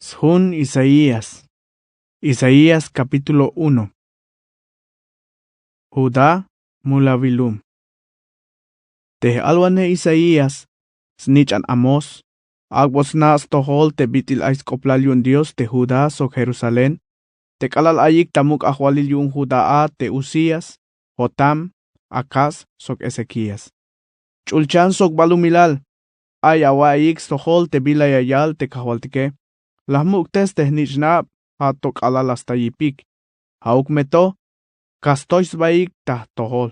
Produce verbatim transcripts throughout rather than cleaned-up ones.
Sjun isaías. Isaías kapítulo uno. Judá, mulawil lum. Te j'alwanej isaías, snich'an amós, ak'bot sna' stojol te bit'il ay sk'oplal yu'un dios te judá sok jerusalén. Te k'alal ayik ta muk' ajwalil yu'un judá a te uzías, jotam, akaz sok ezekías. Ch'ulchan sok balumilal. Ay awa'iyik stojol te bila ya yal te kajwaltike. La jmuk'tes te jnich'nab, ja' to k'alal la sta yipik. Ja'uk me to, ka stoy sbaik ta jtojol.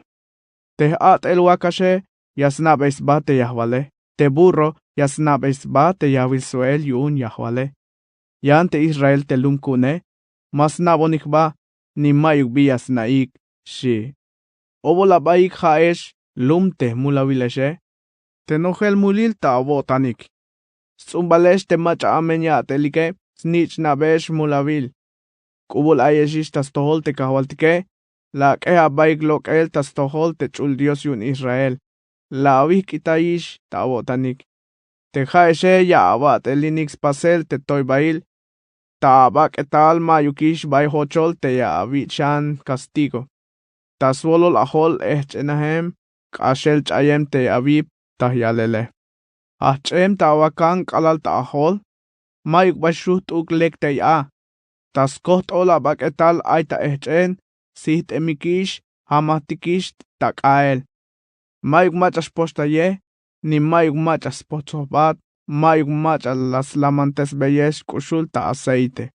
Te j'at'el wakaxe, ya sna'bey sba te yajwale. Te burro ya sna'bey sba te yawil swe'el yu'un yajwale. Yan te israel te lum ku'une, ma sna'bonik jba, ni ma'yuk bi ya sna'ik. Xi'. Obol abaik ja'ex, lum te jmulawilexe. Te nojel mulil ta awo'tanik. Sts'umbalex te mach'a amen ya atelike, snich'nabex mulawil. K'ubul ayexix ta stojol te kajwaltike. La ak'ej abaik lok'el ta stojol te ch'ul dios yu'un israel. La awijk'itayix ta awo'tanik. Te ja'exe ya awa't'elinik spasel te toybail. Ta abak'etal ma'yukix bay jochol te ya awich'an kastigo. Ta swolol ajol ejch'enajem, k'axel ch'ayem te awip ta yalele. Ajch'em ta awakan k'alal ta ajol. Ma'yuk bay xujt'uk lek tey a. Ta skojt'ol abak'etal ay ta ejch'en, sijt'emikix, jamajtikix ta k'ael. Ma'yuk mach'a xpoxtaye, ni ma'yuk mach'a spotsojbat. Ma'yuk mach'a la slamantesbeyex k'uxul ta aceite.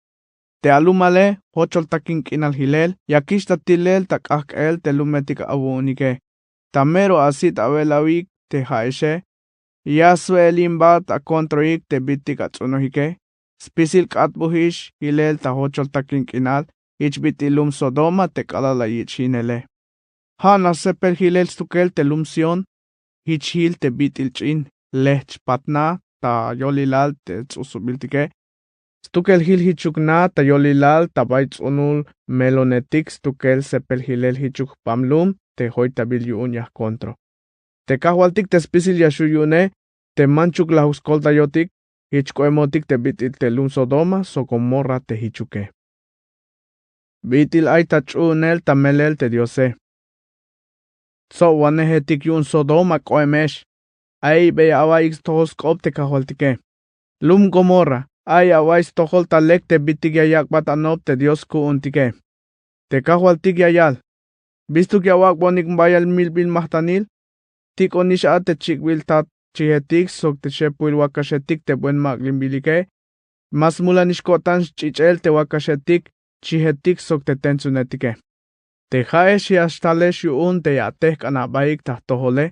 Te alumale jochol takin k'inal jilel, yakix ta tilel ta k'ajk'el te lumetik awu'unike. Ta mero asit awelawik te ja'exe. Ya swe'elimbat akontroik te bitik ats'unojike. Spisil k'atbujix jilel ta jochol takin k'inal, jich bit'il lum sodoma te k'alal la yich'jinele. Ja' nax sepel jilel stukel te lum sión. Jich jil te bit'il ch'in lejch patna ta yolilal te ts'usubiltike. Stukel jil jichuk na ta yolilal ta bay ts'unul melonetik stukel sepel jilel jichuk jpam lum te joytabil yu'un ya jkontro. Te kajwaltik te spisil ya xu' yu'une, te manchuk lajuk skoltayotik, jich k'oemotik te bit'il te lum sodoma sok gomorra te jichuke. Bit'il ay ta ch'u'unel ta melel te diose. Tsobwanejetik yu'un sodoma k'oemex. Ay bey awa'iyik stojol sk'op te kajwaltike. Lum gomorra, ay awa'iyik stojol ta lek te bitik ya yak'bat anob te dios ku'untike. Te kajwaltik ya yal. Bistuk ya awak'bonik bayal milbil majtanil. Tik'onix a te chik'bil ta chijetik sok te xepuil wakaxetik te buen mak'linbilike. Ma smulanix ko'tan xch'ich'el te wakaxetik, chijetik sok te tentsonetike. Te ja'ex ya xtalex yu'un te ya atejk'an abaik ta jtojole.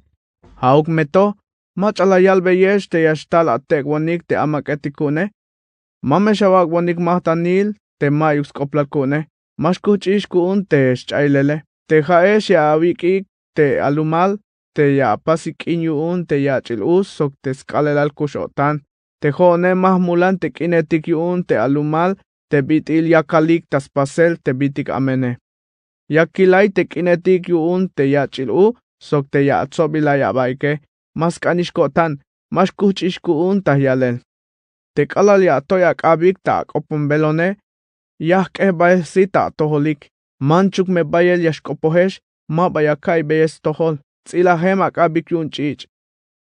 Ja'uk me to, mach'a la yalbeyex te ya xtal atek'bonik te amak'etik ku'une. Ma me xawak'bonik majtanil te ma'yuk sk'oplal ku'une. Ma xkujch'ix ku'un te xch'ailele. Te ja'ex ya awik'ik te alumal te ya apasik k'in yu'un te yach'il u sok te sk'aalelal kux-o'tan. Te jo'one ma jmulan te k'inetik yu'un te alumal te bit'il yakalik ta spasel te bitik amene. Ya kilay te k'inetik yu'un te yach'il u sok te ya atsobilay abaike. Ma sk'anix ko'tan, ma xkujch'ix ku'un ta yalel. Te k'alal ya atoy ak'abik ta ak'oponbelone, ya jk'ej bael sit ta atojolik. Manchuk me bayel ya xk'opojex, ma ba ya ka'iybeyex stojol. Ts'ilajem ak'abik yu'un ch'ich'.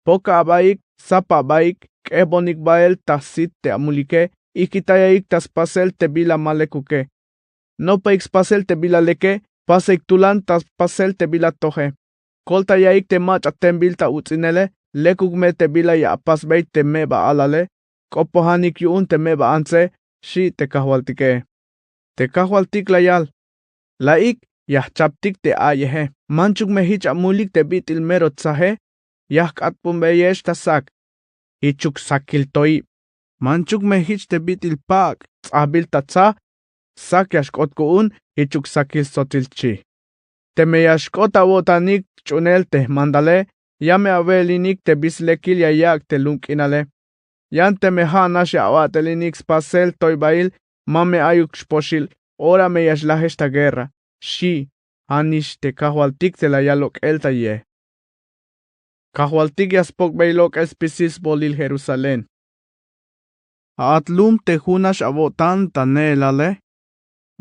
Pok abaik, sap abaik, k'ejbonik bael ta sit te amulike. Ijk'itayaik ta spasel te bila ma lekuke. Nopaik spasel te bila leke. Pasaik tulan ta spasel te bila toje. Koltayaik te mach'a tembil ta uts'inele. Lekuk me te bila ya apasbey te meba alale. K'opojanik yu'un te meba antse. Xi' te kajwaltike. Te kajwaltik la yal. La'ik, ya jchaptik te a'yeje. Manchuk me jich amulik te bit'il mero tsaje. Ya jk'atp'unbeyex ta sak. Jichuk sakil toib. Manchuk me jich te bit'il pak' ts'ajbil ta tsa. Sak ya xk'ot ku'un. Jichuk sakil stsotsil chi. Teme ya xk'ot awo'tanik ch'unel te jmandale, ya me awe'elinik te bis lekil ya yak' te lum k'inale. Yan teme ja' nax ya awa't'elinik spasel toybail, ma me ayuk xpoxil. Ora me ya xlajex ta guerra. Xi'. Ja'nix te kajwaltik te la yal lok'el ta ye. Kajwaltik ya spokbey lok'el spisil sbolil jerusalén. Ja'at lum te jun nax awo'tan ta ne'elale.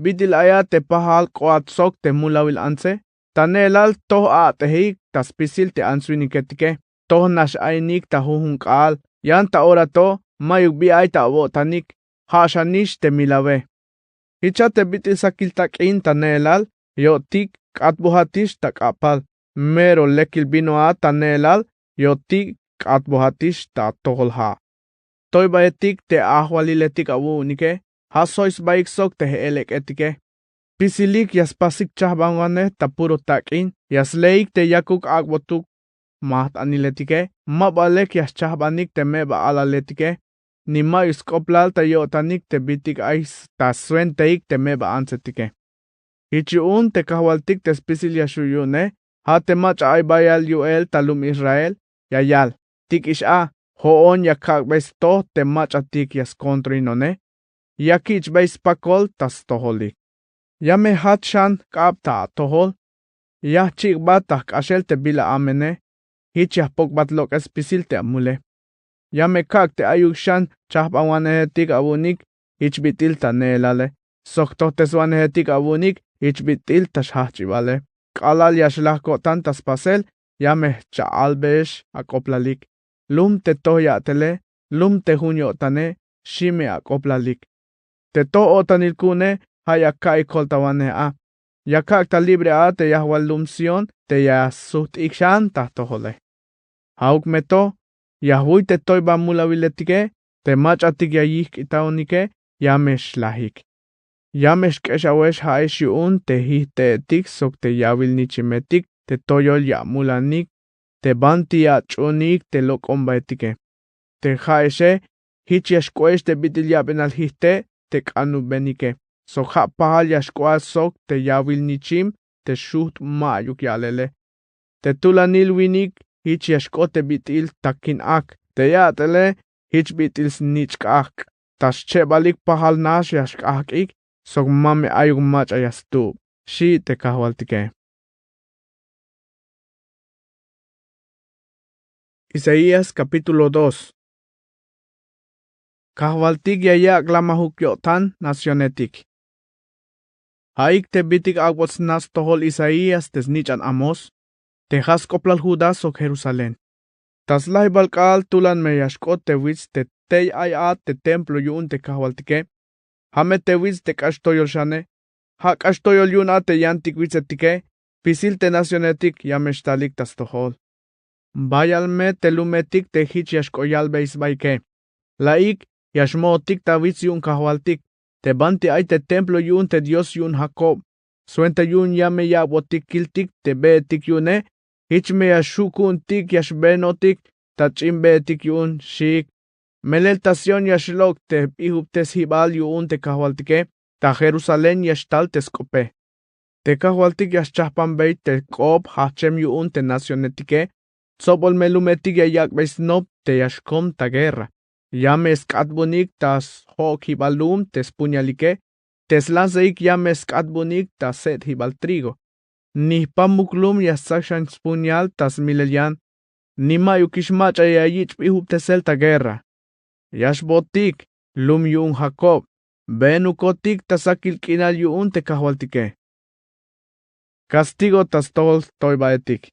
Bit'il ayat te pajal k'oat sok te mulawil antse. Ta ne'elal toj a'tejik ta spisil te ants-winiketike. Toj nax ayinik ta jujun k'aal. Yan ta ora to, mayuk bi ay ta awo'tanik. Ja' xanix te milawe. Jichat te bit'il sakil tak'in ta ne'elal yo'tik, k'atbojatix ta k'a'pal. Mero lekil vinoat ta ne'elal yo'tik, k'atbojatix ta atojol ja'. Toybaetik te ajwaliletik awu'unike. Ja' soy sbaik sok te je'el ek'etike. Spisilik ya spasik chajbanwanej ta puro tak'in. Ya sleik te yakuk ak'botuk majt'aniletike. Ma ba lek ya xchajbanik te meba alaletike. Ni mayuk sk'oplal ta yo'tanik te bitik ay ta swenteik te meba antsetike. Jich yu'un te kajwaltik te spisil ya xju' yu'une. Ja' te mach'a ay bayal yu'el ta lum Israel ya yal: Tik'ix a, jo'on ya kak'bey stoj te mach'atik ya skontroinone. Ya kich'bey spakol ta stojolik. Ya me jach xan jk'ab ta atojol. Ya jchik'bat ta jk'axel te bila amene. Jich ya jpokbat lok'el spisil te amule. Ya me kak' te ayuk xan chajbanwanejetik awu'unik jich bit'il ta ne'elale, sok jtojteswanejetik awu'unik jich bit'il ta xjajch'ibale. K'alal ya xlaj ko'tan ta spasel, ya me jcha'albeyex ak'oplalik. Lum te toj ya'tele, lum te jun yo'tane, xi me ak'oplalik. Te toj o'tanil ku'une, ja' ya ka'iy koltawanej a. Ya kak' ta libre a te yajwal lum Sión te ya sujt'ik xan ta jtojole. Ja'uk me to, ya jwuy te toyba mulawiletike. Te mach'atik ya yijk'itaonike, ya me xlajik. Ya me xk'exawex ja'ex yu'un te jijte'etik sok te yawil-nichimetik te toyol ya amulanik te banti ya ach'uunik te lok'ombaetike. Te ja'exe, jich ya xk'o'ex te bit'il yabenal jijte' te k'anubenike, sok ja' pajal ya xk'oat sok te yawil-nichim te xujt' mayuk ya'lele. Te tulanil winik jich ya xk'ot te bit'il takin ak. Te ya'tele jich bit'il snich'k'ajk'. Ta xchebalik pajal nax ya xk'ajk'ik, sok ma me ayuk mach'a ya stuub, xi' te kajwaltike. Isaías capítulo dos. Kajwaltik ya yak' lamajuk yo'tan nacionetik. Ja'ik te bitik ak'bot sna stojol Isaías te snich'an Amós, te ja' sk'oplal Judá sok Jerusalén. Ta slajibal k'aal tulan me ya xk'ot te wits te tey ay a te templo yu'un te kajwaltike. Ja' me te wits te k'ax toyol xane. Ja' k'ax toyol yu'un a te yantik witsetike. Spisil te nacionetik ya me xtalik ta stojol. Bayal me te lumetik te jich ya xk'oyalbey sbaike. La'ik ya xmojotik ta wits yu'un kajwaltik, te banti ay te templo yu'un te Dios yu'un Jacob. Swenta yu'un ya me yak'botik kiltik te beetik yu'une. Jich me ya xju' ku'untik ya xbeenotik ta ch'in beetik yu'un, xiik. Melel ta Sión ya xlok' te jbijubtesjibal yu'un te kajwaltike. Ta Jerusalén ya xtal te sk'ope. Te kajwaltik ya xchajpanbey te k'op jajchem yu'un te nacionetike. Tsobol me lumetik ya yak'bey snop te ya xkom ta guerra. Ya me sk'atbunik ta sjo'okjibal lum te spuñalike. Te slanseik ya me sk'atbunik ta se'tjibal trigo. Ni jpamuk lum ya stsak xan spuñal ta smilel yan. Ni mayukix mach'a ya yich' jbijubtesel ta guerra. Ya xbootik, lum yu'un Jacob. Beenukotik ta sakil k'inal yu'un te kajwaltike. Kastigo ta stojol toybaetik.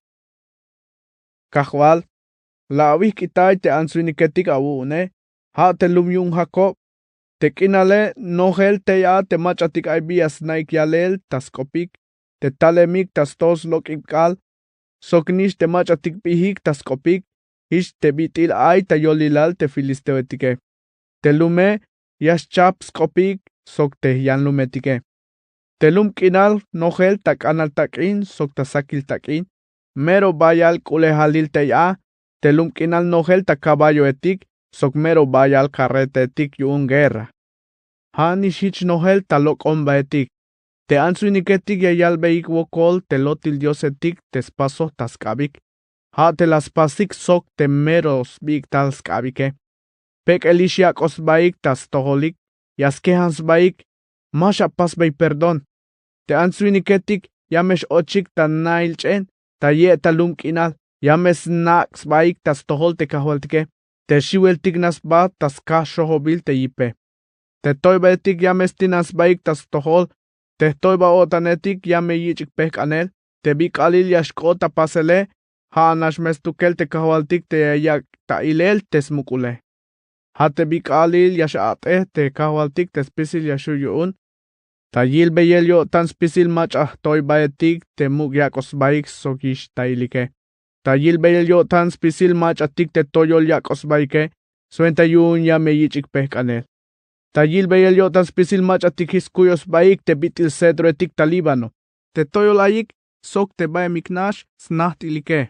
Kajwal, la awijk'itay te ants-winiketik awu'une. Ja' te lum yu'un Jacob. Te k'inale nojel tey a te mach'atik ay bi ya sna'ik yalel ta sk'opik, te talemik ta stojol slok'ib k'aal, soknix te mach'atik bijik ta sk'opik. Jich te bit'il ay ta yolilal te filisteoetike. Te lume ya xchajp sk'opik sok te yanlumetike. Te lum k'inal nojel ta k'anal tak'in sok ta sakil tak'in. Mero bayal k'ulejalil tey a. Te lum k'inal nojel ta caballoetik sok mero bayal carretaetik yu'un guerra. Ja'nix jich nojel ta lok'ombaetik. Te ants-winiketik ya yalbeyik wokol te lotil diosetik te spasoj ta sk'abik. Ja' te la spasik sok te mero sbiik' tal sk'abike. Pek'elix yak'oj sbaik ta stojolik. Ya skejan sbaik. Ma xapasbey perdón. Te ants-winiketik ya me x-ochik ta nail ch'en, ta ye'tal lum k'inal. Ya me snak' sbaik ta stojol te kajwaltike. Te xiweltik nax sba ta skaj xojobil te yipe. Te toybahetik ya me stinan sbaik ta stojol. Te jtoyba-o'tanetik ya me yich'ik pejk'anel. Te bi k'aalil ya xk'ot ta pasele, ja' nax me stukel te kajwaltik te ya yak' ta ilel te smuk'ule. Ja' te bi k'aalil ya x-a'tej te kajwaltik te spisil ya xju' yu'un. Ta yilbeyel yo'tan spisil mach'a jtoybahetik te muk' yak'oj sbaik sok yixtailike. Ta yilbeyel yo'tan spisil mach'atik te toyol yak'oj sbaike, swenta yu'un ya me yich'ik pejk'anel. Ta yilbeyel yo'tan spisil mach'atik jich skuyoj sbaik te bit'il cedrohetik ta Líbano. Te toyol ayik sok te bayemik nax snajt'ilike.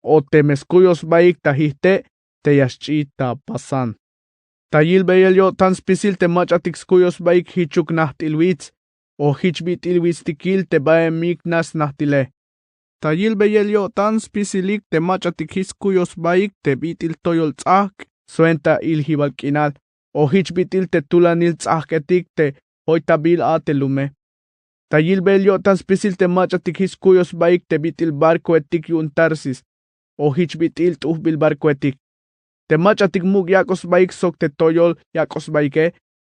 O teme skuyoj sbaik ta jijte' te ya xch'i ta Basán. Ta yilbeyel yo'tan spisil te mach'atik skuyoj sbaik jichuk najt'il wits, o jich bit'il witstikil te bayemik nax snajt'ile. Ta yilbeyel yo'tan spisilik te mach'atik jich skuyoj sbaik te bit'il toyol ts'ajk' swenta iljibal k'inal, o jich bit'il te tulanil ts'ajk'etik te joytabil a te lume. Ta yilbeyel yo'tan spisil te mach'atik jich skuyoj sbaik te bit'il barcohetik yu'un Tarsis, o jich bit'il t'ujbil barcohetik. Te mach'atik muk' yak'oj sbaik sok te toyol yak'oj sbaike,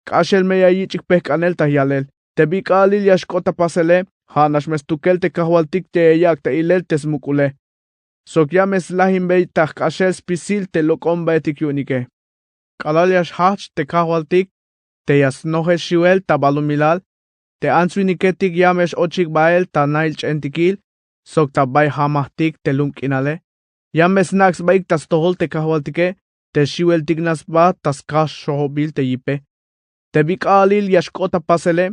k'axel me ya yich'ik pejk'anel ta yalel. Te bi k'aalil ya xk'ot ta pasele, ja' nax me stukel te kajwaltik te ya yak' ta ilel te smuk'ule. Sok ya me slajinbey ta jk'axel spisil te lok'ombahetik yu'unike. K'alal ya xjajch te kajwaltik te ya snojel xiwel ta balumilal, te ants-winiketik ya me x-ochik bael ta nail ch'entikil sok ta bay jamajtik te lum k'inale. Ya me snak' sbaik ta stojol te kajwaltike, te xiweltik nax sba ta skaj xojobil te yipe. Te bi k'aalil ya xk'ot ta pasele,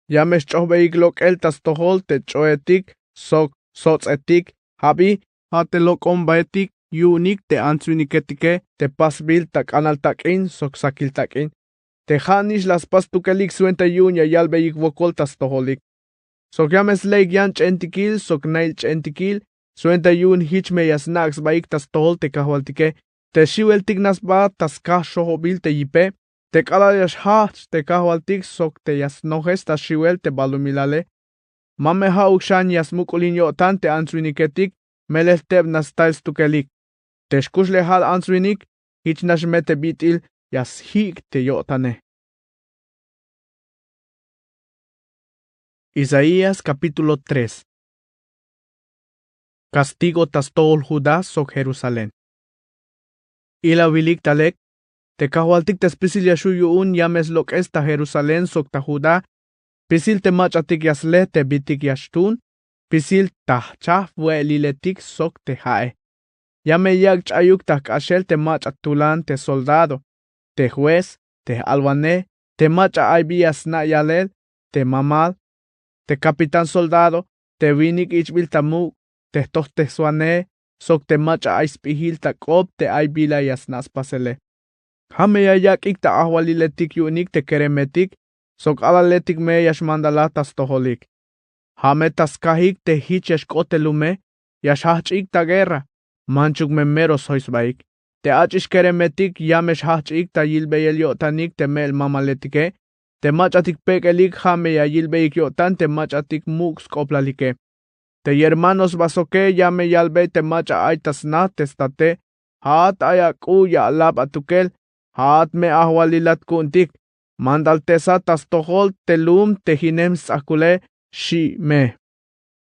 ya me xch'ojbeyik lok'el ta stojol te ch'oetik sok sots'etik, ja' bi, ja' te lok'ombahetik yu'unik te ants-winiketike te pasbil ta k'anal tak'in sok sakil tak'in. Te ja' nix la spas stukelik swenta yu'un ya yalbeyik wokol ta stojolik. Sok ya me sleik yan ch'entikil sok nail ch'entikil, swenta yu'un jich me ya snak' sbaik ta stojol te kajwaltike, te xiweltik nax sba ta skaj xojobil te yipe. Te k'alal ya xjajch te kajwaltik sok te ya snojes ta xiwel te balumilale, ma me ja'uk xan ya smuk'ulin yo'tan te ants-winiketik, melel teb nax stail stukelik. Te xkuxlejal ants-winik, jich nax me te bit'il ya sji'k te yo'tane. Isaías capítulo tres. Kastigo ta stojol Judá sok Jerusalén. Ilawilik ta lek, te kajwaltik te spisil ya xju' yu'un ya me slok'es ta Jerusalén sok ta Judá, spisil te mach'atik ya sle te bitik ya xtun, spisil ta jchajf-we'eliletik sok te ja'e. Ya me yak' ch'ayuk ta jk'axel te mach'a tulan te soldado, te juez, te j-alwanej, te mach'a ay bi ya sna' yalel, te mamal, te capitán soldado, te winik ich'bil ta muk', te jtojteswanej, sok te mach'a ay sp'ijil ta k'op te ay bila ya sna' spasele. Ja' me ya yak'ik ta ajwaliletik yu'unik te keremetik sok alaletik me ya xmandalaj ta stojolik. Ja' me ta skajik te jich ya xk'ot te lume, ya xjajch'ik ta guerra, manchuk me mero sjoy sbaik. Te ach'ix keremetik ya me xjajch'ik ta yilbeyel yo'tanik te me'el mamaletike, te mach'atik pek'elik ja' me ya yilbeyik yo'tan te mach'atik muk' sk'oplalike. Te yermano sba soke ya me yalbey te mach'a ay ta sna te state: Ja'at ay ak'u ya alab atukel, ja'at me ajwalilat ku'untik, mandaltesat ta stojol te lum te jinem sts'ajkule, xi' me.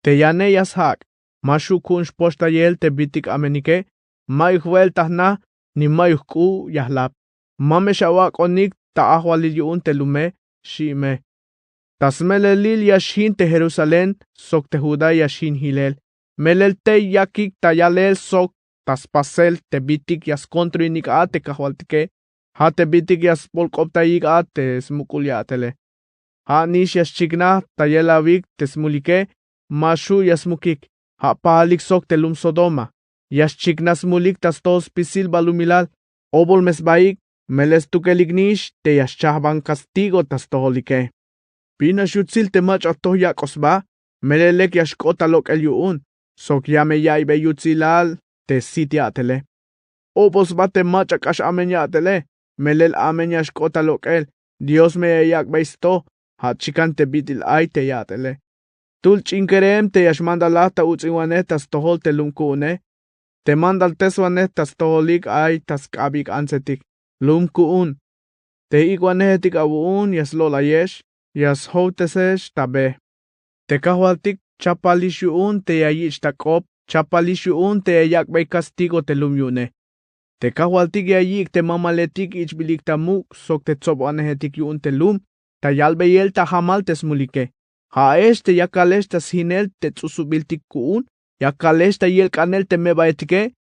Te yane ya sjak', ma xju' ku'un xpoxtayel te bitik amenike, mayuk jwe'el ta jna ni mayuk k'u ya jlab. Ma me xawak'onik ta ajwalil yu'un te lume, xi' me. Ta smelelil ya xjin te Jerusalén sok te Judá ya xjin jilel, melel tey yakik ta yalel sok ta spasel te bitik ya skontroinik a te kajwaltike, ja' te bitik ya sbolk'optayik a te smuk'ul ya'tele. Ja' nix ya xchiknaj ta yelawik te smulike, ma xju' ya smukik, ja' pajalik sok te lum Sodoma. Ya xchiknaj smulik ta stojol spisil balumilal, obol me sbaik, melel stukelik nix te ya xchajban kastigo ta stojolike. Bin nax yutsil te mach'a toj yak'oj sba, melel lek ya xk'ot ta lok'el yu'un, sok ya me yaiybey yutsilal te sit ya'tele. Obol sba te mach'a k'ax amen ya'tele, melel amen ya xk'ot ta lok'el, Dios me ya yak'bey sto, ja' chikan te bit'il ay te ya'tele. Tul ch'in kerem te ya xmandalaj ta uts'inwanej ta stojol te lum ku'une. Te mandalteswanej ta stojolik ay ta sk'abik antsetik. Lum ku'un. Te ik'wanejetik awu'un ya slo'layex, ya sjowtesex ta be. Te kajwaltik chapalix yu'un te ya yich' ta k'op, chapalix yu'un te ya yak'bey kastigo te lum yu'une. Te kajwaltik ya yik' te mamaletik ich'bilik ta muk' sok te tsobwanejetik yu'un te lum, ta yalbeyel ta jamal te smulike. Ja'ex te yakalex ta sjinel te ts'usubiltik ku'un, yakalex ta yelk'anel te me'baetike.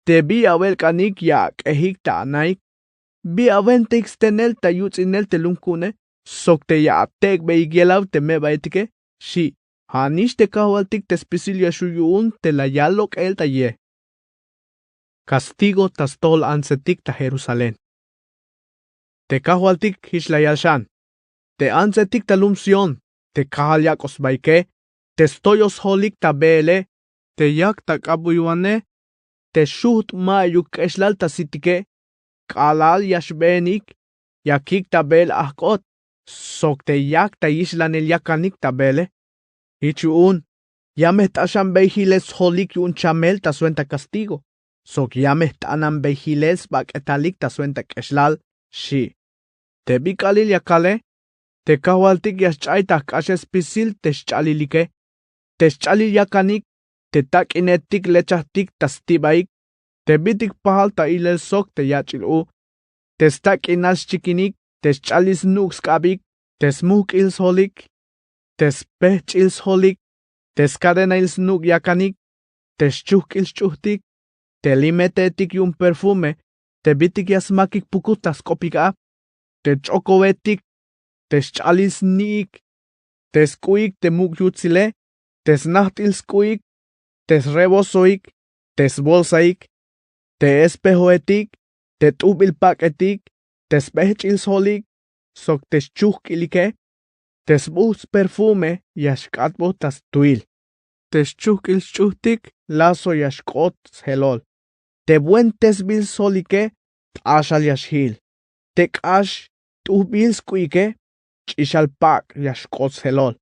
Te bi awelk'anik ya ak'ejik ta anaik. Bi awentaik stenel ta yuts'inel te lum ku'une sok te ya atek'beyik yelaw te me'baetike, xi'. Ja'nix te kajwaltik te spisil ya xju' yu'un te la yal lok'el ta ye. Kastigo ta stojol antsetik ta Jerusalén. Te kajwaltik jich la yal xan: Te antsetik ta lum Sión, te kajal yak'oj sbaike, te stoyoj sjolik ta beele, te yak ta k'abuywanej, te xujt' ma'yuk k'exlal ta sitike, k'alal ya xbeenik, yakik ta beel ajk'ot, sok te yak ta yixlanel yakanik ta beele. Jich yu'un, ya me jt'axanbey jilel sjolik yu'un chamel ta swenta kastigo, sok ya me jt'ananbey jilel sbak'etalik ta swenta k'exlal, xi'. Te bi k'aalil ya kale, te kajwaltik ya xch'ay ta jk'axel spisil te xch'alilike, te xch'alil yakanik, te tak'inetik lechajtik ta stibaik, te bitik pajal ta ilel sok te yach'il u, te stak'inal xchikinik, te xch'alil snuk' sk'abik, te smujk'il sjolik, te spejch'il sjolik, te skadenail snuk' yakanik, te xchujk'il xch'ujtik, te limeteetik yu'un perfume, te bitik ya smakik pukut ta sk'opik a, te ch'okowetik, te xch'alil sni'ik, te sk'u'ik te muk' yutsile, te snajt'il sk'u'ik, te srebozoik, te sbolsaik, te espejoetik, te t'ujbil pak'etik, te sbejch'il sjolik, sok te xchujk'ilike, te sbujts' perfume ya xk'atbot ta stuhil, te xchujk'il xch'ujtik lazo ya xk'ot sjelol, te buentesbil sjolik t'axal ya xjil, te k'ax t'ujbil sk'u'ike ch'ixal pak' ya xk'ot sjelol.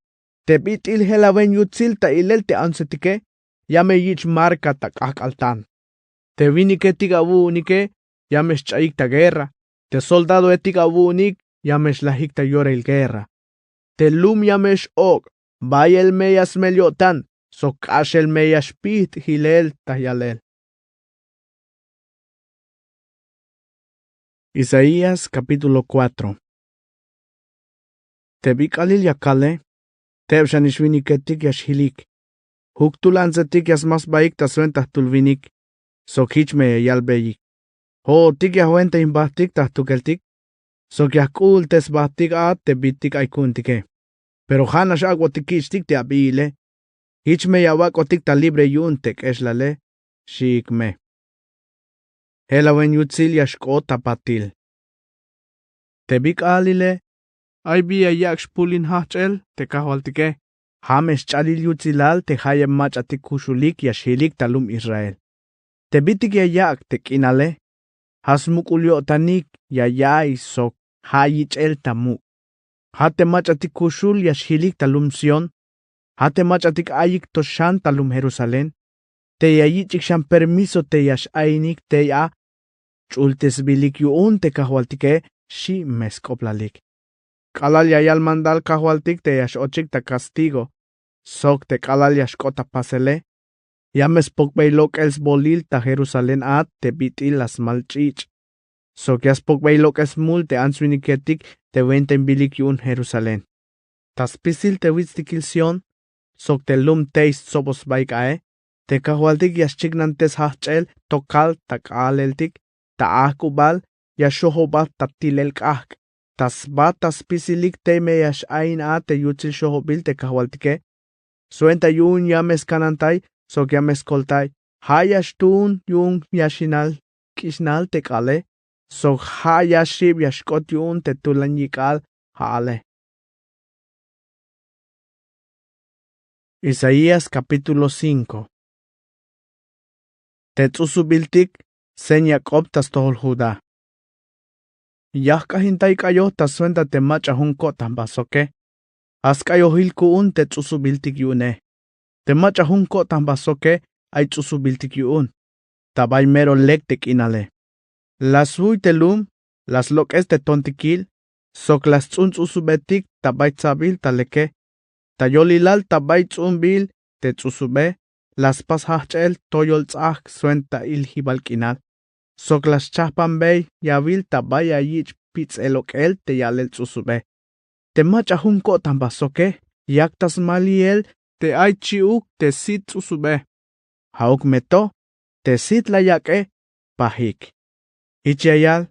Te bit'il jelawen yutsil ta ilel te antsetike ya me yich' marka ta k'ajk'al tan. Te winiketik awu'unike ya me xch'ayik ta guerra, te soldadoetik awu'unik ya me xlajik ta yorel guerra. Te lum ya me x-ok', bayel me ya smel yo'tan sok k'axel me ya xpijt' jilel ta yalel. Isaías capítulo cuatro. Te bi k'aalil ya kale, teb xanix winiketik ya xjilik. Juktul antsetik ya sma sbaik ta swenta jtul winik, sok jich me ya yalbeyik: Jo'otik ya jwentayin jbajtik ta jtukeltik, sok ya jk'u'ultesbajtik a te bitik ay ku'untike. Pero ja'nax ak'botik kich'tik te abiile. Jich me ya awak'otik ta libre yu'un te k'exlale, xiik me. Jelawen yutsil ya xk'ot ta patil. Te bi k'aalile, ay bi ya yak' xpulin jajch'el te kajwaltike. Ja' me xch'alil yutsilal te jayeb mach'atik kuxulik ya xjilik ta lum Israel. Te bitik ya yak' te k'inale, ja' smuk'ul yo'tanik ya ya'iy sok ja' yich'el ta muk'. Ja' te mach'atik kuxul ya xjilik ta lum Sión, ja' te mach'atik ayik to xan ta lum Jerusalén, te ya yich'ik xan permiso te ya x-ayinik tey a ch'ultesbilik yu'un te kajwaltike, xi' me sk'oplalik. K'alal ya yal mandal kajwaltik te ya x-ochik ta kastigo, sok te k'alal ya xk'ot ta pasele, ya me spokbey lok'el sbolil ta Jerusalén a te bit'il la smal ch'ich', sok ya spokbey lok'el smul te ants winiketik te wentainbilik yu'un Jerusalén. Ta spisil te wits'tikil Sión, sok te lum tey stsoboj sbaik ae, te kajwaltik ya xchiknantes jajch'el tokal ta k'aaleltik, ta ajk'ubal ya xojobat ta tilel k'ajk', ta sba ta spisilik tey me ya x-ayin a te yutsil xojobil te kajwaltike. Swenta yu'un ya me skanantay sok ya me skoltay, ja' ya xtuun yu'un yaxinal k'ixnal te k'aale, sok ja' ya xib ya xk'ot yu'un te tulan yik'al ja'ale. Isaías capítulo cinco. Te ts'usubiltik seña k'op ta stojol Judá. Ya jk'ajintay k'ayoj ta swenta te mach'a jun ko'tan jba soke. Ja' sk'ayojil ku'un te ts'usubiltik yu'une. Te mach'a jun ko'tan jba soke ay ts'usubiltik yu'un. ta bay mero lek te k'inale. La sjuy te lum, la slok'es te tontikil, sok la sts'un ts'usubetik ta bay tsabil ta leke. Ta yolilal ta bay ts'umbil te ts'usube, la spas jajch'el toyol ts'ajk' swenta iljibal k'inal, sok la schajpanbey yawil ta bay ya yich' pitz'el lok'el te ya'lel ts'usube. Te mach'a jun ko'tan ba soke, yak ta smaliel te ay chi'uk te sit ts'usube. Ja'uk me to te sit la yak'e, pajik. Jich ya yal: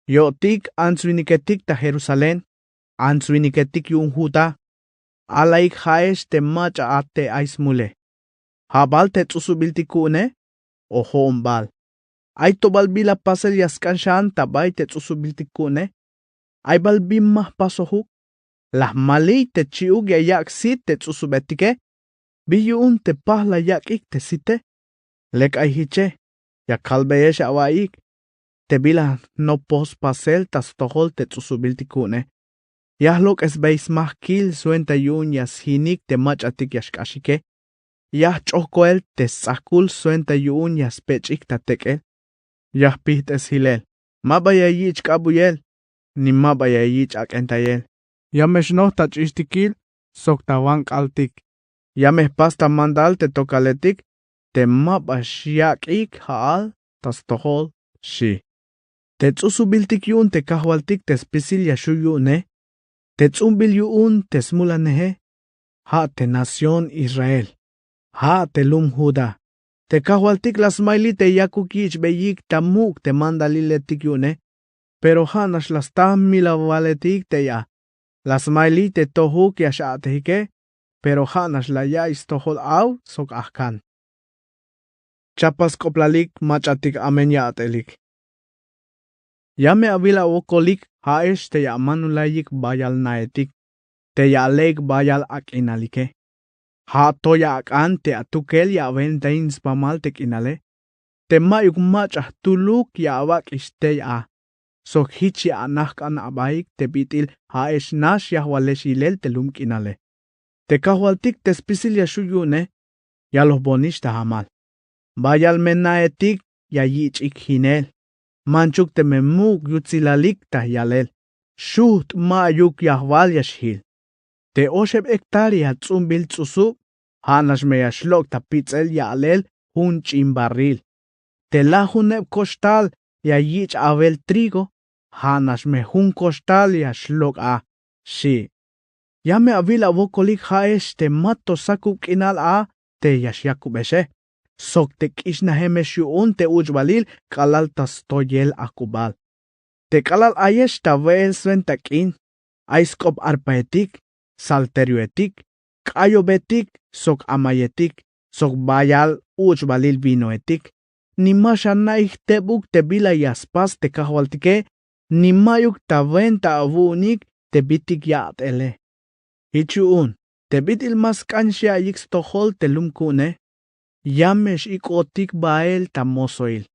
Yo'tik ants-winiketik ta Jerusalén, ants-winiketik yu'un Judá, alaik ja'ex te mach'a a te ay smule. Ja' bal te ts'usubiltik ku'une, o jo'on bal? Ay to bal bila pasel ya sk'an xan ta bay te ts'usubiltik ku'une? Ay bal bin ma jpasojuk? La jmaliy te chi'uk ya yak' sit te ts'usubetike. Bi yu'un te pajl la yak'ik te site? Lek ay jiche, ya kalbeyex awa'iyik te bila jnopoj spasel ta stojol te ts'usubiltik ku'une. Ya jlok'esbey smajkil swenta yu'un ya sjinik te mach'atik ya xk'axike. Ya jch'ojkoel te sts'ajkul swenta yu'un ya spech'ik ta tek'el. Ya jpijt'es jilel, ma ba ya yich' k'abuyel, ni ma ba ya yich' ak'entayel. Ya me xnoj ta ch'ixtikil sok ta wan k'altik. Ya me jpas ta mandal te tokaletik te ma ba xyak'ik ja'al ta stojol, xi'. Te ts'usubiltik yu'un te kajwaltik te spisil ya xju' yu'une, te ts'umbil yu'un te smulaneje, ja' te nación Israel, ja' te lum Judá. Te kajwaltik la smaliy te yakuk yich'beyik ta muk' te mandaliletik yu'une, pero ja' nax la sta jmilawaletik tey a. La smaliy te tojuk ya x-a'tejike, pero ja' nax la ya'iy stojol aw sok ajkan. Chapas sk'oplalik mach'atik amen ya'telik. Ya me awil awokolik ja'ex te ya amanulayik bayal naetik, te ya ale'ik bayal ak'inalike. Ja' to ya ak'an te atukel ya awentain spamal te k'inale, te ma'yuk mach'a jtuluk ya awak'ix tey a, sok jich ya anajk'an abaik te bit'il ja'ex nax yajwalex yilel te lum k'inale. Te kajwaltik te spisil ya xju' yu'une, yalojbonix ta jamal. Bayal me naetik ya yich'ik jinel, manchuk teme muk' yutsilalik ta yalel, xujt' ma'yuk yajwal ya xjil. Te oxeb hectárea ts'umbil ts'usub, ja' nax me ya xlok' ta pitz'el ya'lel jun ch'in barril. Te lajuneb koxtal ya yich' awel trigo, ja' nax me jun koxtal ya xlok' a, xi'. Ya me awil awokolik ja'ex te ma to sakub k'inal a te ya xyakubexe, sok te k'ixnajemex yu'un te uch'balil k'alal ta stoyel ajk'ubal. Te k'alal ayex ta we'el swenta k'in, ay sk'op arpaetik, salterioetik, k'ayobetik, sok amayetik, sok bayal uch'balil vinoetik. Ni ma xanaik jtebuk te bila ya spas te kajwaltike, ni ma'yuk ta wenta awu'unik te bitik ya'tele. Jich yu'un te bit'il ma sk'an xya'iyik stojol te lum ku'une, ya me x-ik'otik bael ta mosoil.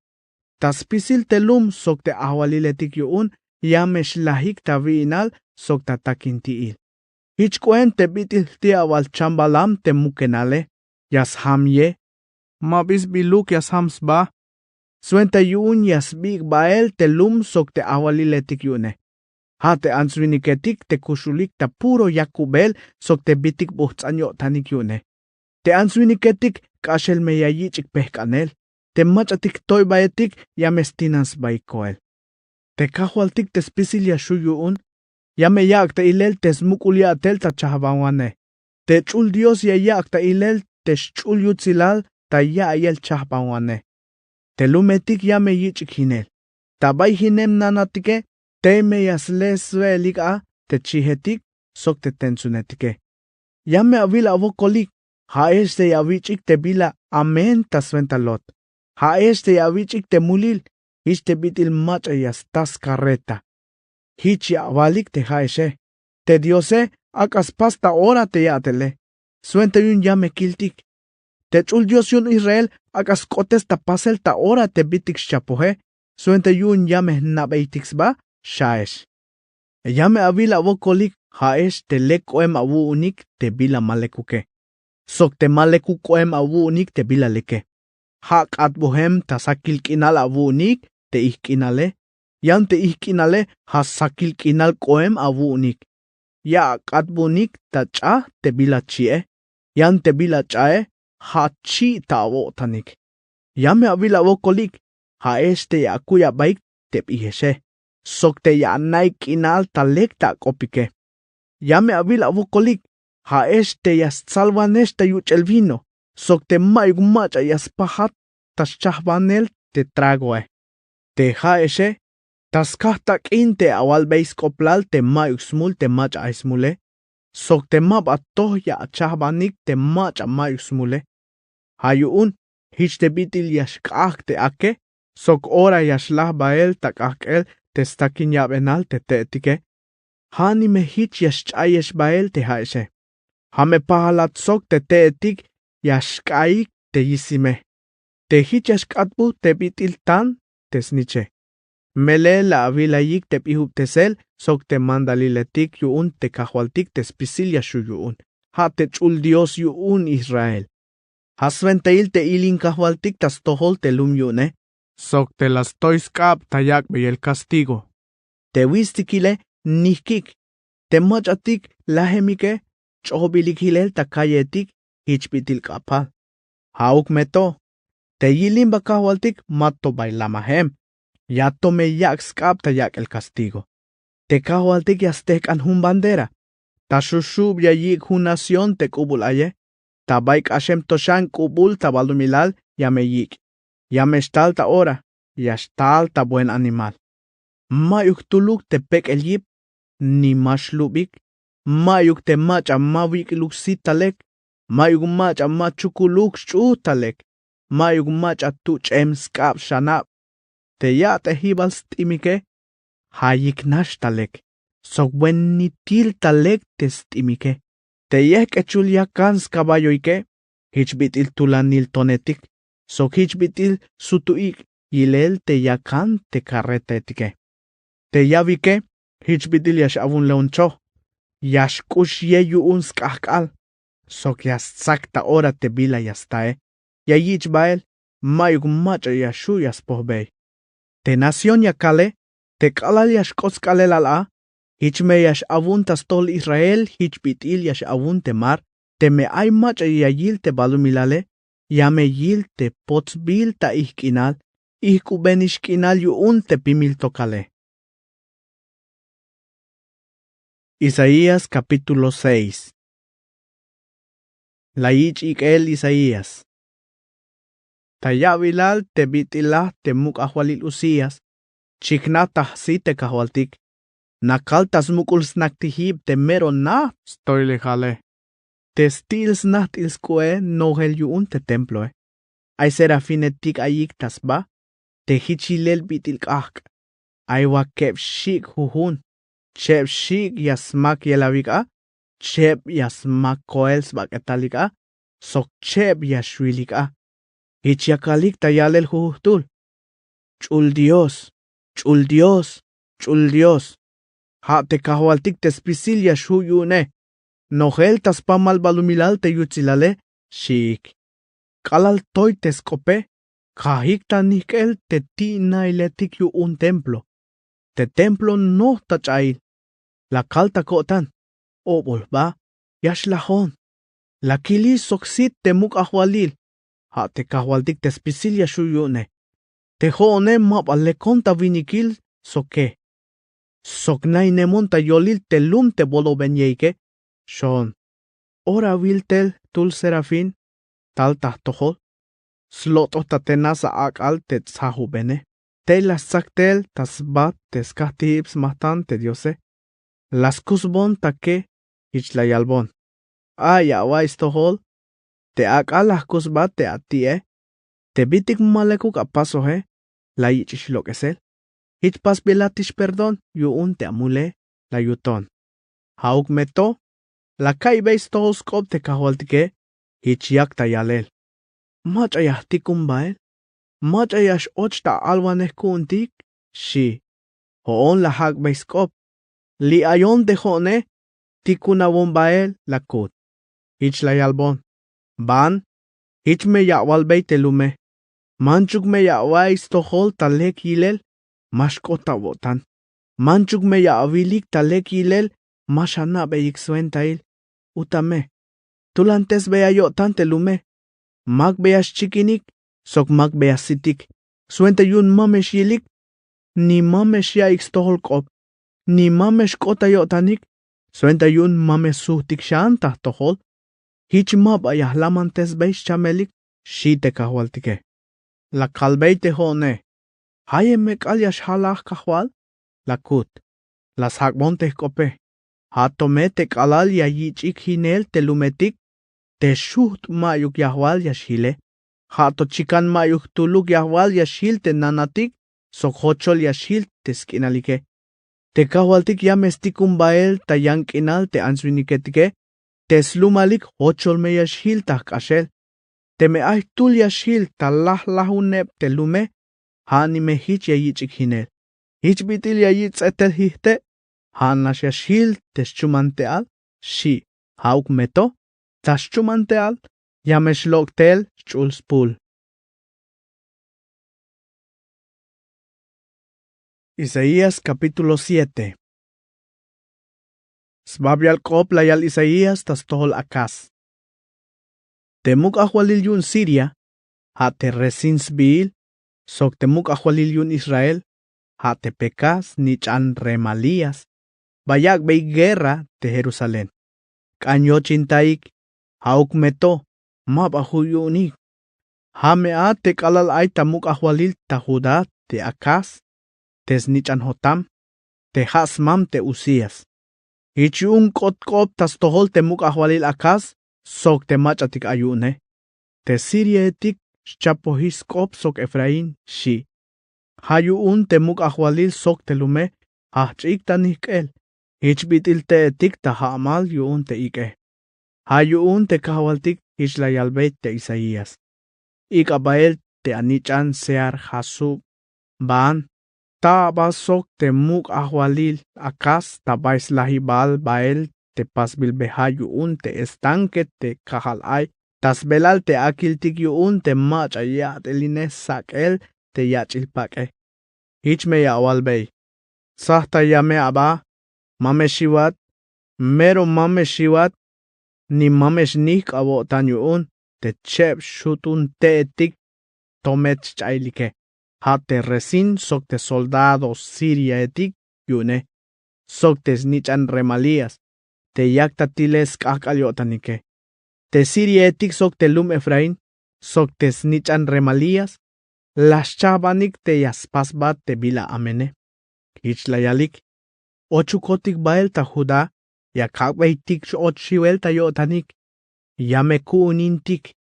Ta spisil te lum sok te ajwaliletik yu'un ya me xlajik ta wi'inal sok ta takinti'il. Jich k'oem te bit'il jti'awal chambalam te mukenale ya sjamye, ma bi sbiiluk ya sjam sba, swenta yu'un ya sbiik' bael te lum sok te ajwaliletik yu'une. Ja' te ants-winiketik te kuxulik ta puro yakubel sok te bitik bujts'an yo'tanik yu'une. Te ants-winiketik k'axel me ya yich'ik pejk'anel, te mach'atik jtoybaetik ya me stinan sbaik koel. Te kajwaltik te spisil ya xju' yu'un, ya me yak' ta ilel te smuk'ul ya'tel ta chajbanwane. Te ch'ul Dios ya yak' ta ilel te xch'ul yutsilal ta ya'iyel chajbanwane. Te lumetik ya me yich'ik jinel, ta bay jinem nanatike tey me ya sle swe'elik a te chijetik sok te tentsunetike. Ya me awil awokolik, ja'ex te ya awich'ik te bila amen ta swenta lot. Ja'ex te ya awich'ik te mulil, jich te bit'il mach'a ya sta skarreta. Jich ya awalik te ja'exe: Te Diose ak'a spas ta ora te ya'tele, swenta yu'un ya me kiltik. Te ch'ul Dios yu'un Israel ak'a sk'otes ta pasel ta ora te bitik xchapoje, swenta yu'un ya me jna'beytik sba xja'ex. Ya me awil awokolik ja'ex te lek k'oem awu'unik te bila ma lekuke, sok te ma lekuk k'oem awu'unik te bila leke. Ja' k'atbujem ta sakil k'inal awu'unik te ijk'inale. Yan te ijk'inale ja' sakil k'inal k'oem awu'unik. Ya ak'atbunik ta ch'a te bila chi'e. Yan te bila ch'ae ja' chi' ta awo'tanik. Ya me awil awokolik, ja'ex te ya akuy abaik te p'ijexe, sok te ya ana'ik k'inal ta lek ta ak'opike. Ya me awil awokolik, ja'ex te ya stsalwanex ta yuch'el vino, sok te mayuk mach'a ya spajat ta xchajbanel te tragoe. Te ja'exe ta skaj tak'in te awalbey sk'oplal te mayuk smul te mach'a ay smule, sok te ma ba toj ya achajbanik te mach'a mayuk smule. Ja' yu'un jich te bit'il ya xk'ajk' te ake, sok ora ya xlaj bael ta k'ajk'el te stakin ya'benal te te'etike. Ja' ni me jich ya xch'ayex bael te ja'exe. Ja' me pajalat sok te te'etik ya xk'aik te yisime. Te jich ya xk'atbuj te bit'il tan te sniche. Melel la awilayik te p'ijubtesel sok te mandaliletik yu'un te kajwaltik te spisil ya xju' yu'un, ja' te ch'ul Dios yu'un Israel. Ja' swentail te ilin kajwaltik ta stojol te lum yu'une, sok te la stoy sk'ab ta yak'beyel kastigo. Te wistikile nijk'ik, te mach'atik lajemike ch'ojbilik jilel ta kalletik jich bit'il k'apal. Ja'uk me to, te yilin ba kajwaltik ma to bay lamajem. Ya to me yak' sk'ab ta yak'el kastigo. Te kajwaltik ya stejk'an jun bandera. Ta xuxub ya yik' jun nación te k'ubul aye. Ta bay k'axem to xan k'ubul ta balumilal ya me yik'. Ya me xtal ta ora, ya xtal ta buen animal. Mayuk jtuluk te pek'el yip, ni ma xlubik. Mayuk te mach'a ma wik'luk sit ta lek. Mayuk mach'a ma chukuluk xch'uj ta lek. Mayuk mach'a tuch'em sk'ab xanab. Te ya'tejibal st'imike jayik nax ta lek, sok buen nitil ta lek te st'imike. Te yejk'echul yakan skaballoike, jich bit'il tulanil tonetik, sok jich bit'il sutu'ik yilel te yakan te karretetike. Te yawike jich bit'il ya x-awun león choj, ya xk'ux ye yu'un sk'ajk'al, sok ya stsak ta ora te bila ya stae. Ya yich' bael, mayuk mach'a ya xju' ya spojbey. Te nación ya kale, te k'alal ya xk'ot sk'aalelal a, jich me ya x-awun ta stojol Israel jich bit'il ya x-awun te mar. Teme ay mach'a ya yil te balumilale, ya me yil te potsbil ta ijk'inal, ijk'ubenix k'inal yu'un te pimil tokale. Isaías capítulo seis. La yich' ik'el Isaías. Ta ya'bilal te bit'il laj te muk' ajwalil Uzías, chiknaj ta jsit te kajwaltik. Nakal ta smuk'ul snak tijib te mero najt stoylejale. Te sti'il snajt'il sk'u'e nojel yu'un te temploe. Ay serafinetik ayik ta sba te jich yilel bit'il k'ajk'. Ay wakeb xik' jujun, cheb xik' ya smak yelawik a, cheb ya smak koel sbak'etalik a, sok cheb ya xwilik a. Jich yakalik ta yalel jujujtul: Ch'ul Dios, ch'ul Dios, ch'ul Dios, ja' te kajwaltik te spisil ya xju' yu'une. Nojel ta spamal balumilal te yutsilale, xi'ik. K'alal toy te sk'ope, kajik ta nijk'el te ti'nailetik yu'un templo. Te templo noj ta ch'ail. La kal ta ko'tan: Obol jba, ya xlajon. La kili sok sit te muk' ajwalil, ja' te kajwaltik te spisil ya xju' yu'une. Te jo'one ma ba lekon ta winikil soke, sok nainemon ta yolil te lum te bolobeyejike. Xoon, ora awil tel jtul serafín tal ta jtojol, slot'oj ta tena sa ak'al te tsajubene. Tey la stsak tel ta sba te skajtijib smajtan te Diose. La skusbon ta ke, jich la yalbon: Ay awa'iy stojol, te ak'al la jkusbat te ati'e. Te bit'il ma lekuk apasoje, la yich'ix lok'esel. Jich pasbilatix perdón yu'un te amule, la yuton. Ja'uk me to, la ka'iybey stojol sk'op te kajwaltike, jich yak ta yalel: Mach'a ya jtikun bael, mach'a ya x-och ta alwanej ku'untik, xi'. Jo'on la jak'bey sk'op. Li' ayon te jo'one, tikunawon bael, la kut. Jich la yalbon: Ban, jich me ya awalbey te lume. Manchuk me ya awa'iy stojol ta lek yilel ma xk'ot ta awo'tan. Manchuk me ya awilik ta lek yilel ma xana'beyik swentail. Utame, tulantesbeya yo'tan te lume. Makbeya xchikinik sok makbeya sitik, swenta yu'un ma me xyilik ni ma me xya'iyik stojol k'op ni ma me xk'ot ta yo'tanik, swenta yu'un ma me sujtik xan ta jtojol. Jich ma ba ya jlamantesbey xchamelik, xi' te kajwaltike. La kalbey te jo'one: ¿Jayeb me k'al ya xjalaj, kajwal? La kut. La sjak'bon te jk'ope: Ja' to me te k'alal ya yich'ik jinel te lumetik, te xujt' ma'yuk yajwal ya xjile. Ja' to chikan ma'yuk jtuluk yajwal ya xjil te nanatik sok jochol ya xjil te sk'inalike. Te kajwaltik ya me stikun bael ta yan k'inal te ants-winiketike, te slumalik jochol me ya xjil ta jk'axel. Teme ay jtul ya xjil ta lajlajuneb te lume, ja'nix me jich ya yich'ik jinel. Jich bit'il ya yich' ts'etel jijte', ja'nax ya xjil te xchumante'al, xi'. Ja'uk me to, ta xchumante'al ya me xlok' tel xch'ul spul. Isaías capítulo siete. Sbabial k'op la yal Isaías ta stojol Acaz. Te muk' ajwalil yu'un Siria, ja' te Resín sbiil, sok te muk' ajwalil yu'un Israel, ja' te Pekaz snich'an Remalías, ba yak'bey guerra te Jerusalén. K'an yochintaik, ja'uk me to, ma ba ju' yu'unik. Ja' me a te k'alal ay ta muk' ajwalil ta Judá te Acaz, te snich'an Jotam, te ja' smam te Uzías. Jich yu'un k'ot k'op ta stojol te muk' ajwalil Acaz sok te mach'atik ay yu'une. Te Siriaetik xchapojix sk'op sok Efraín, xi'. Ja' yu'un te muk' ajwalil sok te lume jajch'ik ta nijk'el, jich bit'il te'etik ta ja'mal yu'un te ik'e. Ja' yu'un te kajwaltik jich la yalbey te Isaías: Ik'a bael te anich'an Sear-jasub-baán, ta aba sok te muk' ajwalil Acaz ta bay slajibal bael te pasbil beja yu'un te estanque te kajal ay ta sbelal te akiltik yu'un te mach'a ya'telinej sak'el te yach'il pak'e. Jich me ya awalbey: Tsajtaya me aba, ma me xiwat, mero ma me xiwat, ni ma me xnijk' awo'tan yu'un te cheb xjut'un te'etik tomet xch'ailike, ja' te Resín sok te soldado Siriaetik yu'une, sok te snich'an Remalías, te yaktatile sk'ajk'al yo'tanike. Te Siriaetik sok te lum Efraín, sok te snich'an Remalías, la xchajbanik te ya spasbat te bila amene. Jich la yalik: Ochukotik bael ta Judá, ya kak'beytik x-och xiwel ta yo'tanik, ya me ku'unintik.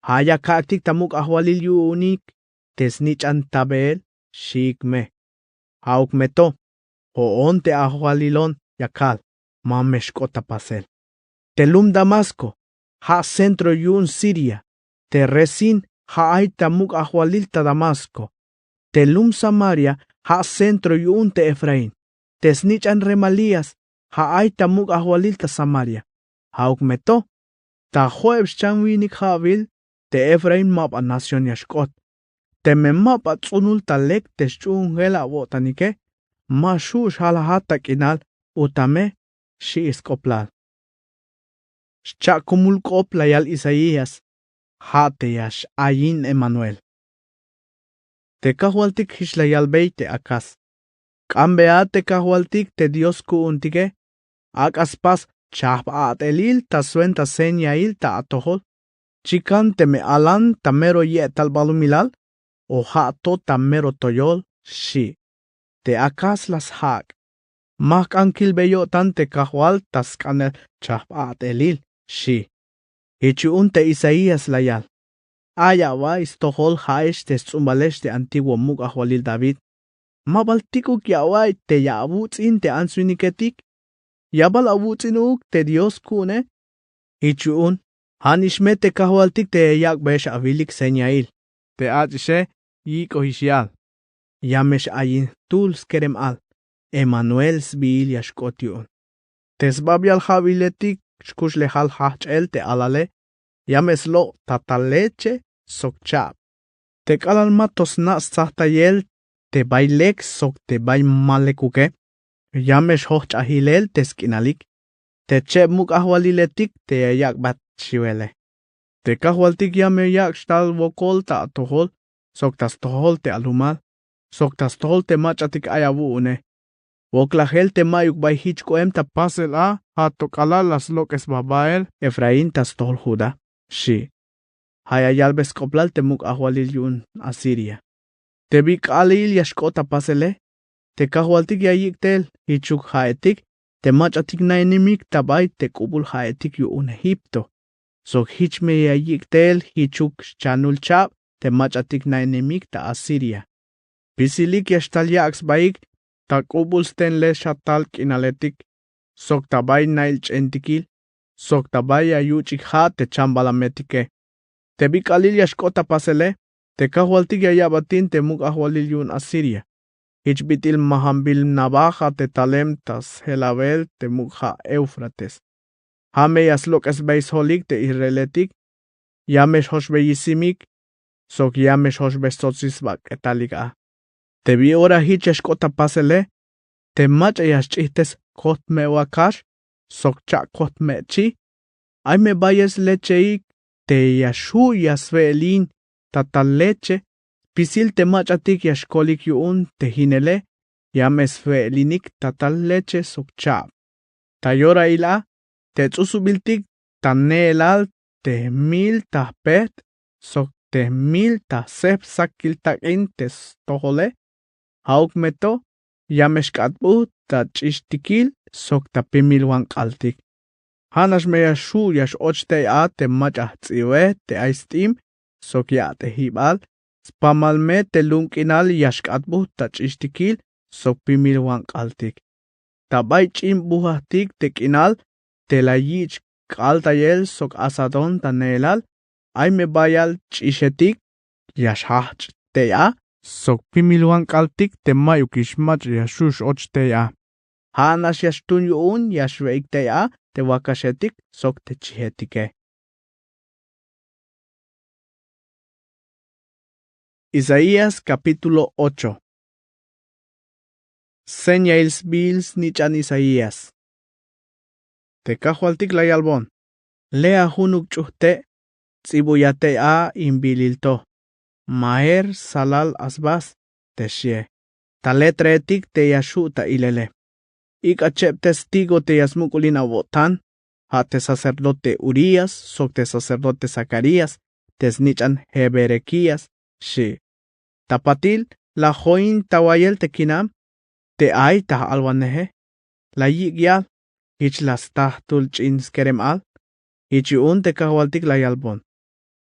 Ja' ya kak'tik ta muk' ajwalil yu'unik te snich'an Tabeel, xiik me. Ja'uk me to, jo'on te ajwalilon ya kal, ma me xk'ot ta pasel. Te lum Damasco, ja' centro yu'un Siria, te Resín ja' ay ta muk' ajwalil ta Damasco. Te lum Samaria ja' centro yu'un te Efraín, te snich'an Remalías ja' ay ta muk' ajwalil ta Samaria. Ja'uk me to, ta jo'eb xchan winik ja'wil, te Efraín ma ba nación ya xk'ot. Teme ma ba ts'unul ta lek te xch'uunjel awo'tanike, ma xju' xjalajat ta k'inal, utame, xi' sk'oplal. Xcha'kumul k'op la yal Isaías, ja' te ya x-ayin Emanuel. Te kajwaltik jich la yalbey te Acaz: K'anbea te kajwaltik te Dios ku'untike, ak'a spas chajp a'telil ta swenta señail ta atojol. Chikan teme alan ta mero ye'tal balumilal o ja' to ta mero toyol, xi'. Te Acaz la sjak': Ma jk'an kilbe yo'tan te kajwal ta sk'anel chajp a'telil, xi'. Jich yu'un te Isaías la yal: Ay awa'iy stojol ja'ex te sts'umbalex te antiguo muk' ajwalil David. Ma bal tik'uk ya awa'iy te ya awuts'in te ants-winiketik. Ya bal awuts'inuk te Dios ku'une. Jich yu'un, ja'nix me te kajwaltik te ya yak'beyex awilik señail, te ach'ixe yik'ojix yal: Ya me x-ayin jtul skerem al, Emanuel sbiil ya xk'ot yu'un. Te sbabial ja'wiletik xkuxlejal jajch'el te alale, ya me slo' ta ta leche sok cha'ab. Te k'alal ma to sna' stsajtayel te bay lek sok te bay ma lekuke, ya me xjojch'aj ilel te sk'inalik te cheb muk' ajwaliletik te ya yak'bat xiwele. Te kajwaltik ya me yak' xtal wokol ta atojol sok ta stojol te alumal sok ta stojol te mach'atik ay awu'une. Woklajel te ma'yuk bay jich k'oem ta pasel a, ja' to k'alal la slok'esbaj bael Efraín ta stojol Judá, xi'. Ja' ya yalbey sk'oplal te muk' ajwalil yu'un Asiria. Te bi k'aalil ya xk'ot ta pasele, te kajwaltik ya yik' tel jichuk ja'etik te mach'atik na'inemik ta bay te k'ubul ja'etik yu'un Egipto, sok jich me ya yik' tel jichuk xchanul chab te mach'atik na'inemik ta Asiria. Spisilik ya xtal yak' sbaik ta k'ubul stenle xatal k'inaletik, sok ta bay na'il ch'entikil, sok ta bay ya yuch'ik ja' te chambalametike. Te bi k'aalil ya xk'ot ta pasele, te kajwaltik ya ya'batin te muk' ajwalil yu'un Asiria. Jich bit'il majambil nabaj ja' te talem ta sjelabel te muk' ja' Éufrates. Ja' me ya slok'esbey sjolik te Israeletik, ya me xjoxbey yisimik, sok ya me xjoxbey stsotsil sbak'etalik a. Te bi ora jich ya xk'ot ta pasele, te mach'a ya xch'ijtes kojt me wakax sok cha'kojt me chi', ay me bayel slecheik te ya xju' ya swe'elin ta tal leche. Spisil te mach'atik ya xkolik yu'un te jinele ya me swe'elinik ta tal leche sok cha'b. Ta yorail a te ts'usubiltik ta ne'elal te jmil ta jpejt' sok te jmil ta jsejp sakil tak'in te stojole, ja'uk me to ya me xk'atbuj ta ch'ixtikil sok ta pimil wan k'altik. Ja' nax me ya xju' ya x-och tey a te mach'a jts'i'wej te ay st'im sok ya'tejibal. Spamal me te lum k'inal ya xk'atbuj ta ch'ixtikil sok pimil wan k'altik. Ta bay ch'in bujajtik te k'inal te la yich' k'aaltayel sok Asdod ta ne'elal, ay me bayal ch'ixetik ya xjajch' tey a sok pimil wan k'altik te ma'yukix mach'a ya xju' x-och tey a. Ja' nax ya xtun yu'un ya xwe'ik tey a te wakaxetik sok te chijetike. Isaías capítulo ocho. Señail sbiil snich'an Isaías. Te kajwaltik la yalbon: Le'a junuk ch'ujte', ts'ibuya tey a in bilil to: Maher-salal-hasbaz, te xie. Ta letraetik te ya xju' ta ilele: Ik'a cheb testigo te ya smuk'ulin awo'tan, ja' te sacerdote Urías sok te sacerdote Zacarías te snich'an Berequías, xi'. Ta patil la join ta wayel te kinam te ay ta j-alwaneje, la yik' yal: Jich la sta jtul ch'in skerem al. Jich yu'un te kajwaltik la yalbon: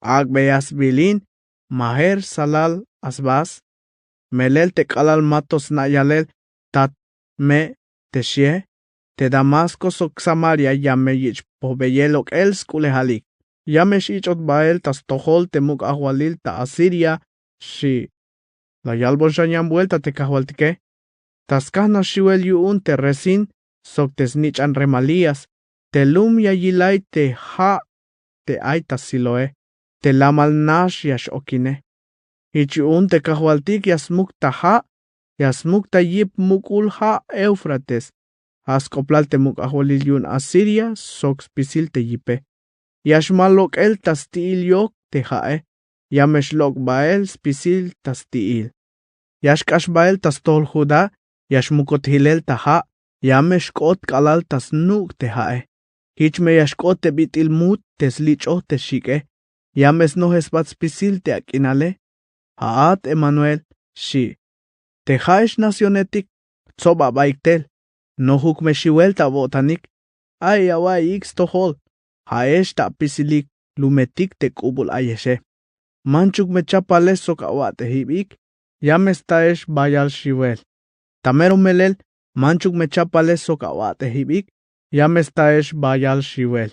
Ak'beya sbiilin Maher-salal-hasbaz. Melel te k'alal ma to sna' yalel: Tat, me', te xie, te Damasco sok Samaria ya me yich' pojbeyel lok'el sk'u'lejalik. Ya me x-ich'ot bael ta stojol te muk' ajwalil ta Asiria, xi'. La yalbon xan yan buelta te kajwaltike: Ta skaj nax xiwel yu'un te Rezín sok te snich'an Remalías, te lum ya yilay te ja' te ay ta Siloé, te lamal nax ya x-okine. Jich yu'un te kajwaltik ya smuk ta ja', ya smuk ta yip muk'ul ja' Éufrates, ja' sk'oplal te muk' ajwalil yu'un Asiria sok spisil te yipe. Ya xmal lok'el ta sti'il yok te ja'e, ya me xlok' bael spisil ta sti'il. Ya xk'ax bael ta stojol Judá, ya xmukot jilel ta ja', ya me xk'ot k'alal ta snuk' te ja'e. Jich me ya xk'ot te bit'il mut te slich'oj te xik'e, ya me snojesbat spisil te ak'inale. Ja'at Emanuel, xi'. Te ja'ex nacionetik, jtsob abaik tel, nojuk me xiwel ta awo'tanik. Ay awa'iyik stojol, ja'ex ta apisilik lumetik te k'ubul ayexe. Manchuk me chapale sok awa'tejibik, ya me staex bayal xiwel. Ta mero melel, manchuk me chapale sok awa'tejibik, ya me staex bayal xiwel.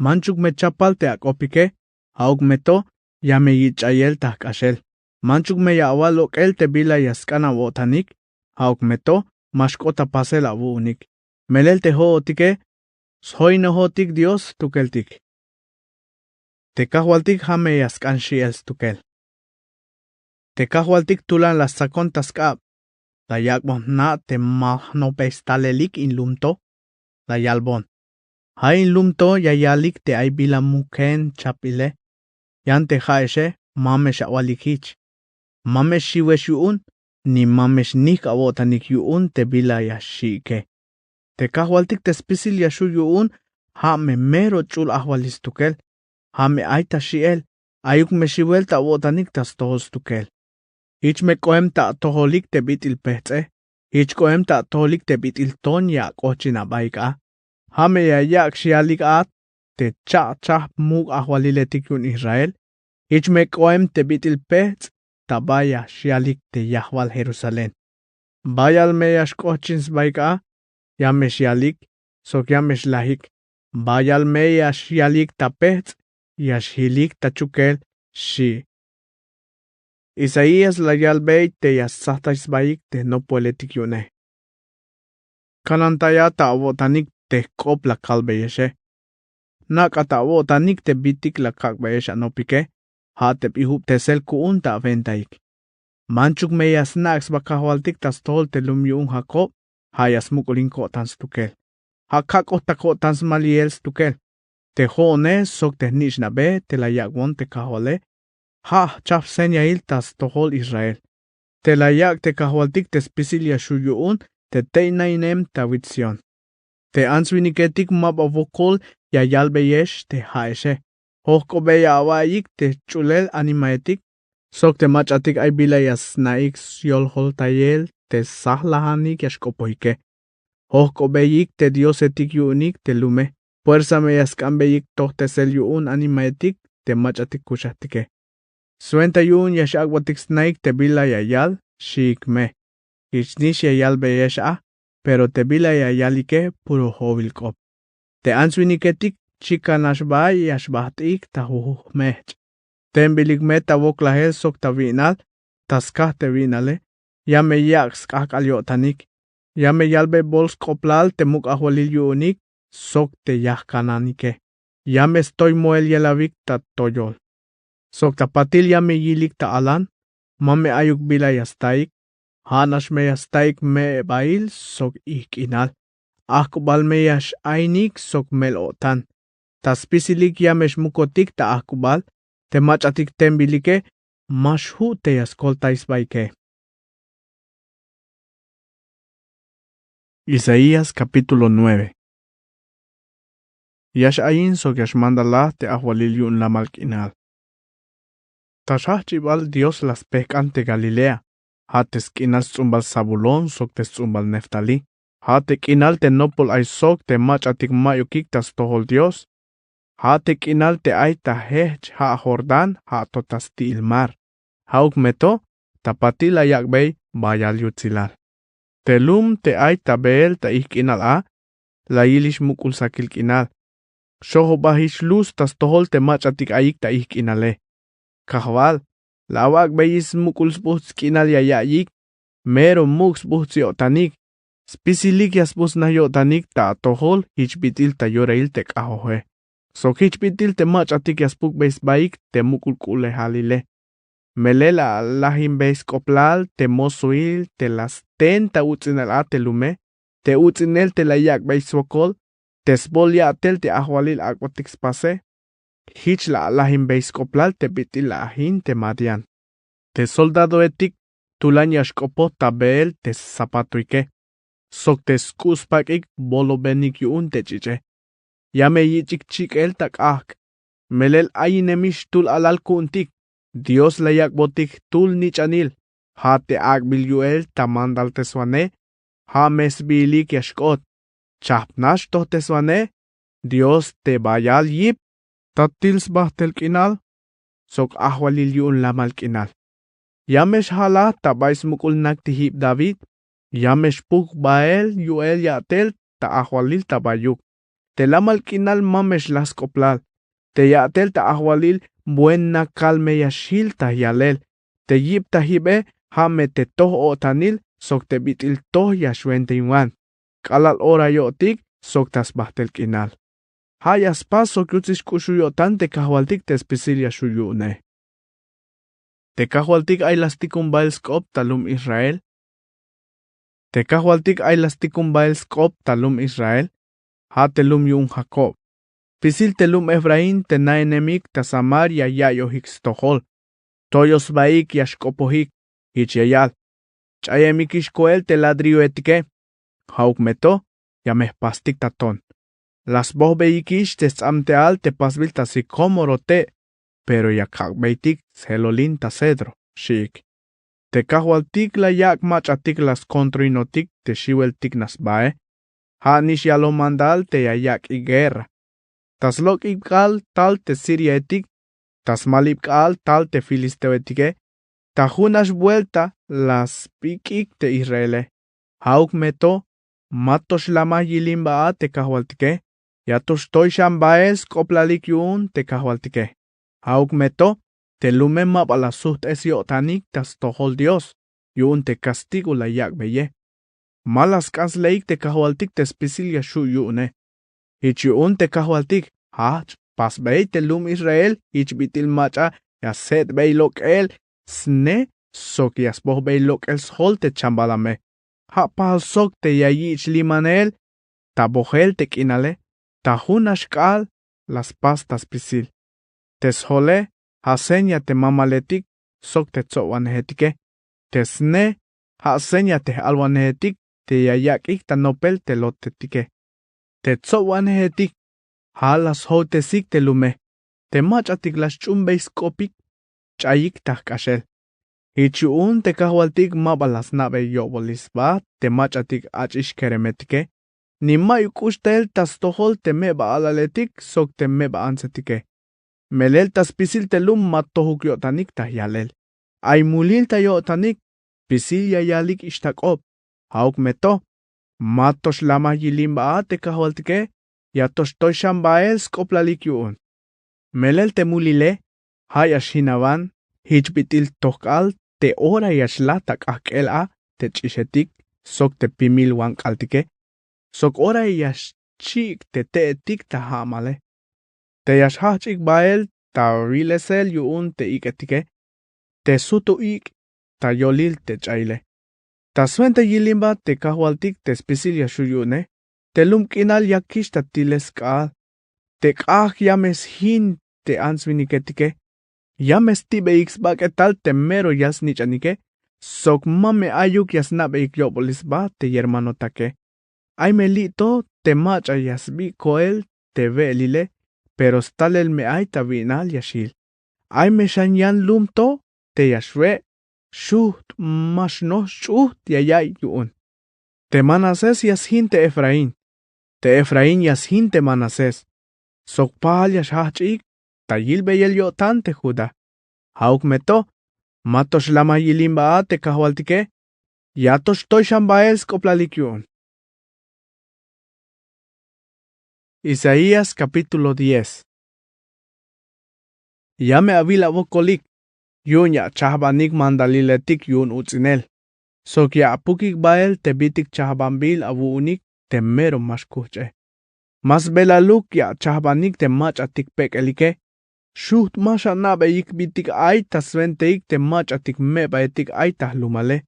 Manchuk me chapal te ak'opike, ja'uk me to ya me yich' ch'ayel ta jk'axel. Manchuk me ya awal lok'el te bila ya sk'an awo'tanik, ja'uk me to ma xk'ot ta pasel awu'unik. Melel te jo'otike, sjoinejotik Dios jtukeltik. Te kajwaltik ja' me ya sk'an xi'el stukel. Te kajwaltik tulan la stsakon ta sk'ab. La yak'bon jna' te ma jnopbey stalelik in lum to. La yalbon: Ja' in lum to ya yalik te ay bila muken chapbile. Yan te ja'exe ma me xawalik jich. Ma me xiwex yu'un, ni ma me xnijk awo'tanik yu'un te bila ya xi'ike. Te kajwaltik te spisil ya xju' yu'un, ja' me mero ch'ul ajwalil stukel. Ja' me ay ta xi'el. Ayuk me xiwel ta awo'tanik ta stojol stukel. Jich me k'oem ta atojolik te bit'il pejts'e. Jich k'oem ta atojolik te bit'il ton ya ak'ojchin abaik a. Ja' me ya yak' xyalik a te cha'chajp muk' ajwaliletik yu'un Israel. Jich me k'oem te bit'il pejts' ta bay ya xyalik te yajwal Jerusalén. Bayal me ya xk'ojchin sbaik a. Ya me xyalik sok ya me xlajik. Bayal me ya xyalik ta pejts', ya xjilik ta chukel, xchi. Isaías la yalbey te ya stsajtay sbaik te jnopbeletik yu'une. Kanantaya ta awo'tanik te jk'op la kalbeyexe. Nak'a ta awo'tanik te bitik la kak'beyex anopike. Ja' te bijubtesel ku'un ta awentaik. Manchuk me ya snak' sba kajwaltik ta stojol te lum yu'un Jakob. Ja' ya smuk'ulin ko'tan stukel. Ja' kak'ot ta ko'tan smaliyel stukel. Te jo'one sok te jnich'nabe te la yak'bon te kajwale, ja' jchajp señail ta stojol Israel. Te la yak' te kajwaltik te spisil ya xju' yu'un te tey nainem ta wits Sión. Te ants winiketik ma ba wokol ya yalbeyex te ja'exe. Jojk'obeya awa'iyik te jch'ulel animaetik sok te mach'atik ay bila ya sna'ik syoljoltayel te sjajlajanik ya xk'opojike. Jojk'obeyik te diosetik yu'unik te lume. Puersa me ya sk'anbeyik tojtesel yu'un animaetik te mach'atik kuxajtike. Swenta yu'un ya x-ak'botik snaik te bila ya yal, xiik me. Jich nix ya yalbeyex a, pero te bila ya yalike puro jowil k'op. Te ants winiketik chikan nax bay ya xbajt'ik ta jujmejch'. Tembilik me ta woklajel sok ta wi'nal. Ta skaj te wi'nale ya me yak' sk'ajk'al yo'tanik. Ya me yalbey bol sk'oplal te muk' ajwalil yu'unik sok te yajkananike. Ya me stoy moel yelawik ta toyol. Sok ta patil ya me yilik ta alan. Ma me ayuk bila ya staik. Ja' nax me ya staik me'ebail sok ijk'inal. Ajk'ubal me ya x-ainik sok mel-o'tan. Ta spisilik ya me xmukotik ta ajk'ubal. Te mach'atik tembilike ma xju' te ya skoltay sbaike. Isaías capítulo nueve. Ya x-ayin sok ya xmandalaj te ajwalil yu'un lamal k'inal. Ta xjajch'ibal Dios la spejk'an te Galilea. Ja' te sk'inal sts'umbal Zabulón sok te sts'umbal Neftalí. Ja' te k'inal te nopol ay sok te mach'atik ma'yukik ta stojol Dios. Ja' te k'inal te ay ta jejch ja' Jordán ja' to ta sti'il mar. Ja'uk me to ta patil la yak'bey bayal yutsilal. Te lum te ay ta beel ta ijk'inal a la yilix muk'ul sakil k'inal. Xojoba jich luz ta stojol te mach'atik ayik ta ijk'inale. Kajwal, la awak'beyix smuk'ul sbujts' k'inal ya ya'iyik. Mero muk' sbujts' yo'tanik. Spisilik ya sbujts'naj yo'tanik ta atojol jich bit'il ta yorail te k'ajoje. Sok jich bit'il te mach'atik ya spukbey sbaik te muk'ul k'u'lejalile. Melel la alajinbey sk'oplal te mosoil te la sten ta uts'inel a te lume. Te uts'inel te la yak'bey swokol te sbol ya'tel te ajwalil ak'botik spase. Jich la alajinbey sk'oplal te bit'il la ajin te Madián. Te soldadoetik tulan ya xk'opoj ta beel te sapatoike. Sok te sk'u' spak'ik bolobenik yu'un te ch'ich'e. Ya me yich'ik chik'el ta k'ajk'. Melel ayinemix jtul alal ku'untik. Dios la yak'botik jtul nich'anil. Ja' te ak'bil yu'el ta mandalteswanej. Ja' me sbiilik ya xk'ot. Chajp nax tojteswanej. Dios te bayal yip. Tatil sbajtel k'inal sok ajwalil yu'un lamal k'inal. Ya me xjalaj ta bay smuk'ul nak te jib David. Ya me xpuk bael yu'el ya'tel ta ajwalil ta bayuk. Te lamal k'inal ma me xlaj sk'oplal. Te ya'tel ta ajwalil buen nakal me ya xjil ta yalel. Te yip ta jibe ja' me te toj-o'tanil sok te bit'il toj ya xwentenwan. K'alal ora yo'tik sok ta sbajtel k'inal. Ja' ya spas sok yutsil xk'uxul yo'tan te kajwaltik te spisil ya xju' yu'une. Te kajwaltik ay la stikun bael sk'op ta lum Israel. Te kajwaltik ay la stikun bael sk'op ta lum Israel, ha te lum yu'un Jakob. Spisil te lum Efraín te naenemik ta Samaria ya'yojik stojol. Toyoj sbaik ya xk'opojik. Hich ya yal: Ch'ayemikix koel te ladrilloetike. Ja'uk me to, ya me jpastik ta ton. La sbojbeyikix te sts'amte'al te pasbil ta sicómoro te', pero ya kak'beytik sjelolin ta cedro, xi'ik. Te kajwaltik la yak' mach'atik la skontroinotik te xiweltik nax sbae. Ha nix yaloj mandal te ya yak'ik guerra. Ta slok'ib k'aal tal te siriaetik, ta smalib k'aal tal te filisteoetike, ta junax buelta la sbik'ik te Israele. Ja'uk me to, ma to xlamaj yilimba a te kajwaltike, ya to xtoy xan bael sk'oplalik yu'un te kajwaltike. Ja'uk me to, te lume ma ba la sujt'es yo'tanik ta stojol Dios yu'un te kastigo la yak'beye. Ma la sk'an sleik te kajwaltik te spisil ya xju' yu'une. Jich yu'un te kajwaltik, jajch' pasbey te lum Israel jich bit'il mach'a ya sje'tbey lok'el sne sok ya sbojbey lok'el sjol te chambalame. Ja' pajal sok te ya yich' limanel ta bojel te k'inale, ta junax k'aal la spas ta spisil. Te sjole ja' seña te mamaletik sok te tsobwanejetike. Te sne ja' seña te j'alwanejetik te ya yak'ik ta nopel te lotetike. Te tsobwanejetik ja' la sjowtesik te lume. Te mach'atik la xch'uunbey sk'opik ch'ayik ta jk'axel. Jich yu'un te kajwaltik ma ba la sna'bey yo'bolil sba te mach'atik ach'ix keremetike, ni ma'yuk k'ux tel ta stojol te meba alaletik sok te meba antsetike. Melel ta spisil te lum ma tojuk yo'tanik ta jyalel. Ay mulil ta yo'tanik, spisil ya yalik ixta k'op. Ja'uk me to, ma to xlamaj yilimba a te kajwaltike, ya to xtoy xan bael sk'oplalik yu'un. Melel te mulile ja' ya xjinawan jich bit'il tojk'al te ora ya xlaj ta k'ajk'el a te ch'ixetik sok te pimil wank'altike, sok ora ya xchi'ik te te'etik ta ja'male. Te ya xjajch'ik bael ta wilesel yu'un te ik'etike, te sujt u ik' ta yolil te ch'ayile. Ta swenta yilimba te kajwaltik te spisil ya xju' yu'une, te lum k'inal ya kix ta tilel sk'aal. Te k'ajk' ya me sjin te ants-winiketike, ya me sti'beyik sbak'etal te mero yal-snich'anike, sok ma me ayuk ya sna'beyik yo'bolil sba te yermanotake. Ay me li' to te mach'a ya sbik' koel te we'elile, pero stalel me ay ta wi'nal ya xjil. Ay me xan yan lum to te ya xwe', xujt' ma xnoj sch'ujt ya ya'iy yu'un. Te Manasés ya sjin te Efraín. Te Efraín ya sjin te Manasés. Sok pajal ya xjajch'ik ta yilbeyel yo'tan te Judá. Ja'uk me to, ma to xlamaj yilimba a te kajwaltike, ya to xtoy xan bael sk'oplalik yu'un. Isaías capítulo diez. Ya me awil awokolik yu'un ya achajbanik mandaliletik yu'un uts'inel, sok ya apukik bael te bitik chajbanbil awu'unik te mero ma xkujch'e. Ma sbelaluk ya achajbanik te mach'atik pek'elike. Xujt' ma xana'beyik bitik ay ta swenteik te mach'atik me'baetik ay ta jlumale.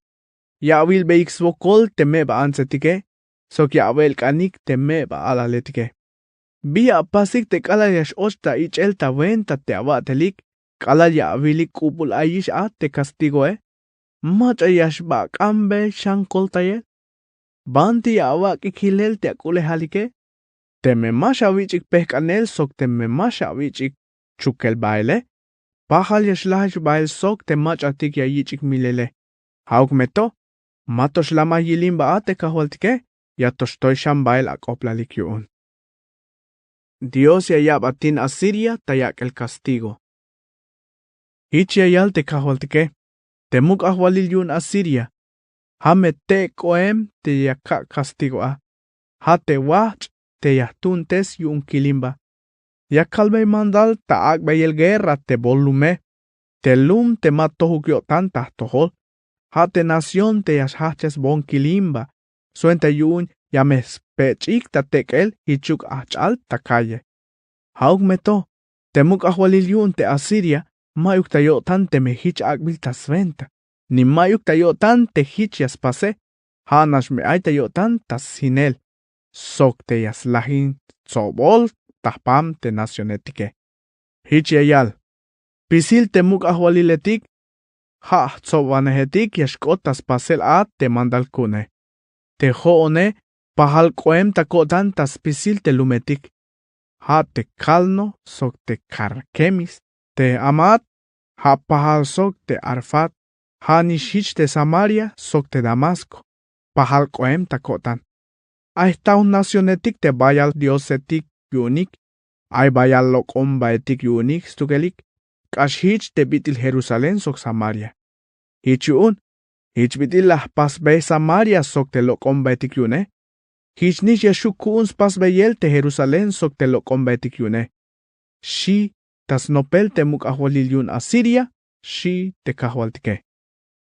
Ya awilbeyik swokol te meba antsetike, sok ya awe'elk'anik te meba alaletike. Bi ya apasik te k'alal ya x-och ta ich'el ta wenta te awa'telik, k'alal ya awilik k'ubul ayix a te kastigoe? Mach'a ya xbak'anbey xan koltayel. Banti ya awak'ik jilel te ak'u'lejalike? Teme ma xawich'ik pejk'anel sok teme ma xawich'ik chukel baele, pajal ya xlajix bael sok te mach'atik ya yich'ik milele. Ja'uk me to, ma to xlamaj yilimba a te kajwaltike, ya to xtoy xan bael ak'oplalik yu'un. Dios ya ya'batin Asiria ta yak'el kastigo. Jich ya yal te kajwaltike: Te muk' ajwalil yu'un Asiria, ja' me te' k'oem te ya kak' kastigo a. Ja' te wajch' te ya jtuuntes yu'un kilimba. Ya kalbey mandal ta ak'beyel guerra te bol lume, te lum te ma tojuk yo'tan ta jtojol. Ja' te nación te ya xjajchesbon kilimba, swenta yu'un ya me spech'ik ta tek'el jichuk ajch'al ta calle. Ja'uk me to, te muk' ajwalil yu'un te Asiria Ma'yuk ta yo'tan teme jich ak'bil ta swenta, ni ma'yuk ta yo'tan te jich ya spase. Ja' nax me ay ta yo'tan ta shinel sok te ya slajin tsobol ta jpam te nacionetike. Jich ya yal: Spisil te muk' ajwaliletik ja' jtsobwanejetik ya xk'ot ta spasel a te mandal ku'une. Te jo'one pajal k'oem ta ko'tan ta spisil te lumetik, ja' te Calno sok te Carquemis. Te Hamat ja' pajal sok te Arfat. Ja' nix jich te Samaria sok te Damasco pajal k'oem ta ko'tan. Ay jtaw nacionetik te bayal diosetik yu'unik, ay bayal lok'ombaetik yu'unik stukelik, k'ax jich te bit'il Jerusalén sok Samaria. Jich yu'un, jich bit'il la jpasbey Samaria sok te lok'ombaetik yu'une. Jich nix ya xju' ku'un spasbeyel te Jerusalén sok te lok'ombaetik yu'une, xi' ta snopel te muk' ajwalil yu'un Asiria, xi' te kajwaltike.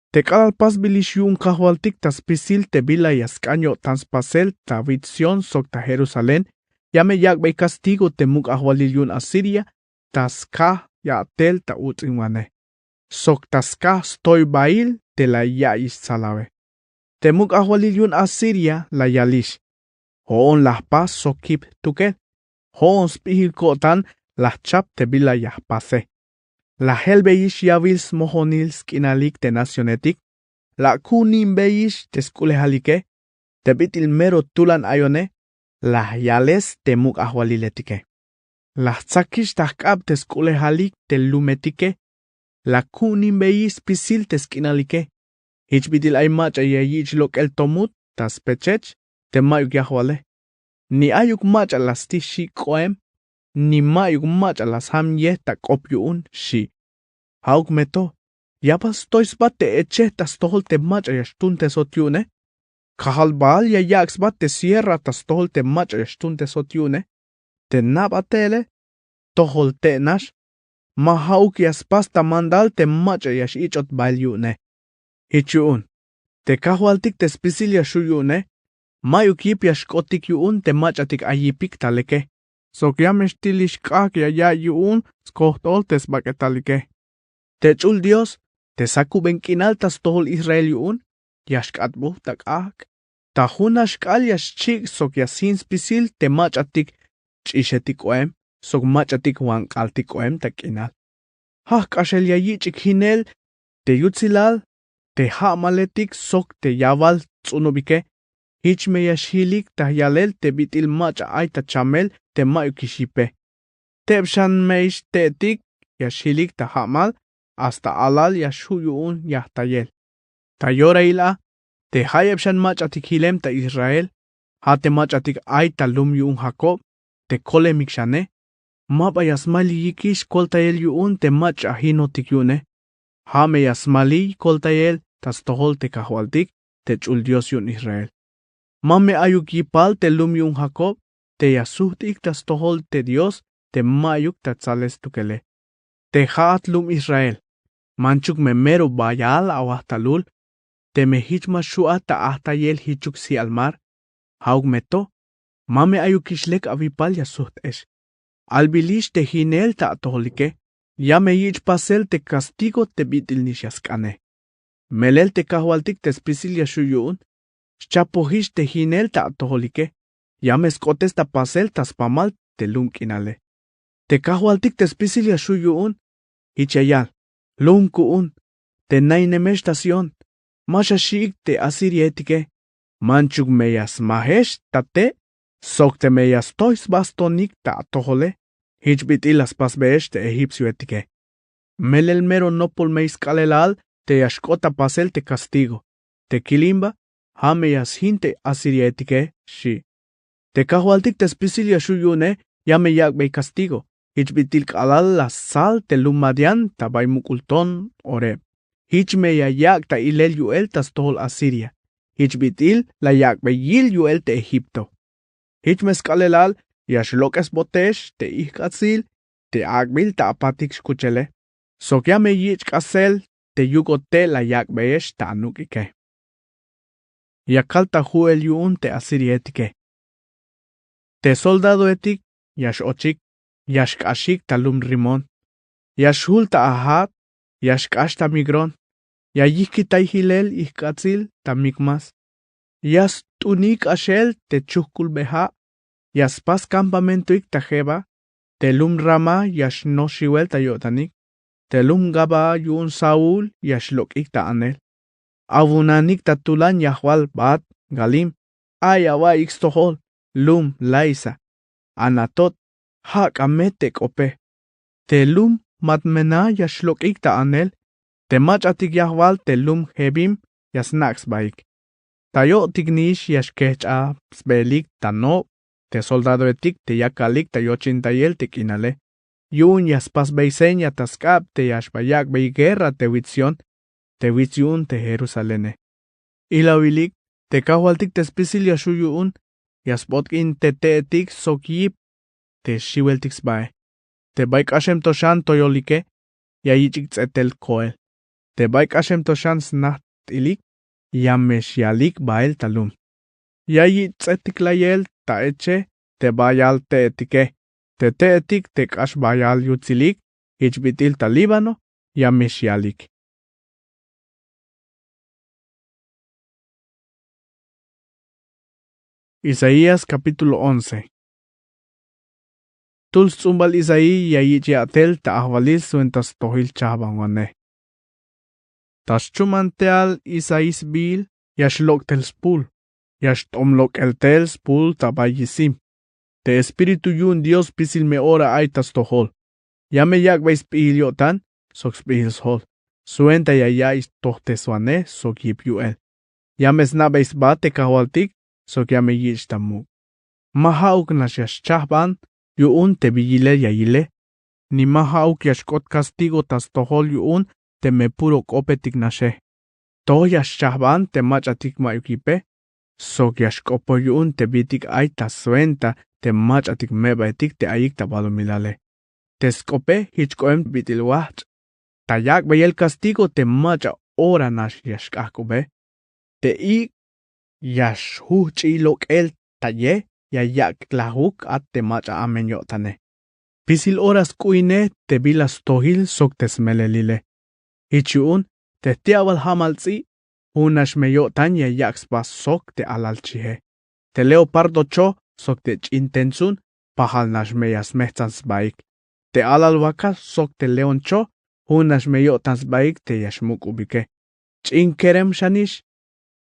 Te k'alal pasbilix yu'un kajwaltik ta spisil te bila ya sk'an yo'tan spasel ta wits Sión sok ta Jerusalén, ya me yak'bey kastigo te muk' ajwalil yu'un Asiria ta skaj ya'tel ta uts'inwanej sok ta skaj stoybail te la ya'iyix tsalawe. Te muk' ajwalil yu'un Asiria la yalix: Jo'on la jpas sok kip jtukel. Jo'on sp'ijil ko'tan la jchap te bila ya jpase. La jelbeyix yawil smojonil sk'inalik te nacionetik. La ku'unimbeyix te sk'ulejalike. Te bit'il mero tulan ayone la yales te muk' ajwaliletike. La jtsakix ta jk'ab te sk'u'lejalik te lumetike. La ku'unimbeyix spisil te sk'inalike. Jich bit'il ay mach'a ya yich' lok'el to mut ta spechech te ma'yuk yajwale. Ni ayuk mach'a la stij xi' k'oem, ni ma'yuk mach'a la sjam ye ta k'op yu'un, xi'. Ja'uk me to, ya bal stoy sba te echej ta stojol te mach'a ya xtuuntesot yu'une. Kajal bal ya yak' sba te sierra ta stojol te mach'a ya xtuuntesot yu'une. Te na'batele tojol te' nax, ma ja'uk ya spas ta mandal te mach'a ya x-ich'ot bael yu'une. Jich yu'un, te kajwaltik te spisil ya xju' yu'une, ma'yuk yip ya xk'otik yu'un te mach'atik ay yipik ta leke, sok ya me xtilix k'ajk' ya ya'iy yu'un skojt'ol te sbak'etalike. Te ch'ul Dios te sakuben k'inal ta stojol Israel yu'un, ya xk'atbuj ta k'ajk'. Ta jun nax k'aal ya xchik' sok ya sjin spisil te mach'atik ch'ixetik k'oem sok mach'atik wank'altik k'oem ta k'inal. Ja' jk'axel ya yich'ik jinel te yutsilal te ja'maletik sok te yawal ts'unubike. Jich me ya xjilik ta yalel te bit'il mach'a ay ta chamel te ma'yukix yipe. Teb xan me ix te'tik ya xjilik ta ja'mal, hasta alal ya xju' yu'un yajtayel. Ta yorail a, te jayeb xan mach'atik jilem ta Israel, ja' te mach'atik ay ta lum yu'un Jacob, te kolemik xane, ma ba ya smaliy yikix koltayel yu'un te mach'a jinotik yu'une. Ja' me ya smaliy koltayel ta stojol te kajwaltik te ch'ul Dios yu'un Israel. Ma me ayuk yipal te lum yu'un Jacob te ya sujt'ik ta stojol te Dios te ma'yuk ta tsalel stukele. Te ja'at lum Israel, manchuk me mero bayal awaj ta lul. Teme jich ma xju' a ta ajtayel jichuk sji'al mar, ja'uk me to, ma me ayukix lek awipal ya sujt'ex. Albilix te jinel ta atojolike, ya me yich' pasel te kastigo te bit'il nix ya sk'ane. Melel te kajwaltik te spisil ya xju' yu'un, xchapojix te jinel ta atojolike, ya me sk'otes ta pasel ta spamal te lum k'inale. Te kajwaltik te spisil ya xju' yu'un, jich ya yal: Lum ku'un, te nainemex ta Sión, ma xaxi'ik te asiriaetike. Manchuk me ya smajex ta te' sok teme ya stoy sba stonik ta atojole, jich bit'il la spasbeyex te egipcioetike. Melel mero nopol me sk'aalelal te ya xk'ot ta pasel te kastigo. Te kilimba, ja' me ya sjin te asiriaetike, xi'. Te kajwaltik te spisil ya xju' yu'une, ya me yak'bey kastigo. Jich bit'il k'alal la stsal te lum Madián ta bay muk'ul ton Oreb. Jich me ya yak' ta ilel yu'el ta stojol Asiria. Jich bit'il la yak'bey yil yu'el te Egipto. Jich me sk'aalelal ya xlok'esbotex te ijk'atsil te ak'bil ta apatik xkuchele, sok ya me yich' k'asel te yuk'ot te' la yak'beyex ta anuk'ike. Ya kal ta ju'el yu'un te asiriaetike. Te soldadoetik ya x-ochik, ya xk'axik ta lum Rimón. Ya xjul ta ajat, ya xk'ax ta migron, ya yijkitay jilel ijk'atsil ta mikmas. Ya st'unik k'axel te chujk'ulbe ja', ya spas kampamentoik ta jeba. Te lum rama ya xnoj xiwel ta yo'tanik. Te lum gabaa yu'un saúl ya xlok'ik ta anel. Awunanik ta tulan yajwal bat galim. Ay awa'iyik stojol lum laisa, anatot, ja' k'ame te k'ope. Te lum matmena ya xlok'ik ta anel. Te mach'atik yajwal te lum jebim ya snak' sbaik. Ta yo'tik nix ya xkejch'aj sbeelik ta nob. Te soldadoetik te yakalik ta yochintayel te k'inale yu'un ya spasbey seña ta sk'ab te ya xba yak'bey guerra te wits sión, te wits yu'un te jerusalene. Ilawilik, te kajwaltik te spisil ya xju' yu'un, ya sb'otk'in te te'etik sok yip te xiweltik sbae. Te bay k'axem to xan toyolike, ya yich'ik ts'etel koel. Te bay k'axem to xan snajt'ilik, ya me xyalik bael ta lum. Ya yich' ts'etik layel ta eche te bayal te'etike. Te te'etik te k'ax bayal yutsilik jich bit'il ta líbano, ya me xyalik. Isaías capítulo once. Tul sts'umbal isaí ya yich' ya'tel ta ajwalil swenta stojil chajbanwanej. Ta xchumanteal isaí sbiil, ya xlok'tel spul, ya xt'om lok'el tel spul ta bay yisim. Te espíritu yu'un dios spisil me ora ay ta stojol. Ya me yak'bey sp'ijil yo'tan sok sp'ijil sjol, swenta ya ya'iy tojteswanej sok yip yu'el. Ya me sna'bey sba te kajwaltik sok ya me yich' ta muk'. Ma ja'uk nax ya xchajban yu'un te bi yilel ya yile, ni ma ja'uk ya xk'ot kastigo ta stojol yu'un teme puro k'opetik naxe. Toj ya xchajban te mach'atik ma'yuk yipe, sok ya xk'opoj yu'un te bitik ay ta swenta te mach'atik me'baetik te ayik ta balumilale. Te sk'ope jich k'oem bit'il wajch'. Ta yak'beyel kastigo te mach'a ora nax ya xk'ajk'ube. Te ik' ya xjujch'iy lok'el ta ye ya yak' lajuk a te mach'a amen yo'tane. Spisil ora sk'u'inej te bila stojil sok te smelelile. Jich yu'un te jti'awal ja'mal ts'i', jun nax me yo'tan ya yak' sba sok te alal chije. Te leopardo choj sok te ch'in tentsun pajal nax me ya smejtsan sbaik. Te alal wakax sok te león choj jun nax me yo'tan sbaik te ya xmuk'ubike. Ch'in kerem xanix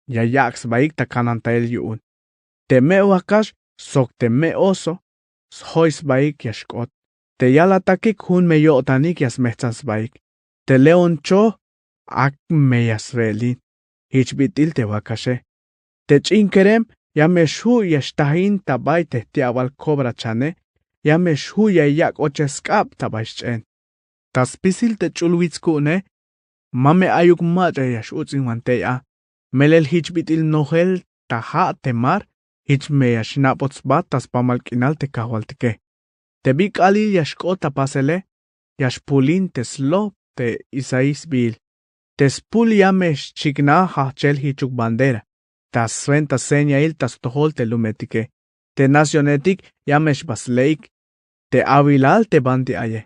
ya yak' sbaik ta kanantayel yu'un. Te me' wakax sok te me' oso sjoy sbaik ya xk'ot. Te yalatakik jun me yo'tanik ya smejtsan sbaik. Te león choj ak me ya swe'elin. Jich bit'il te wakaxe. Te ch'in kerem ya me xju' ya xtajin ta bay te jti'awal kobrachane. Ya me xju' ya yak' ochel sk'ab ta bay xch'en. Ta spisil te ch'ul wits ku'une, ma me ayuk mach'a ya x'uts'inwan tey a. Melel jich bit'il nojel ta ja' te mar jich me ya xna'bot sba ta spamal k'inal te kajwaltike. Te bi k'aalil ya xk'ot ta pasele ya xpulin te slob te isaí sbiil. Te spul ya me xchiknaj jajchel jichuk bandera ta swenta señail ta stojol te lumetike. Te nacionetik ya me xba sle'ik. Te awilal te banti aye,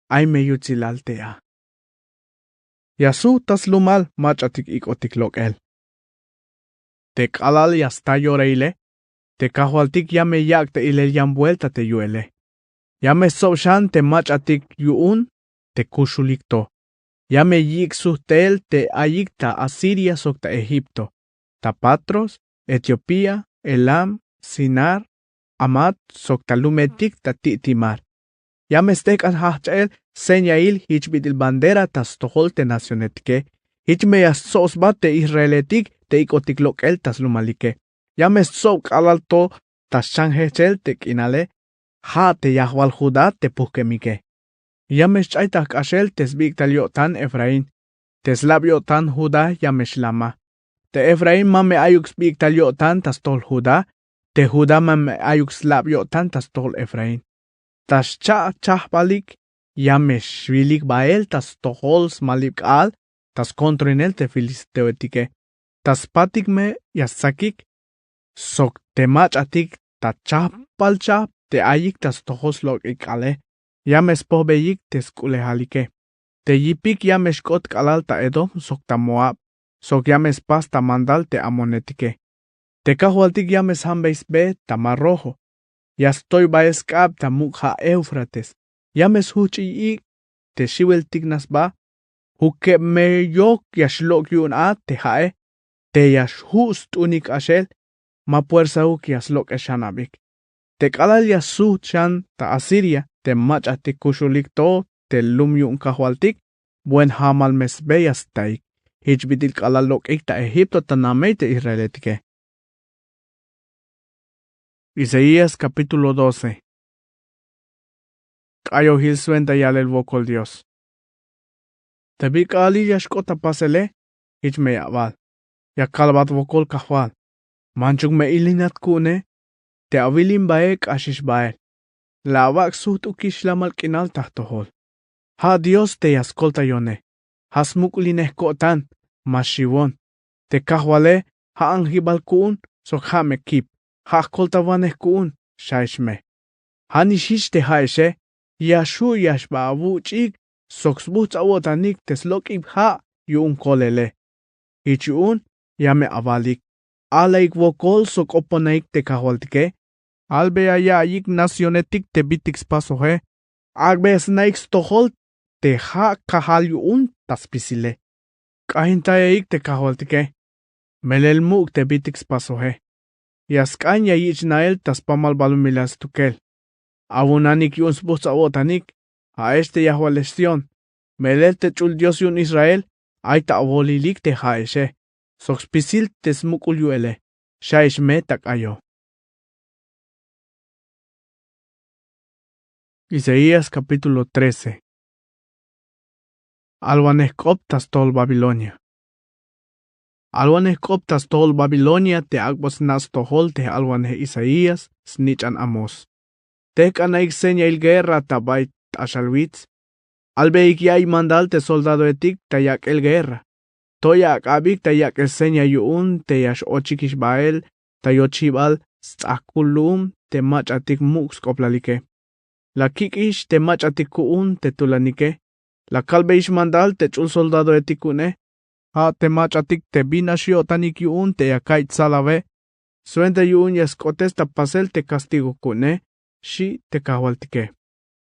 ay me yutsilal te a. Ya sujt ta slumal mach'atik ik'otik lok'el. Te k'alal ya sta yoraile, te kajwaltik ya me yak' ta ilel yan buelta te yu'ele. Ya me stsob xan te mach'atik yu'un te kuxulik to. Ya me yik' sujtel te ayik ta asiria sok ta egipto, ta patros, etiopía, elam, sinar, amat sok ta lumetik ta ti'ti' mar. Ya me stejk'an jajch'el señail jich bit'il bandera ta stojol te nacionetike. Jich me ya stsob sba te israeletik te ik'otik lok'el ta slumalike. Ya me stsob k'alal to ta xchan jejchel te k'inale, ja' te yajwal judá te pujkemike. Ya me xch'aytaj k'axel te sbik'tal yo'tan efraín. Te slab yo'tan judá ya me xlamaj. Te efraín ma me ayuk sbik'tal yo'tan ta stojol judá. Te judá ma me ayuk slab yo'tan ta stojol efraín. Ta xcha'chajbalik ya me xwilik bael ta stojol smalib k'aal ta skontroinel te filisteoetike. Ta spatik me ya stsakik sok te mach'atik ta chajpal chajp te ayik ta stojol slok'ik k'aale. Ya me spojbeyik te sk'ulejalike. Te yipik ya me xk'ot k'alal ta edom sok ta moab, sok ya me spas ta mandal te amonetike. Te kajwaltik ya me sjambey sbe ta mar rojo. Ya stoybahel sk'ab ta muk' ha' eufrates. Ya me sjujch'iy ik' te xiweltik na sba. Jukeb me yok ya xlok' yu'un a te ha'e. Te ya xju' st'unik k'axel, ma puersauk ya slok'el xanabik. Te k'alal ya sujt' xan ta asiria te mach'atik kuxulik to te lum yu'un kajwaltik, buen hamal me sbe ya staik. Jich bit'il k'alal lok'ik ta egipto ta namey te israeletike. Isaías kapítulo doce. K'ayojil swenta yalel wokol dios. Te bi k'aalil ya xk'ot ta pasele, jich me ya awal. Ya kalbat wokol kajwal. Manchuk me ilinat ku'une. Te awilimbae k'axix bael. La awak' sujt'ukix lamal k'inal ta jtojol. Ha dios te ya skoltayone. Ha smuk'ulinej ko'tan. Ma xiwon. Te kajwale ha anjibal ku'un sok ha me kip. Ha jkoltawanej ku'un. Xaix me. Ha nix jich te ha'exe. Ya xju' ya xba awuch'ik sok sbujts' awo'tanik te slok'ib ha' yu'un kolele. Jich yu'un ya me awalik. Alaik wokol sok k'oponaik te kajwaltike. Albeya ya'iyik nacionetik te bitik spasoje. Ak'beya snaik stojol te ha' kajal yu'un ta spisile. K'ajintayaik te kajwaltike. Melel muk' te bitik spasoje. Ya sk'an ya yich' nael ta spamal balumilal stukel. Awunanik yu'un sbujts' awo'tanik. Ha'ex te yajwalex sión. Melel te ch'ul dios yu'un israel. Ay ta awolilik te ha'exe. Sok spisil te smuk'ul yu'ele. Xaix me ta k'ayo. Isaías kapítulo trece. Alwanej k'op ta stojol babilonia. Alwanej k'op ta stojol babilonia te ak'bot sna' stojol te alwanej isaías snich'an amós. Tejk'anaik señail guerra ta bay t'axal wits. Albeik ya'iy mandal te soldadoetik ta yak'el guerra. Toya ak'abik ta yak'el seña yu'un te ya x'ochikix bael ta yochibal sts'ajk'ul lu'um te mach'atik muk' sk'oplalike. La kik'ix te mach'atik ku'un te tulanike. La kalbeyix mandal te ch'ul soldadoetik ku'une. Ha te mach'atik te bin nax yo'tanik yu'un te ya ka'iy tsalawe. Swenta yu'un ya sk'otes ta pasel te kastigo ku'une. Xi' te kajwaltike.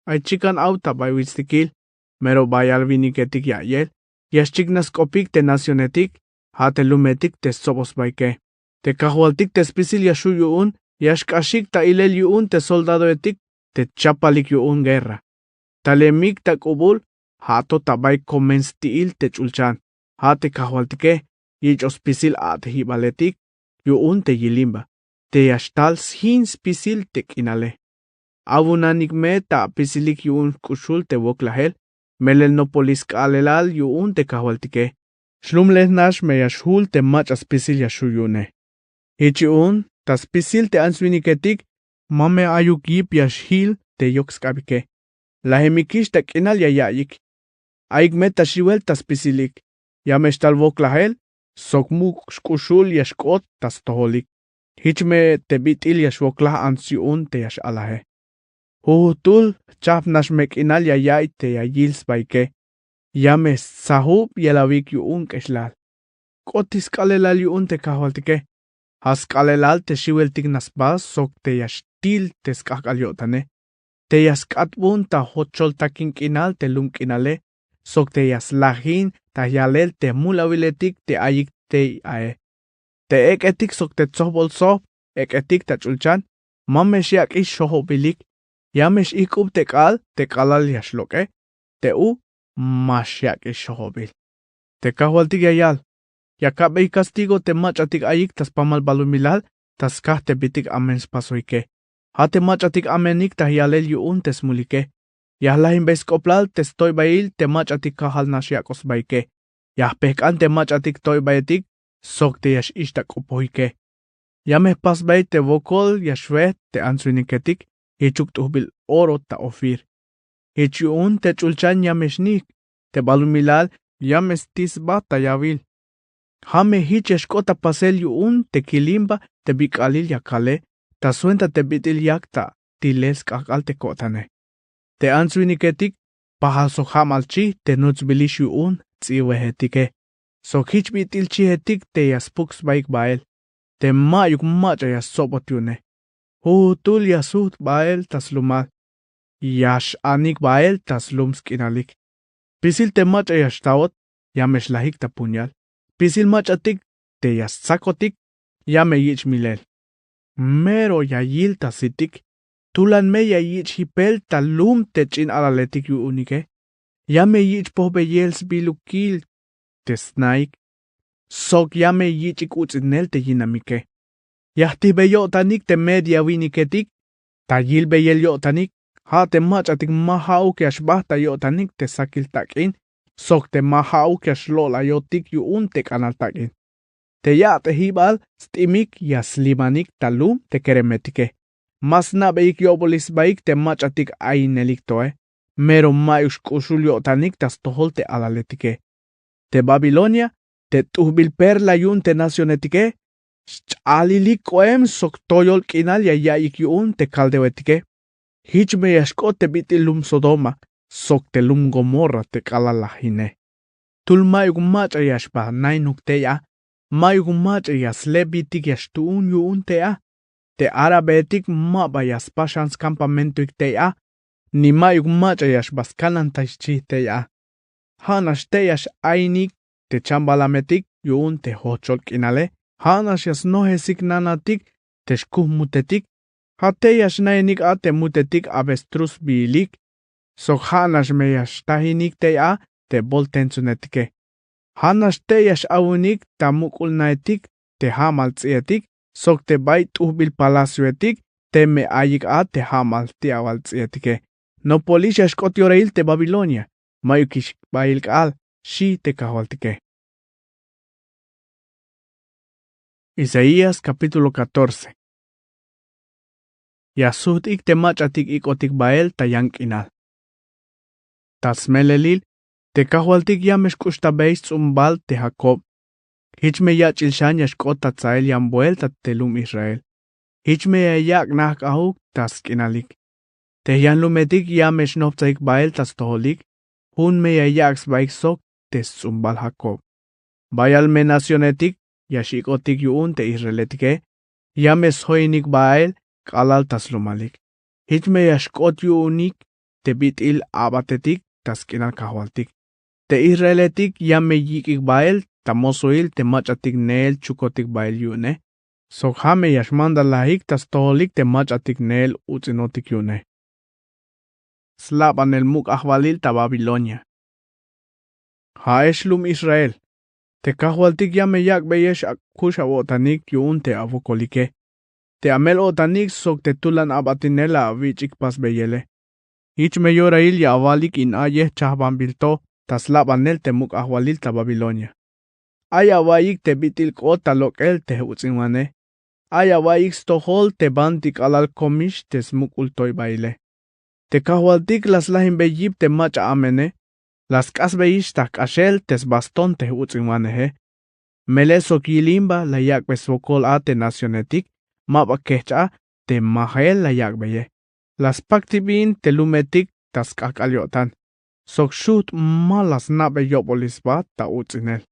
Ay chikan aw ta bay wichtikil. Mero bayal winiketik ya'iyel. Ya xchiknaj sk'opik te nacionetik. Ha te lumetik te stsoboj sbaike. Te kajwaltik te spisil ya xju' yu'un ya xk'axik ta ilel yu'un te soldadoetik te chapalik yu'un guerra. Ta lemik ta k'ubul. Ha to ta bay komen sti'il te ch'ulchan. Ha te kajwaltike. Yich'oj spisil a'tejibaletik yu'un te yilimba te ya xtal sjin spisil te k'inale. Awunanik me ta apisilik yu'un jk'uxul te woklajel. Melel nopolik sk'aalelal yu'un te kajwaltike. Xlumlejnax me ya xjul te mach'a spisil ya xju' yu'une. Jich yu'un ta spisil te ants-winiketik. Ma me ayuk yip ya xjil te yok sk'abike. Lajemikix ta k'inal ya ya'iyik. Ayik me ta xiwel ta spisilik. Ya me xtal woklajel sok muk' xk'uxul ya xk'ot ta stojolik. Jich me te bit'il ya xwoklaj ants yu'un te ya x'alaje. Jujujtul jchajp nax me k'inal ya ya'iy te ya yil sbaike. Ya me stsajub yelawik yu'un k'exlal. K'otik sk'aalelal yu'un te kajwaltike. Ja sk'aalelal te xiweltik nax sba sok te ya xtil te sk'ajk'al yo'tane. Te ya sk'atbun ta jocholtakin k'inal te lum k'inale. Sok te ya slajin ta jyalel te jmulawiletik te ayik tey ae. Te ek'etik sok te tsojbol sojb ek'etik ta ch'ulchan. Ma me xyak'ix xojobilik. Ya me x'ijk'ub te k'aal te k'alal ya xlok'e. Te u ma xyak'ix xojobil. Te kajwaltik ya yal. Ya kabey kastigo te mach'atik ayik ta spamal balumilal ta skaj te bitik amen spasoike. Ja te mach'atik amenik ta jyalel yu'un te smulike. Ya jlajinbey sk'oblal te stoybail te mach'atik kajal nax yak'oj sbaike. Ya jpejk'an te mach'atik toybaetik sok te ya x'ixtak'opojike. Ya me jpasbey te wokol ya xwejt te ants-winiketik jichuk t'ujbil oro ta ofir. Jich yu'un te ch'ulchan ya me xnijk. Te balumilal ya me sti sba ta yawil. Ja me jich ya xk'ot ta pasel yu'un te kilimba te bi k'aalil ya kale ta swenta te bit'il yak ta tilel sk'ajk'al te ko'tane. Te ants-winiketik pajal sok ja'mal chij te nutsbilix yu'un ts'iwejetike, sok jich bit'il chijetik te ya spuk sbaik bahel te ma'yuk mach'a ya stsobot yu'une. Jujujtuhl ya sujt' bahel ta slumal, ya x-anik bahel ta slum sk'inalik. Spisil te mach'a ya xtaot, ya me xlajik ta puñal. Spisil mach'atik te ya stsakotik, ya me yich' milel. Mero ya yil ta sitik, tulan me ya yich' jipel ta lum te ch'in alaletik yu'unike. Ya me yich' pojbeyel sbilukil te snaik, sok ya me yich'ik uts'inel te yinamike. Ya jtijbey yo'tanik te Media winiketik ta yilbeyel yo'tanik, ja' te mach'atik ma ja'uk ya xbajt ta yo'tanik te sakil tak'in, sok te ma ja'uk ya xlo'layotik yu'un te k'anal tak'in. Te ya't'ejibal st'imik ya slimanik ta lum te keremetike. Ma sna'beyik yo'bolil sbaik te mach'atik ayinelik toe, mero ma'yuk xk'uxul yo'tanik ta stojol te alaletike. Te Babilonia, te t'ujbil perla yu'un te nacionetike, xch'alilik k'oem sok toyol k'inal ya ya'iyik yu'un te kaldeoetike. Jich me ya xk'ot te bit'il lum Sodoma sok te lum Gomorra te k'alal lajine. Jtul ma'yuk mach'a ya xba nainuk tey a, ma'yuk mach'a ya slebitik ya xtuun yu'un tey a. Te árabeetik ma ba ya spas xan skampamentoik tey a, ni ma'yuk mach'a ya xba skanantay xchij tey a. Ja' nax tey a x-ainik te chambalametik yu'un te jochol k'inale, ja' nax ya snojesik nanatik te xkuj mutetik. Ja' tey a xnainik a te mutetik avestruz sbiilik, sok ja' nax me ya xtajinik tey a te boltentsonetike. Ja' nax tey a x-awunik ta muk'ul naetik te ja'mal ts'ietik, sok te bay t'ujbil palacioetik teme ayik a te ja'mal ti'awal ts'ieetike. Nopolix ya xk'ot yorail te Babilonia, ma'yukix bail k'aal, xi' te Kajwaltike. Isaías capítulo catorce. Ya sujt'ik te mach'atik ik'otik bael ta yan k'inal. Ta smelelil, te Kajwaltik ya me xk'uxtabey sts'umbal te Jacob. Jich me yach'il xan ya xk'ot ta tsael yan buelta te lum Israel. Jich me ya yak' najk'ajuk ta sk'inalik. Te jyanlumetik ya me xnoptsajik bael ta stojolik, jun me ya yak' sbaik sok te sts'umbal Jacob. Bayal me nacionetik ya x'ik'otik yu'un te Israeletike, ya me sjoyinik bael k'alal ta slumalik. Jich me ya xk'ot yu'unik te bit'il a'batetik ta sk'inal Kajwaltik. Te Israeletik ya me yik'ik bael ta mosoil te mach'atik neel chukotik bael yu'une, sok ja' me ya xmandalajik ta stojolik te mach'atik neel uts'inotik yu'une. Slabanel muk' ajwalil ta Babilonia. Ja'ex lum Israel, te Kajwaltik ya me yak'beyex ak'ux awo'tanik yu'un te awokolike. Te amel-o'tanik sok te tulan abatinel la awich'ik pasbeyele. Jich me yorail ya awalik in a'yej chajbanbil to ta slabanel te muk' ajwalil ta Babilonia. Ay awa'iyik te bit'il k'ot ta lok'el te j-uts'inwane. Ay awa'iyik stojol te banti k'alal komix te smuk'ul toybaile. Te Kajwaltik la slajinbey yip te mach'a amene, la sk'asbeyix ta jk'axel te sbaston te j-uts'inwaneje. Melel sok yilimba la yak'be swokol a te nacionetik ma ba kejch' a te majel la yak'beye. La spaktik bin te lumetik ta sk'ajk'al yo'tan, sok xujt' ma la sna'be yo'bolil sba ta uts'inel.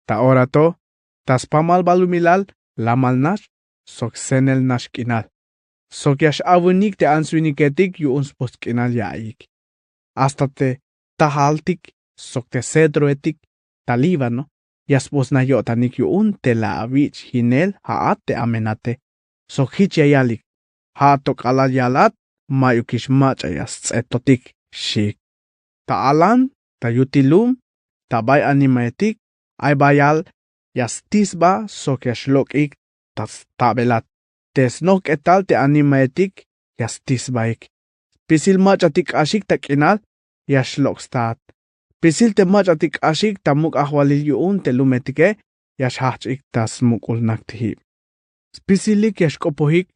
Ta ora to, ta spamal balumilal lamal nax sok scenel nax k'inal, sok ya x-awinik te ants-winiketik yu'un sputs k'inal ya ayik. Hasta te tajaltik sok te cedroetik ta Líbano ya sputsnaj yo'tanik yu'un te la awich' jinel ja'at te amenate, sok jich ya yalik: Ja'at to k'alal yalat, ma'yukix mach'a ya sts'etotik, xchiik. Ta alan, ta yutil lum, ta bay animaetik, ay bayal ya stis sba sok ya xlok'ik ta stabelat. Te snojk'etal te animaetik ya stis sbaik. Spisil mach'atik k'axik ta k'inal ya xlok' staat. Spisil te mach'atik k'axik ta muk' ajwalil yu'un te lumetike ya xjajch'ik ta smuk'ul naktijib. Spisilik ya xk'opojik,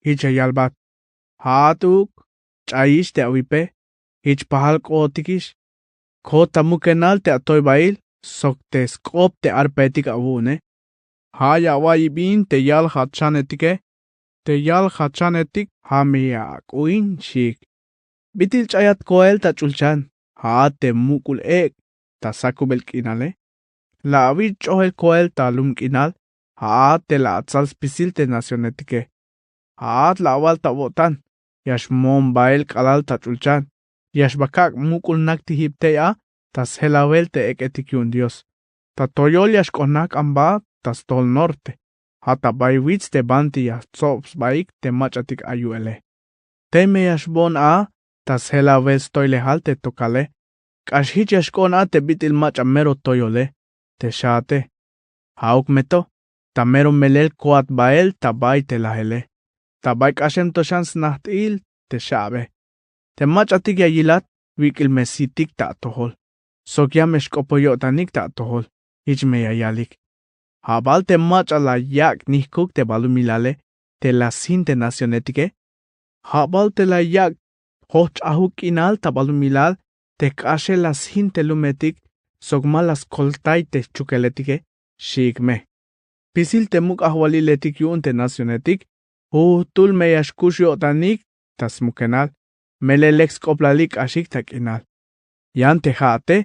jich ya yalbat: Ja'at uuk, ch'ayix te awipe, jich pajal k'ootikix. Kot ta mukenal te atoybail sok te sk'op te arpaetik awu'une. Ja' ya awa'iy bin te yal jajchanetike. Te yal jajchanetik ja' me ya ak'u'in, xchiik. Bit'il ch'ayat koel ta ch'ulchan, ja'at te muk'ul ek' ta sakubel k'inale. La awich' ch'ojel koel ta lum k'inal, ja'at te la atsal spisil te nacionetike. Ja'at la awal ta awo'tan, ya xmoon bael k'alal ta ch'ulchan, ya xba kak' muk'ul naktijib tey a ta sjelawel te ek'etik yu'un Dios. Ta toyol ya xk'onak k'an ba ta stojol norte, ja' ta bay wits te banti ya jtsob sbaik te mach'atik ay yu'ele. Tey me ya xboon a ta sjelawel stoylejal te tokale. K'ax jich ya xk'oon a te bit'il mach'a mero toyole, te xaate. Ja'uk me to, ta mero melel koat bael ta bay te lajele. Ta bay k'axem to xan snajt'il te xa'abe. Te mach'atik ya yilat, wik'il me sitik ta atojol, sok ya me xk'opoj yo'tanik ta atojol. Jich me ya yalik: Ja' bal te mach'a la yak' nijkuk te balumilale te la sjin te nacionetike? Ja' bal te la yak' jojch'ajuk k'inal ta balumilal te jk'axel la sjin te lumetik sok ma la skoltay te jchukeletike? Xiik me. Spisil te muk' ajwaliletik yu'un te nacionetik, jujtul me ya xkux yo'tanik ta smukenal, melel lek sk'oplalik k'axik ta k'inal. Yan te ja'ate,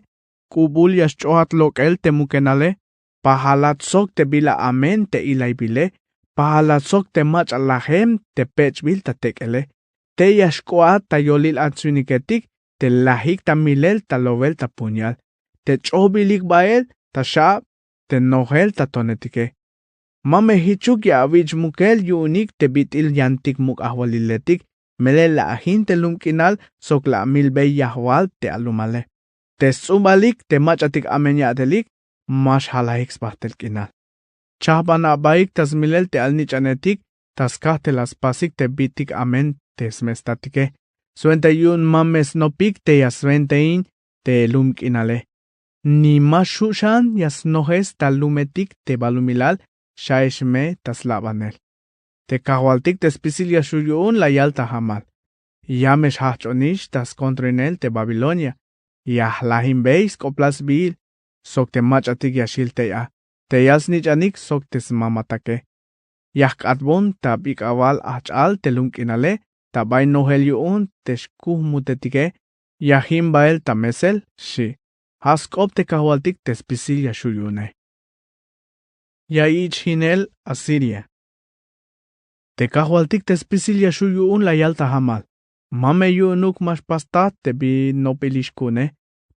k'ubul ya xch'ojat lok'el te mukenale. Pajalat sok te bila amen te ilaybile, pajalat sok te mach'a lajem te pech'bil ta tek'ele. Tey ya xk'oat ta yolil ants winiketik te lajik ta milel ta lowel ta puñal, te ch'ojbilik bael ta xa'ab, te nojel ta tonetike. Ma me jichuk ya awich' mukel yu'unik te bit'il yantik muk' ajwaliletik, melel la ajin te lum k'inal sok la amilbey yajwal te alumale. Te sts'umbalik te mach'atik amen ya'telik, ma xjalajik sbajtel k'inal. Chajban abaik ta smilel te alnich'anetik ta skaj te la spasik te bitik amen te smestatike, swenta yu'un ma me snopik te ya swentein te lum k'inale. Ni ma xju' xan ya snojes ta lumetik te balumilal xaex me ta slabanel. Te kajwaltik te spisil ya xju' yu'un la yal ta jamal: Ya me xjajch'onix ta skontroinel te Babilonia. Ya jlajinbey sk'oplal sbiil sok te mach'atik ya xjil tey a, te yal snich'anik sok te smamatake. Ya jk'atbon ta bik'awal ajch'al te lum k'inale ta bay nojel yu'un te xkujmutetike. Ya jin bael ta mesel, xi'. Ja' sk'op te kajwaltik te spisil ya xju' yu'une. Ya yich' jinel Asiria. Te kajwaltik te spisil ya xju' yu'un la yal ta jamal: Ma me yu'unuk ma xpastat te bi nopilix ku'une.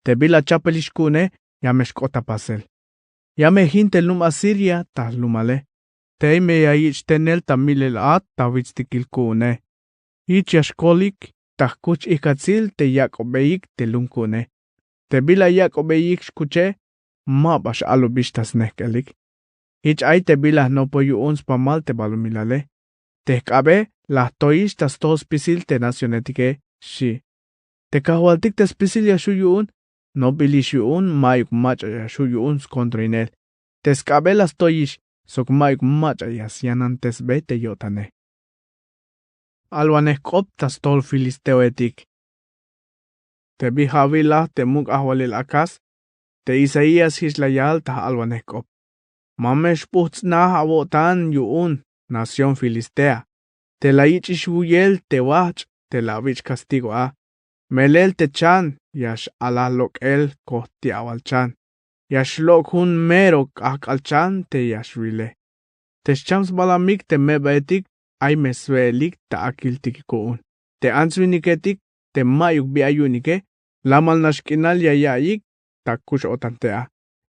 Te bila chapelix ku'une ya me xk'ot ta pasel. Ya me jin te lum Asiria ta jlumale. Tey me ya yich' tenel ta milel at ta witstikil ku'une. Jich ya xkolik ta jkuch ijkatsil te yak'obeyik te lum ku'une. Te bila yak'obeyik xkuche, ma ba x-alubix ta snejk'elik. Jich ay te bila jnopoj yu'un spamal te balumilale. Te jk'abe la jtoyix ta stojol spisil te nacionetike, xi'. Te kajwaltik te spisil ya xju' yu'un: Nobilix yu'un ma'yuk mach'a ya xju' yu'un skontroinel. Te sk'abe la stoyix sok ma'yuk mach'a ya syanantesbey te yo'tane. Alwanej k'op ta stojol filisteoetik. Te bi ja' awilaj te muk' ajwalil Acaz, te Isaías jich la yal ta j-alwanej k'op: Ma me xpujts'naj awo'tan yu'un nación Filistea, te la yich'ix wuyel te wajch' te la awich' castigo a. Melel te chan ya x-alaj lok'el kojti'awal chan, ya xlok' jun mero k'ajk'al chan te ya xwile. Te xcham sbalamik te me'baetik ay me swe'elik ta akiltik ku'un. Te ants winiketik te ma'yuk bi ay yu'unike, lamal nax k'inal ya ya'iyik ta kux-o'tan tey a.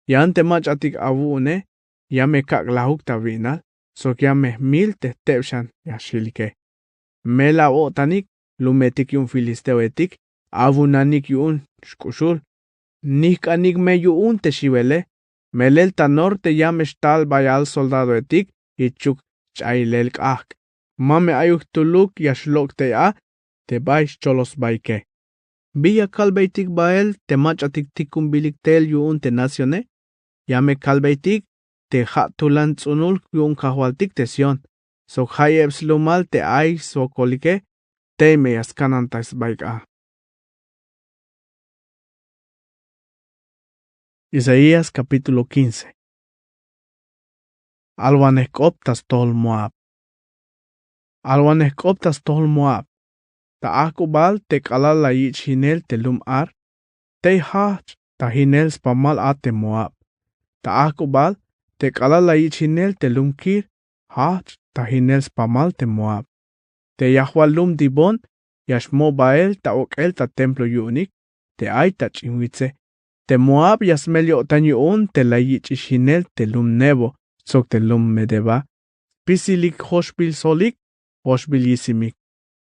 Yan te mach'atik awu'une, ya me kak' lajuk ta wi'nal sok ya me jmil te jteb xan ya xjilike. Mel awo'tanik lumetik yu'un filisteoetik, awunanik yu'un xk'uxul. Nijk'anik me yu'un te xiwele. Melel ta norte ya me xtal bayal soldadoetik jichuk jch'ayilel k'ajk'. Ma me ayuk jtuluk ya xlok' tey a te bay xcholos sbaike. Bi ya kalbeytik bael te mach'atik tikunbilik tel yu'un te nacione? Ya me kalbeytik te ja' tulan ts'unul yu'un kajwaltik te Sión sok jayeb slumal te ay swokolike. Tey me ya skanantay sbaik a. Isaías capítulo quince. Alwanej k'op ta stojol Moab. Alwanej k'op ta stojol Moab. ta ajk'ubal te k'alal la yich' jinel te lum Ar, tey jajch' ta jinel spamal a te Moab. Ta ajk'ubal te k'alal la yich' jinel te lum Kir, jajch' ta jinel spamal te Moab. Te yajwal lum Dibón ya xmo' bael ta ok'el ta templo yu'unik te ay ta ch'in witse. Te Moab ya smel yo'tan yu'un te la yich'ix jinel te lum Nebo sok te lum Medeba, spisilik joxbil solik, joxbil yisimik.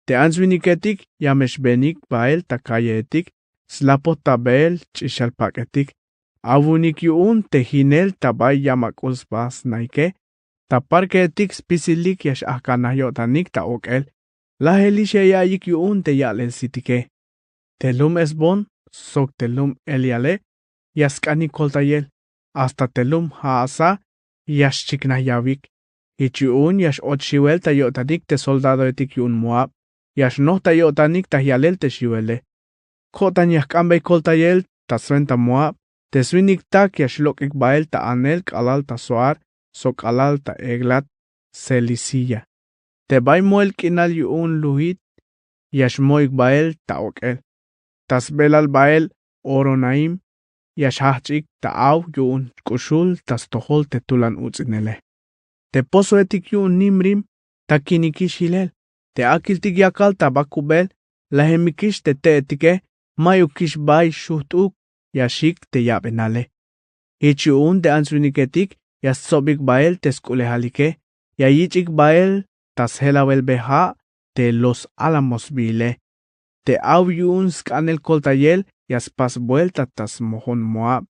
Te ants-winiketik ya me xbeenik bael ta kalleetik, slapojtabeel ch'ixal pak'etik. Awu'unik yu'un te jinel ta bay yamak'ul sba snaike, ta parkeetik spisilik ya x-ajkanaj yo'tanik ta ok'el. Lajelix ya ya'iyik yu'un te ya'lel sitike. Te lum Hesbón sok te lum Eleale ya sk'anik koltayel, hasta te lum Jahasá ya xchiknaj yawik. Jich yu'un ya x-och xiwel ta yo'tanik te soldadoetik yu'un Moab, ya xnoj ta yo'tanik ta jyalel te xiwele. Ko'tan ya jk'anbey koltayel ta swenta Moab, te swinik tak ya xlok'ik bael ta anel k'alal ta Zoar sok k'alal ta Eglat Selisiya. Te bay moel k'inal yu'un Luhit ya xmo'ik bael ta ok'el, ta sbelal bael Horonaim ya xjajch'ik ta aw yu'un k'uxul ta stojol te tulan uts'inele. Te pozoetik yu'un Nimrim takinikix jilel. Te akiltik yakal ta bakubel lajemikix te te'etike, ma'yukix bay xujt'uk ya xik te yabenale. Jich yu'un te ants-winiketik ya stsobik bael te sk'ulejalike, ya yich'ik bael ta sjelawelbe ja' te Los Álamos sbiile. Te aw yu'un sk'anel koltayel ya spas buelta ta smojon Moab.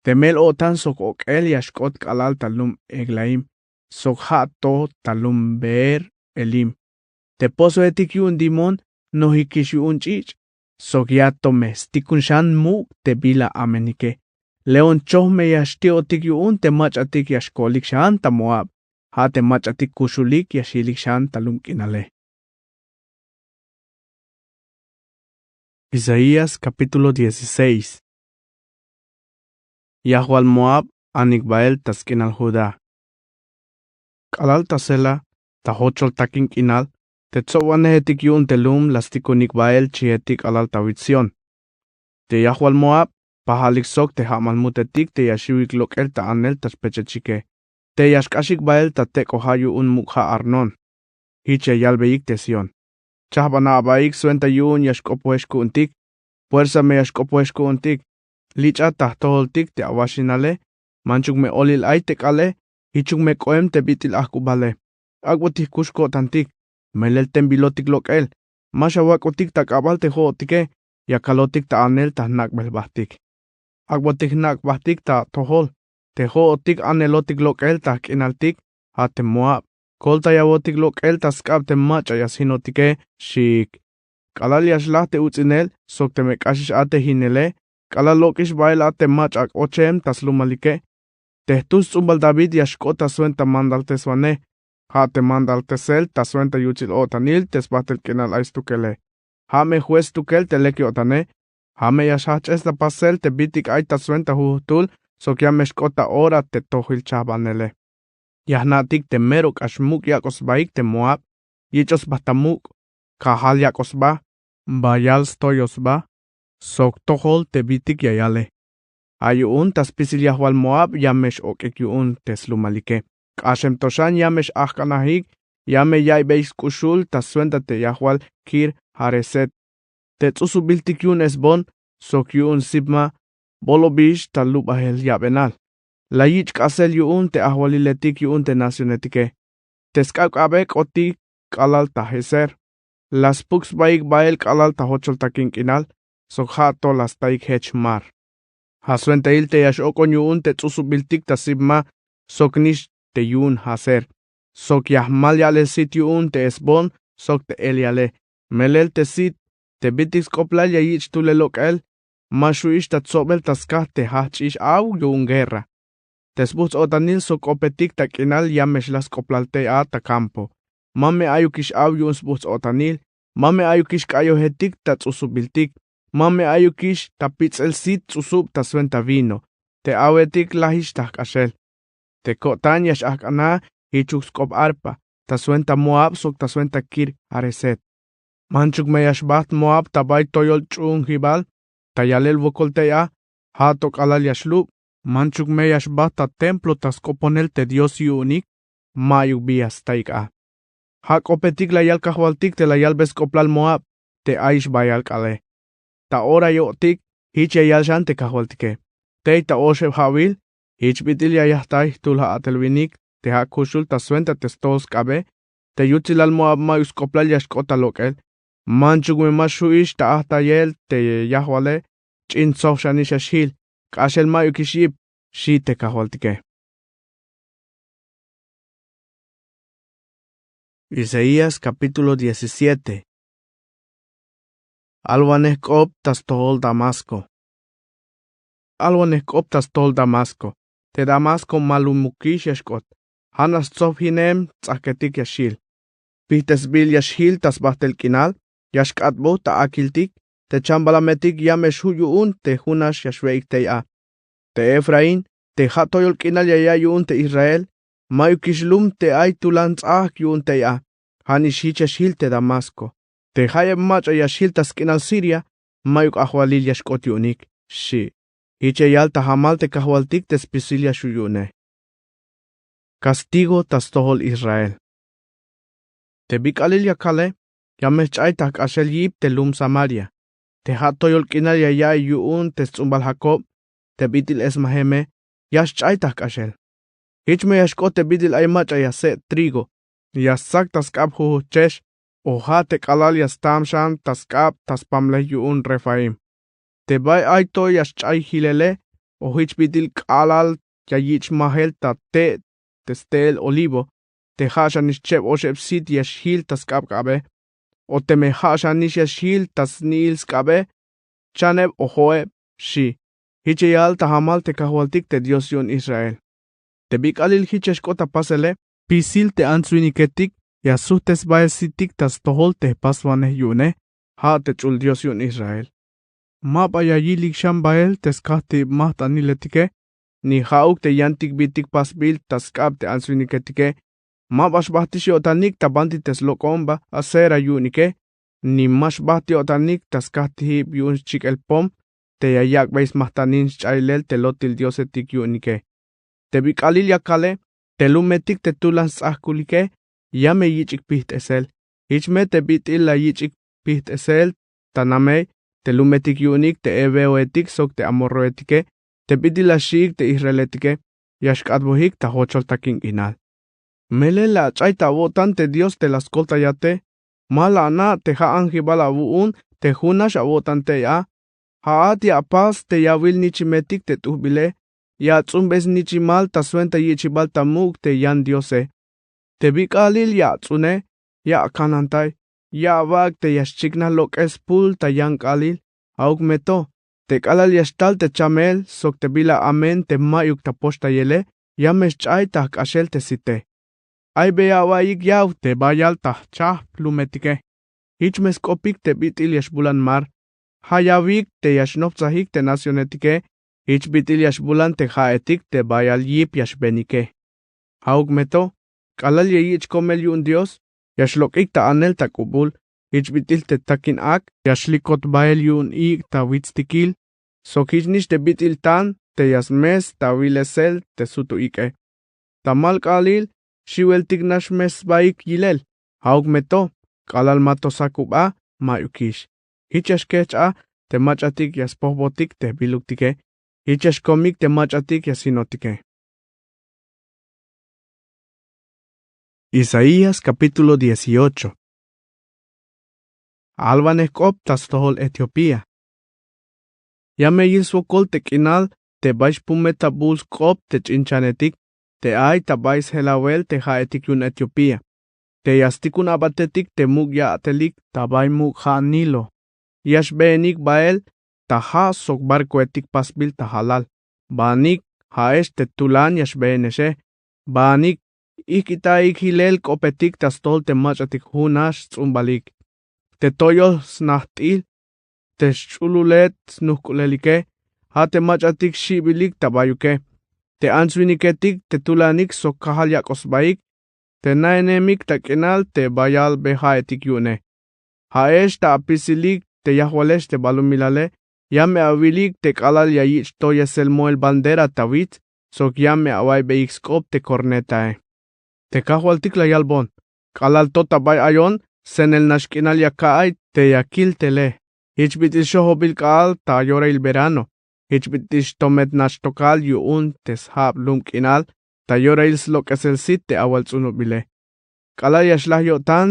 Te mel-o'tan sok ok'el ya xk'ot k'alal ta lum Eglaim sok ja' to ta lum Beer-elim. Te pozoetik yu'un Dimón nojikix yu'un ch'ich' sok ya to me stikun xan muk' te bila amenike. León choj me ya xti'otik yu'un te mach'atik ya xkolik xan ta Moab, ja' te mach'atik kuxulik ya xilik xan ta lum k'inale. Isaías capítulo dieciséis. Yajwal Moab anik bael ta sk'inal Judá. K'alal ta Sela, ta jochol takin k'inal, te tsobwanejetik yu'un te lum la stikunik bael chijetik k'alal ta wits Sión. Te yajwal Moab pajalik sok te ja'mal mutetik te ya xiwik lok'el ta anel ta xpechechike, te ya xk'axik bael ta tek'oja' yu'un muk' ja' Arnón. Jich ya yalbeyik te Sión: Chajbana abaik swenta yu'un ya xk'opojex ku'untik. Puersa me ya xk'opojex ku'untik. Lich'a ta jtojoltik te awaxinale. Manchuk me olil ay te k'aale. Jichuk me k'oem te bit'il ajk'ubale. Ak'botik kux ko'tantik. Melel ten bilotik lok'el. Ma xawak'otik ta k'abal te jo'otike. Ya kalotik ta anel ta jnak'bel jbajtik. Ak'botik jnak' jbajtik ta atojol. Te jo'otik anelotik lok'el ta jk'inaltik, ja' te Moab. Koltayawotik lok'el ta sk'ab te mach'a ya sjinotike, xiik. K'alal ya xlaj te uts'inel sok teme k'axix a te jinele, k'alal lok'ix bael a te mach'a k'ochem ta slumalike. Te jtul sts'umbal David ya xk'ot ta swenta mandalteswanej, ja' te mandaltesel ta swenta yutsil o'tanil te sbajtel k'inal ay stukele. Ja' me juez stukel te lek yo'tane. Ja' me ya xjajch'es ta pasel te bitik ay ta swenta jujtul sok ya me xk'ot ta ora te tojil chajbanele. Ya jna'tik te mero k'ax muk' yak'oj sbaik te Moab. Yich'oj sba ta muk', kajal yak'oj sba, bayal stoyoj sba sok tojol te bitik ya yale. Ja' yu'un ta spisil yajwal Moab ya me x-ok'ik yu'un te slumalike. K'axem to xan ya me x-ajk'anajik, ya me ya'iybeyik sk'uxul ta swenta te yajwal Kir Hareset. Te ts'usubiltik yu'un Hesbón sok yu'un Sibma bolobix ta lubajel yabenal. La yich' k'asel yu'un te ajwaliletik yu'un te nacionetike. Te sk'abk'abe k'otik k'alal ta Gezer. La spuk sbaik bael k'alal ta jochol takin k'inal sok ja' to la staik jech mar. Ja' swentail te ya x-ok'on yu'un te ts'usubiltik ta Sibma, soknix te yu'un Jazer. Sok ya jmal ya'lel sit yu'un te Hesbón sok te Eleale. Melel te sit, te bitik sk'oplal ya yich' tulel lok'el, ma xju'ix ta tsobel ta skaj te jajch'ix aw yu'un guerra. Te sbuts' o'tanil sok k'opetik ta k'inal ya me xlaj sk'oplal tey a ta kampo. Ma me ayukix aw yu'un sbuts' o'tanil, ma me ayukix k'ayojetik ta ts'usubiltik, ma me ayukix ta pits'el sit ts'usub ta swenta vino, te awetik lajix ta jk'axel. Te ko'tan ya x-ajk'ana jichuk sk'op arpa ta swenta Moab sok ta swenta Kir Hareset. Manchuk me ya xbajt' moab ta bay toyol ch'u'unjibal ta yalel wokol tey a. Ja' to k'alal ya xlub'. Manchuk me ya xbajt' ta templo ta sk'oponel te dios yu'unik. Ma'yuk bi ya staik a. Ja' k'opetik la yal kajwaltik te la yalbe sk'oplal moab te ayix bayal k'aale. Ta ora yo'tik jich ya yal xan te kajwaltike. Tey ta oxeb ja'wil jich bit'il ya yajtay jtul ja' a'tel winik te ja' kuxul ta swenta te stojol sk'abe. Te yutsilal moab ma'yuk sk'oplal ya xk'ot ta lok'el. Manchuk me ma xju'ix ta ajtayel te yajwale. Ch'in tsoj xanix ya xjil. K'axel ma'yukix yip. Xi' te kajwaltike. Isaías capítulo diecisiete. Alwanej k'op ta stojol damasko. Alwanej k'op ta stojol damasko. Te damasko ma lumukix ya xk'ot. Ja' nax tsojb jinem ts'ajketik ya xjil. Pijt'esbil ya xjil ta sbajt'el k'inal. Ya xk'atboj ta akiltik. Te chambalametik ya me xju' yu'un te junax ya xwe'ik tey a. Te efraín te ja' toyol k'inal ya ya'iy yu'un te israel. Ma'yukix lum te ay tulan ts'ajk yu'un tey a. Ja' nix jich ya xjil te damasko. Te jayeb mach'a ya xjil ta sk'inal siria. Ma'yuk ajwalil ya xk'ot yu'unik. Xi'. Jich ya yal ta jamal te kajwaltik te spisil ya xju' yu'une. Kastigo ta stojol israel. Te bik'alil ya kale. Ya me xch'ay ta jk'axel yip te lum samaria. Te ja' toyol k'inal ya ya'iy yu'un te sts'umbal jakob. Te bit'il esmajeme ya xch'ay ta jk'axel. Jich me ya xk'ot te bit'il ay mach'a ya se' trigo. Ya stsak ta sk'ab jujujchex. O ja' te k'alal ya stam xan ta sk'ab ta spamlej yu'un refaim. Te bay ay to ya xch'ay jilele. O jich bit'il k'alal ya yich' majel ta te' te ste'el olivo. Te ja' xanix cheb oxeb sit ya xjil ta sk'ab k'abe. O teme ja' xanix ya xjil ta sni'il sk'abe. Chaneb o jo'eb. Xi'. Jich ya yal ta jamal te kajwaltik te dios yu'un israel. Te bik'alil jich ya xk'ot ta pasele. Spisil te ants-winiketik ya sujt'esbael sitik ta stojol te jpaswanej yu'une. Ja' te ch'ul dios yu'un israel. Ma ba ya yilik xan bael te skajt'ib majt'aniletike. Ni ja'uk te yantik bitik pasbil ta sk'ab te ants-winiketike. Ma ba xbajt'ix yo'tanik ta banti te slok'omba acera yu'unike. Ni ma xbajt' yo'tanik ta skajt'ib yu'un xchik'el pom te ya yak'bey smajt'anin xch'aylel te lotil diosetik yu'unike. Te bik'alil ya kale. Te lumetik te tulan sts'ajkulike ya me yich'ik pijt'esel. Jich me te bit'il la yich'ik pijt'esel ta namey. Te lumetik yu'unik te heveohetik sok te amorrohetike. Te bit'il la xi'ik te israeletike. Ya xk'atbojik ta jochol takin k'inal. Melel la ach'ay ta awo'tan te dios te la skoltayate. Ma la ana' te ja' anjibal awu'un te junax awo'tan tey a. Ja'at ya apas te yawil nichimetik te t'ujbile. Ya ats'umbey snichimal ta swenta yich'ibal ta muk' te yan diose. Te bik'alil ya ats'une. Ya akanantay. Ya awak' te ya xchiknaj lok'el spul ta yan k'aalil. Ja'uk me to te k'alal ya xtal te chamel sok te bila amen te ma'yuk ta poxtayele. Ya me xch'ay ta jk'axel te site. Ay be ya awa'iyik yaw te bayal ta jchajp lumetike. Jich me sk'opik te bit'il ya xbulan mar. Ja' yawik te ya xnoptsajik te nacionetike. Jich bit'il ya xbulan te ja'etik te bayal yip ya xbenike. Ja'uk me to k'alal ya yich' komel yu'un dios. Ya xlok'ik ta anel ta k'ubul. Jich bit'il te takin ak ya xlikot bael yu'un ik' ta witstikil. Sok jich nix te bit'il tan te ya smes ta wilesel te sutu ik'e. Tamal k'aalil xiweltik nax me sbaik yilel. Ja'uk me to k'alal ma to sakub a. Ma'yukix. Jich ya xkejch' a te mach'atik ya spojbotik te jbiluktike. Jich ya xkomik te mach'atik ya sinotike. Isaías capítulo dieciocho. Alwanej k'op ta stojol etiopía. Ya me yil swokol te k'inal te bay xpumetabul sk'op te ch'inchanetik te ay ta bay sjelawel te ja'etik yu'un etiopía. Te ya stikun a'batetik te muk' ya'telik ta bay muk' ja' nilo. Ya xbeenik bael ta ja' sok barkoetik pasbil ta jalal. Baanik ja'ex te tulan ya xbeenexe. Baanik ijk'itaik jilel k'opetik ta stojol te mach'atik junax sts'umbalik. Te toyol snajt'il te xch'ululet snujk'ulelike. Ja' te mach'atik xi'bilik ta bayuke. Te ants-winiketik te tulanik sok kajal yak'oj sbaik. Te naenemik ta k'inal te bayal be ja'etik yu'une. Ja'ex ta apisilik te yajwalex te balumilale, ya me awilik te k'alal ya yich' toyesel moel bandera ta wits, sok ya me awaybeyik sk'op te kornetae. Te kajwaltik la yalbon: K'alal to ta bay ayon, senel nax k'inal ya ka'iy te ya kiltele. Jich bit'il xojobil k'aal ta yorail verano, jich bit'il xtomet nax tokal yu'un te sjab lum k'inal ta yorail slok'esel sit te awal ts'unubile. K'alal ya xlaj yo'tan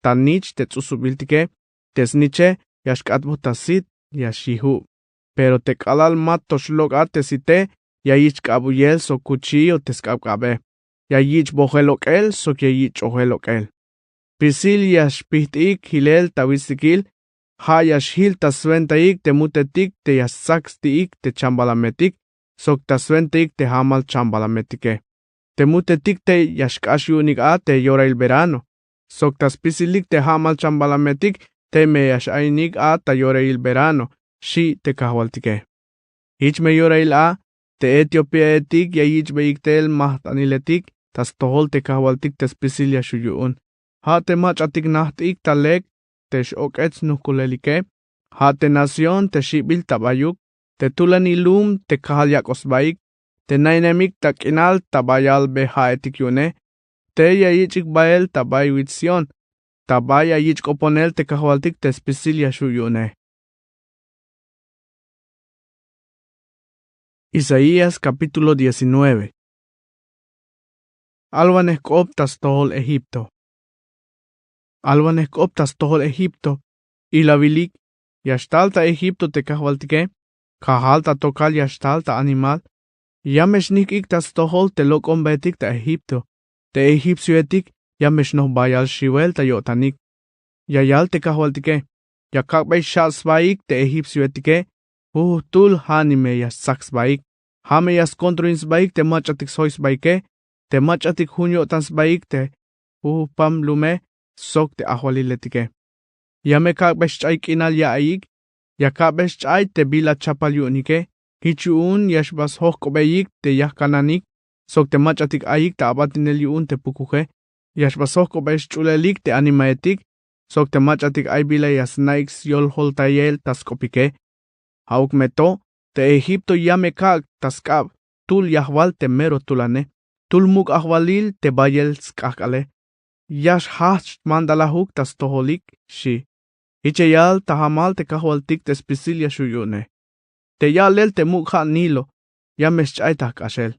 ta nich te ts'usubiltike, te sniche ya xk'atbot ta sit, ya xyijub. Pero te k'alal ma to xlok' a te site, ya yich' k'abuyel sok kuchillo te sk'abk'abe, ya yich' bojel lok'el sok ya yich' ch'ojel lok'el. Spisil ya xpijt'ik jilel ta witstikil, ja' ya xjil ta swentaik te mutetik te ya stsak sti'ik te chambalametik, sok ta swentaik te ja'mal chambalametike. Te mutetik tey ya xk'ax yu'unik a te yorail verano, sok ta spisilik te ja'mal chambalametik tey me ya x'ayinik a ta yorail verano, xi' te kajwaltike. Jich me yorail a, te etiopiaetik ya yich'beyik tel majt'aniletik ta stojol te kajwaltik te spisil ya xju' yu'un. Ja' te mach'atik najt'ik ta lek te x-ok'et snujk'ulelike, ja' te nación te xibil ta bayuk, te tulanil lum te kajal yak'oj sbaik, te na'inemik ta k'inal ta bayal be ja'etik yu'une, tey ya yich'ik bael ta bay wits Sión, ta bay ya yich' k'oponel te kajwaltik te spisil ya xju' yu'une. Isaías capítulo diecinueve. Alwanej k'op ta stojol Egipto. Alwanej k'op ta stojol Egipto, ilawilik, ya xtal ta Egipto te kajwaltike, kajal ta tokal ya xtal ta animal. Ya me xnijk'ik ta stojol te lok'ombaetik ta Egipto, te egipcioetik ya me xnoj bayal xiwel ta yo'tanik. Ya yal te kajwaltike: Ya kak'bey xja'ch sbaik te egipcioetike, jujujtul ja' ni me ya stsak sbaik. Ja' me ya skontroin sbaik te mach'atik sjoy sbaike, te mach'atik jun yo'tan sbaik te jujujpam lume sok te ajwaliletike. Ya me kak'bey xch'ay k'inal ya'iyik, ya kak'bey xch'ay te bila chapal yu'unike. Jich yu'un ya xba sjojk'obeyik te yajkananik sok te mach'atik ayik ta abatinel yu'un te pukuje. Ya xba sjojk'obey sch'ulelik te animaetik sok te mach'atik ay bila ya sna'ik syoljoltayel ta sk'opike. Ja'uk me to, te Egipto ya me kak' ta sk'ab tul yajwal te mero tulane, tul muk' ajwalil te bayel sk'ajk'ale. Ya xjajch' xmandalajuk ta stojolik, xi'. Jich ya yal ta jamal te kajwaltik te spisil ya xju' yu'une: Te ya'lel te muk' ja' Nilo ya me xch'ay ta jk'axel.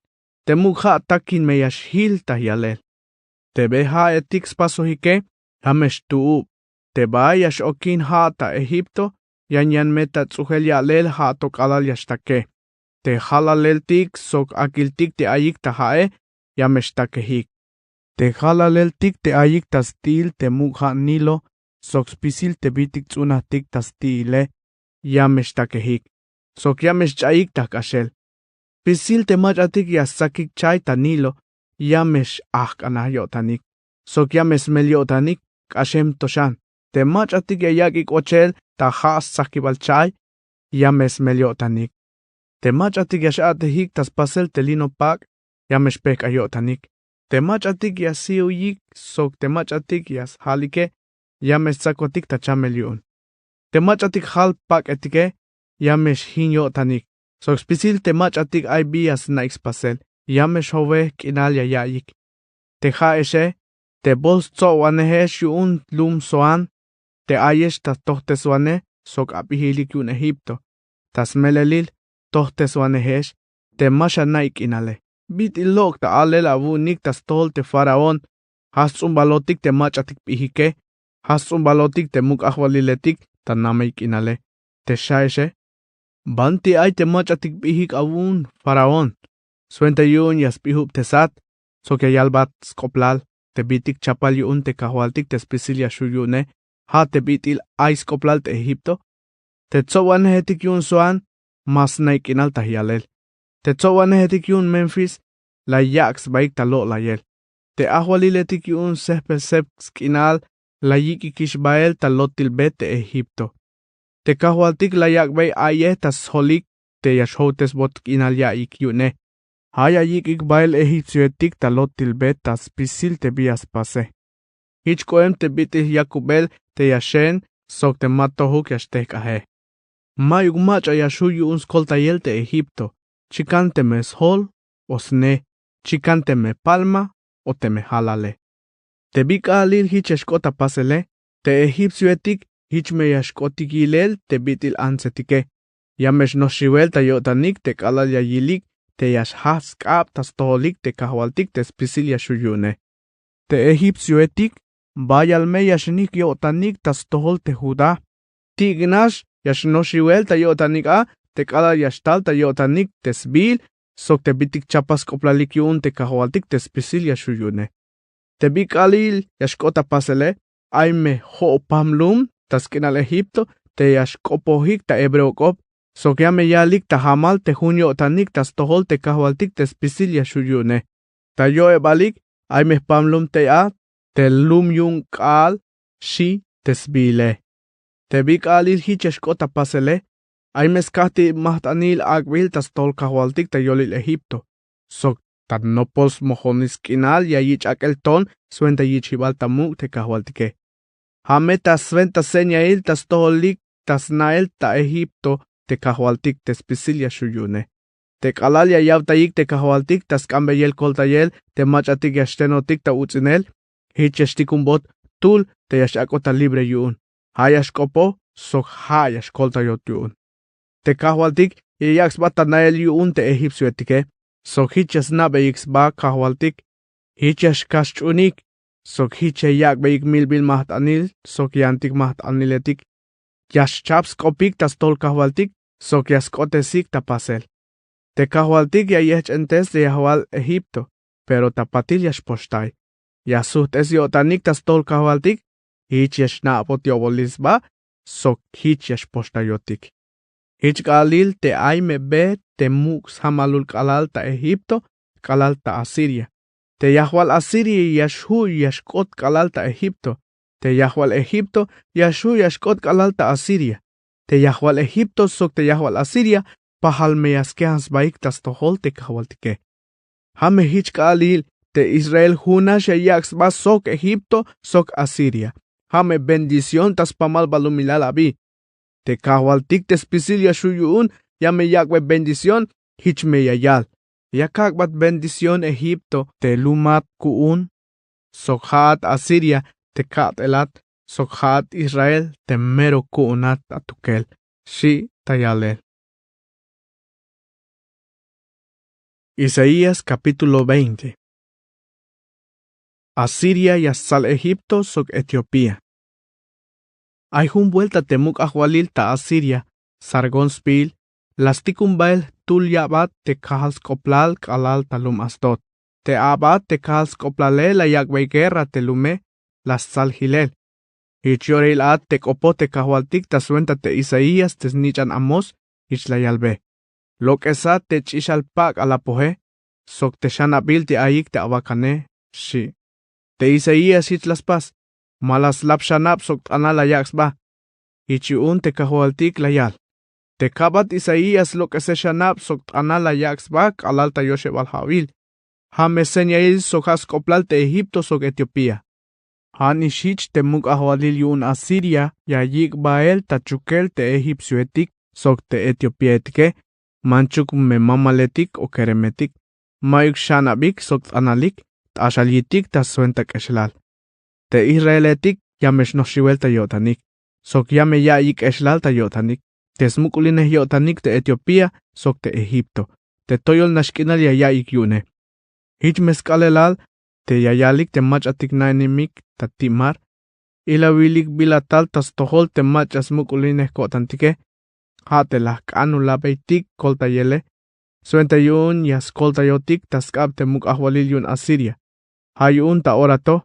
Te muk' ja' takin me ya xjil ta jyalel. Te be ja'etik spasojike ya me xtu'ub. Te bay ya x-okin ja' ta Egipto, yan yan me ta ts'ujel ya'lel ja' to k'alal ya xtake. Te jalaleltik sok akiltik te ayik ta ja'e ya me xtakejik. Te jalaleltik te ayik ta sti'il te muk' ja' Nilo sok spisil te bitik ts'unajtik ta sti'ile ya me xtakejik, sok ya me xch'ayik ta jk'axel. Spisil te mach'atik ya stsakik chay ta Nilo ya me x-ajk'anaj yo'tanik, sok ya me smel yo'tanik k'axem to xan. Te mach'atik ya yak'ik ochel ta ja' stsakibal chay ya me smel yo'tanik. Te mach'atik ya x-a'tejik ta spasel te lino pak' ya me xpejk'aj yo'tanik. Te mach'atik ya si'uyik sok te mach'atik ya sjalike ya me stsakotik ta chamel yu'un. Te mach'atik jal pak'etike ya me xjin yo'tanik, sok spisil te mach'atik ay bi ya sna'ik spasel ya me xjowej k'inal ya ya'iyik. Te ja'exe, te bol stsobwanejex yu'un lum Zoán, te ayex ta tojteswanej sok ap'ijilik yu'un Egipto, ta smelelil tojteswanejex, te ma xana'ik k'inale. Bit'il lok' ta alel awu'unik ta stojol te faraón: Ja' sts'umbalotik te mach'atik p'ijike, ja' sts'umbalotik te muk' ajwaliletik ta namey k'inale. Te xja'exe, banti ay te mach'atik p'ijik awu'un faraón? Swenta yu'un ya sp'ijubtesat sok ya yalbat sk'oplal te bitik chapal yu'un te kajwaltik te spisil ya xju' yu'une, ja' te bit'il ay sk'oplal te Egipto. Te tsobwanejetik yu'un Zoán ma sna'ik k'inal ta jyalel. Te tsobwanejetik yu'un Menfis la yak' sbaik ta lo'layel. Te ajwaliletik yu'un sejpel sep sk'inal la yik'ikix bael ta lotil be te Egipto. Te kajwaltik la yak'bey a'iyej ta sjolik te ya xjowtesbot k'inal ya'iyik yu'une. Ja' ya yik'ik bael egipcioetik ta lotil be ta spisil te bi ya spase. Jich k'oem te bit'il yakubel te ya xeen sok te ma tojuk ya xtejk'aje. Mayuk mach'a ya xju' yu'un skoltayel te egipto, chikan teme sjol o sne, chikan teme palma o teme jalale. Te bi k'aalil jich ya xk'ot ta pasele, te egipcioetik jich me ya xk'otik yilel te bit'il antsetike. Ya me xnoj xiwel ta yo'tanik te k'alal ya yilik te ya xjajch' sk'ab ta stojolik te kajwaltik te spisil ya xju' yu'une. Te egipcioetik bayal me ya xnijk yo'tanik ta stojol te judá. Tik'nax ya xnoj xiwel ta yo'tanik a te k'alal ya xtal ta yo'tanik te sbiil sok te bitik chapas sk'oplalik yu'un te kajwaltik te spisil ya xju' yu'une. Te bi k'aalil ya xk'ot ta pasele, ay me jo'pam lum ta sk'inal egipto te ya xk'opojik ta hebreo k'op, sok ya me yalik ta jamal te jun yo'tanik ta stojol te kajwaltik te spisil ya xju' yu'une. Ta yo'ebalik ay me jpam lum tey a te lum yu'un k'aal, xi' te sbiile. Te bi k'aalil jich ya xk'ot ta pasele, ay me skajti' majt'anil ak'bil ta stojol kajwaltik ta yolil egipto, sok ta nopol smojonil sk'inal ya yich' ak'el ton swenta yich'jibal ta muk' te kajwaltike. Ja' me ta swenta señail ta stojolik ta sna'el ta egipto te kajwaltik te spisil ya xju' yu'une. Te k'alal ya yawtayik te kajwaltik ta sk'anbeyel koltayel te mach'atik ya xtenotik ta uts'inel, jich ya xtikumbot jtul te ya x'ak'ot ta libre yu'un. Ja' ya xk'opoj sok ja' ya xkoltayot yu'un. Te kajwaltik ya yak' sba ta na'el yu'un te egipcioetike, sok jich ya sna'beyik sba kajwaltik. Jich ya xkaxch'unik sok jich ya yak'beyik milbil majt'anil sok yantik majt'aniletik. Ya xchap sk'opik ta stojol kajwaltik sok ya sk'otesik ta pasel. Te kajwaltik ya yejch'entes te yajwal egipto, pero ta patil ya xpoxtay. Ya sujt'es yo'tanik ta stojol kajwaltik. Jich ya xna'bot yo'bolil sba sok jich ya xpoxtayotik. Jich k'aalil te ay me be te muk' sjamalul k'alal ta egipto k'alal ta asiria. Te yajwal asiria ya xju' ya xk'ot k'alal ta egipto. Te yajwal egipto ya xju' ya xk'ot k'alal ta asiria. Te yajwal egipto sok te yajwal asiria pajal me ya skejan sbaik ta stojol te kajwaltike. Ja' me jich k'aalil te israel junax ya yak' sba sok egipto sok asiria. Ja' me bendición ta spamal balumilal abi. Te kajwaltik te spisil ya xju' yu'un ya me yak'bey bendición. Jich me ya yal: Ya kak'bat bendición egipto te lumat ku'un, sok ja'at asiria te ka'telat, sok ja'at israel te mero ku'unat atukel, xi' ta yalel. Isaías capítulo veinte. Asiria ya stsal egipto sok etiopía. Ay jun buelta te muk' ajwalil ta asiria, sargón sbiil, la stikun bael jtul ya'bat te kajal sk'oblal k'alal ta lum asdod. Te a'bat te kajal sk'oblale la yak'bey guerra te lume, la stsal jilel. Jich yorail a te k'opoj te kajwaltik ta swenta te isaías te snich'an amós. Jich la yalbe: Lok'esa te ch'ixal pak' alapoje, sok te xanabil te ayik te awakane, xi'. Te isaías jich la spas: Ma la slap xanab sok t'anal la yak' sba. Jich yu'un te kajwaltik la yal: Te ka'bat isaías lok'ese xanab sok t'anal la yak' sba k'alal ta yoxebal ja'wil. Ja' me señail sok ja' sk'oblal te egipto sok etiopía. Ja' nix jich te muk' ajwalil yu'un asiria ya yik' bael ta chukel te egipcioetik sok te etiopiaetike. Manchuk me mamaletik o keremetik, mayuk xanabik sok t'analik, t'axal yitik ta swenta k'exlal. Te israeletik ya me xnoj xiwel ta yo'tanik, sok ya me ya'iyik k'exlal ta yo'tanik, te smuk'ulinej yo'tanik te etiopía sok te egipto, te toyol nax k'inal ya ya'iyik yu'une. Jich me sk'aalelal te ya yalik te mach'atik nainimik ta ti' mar. Ilawilik bila tal ta stojol te mach'a smuk'ulinej ko'tantike, ja' te la jk'anulabeytik koltayele, swenta yu'un ya skoltayotik ta sk'ab te muk' ajwalil yu'un asiria. Ja' yu'un ta ora to,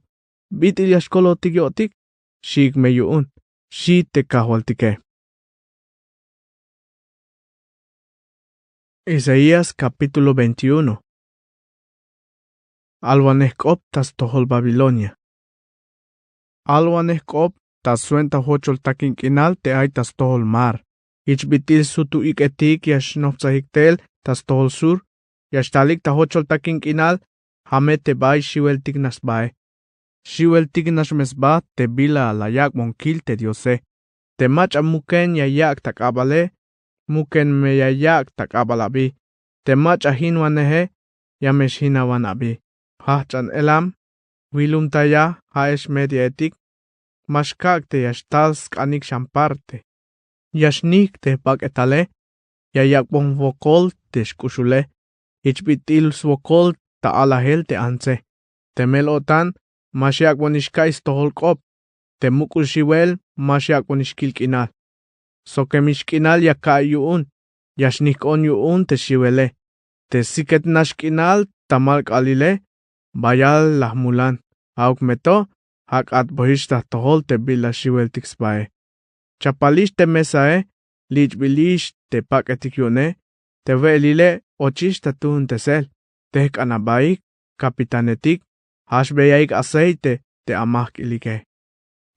bit'il ya xkolotik yo'tik, xi'ik me yu'un, xi' te kajwaltike. Isaías capítulo veintiuno. Alwanej k'op ta stojol babilonia. Alwanej k'op ta swenta jochol takin k'inal te ay ta stojol mar. Jich bit'il sutu ik'etik ya xnojptsajik tel ta stojol sur, ya xtalik ta jochol takin k'inal. Ja' me te bay xiweltik nax sbae. Xiweltik nax me sba te bila la yak'bon kil te diose. Te mach'a muken ya yak' ta k'abale, muken me ya yak' ta k'abal abi. Te mach'a jinwaneje, ya me xjinawan abi. Jajch'an elam wilumtaya. Ja'ex mediaetik, ma xkak' te ya xtal sk'anik xan parte. Ya xnijk' te jbak'etale, ya yak'bon jwokol te xk'uxule. Jich bit'il swokol ta alajel te antse. Teme la-o'tan, ma xyak'bonix ka'iy stojol k'op. Te muk'ul xiwel, ma xyak'bonix kil k'inal. Sokemix k'inal ya ka'iy yu'un, ya xnijk'on yu'un te xiwele. Te siket nax k'inal ta malk'alile, bayal la jmulan. Ja'uk me to, ja' k'atbojix ta jtojol te bila xiweltik sbae. Chapalix te mesae, lich'bilix te pak'etik yu'une. Te we'elile, ochix ta tuuntesel. Te jk'an abaik, kapitanetik, ja' xbeyaik aceite te amajk'ilike.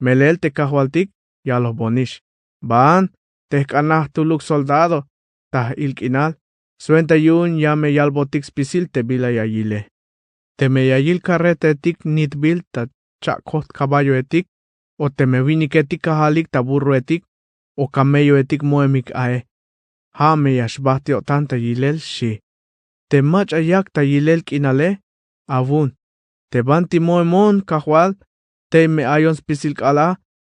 Melel te kajwaltik yalojbonix. Baan, te jk'an jtuluk soldado ta j-il k'inal, swenta yu'un ya me yalbotik spisil te bila ya yile. Teme ya yil karretaetik nitbil ta cha'kojt kaballoetik, o teme winiketik kajalik ta burroetik o kamelloetik mo'emik ae, ja' me ya xbajt yo'tan ta yilel, xi. Te mach'a yak ta yilel k'inale, awu'un. Te banti mo'emon kajwal, tey me ayon spisil k'aal a,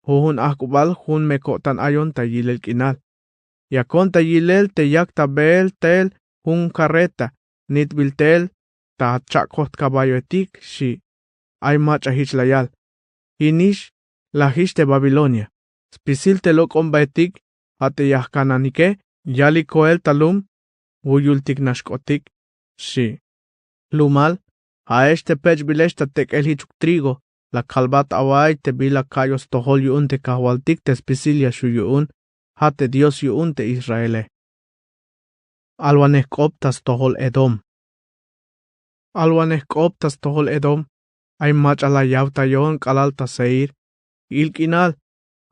jujun ajk'ubal jun me ko'tan ayon ta yilel k'inal. Yakon ta yilel te yak ta beel teel jun karreta nitbil teel ta cha'kojt kaballoetik, xi. Ay mach'a jich la yal: Jinix, lajix te Babilonia. Spisil te lok'ombaetik, ja' te ya jkananike, yalik koel ta lum wuyultik nax k'otik, xi. Jlumal, ja'ex te pech'bilex ta tek'el jichuk trigo, la kalbat awa'iy te bila ka'yot stojol yu'un te kajwaltik te spisil ya xju' yu'un, ja' te Dios yu'un te Israele. Alwanej k'op ta stojol Edom. Alwanej k'op ta stojol Edom, ay mach'a la yawtayon k'alal ta Seir. Il k'inal,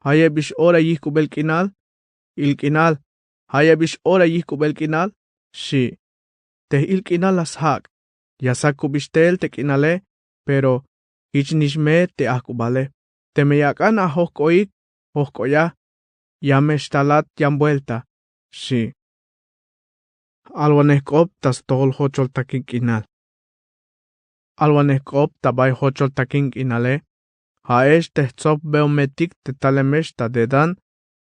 jayebix ora yijk'ubel k'inal. Il k'inal, jayebix ora yijk'ubel k'inal, xi. Te j-il k'inal la sjak', ya sakubix teel te k'inale, pero jich nix me te ajk'ubale. Teme ya ak'an ajojk'oik, jojk'oya. Ya me xtalat yan buelta, xi. Alwanej k'op ta stojol jochol takin k'inal. Alwanej k'op ta bay jochol takin k'inale, ja'ex te jtsob beometik te talemex ta Dedán,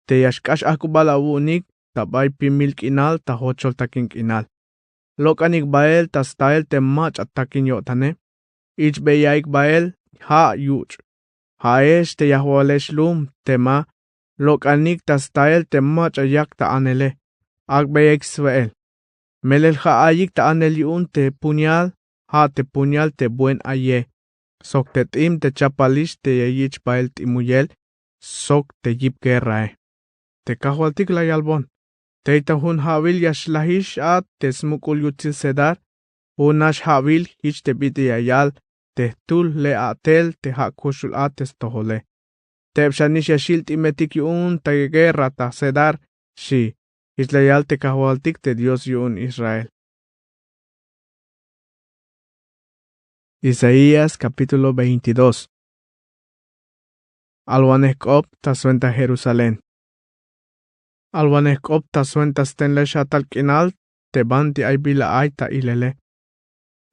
te ya xk'ax ajk'ubal awu'unik ta bay pimil k'inal ta jochol takin k'inal. Lok'anik bael ta stael te mach'a takin yo'tane. Ich'beyaik bael ja' yuch'. Ja'ex te yajwalex lum te ma, lok'anik ta stael te mach'a yak ta anele. Ak'beyaik swe'el. Melel ja' ayik ta anel yu'un te puñal, ja' te puñal te buen aye, sok te t'im te chapalix te ya yich' bael t'imuyel, sok te yip guerrae. Te kajwaltik la yalbon: Tey ta jun ja'wil ya xlajix a te smuk'ul yutsil cedar, jun nax ja'wil jich te bit'il ya yal te jtul le a'tel te ja' kuxul a te stojole. Teb xanix ya xil t'imbetik yu'un ta guerra ta cedar, xi. Jich la yal te kajwaltik te Dios yu'un Israel. Isaías capítulo veintidós. Alwanej k'op ta swenta Jerusalén. Alwanej k'op ta swenta stenlel xatal k'inal te banti ay bila ay ta ilele.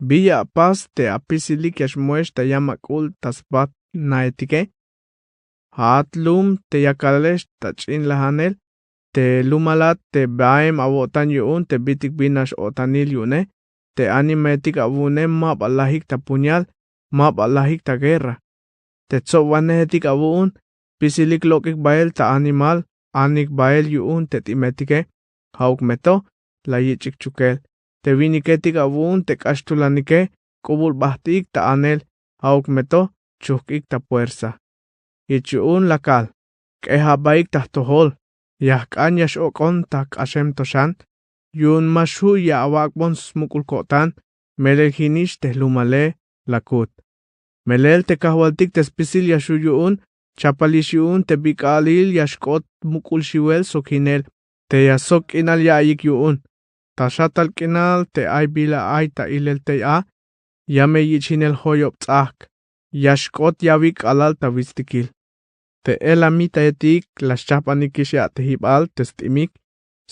Bi ya apas te apisilik ya xmoex ta yamak'ul ta sbat naetike? Ja'at lum te yakalex ta ch'inlajanel, te lumalat te baem awo'tan yu'un te bitik bi nax o'tanil yu'une. Te animaetik awu'une ma ba lajik ta puñal, ma ba lajik ta guerra. Te tsobwanejetik awu'un, spisilik lok'ik bael ta animal, anik bael yu'un te t'imbetik e. Ja'uk me to, la yich'ik chukel. Te winiketik awu'un te k'ax tulanike, k'ubul bajt'ik ta anel, ja'uk me to, chujk'ik ta puersa. Jich yu'un la kal: K'eja abaik ta jtojol, ya jk'an ya x-ok'on ta jk'axem to xan, yu'un ma xju' ya awak'bon smuk'ul ko'tan, melel jinix te jlumale, la kut. Melel te kajwaltik te spisil ya xju' yu'un, chapalix yu'un te bi k'aalil ya xk'ot muk'ul xiwel sok jinel, te ya sok k'inal ya'iyik yu'un. Ta xatal k'inal te ay bila ay ta ilel tey a, ya me yich' jinel joyob ts'ajk, ya xk'ot yawik k'alal ta witstikil. Te elamitaetik la xchajbanikix i a'tejibal te st'imik,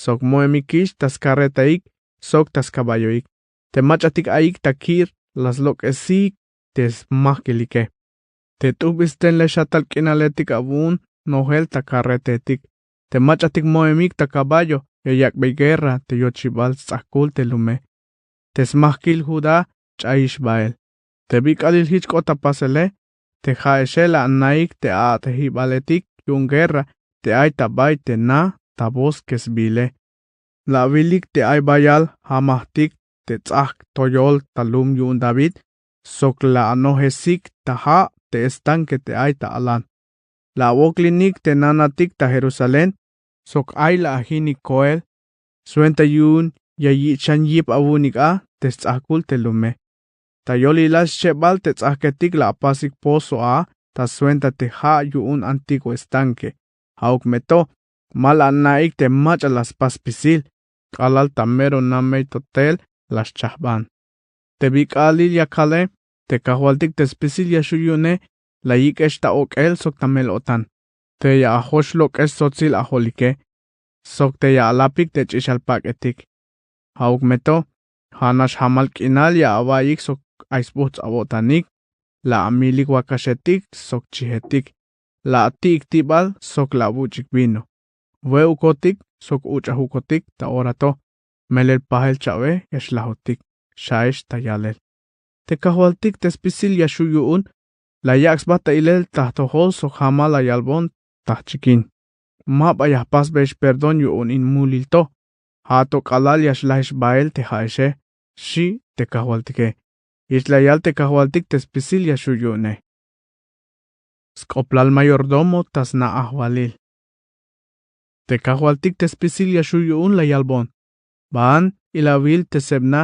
sok mo'emikix ta skarretaik sok ta skabayoik. Te mach'atik ayik ta ki'r la slok'esik te smajkilike. Te t'ujbil sten la xat tal k'inaletik awu'un nojel ta karretaetik. Te mach'atik mo'emik ta kabayo ya yak'bey guerra te yochibal sts'ajkul te lume. Te smajkil Judá ch'ayix bael. Te bik'alil jich k'ot ta pasele, te ja'exe la anaik te a'tejibaletik yu'un guerra te ay ta bay te na ta bosque sbiile. La awilik te ay bayal jamajtik te ts'ajk' toyol ta lum yu'un David, sok la anojesik ta ja' te estanque te ay ta alan. La awoklinik te nanatik ta Jerusalén, sok ay la ajinik koel, swenta yu'un ya yich' xan yip awu'unik a te sts'ajkul te lume. Ta yolilal schebal te ts'ajketik la apasik pozo a ta swenta te ja' yu'un antiguo estanque. Ja'uk me to, ma la ana'ik te mach'a la spas spisil, k'alal ta mero namey to tel la xchajban. Te bik'alil ya kale, te kajwaltik te spisil ya xu' yu'une la yik'ex ta ok'el sok ta mel-o'tan. Te ya ajox lok'ex sotsil ajolike, sok te ya alapik te ch'ixal pak'etik. Ja'uk me to, ja'nax jamal k'inal ya awa'iyik sok ay sbujts' awo'tanik, la amilik wakaxetik sok chijetik, la ati'ik tibal sok la awuch'ik vino. We'ukotik sok uch'ajukotik ta ora to, melel pajel cha'we ya xlajotik, xja'ex ta yalel. Te kajwaltik te spisil ya xu' yu'un la yak' sba ta ilel ta jtojol sok jamal la yalbon ta jchikin: Ma ba ya jpasbeyex perdón yu'un in mulil to. Ja' to k'alal ya xlajex bael te ja'exe, xi' te kajwaltike. Jich la yal te kajwaltik te spisil ya xu' yu'une. Sk'oplal mayordomo ta sna ajwalil. Te kajwaltik te spisil ya xu' yu'un la yalbon: Baan ilawil te sebna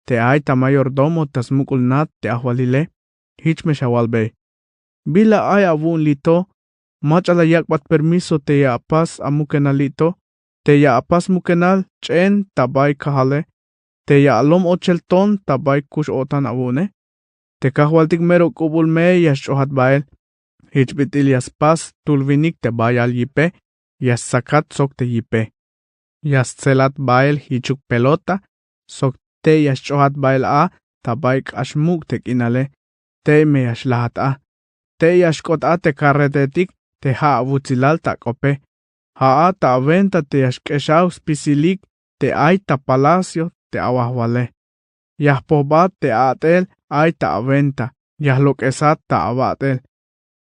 te ay ta mayordomo ta smuk'ul nat te ajwalile, jich me xawalbey: Bila ay awu'un li' to? Mach'a la yak'bat permiso te ya apas amukenal li' to? Te ya apas mukenal ch'en ta bay kajale, te ya alom ochel ton ta bay kux-o'tan awu'une. Te kajwaltik mero k'ubul me ya xch'ojat bael. Jich bit'il ya spas jtul winik te bayal yipe, ya stsakat sok te yipe. Ya stselat bael jichuk pelota, sok tey ya xch'ojat bael a ta bay k'ax muk' te k'inale, tey me ya xlajat a. Tey ya xk'ot a te karretaetik te ja' awutsilal ta ak'ope. Ja'a ta awenta te ya xk'exaw spisilik te ay ta palacio te awajwale. Ya jpojbat te a'tel ay ta awenta, ya jlok'esat ta awa'tel.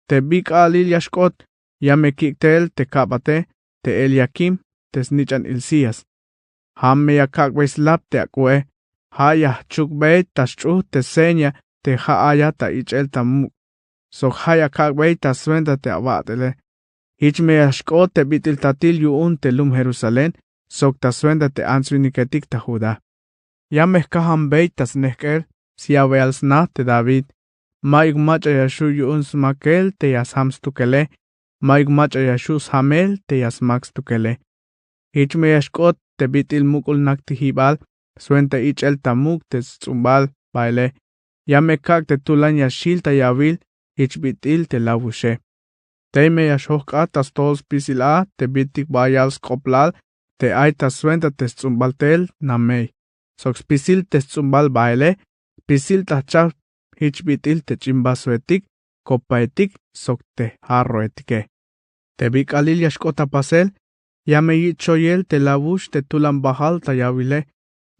Te bik'alil ya xk'ot, ya me kik' tel te kabate te Eliakim te snich'an Hilcías. Ja' me ya kak'bey slap te ak'u'e. Ja' ya jchukbey ta xch'ujt te seña te ja' aya ta ich'el ta muk', sok ja' ya kak'bey ta swenta te awa'tele. Jich me ya xk'ot te bit'il tatil yu'un te lum Jerusalén sok ta swenta te ants-winiketik ta Judá. Ya me jkajanbey ta snejk'el syaweal sna te David. Mayuk mach'a ya xju' yu'un smakel te ya sjam stukele, mayuk mach'a ya xju' sjamel te ya smak stukele. Jich me ya xk'ot te bit'il muk'ul naktijibal swenta ich'el ta muk' te sts'umbal baele. Ya me kak' te tulan ya xjil ta yawil jich bit'il te lawuxe. Tey me ya xjojk'at ta stojol spisil a te bitik bayal sk'oplal te ay ta swenta te sts'umbal tel namey, sok spisil te sts'umbal baele, spisil ta jchajp jich bit'il te ch'in vasoetik, kopaetik sok te jarroetike. Te bik'alil ya xk'ot ta pasel, ya me yich' choyel te lawux te tulan bajal ta yawile,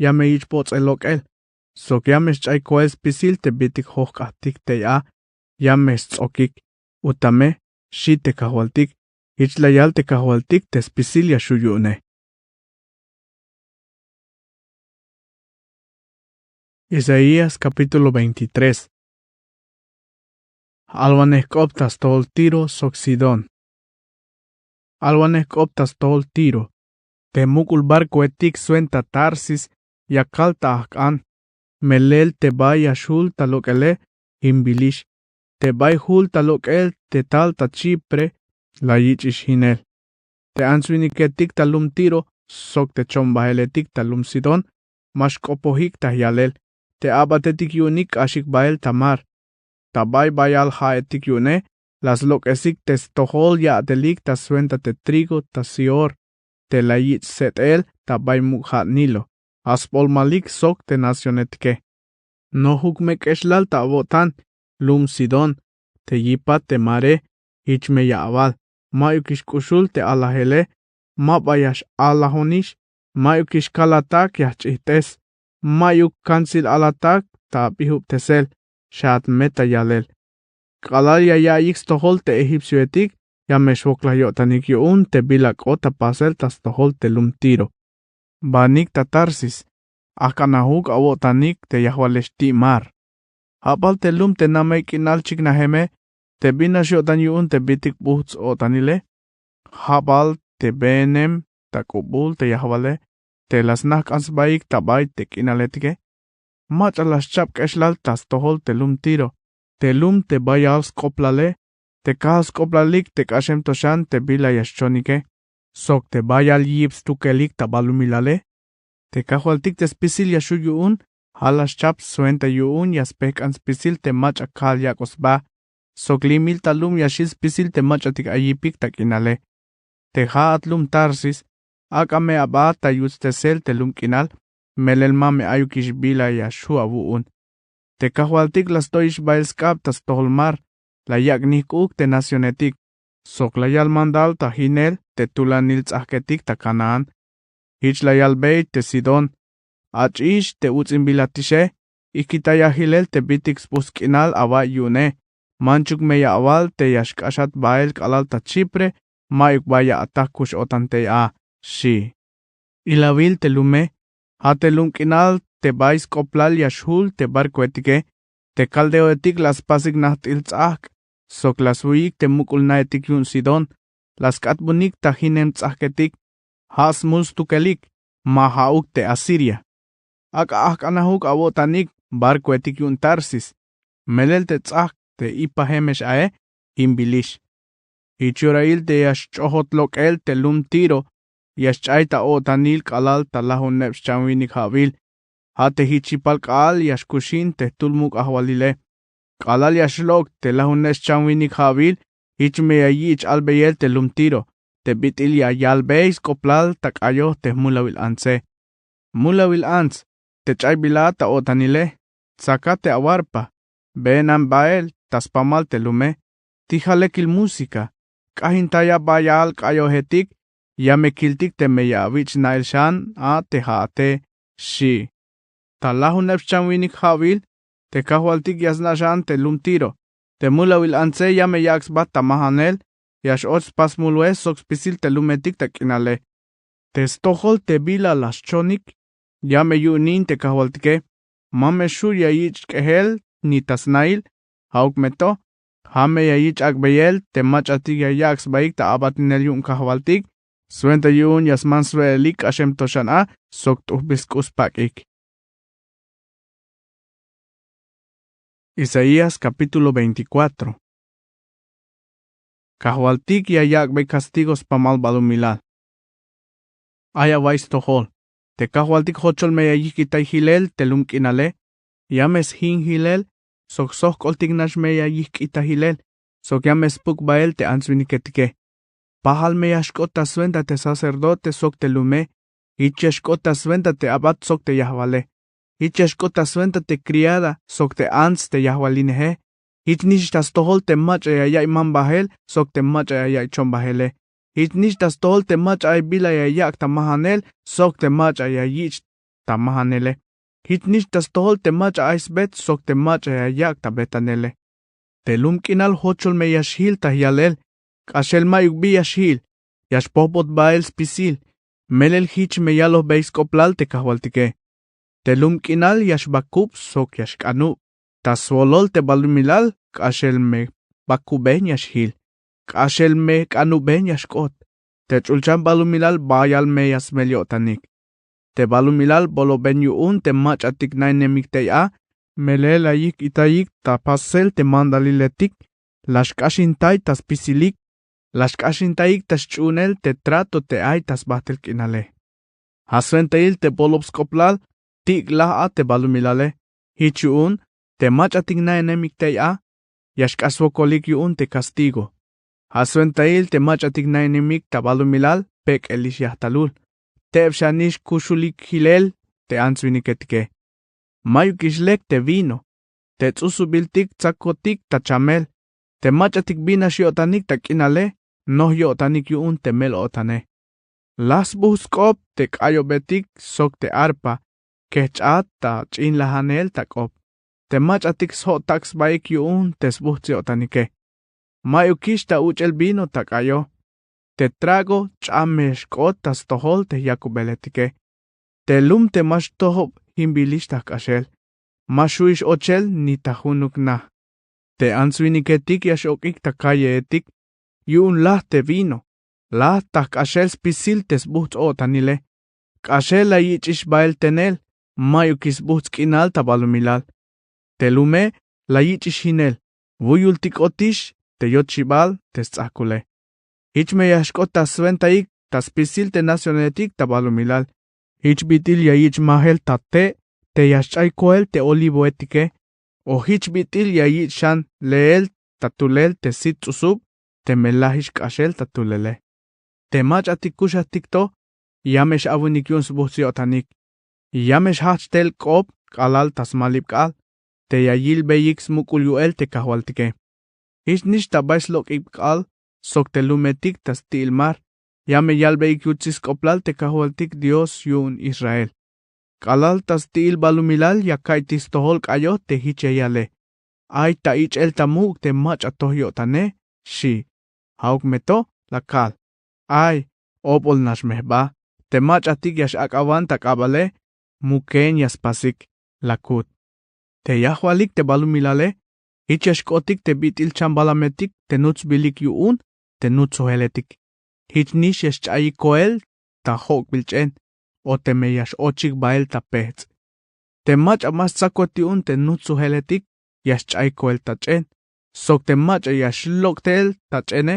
ya me yich' bots'el lok'el, sok ya me xch'ay koel spisil te bitik jojk'ajtik tey a, ya me sts'okik. Utame, xi te kajwaltik. Jich la yal te kajwaltik te spisil ya xju' yu'une. Isaías capítulo veintitrés. Alwanej k'op ta stojol Tiro sok Sidón. Alwanej k'op ta stojol Tiro. Te muk'ul barcoetik swenta Tarsis ya kal ta ajk'an. Melel te bay ya xjul ta lok'ele, jin wilix. Te bay jul ta lok'el te tal ta Chipre, la yich'ix jinel. Te ants-winiketik ta lum Tiro sok te chon bajeletik ta lum Sidón ma xk'opojik ta yalel. Te abatetik yu'unik k'axik bael ta mar. Ta bay bayal ja'etik yu'une, la slok'esik te stojol ya'telik ta swenta te trigo ta sior te la yich' set'el ta bay muk' ha' Nilo, ha sb'olmalik sok te nacionetike. Nojuk me k'exlal ta awo'tan lum Sidón, te yipat te mare, jich me ya awal, ma'yukix k'uxul te alajele, ma ba ya x-alajonix, ma'yukix kalatak ya jch'ijt'es, ma'yuk kantsil alatak ta ab'ijubtesel, xaat me ta yalel. K'alal ya ya'iyik stojol te egipcioetik, ya me xwoklaj yo'tanik yu'un te bila k'ot ta pasel ta stojol te lum Tiro. Banik ta Tarsis, ajk'anajuk awo'tanik te yajwalex ti' mar. Ja' bal te lum te namey k'inal chiknajeme, te bin nax yo'tan yu'un te bitik bujts' o'tanile. Ja' bal te beenem ta k'ubul te yajwale, te la snajk'an sbaik ta bay te k'inaletike. Mach'a la schab k'exlal ta stojol te lum Tiro, te lum te bayal sk'oplale, te kajal sk'oplalik te k'axem to xan te bila ya xchonike, sok te bayal yip stukelik ta balumilale. Te kajwaltik te spisil ya xju' yu'un, ja' la schab swenta yu'un ya spejk'an spisil te mach'a kajal yak'oj sba, sok limil ta lum ya xjil spisil te mach'atik ay yipik ta k'inale. Te ja'at lum Tarsis, ak'a me aba ta yutstesel te lum k'inal, melel ma me ayukix bila ya xju' awu'un. Te kajwaltik la stoyix bael sk'ab ta stojol mar, la yak' nijk'uk te nacionetik, sok la yal mandal ta jinel te tulanil ts'ajketik ta Canaán. Jich la yalbey te Sidón: Ach'ix te uts'inbilatixe, ijkitaya jilel te bitik sbujts' k'inal awa'y yu'une, manchuk me ya awal te ya xk'axat bael k'alal ta Chipre, ma'yuk ba ya ataj kux-o'tan tey a, xi'. Ilawil te lume, ja' te lum k'inal te bay sk'oplal ya xjul te barcoetike, te caldeoetik la spasik najt'il ts'ajk', sok la swuyik te muk'ul naetik yu'un Sidón, la sk'atbunik ta jinem ts'ajketik, ja' smul stukelik, ma ja'uk te Asiria. Ak'a ajk'anajuk awo'tanik barcoetik yu'un Tarsis, melel te ts'ajk' te ipajemex ae, jimbilix. Jich yorail te ya xch'ojot lok'el te lum Tiro, ya xch'ay ta o'tanil k'alal ta lajuneb xchan winik ja'wil, ja' te jich yipal k'aal ya xkuxin te jtul muk' ajwalile. K'alal ya xlok' te lajuneb xchan winik ja'wil, jich me ya yich' albeyel te lum Tiro, te bit'il ya yalbey sk'oplal ta k'ayoj te jmulawil antse: Mulawil ants, te ch'aybilat ta o'tanile, tsakat te awarpa, beenan bael ta spamal te lume, tija lekil música, k'ajintaya bayal k'ayojetik, ya me kiltik teme ya awich' na'el xan a te ja'ate, xi'. Ta lajuneb xchan winik ja'wil, te kajwaltik ya sna' xan te lum Tiro, te mulawil antse ya me yak' sba ta majanel, ya x-och spas smulwe sok spisil te lumetik ta k'inale. Te stojol te bila la xchonik, ya me yu'unin te kajwaltike, ma me xju' ya yich' k'ejel ni ta snail, ja'uk me to, ja' me ya yich' ak'beyel te mach'atik ya yak' sbaik ta abatinel yu'un kajwaltik, swenta yu'un ya sman swe'elik k'axem to xan a sok t'ujbil sk'u' spak'ik. Isaías capítulo veinticuatro. Kajwaltik ya yak'bey castigo spamal balumilal. Ay away stojol, te kajwaltik jochol me ya yijk'itay jilel te lum k'inale, ya me sjin jilel, sok sojk'oltik nax me ya yijk'itay jilel, sok ya me spuk bael te ants winiketike. Pajal me ya xk'ot ta swenta te sacerdote sok te lume, jich ya xk'ot ta swenta te abat sok te yajwale, jich ya xk'ot ta swenta te criada sok te ants te yajwalineje, jich nix ta stojol te mach'a ya ya'iy mambajel sok te mach'a ya ya'iy chombajele, jich nix ta stojol te mach'a ay bila ya yak' ta majanel sok te mach'a ya yich' ta majanele, jich nix ta stojol te mach'a ay sbet sok te mach'a ya yak' ta betanele. Te lum k'inal jochol me ya xjil ta jyalel, k'axel ma'yuk bi ya xjil, ya xpojbot bael spisil, melel jich me yalojbey sk'oplal te kajwaltike. Te lum k'inal ya xbakub sok ya xk'anub, ta swolol te balumilal k'axel me bakuben ya xjil, k'axel me k'anuben ya xk'ot, te ch'ulchan balumilal bayal me ya smel yo'tanik. Te balumilal boloben yu'un te mach'atik na'inemik tey a, melel la yijk'itayik ta pasel te mandaliletik, la xk'axintay ta spisilik, la xk'axintayik ta xch'uunel te trato te ay ta sbajtel k'inale. Ja' swentail te bolob sk'oplal, tik' laj a te balumilale, jich yu'un te mach'atik na'inemik tey a, Ya xk'ax swokolik yu'un te kastigo. Ja' swentail te mach'atik na'inemik ta balumilal pek'elix yajtalul. Teb xanix kuxulik jilel te ants-winiketike. Mayukix lek te vino. Te ts'usubiltik tsakotik ta chamel. Te mach'atik bin nax yo'tanik ta k'inale, noj yo'tanik yu'un te mel-o'tane. Laj sbujts' k'op te k'ayobetik sok te arpa, kejch'at ta ch'inlajanel ta k'op. Te mach'atik sjo'tak' sbaik yu'un te sbujts' yo'tanike. Mayukix ta uch'el vino ta k'ayo. Te trago ch'am me xk'ot ta stojol te yakubeletike. Te lum te ma xtojob jimbilix ta jk'axel. Ma xju'ix ochel ni ta junuk na. Te ants-winiketik ya x-ok'ik ta calleetik yu'un laj te vino, laj ta jk'axel spisil te sbujts' o'tanile. K'axel la yich'ix bael tenel, mayukix sbujts' k'inal ta balumilal. Te lume la yich'ix jinel, wuyultikotix te yochibal te sts'ajkule. Jich me ya xk'ot ta swentaik ta spisil te nacionetik ta balumilal. Jich bit'il ya yich' majel ta te' te ya xch'ay koel te olivoetike, o jich bit'il ya yich' xan leel ta tulel te sit ts'usub teme lajix k'axel ta tulele. Te mach'atik kuxajtik to, ya me x-awinik yu'un sbujts' yo'tanik. Ya me xjajch tel k'op k'alal ta smalib k'aal te ya yilbeyik smuk'ul yu'el te kajwaltike. Jich nix ta bay slok'ib k'aal sok te lumetik ta sti'il mar. Ya me yalbeyik yutsil sk'oplal te kajwaltik Dios yu'un Israel. K'alal ta sti'il balumilal ya ka'iytik stojol k'ayo te jich ya yale: Ay ta ich'el ta muk' te mach'a toj yo'tane, xi'. Ja'uk me to la kal: Ay, obol nax me jba. Te mach'atik ya x-ak'awan ta k'abale, muken ya spasik, la kut. Te yajwalik te balumilale, jich ya xk'otik te bit'il chambalametik te nutsbilik yu'un te nutsujeletik. Jich nix ya xch'ayik koel ta jok'bil ch'en, o teme ya x-ochik bael ta pejts'. Te mach'a ma stsakot yu'un te nutsujeletik ya xch'ay koel ta ch'en, sok te mach'a ya xlok' tel ta ch'ene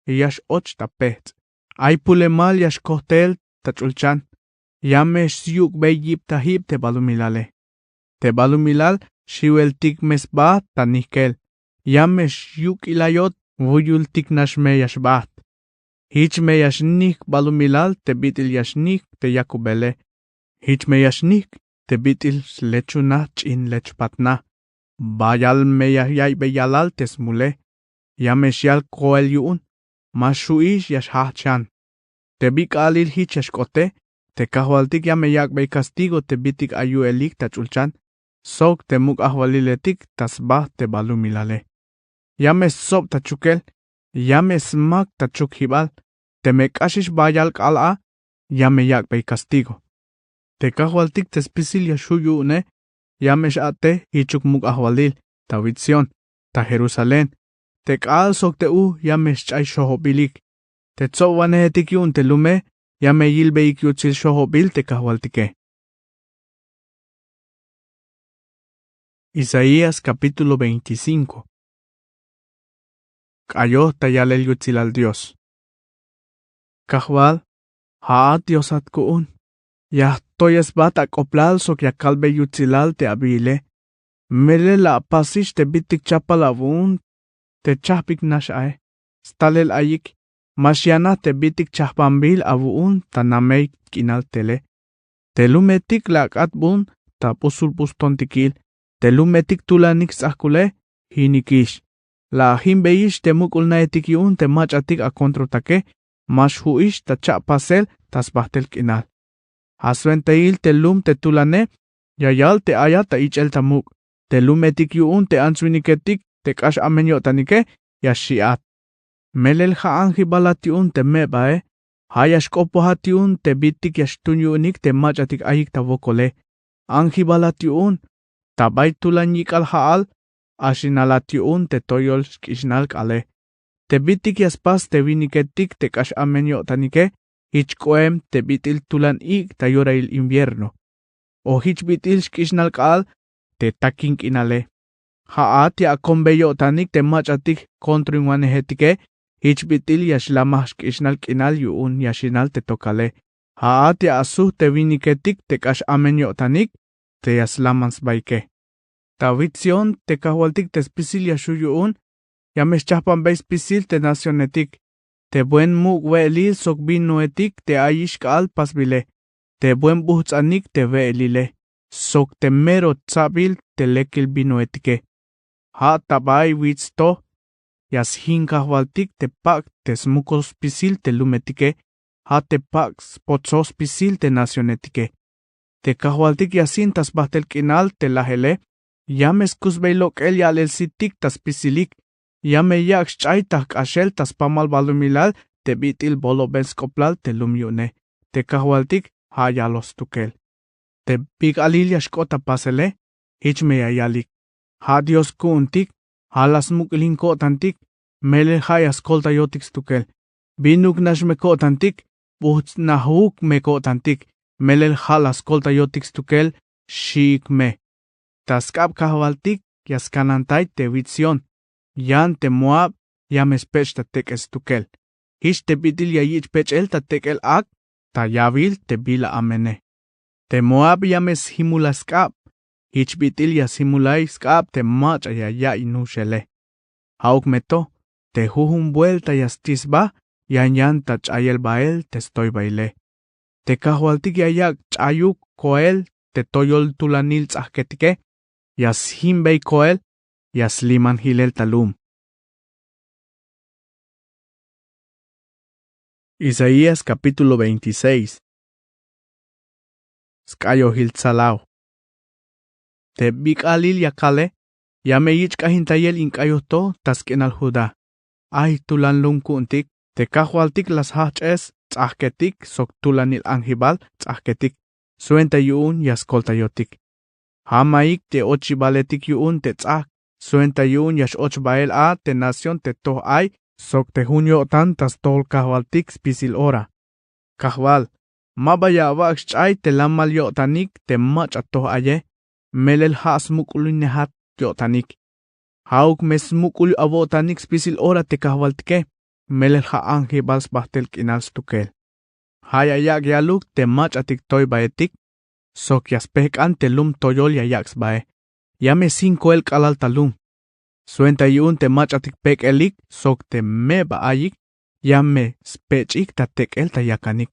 ya x-och ta pejts'. Ay pulemal ya xkoj tel ta ch'ulchan. Ya me syuk'bey yibtajib te balumilale. Te balumilal xiweltik me sba ta nijkel. Ya me xyuk'ilayot, wuyultik nax me ya xbajt. Jich me ya xnijk' balumilal te bit'il ya xnijk' te yakubele. Jich me ya xnijk' te bit'il slechunaj ch'in lechpat na. Bayal me ya ya'iybey yalal te smule. Ya me xyal koel yu'un: Ma xju'ix ya xjajch xan. Te bi k'aalil jich ya xk'ote, te kajwaltik ya me yak'bey kastigo te bitik ay yu'elik ta ch'ulchan sok te muk' ajwaliletik ta sba te balumilale. Ya me stsob ta chukel, ya me smak ta chukjibal. Teme k'axix bayal k'aal a, ya me yak'bey kastigo. Te kajwaltik te spisil ya xju' yu'une, ya me x-a'tej jichuk muk' ajwalil ta wits' Sión, ta Jerusalén. Te k'aal sok te u ya me xch'ay xojobilik. Te tsobwanejetik yu'un te lume ya me yilbeyik yutsil xojobil te kajwaltike. Isaías capítulo veinticinco. K'ayoj ta yalel yutsilal Dios. Kajwal, ja'at Diosat ku'un. Ya jtoyesbat ak'oblal sok ya kalbey yutsilal te abiile. Melel la apasix te bitik chapal awu'un te chajbik nax ae. Stalel ayik, ma xyanaj te bitik chajbanbil awu'un ta namey k'inal tele. Te lumetik la ak'atbun ta busul bustontikil, te lumetik tulanik sts'ajkule, jinikix. La ajimbeyix te muk'ul naetik yu'un te mach'atik akontrotake, ma xju'ix ta cha'pasel ta sbajtel k'inal. Ja' swentail te lum te tulane ya yal te ayat ta ich'el ta muk'. Te lumetik yu'un te ants-winiketik te k'ax amen yo'tanike ya xi'at. Melel ja' anjibalat yu'un te meb ae. Ja' ya xk'opojat yu'un te bitik ya xtun yu'unik te mach'atik ayik ta wokole. Anjibalat yu'un. Ta bay tulan yik'al ja'al axinalat yu'un te toyol sk'ixnal k'aale. Te bitik ya spas te winiketik te k'ax amen yo'tanike, jich k'oem te bit'il tulan ik' ta yorail invierno. O jich bit'il sk'ixnal k'aal te takin k'inale. Ja'at ya akonbey yo'tanik te mach'atik kontroinwanejetike. Jich bit'il ya xlamaj sk'ixnal k'inal yu'un yaxinal te tokale. Ja'at ya asuj te winiketik te k'ax amen yo'tanik te ya slaman sbaike. Ta wits' Sión te kajwaltik te spisil ya xju' yu'un, Ya me xchajpanbey spisil te nacionetik, te buen muk' we'elil sok vinoetik te ayix k'aal pasbile, te buen bujts'anik te we'elile, sok te mero tsabil te lekil vinoetike. Ja' ta bay wits to. Ya sjin kajwaltik te pak' te smukol spisil te lumetike, ja' te pak' spotsoj spisil te nacionetike. Te kajwaltik ya sjin ta sbajtel k'inal te lajele. Ya me skusbey lok'el ya'lel sitik ta spisilik. Ya me yak' xch'ay ta jk'axel ta spamal balumilal te bit'il boloben sk'oplal te lum yu'une. Te kajwaltik ja' yaloj stukel. Te bik'alil ya xk'ot ta pasele, jich me ya yalik: Ja' Dios ku'untik, ja' la smuk'ulin ko'tantik, melel ja' ya skoltayotik stukel. Binuk nax me ko'tantik, bujts'najuk me ko'tantik, melel ja' la skoltayotik stukel, xi'ik me. Ta sk'ab kajwaltik ya skanantay te wits Sión. Yan te Moab ya me spech' ta tek'el stukel. Jich te bit'il ya yich' pech'el ta tek'el ak' ta yawil te bila amene. Te Moab ya me sjimulay sk'ab. Jich bit'il ya sjimulay sk'ab te mach'a ya ya'iy nuxele. Ja'uk me to, te jujun buelta ya sti sba, yan yan ta ch'ayel bael te stoybaile. Te kajwaltik ya yak' ch'ayuk koel te toyol tulanil ts'ajketike. Ya sjimbey koel, ya sliman jilel ta lum. Isaías capítulo veintiséis. Sk'ayojil tsalaw. Te bik'alil ya kale, ya me yich' k'ajintayel in k'ayoj to ta sk'inal Judá. Ay tulan lum ku'untik, te kajwaltik la sjajch'es ts'ajketik sok tulanil anjibal ts'ajketik, swenta yu'un ya skoltayotik. Ja' mayuk te ochibaletik yu'un te ts'ajk, swenta yu'un ya x-och bael a te nación te toj ay sok te jun yo'tan ta stojol kajwaltik spisil ora. Kajwal, ma ba ya awak' xch'ay te lamal yo'tanik te mach'a toj aye, melel ja' smuk'ulinejat yo'tanik. Ja'uk me smuk'ul awo'tanik spisil ora te kajwaltike, melel ja' anjibal sbajtel k'inal stukel. Ja' ya yak' yaluk te mach'atik toybaetik, sok ya spejk'an te lum toyol ya yak' sbae. Ya me sjin koel k'alal ta lum. Swenta yu'un te mach'atik pek'elik sok te meba ayik, ya me spech'ik ta tek'el ta yakanik.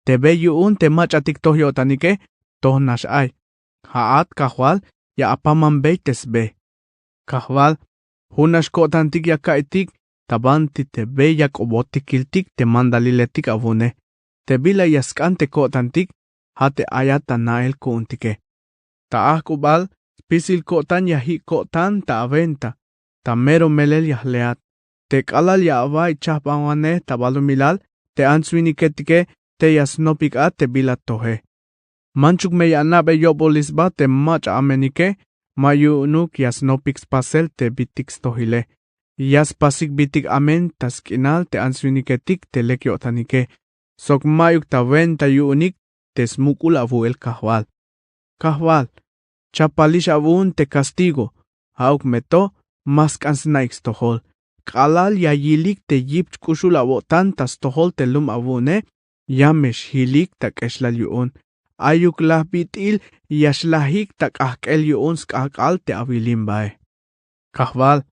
Te be yu'un te mach'atik toj yo'tanike, toj nax ay. Ja'at kajwal, ya apamanbey te sbe. Kajwal, jun nax ko'tantik ya ka'iytik ta banti te be ya k'obotik kiltik te mandaliletik awu'une. Te bila ya sk'an te ko'tantik, ja' te ayat ta na'el ku'untike. Ta ajk'ubal spisil ko'tan ya jik' ko'tan ta awenta, ta mero melel ya jleat. Te k'alal ya awa'iy chajbanwanej ta balumilal te ants winiketike, tey ya snopik a te bila toje. Manchuk me ya ana'bey yo'bolil sba te mach'a amenike, ma yu'unuk ya snopik spasel te bitik stojile. Ya spasik bitik amen ta sk'inal te ants winiketik te lek yo'tanike, sok mayuk ta wenta yu'unik te smuk'ul awu'el kajwal. Kajwal, chapalix awu'un te kastigo, ja'uk me to ma sk'an sna'ik stojol. K'alal ya yilik te yipch k'uxul awo'tan ta stojol te lum awu'une, ya me xjilik ta k'exlal yu'un. Ayuk laj bit'il ya xlajik ta k'ajk'el yu'un sk'ajk'al te awilim bae. Kajwal,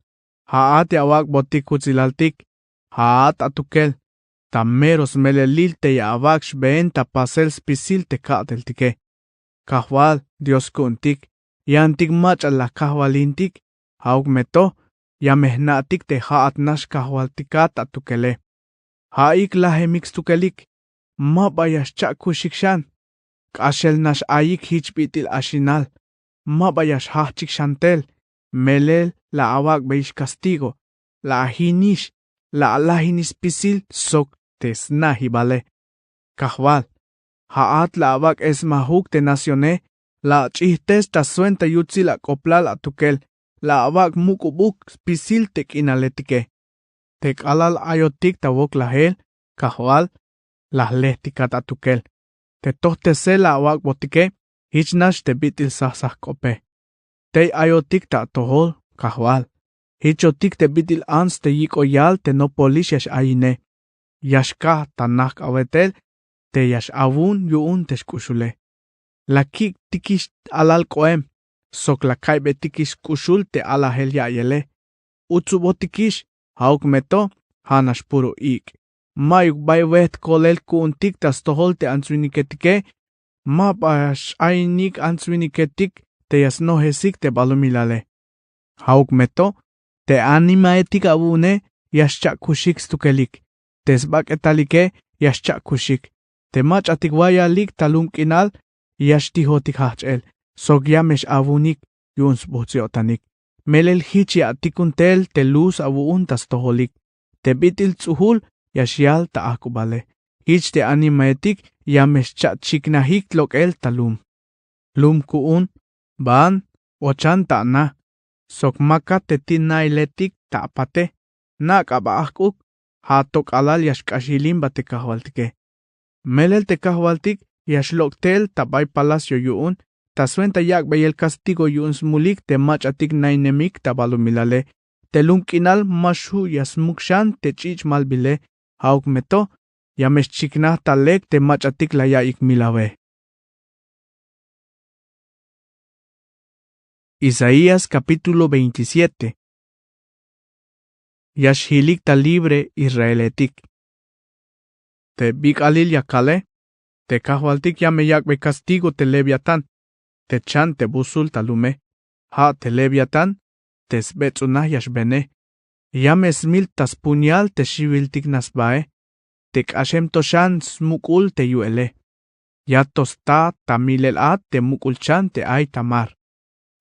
ja'at ya awak'botik kutsilaltik, ja'at atukel, ta mero smelelil te ya awak' xbeen ta pasel spisil te ka'teltike. Kajwal, Dios ku'untik, yantik mach'a la kajwalintik, ja'uk me to, ya me jna'tik te ja'at nax kajwaltikat atukele. Ja'ik lajemik stukelik, ma ba ya xcha'kuxik xan. K'axel nax ayik jich bit'il axinal, ma ba ya xjajchik xan tel, melel la awak'beyix kastigo, la ajinix, la alajinix spisil sok te sna'jibale. Kajwal, ja'at la awak' esmajuk te nacione, la ach'ijtes ta swenta yutsil ak'oblal atukel, la awak' muk'ubuk spisil te k'inaletike. Te k'alal ayotik ta woklajel, kajwal, la jlejtikat atukel. Te tojtesel la awak'botike, jich nax te bit'il sajsajk'ope. Tey ayotik ta atojol, kajwal, jichotik te bit'il ants te yik'oyal te nopolix ya x-ayine. Ya xkaj ta najk'awetel te ya x-awun yu'un te xk'uxule. La kik'tikix alal k'oem, sok la kaiybetikix k'uxul te alajel ya'iyele. utsubotikix. Ja'uk me to ja' nax puro ik'. Ma'yuk bay wejt kolel ku'untik ta stojol te ants-winiketike. Ma ba x-ainik ants-winiketik te ya snojesik te balumilale. Ja'uk me to te animaetik awu'une ya xcha'kuxik stukelik. Te sbak'etalike ya xcha'kuxik. Te mach'atik wayalik ta lum k'inal ya xtijotik jajch'el sok ya me x-awunik yu'un sbujts' yo'tanik. Melel jich ya atikun tel te luz awu'un ta stojolik. Te bit'il ts'ujul ya xyal ta ajk'ubale. Jich te animaetik ya me xcha'chiknajik lok'el ta lum. Lum ku'un, baan, ochan ta ana, sok makat te ti' nailetik ta apate. Nak'a ba ajk'uk. Ja' to k'alal ya xk'ax yilimba te kajwaltike. Melel te kajwaltik ya xlok' tel ta bay palacio yu'un ta swenta yak'beyel kastigo yu'un smulik te mach'atik nainemik ta balumilale. Te lum k'inal ma xju' ya smuk xan te ch'ich' malbile. Ja'uk me to ya me xchiknaj ta lek te mach'atik la yaiyik milawe. Isaías capítulo veintisiete. Ya xjilik ta libre israeletik. Te bik'alil ya kale, te kajwaltik ya me yak'bey kastigo te leviatán, te chan te busul ta lume. Ja' te leviatán te sbets'unaj ya xbene. Ya me smil ta spuñal te xiwiltik nax sbae. Te k'axem to xan smuk'ul te yu'ele. Ya to sta ta milel a te muk'ul chan te ay ta mar.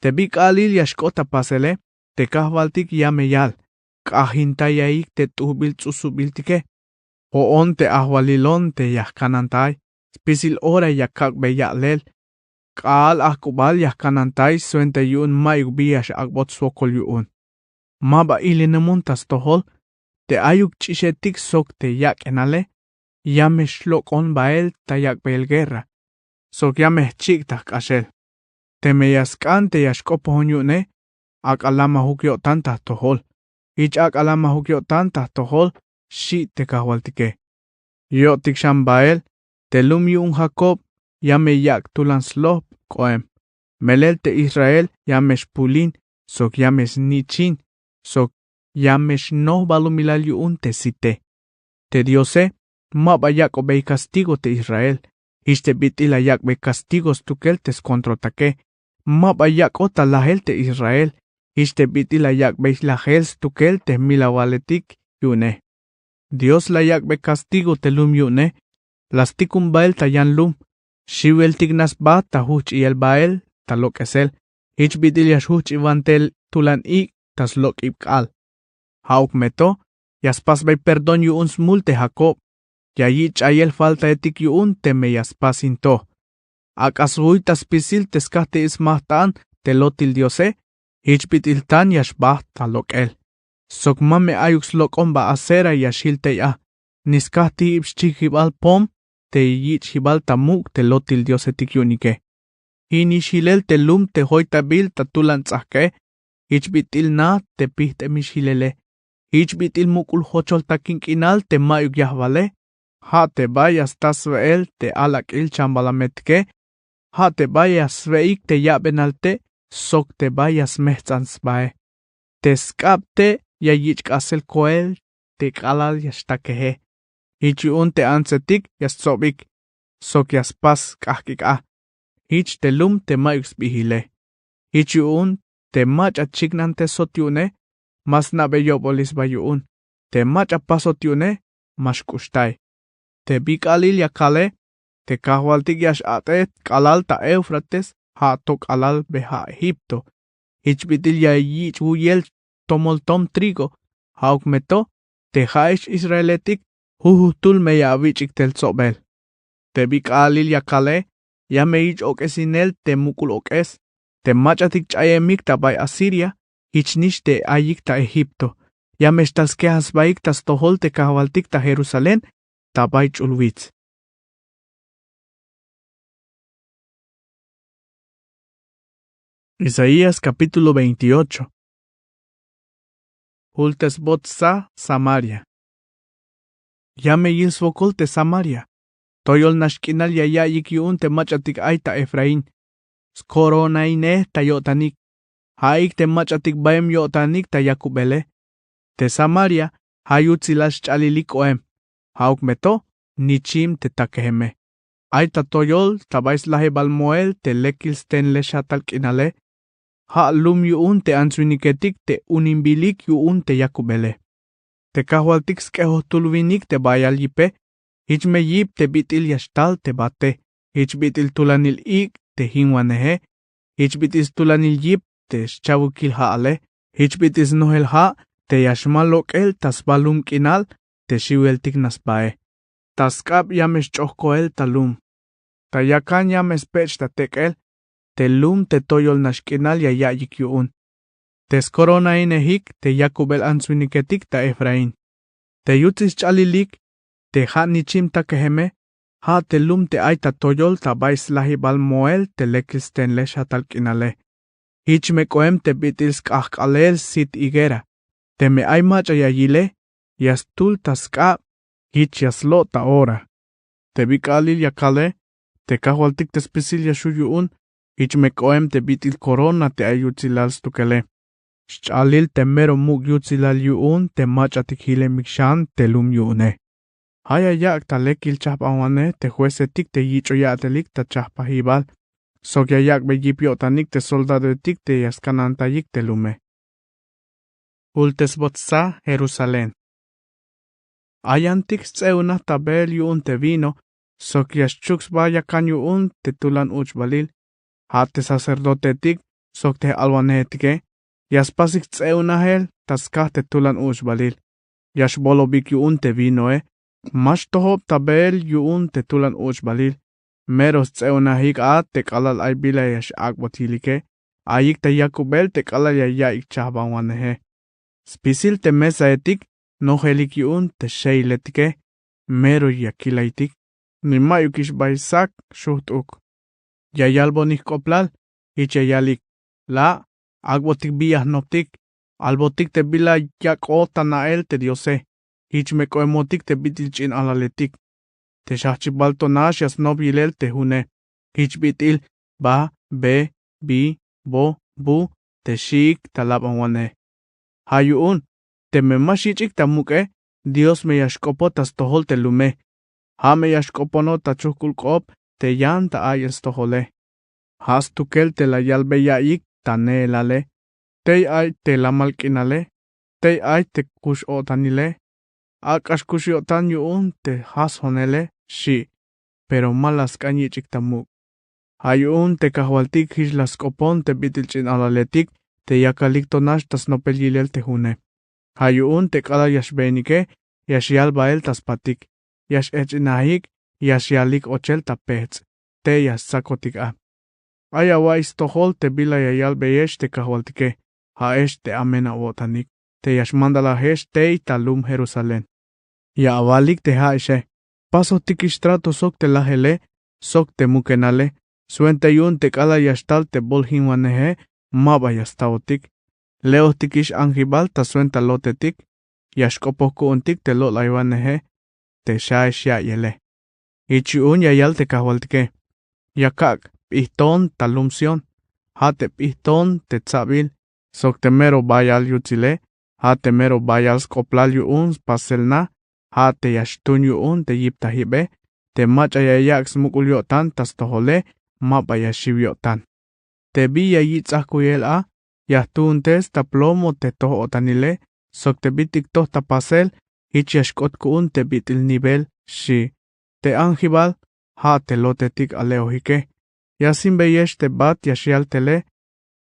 Te bik'alil ya xk'ot ta pasele, te kajwaltik ya me yal. K'ajintayaik te t'ujbil ts'usubiltike. Jo'on te ajwalilon te ya jkanantay. Spisil ora ya kak'bey ya'lel. K'a'al ajk'ubal ya jkanantay swenta yu'un ma'yuk bi ya x-ak'bot swokol yu'un. Ma ba ilinemon ta stojol. Te ayuk ch'ixetik sok te yak'enale ya me xlok'on bael ta yak'beyel guerra sok ya me jchik' ta jk'axel. Teme ya sk'an te ya xk'opojon yu'une, ak'a lamajuk yo'tan ta jtojol. Jich ak'a lamajuk yo'tan ta jtojol, xchi te kajwaltike. Yo'tik xan bael, te lum yu'un Jacob ya me yak' tulan slojb k'oem. Melel te Israel ya me xpulin sok ya me snichin sok ya me xnoj balumilal yu'un te site. Te Diose ma ba yak'obey kastigo te Israel. Jich te bit'il la yak'bey kastigo stukel te skontrotake. Ma ba yak'ot ta lajel te Israel. Jich te bit'il la yak'bey lajel stukel te jmilawaletik yu'une. Dios la yak'bey kastigo te lum yu'une. La stikun bael ta yan lum. Xiweltik nax sba ta jujch'iyel bael ta lok'esel. Jich bit'il ya xjujch'iwan tel tulan ik' ta slok'ib k'aal. Ja'uk me to ya spasbey perdón yu'un smul te Jacob. Ya yich' ch'ayel faltaetik yu'un teme ya spas in to. Ak'a sjuy ta spisil te skajt'il smajt'an te lotil Diose. Jich bit'il tan ya xbajt' ta lok'el. Sok ma me ayuk slok'omba Asera ya xjil tey a, ni skajt'il xchikibal pom te yich' jibal ta muk' te lotil diosetik yu'unike. Jinix jilel te lum te joytabil ta tulan ts'ajk'e. Jich bit'il na te pijt'emix jilele. Jich bit'il muk'ul jocholtakin k'inal te ma'yuk yajwale. Ja' te bay ya sta swe'el te alak'il chambalametike. Ja' te bay ya swe'ik te ya'benal te' sok te bay ya smejts'an sbae. Te sk'ab te' ya yich' k'asel koel te k'alal ya xtakeje. Jich yu'un te antsetik ya stsobik sok ya spas k'ajk'ik a. Jich te lum te ma'yuk sbijile. Jich yu'un te mach'a chiknantesot yu'une ma sna'bey yo'bolil sba yu'un. Te mach'a pasot yu'une ma xk'uxtay. Te bik'alil ya kale, te kajwaltik ya x-a'tej k'alal ta Eufrates, ja' to k'alal beja' Egipto. Jich bit'il ya yich' wuyel tomoltom trigo. Ja'uk me to te ja'ex israeletik, jujujtul me ya awich'ik tel tsobel. Te bik'alil ya kale, ya me yich' ok'esinel te muk'ul ok'es. Te mach'atik ch'ayemik ta bay Asiria, jichnix te ayik ta Egipto. Ya me xtal skejan sbaik ta stojol te kajwaltik ta Jerusalén ta bay ch'ul wits. Isaías capítulo veintiocho. Jultesbot sa Samaria. Ya me yil swokol te Samaria. Toyol nax k'inal ya yaiyik yu'un te mach'atik ay ta Efraín. Scoronainej ta yo'tanik. Ja'ik te mach'atik baem yo'tanik ta yakubele. Te samaria ja' yutsilal sch'alilik k'oem. Ja'uk me to nichim te takejeme. Ay ta toyol ta bay slajibal moel te lekil sten lexatal k'inale. Ja' lum yu'un te ants-winiketik te uninbilik yu'un te yakubele. Te kajwaltik sk'ejojtulwinik te bayal yipe. Jich me yip te bit'il ya xtal te bate. Jich bit'il tulanil ik' te jinwaneje. Jich bit'il stulanil yip te schawikil ja'ale. Jich bit'il snojel ja' te ya xmal lok'el ta sba lum k'inal te xiweltik nax sbae. Ta sk'ab ya me xch'ojkoel ta lum. Ta yakan ya me spech' ta tek'el. Te lum te toyol nax k'inal ya ya'iyik yu'un. Te skoronainejik te yakubel ants-winiketik ta efraín. Te yutsil sch'alilik te ja' nichim takejeme. Ja' te lum te ay ta toyol ta bay slajibal moel te lekil sten lexatal k'inale. Jich me k'oem te bit'il sk'ajk'alel sit higuera. Teme ay mach'a ya yile, ya stul ta sk'ab. Jich ya slo' ta ora. Te bik'alil ya kale. Te kajwaltik te spisil ya xju' yu'un. Jich me k'oem te bit'il korona te ay yutsilal stukele. Sch'alil te mero muk' yutsilal yu'un te mach'atik jilemik xan te lum yu'une. Ja' ya yak' ta lekil chajbanwanej te juecetik te yich'o ya'telik ta chajpajibal. Sok ya yak'bey yip yo'tanik te soldadoetik te ya skanantayik te lume. Jultesbot stsa jerusalén. Ayantik sts'e'unaj ta beel yu'un te vino sok ya xchuk sba yakan yu'un te tulan uch'balil. Ja' te sacerdotetik sok te j'alwanejetike ya spasik sts'e'unajel ta skaj te tulan uch'balil. Ya xbolobik yu'un te vinoe. Ma xtojob ta beel yu'un te tulan uch'balil. Mero sts'e'unajik a te k'alal ay bila ya x'ak'bot yilike. Ayik ta yakubel te k'alal ya ya'iyik chajbanwaneje. Spisil te mesaetik nojelik yu'un te xeiletike. Mero ya kilaytik. Ni ma'yukix bay sak xujt'uk. Ya yalbonik jk'oblal. Jich ya yalik. La' ak'botik bi ya jnoptik. Albotik te bila yak'o ta na'el te diose. Jich me k'oemotik te bit'il ch'in alaletik. Te xajchibal to nax ya snop yilel te june. Jich bit'il ba, be, bi, bo, bu te xiik ta labanwanej. Ja' yu'un teme ma xich'ik ta muk'e, dios me ya xk'opot ta stojol te lume. Ja' me ya xk'oponot ta chujk'ul k'op te yan ta a'yel stojole. Ja' stukel te la yalbey ya'iyik ta neelale. Tey ay te lamal k'inale. Tey ay te kux-o'tanile. Ak'a xkux yo'tan yu'un te jasjonele xi'. Pero ma la sk'an yich'ik ta muk'. Ja' yu'un te kajwaltik jich la sk'opon te bit'il ch'in alaletik te yakalik to nax ta snopel yilel te june. Ja' yu'un te k'alal ya xbeenike ya xyal bael ta spatik. Ya x'ejch'inajik. Ya xyalik ochel ta pejts' te ya stsakotik a. Ay awa'iy stojol te bila ya yalbeyex te kajwaltike. Ja'ex te amen awo'tanik te ya xmandalajex tey ta lum jerusalén. Ya awalik te ja'exe. Pasojtikix trato sok te lajele sok te mukenale. Swenta yu'un te k'alal ya xtal te boljinwaneje ma ba ya staotik. Le'ojtikix anjibal ta swenta lotetik. Ya xk'opoj ku'untik te lo'laywaneje te xaex ya'iyele. Jich yu'un ya yal te kajwaltike. Ya kak' p'ijton ta lum sión. Ja' te p'ijton te tsabil sok te mero bayal yutsile. Ja' te mero bayal sk'oblal yu'un spasel na. Ja' te ya xtun yu'un te yiptajibe. Te mach'a ya yak' smuk'ul yo'tan ta stojole ma ba ya xiw yo'tan. Te bi ya yich' ts'ajkuyel a ya jtuuntes ta plomo te toj-o'tanile sok te bit'il toj ta pasel. Jich ya xk'ot ku'un te bit'il nivel xi'. Te anjibal ja' te lotetik ale'ojike. Ya simbeyex te bat ya xyal tele.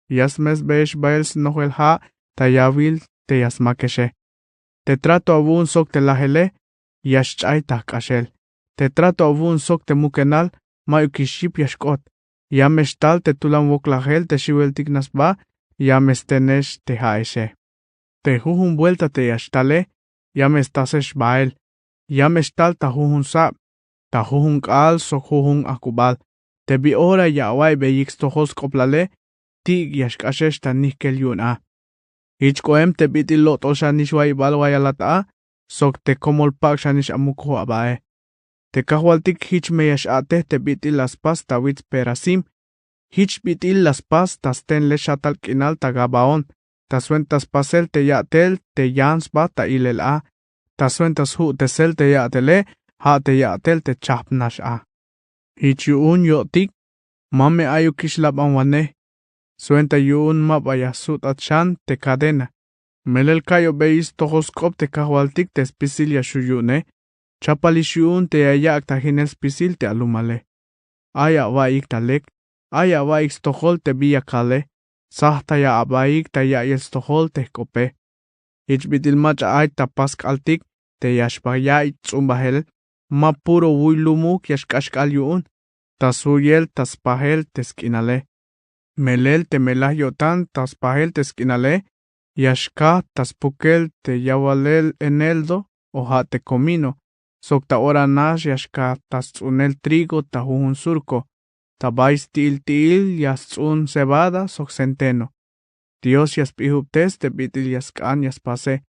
Ya smesbeyex bael snojel ja' ta yawil te ya smakexe. Te trato awu'un sok te lajele ya xch'ay ta jk'axel. Te trato awu'un sok te mukenal ma'yukix yip ya xk'ot. Ya me xtal te tulan woklajel te xiweltik nax sba. Ya me stenex te ja'exe. Te jujun buelta te ya xtale ya me stasex bael. Ya me xtal ta jujun sab, ta jujun k'aal sok jujun ajk'ubal. Te bi ora ya awa'iybeyik stojol sk'oblale. Ti'ik ya xk'axex ta nijkel yu'un a. Jich k'oem te bit'il lo'tol xanix wa'iyibal wayalat a sok te komol pak' xanix amukoj abae. Te kajwaltik jich me ya x-a'tej te bit'il la spas ta wits perasim. Jich bit'il la spas ta sten lexatal k'inal ta gabaón. ta swenta spasel te ya'tel te yan sba ta ilel a, ta swenta sju'tesel te ya'tele, ja' te ya'tel te chajp nax a. Jich yu'un yo'tik, ma me ayukix labanwanej. Swenta yu'un ma ba ya sut'at xan te cadena. Melel ka'yobeyix stojol sk'op te kajwaltik te spisil ya xju' yu'une. Chapalix yu'un te ya yak' ta jinel spisil te alumale. Ay awa'iyik ta lek, ay awa'iyik stojol te bi ya kale. Sajtaya abahik ta ya'iyel stojol te jk'ope. Jich bit'il mach'a ay ta pask'altik te ya xba ya'iy ts'umbajel, ma puro wuy lumuk ya xk'axk'al yu'un, ta suyel ta spajel te sk'inale. Melel teme laj yo'tan ta spajel te sk'inale, ya xkaj ta spukel te yawalel eneldo o ja' te komino, sok ta ora nax ya xkaj ta sts'unel trigo ta jujun surco, ta bay sti'il ti'il ya sts'un cebada sok centeno. Dios ya sp'ijubtes te bit'il ya sk'an ya spase.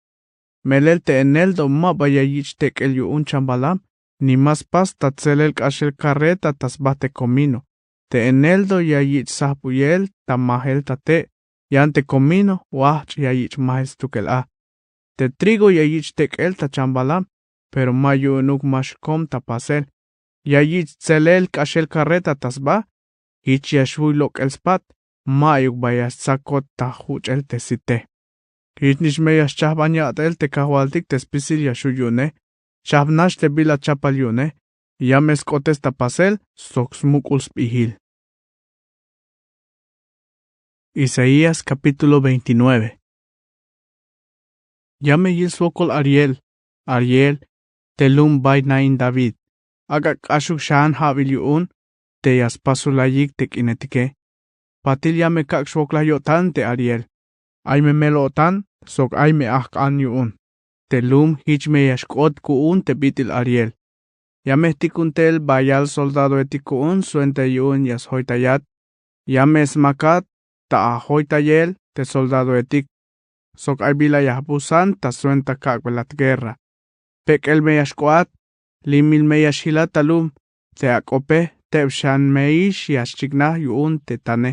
Melel te eneldo ma ba ya yich' tek'el yu'un chambalam, ni ma spas ta tselel k'axel carreta ta sba te komino. Te eneldo ya yich' sajbuyel ta majel ta te', yan te komino wajch' ya yich' majel stukel a. Te trigo ya yich' tek'el ta chambalam, pero ma yu'unuk ma xkom ta pasel. Ya yich' tselel k'axel carreta ta sba, jich ya xwuy lok'el spat, ma'yuk ba ya stsakot ta juch'el te site. Jichnix me ya xchajban ya'tel te kajwaltik te spisil ya xju' yu'une. Chajp nax te bila chapal yu'une. Ya me sk'otes ta pasel sok smuk'ul sb'ijil. Isaías capítulo veintinueve. Ya me yil swokol Ariel, Ariel, te lum bay nain David. Ak'a k'axuk xan ja'bil yu'un te ya spasulayik te k'inetike. Patil ya me kak' xwoklaj yo'tan te Ariel. Ay me mel-o'tan sok ay me ajk'an yu'un. Te lum jich me ya xk'ot ku'un te bit'il Ariel. Ya me jtikun tel bayal soldadoetik ku'un swenta yu'un ya sjoytayat. Ya me smakat ta ajoytayel te soldadoetik. Sok ay bila ya jbusan ta swenta kak'belat guerra. Pek'el me ya xk'oat, limil me ya xjilat ta lum, te ak'ope teb xan meix ya xchiknaj yu'un te tane.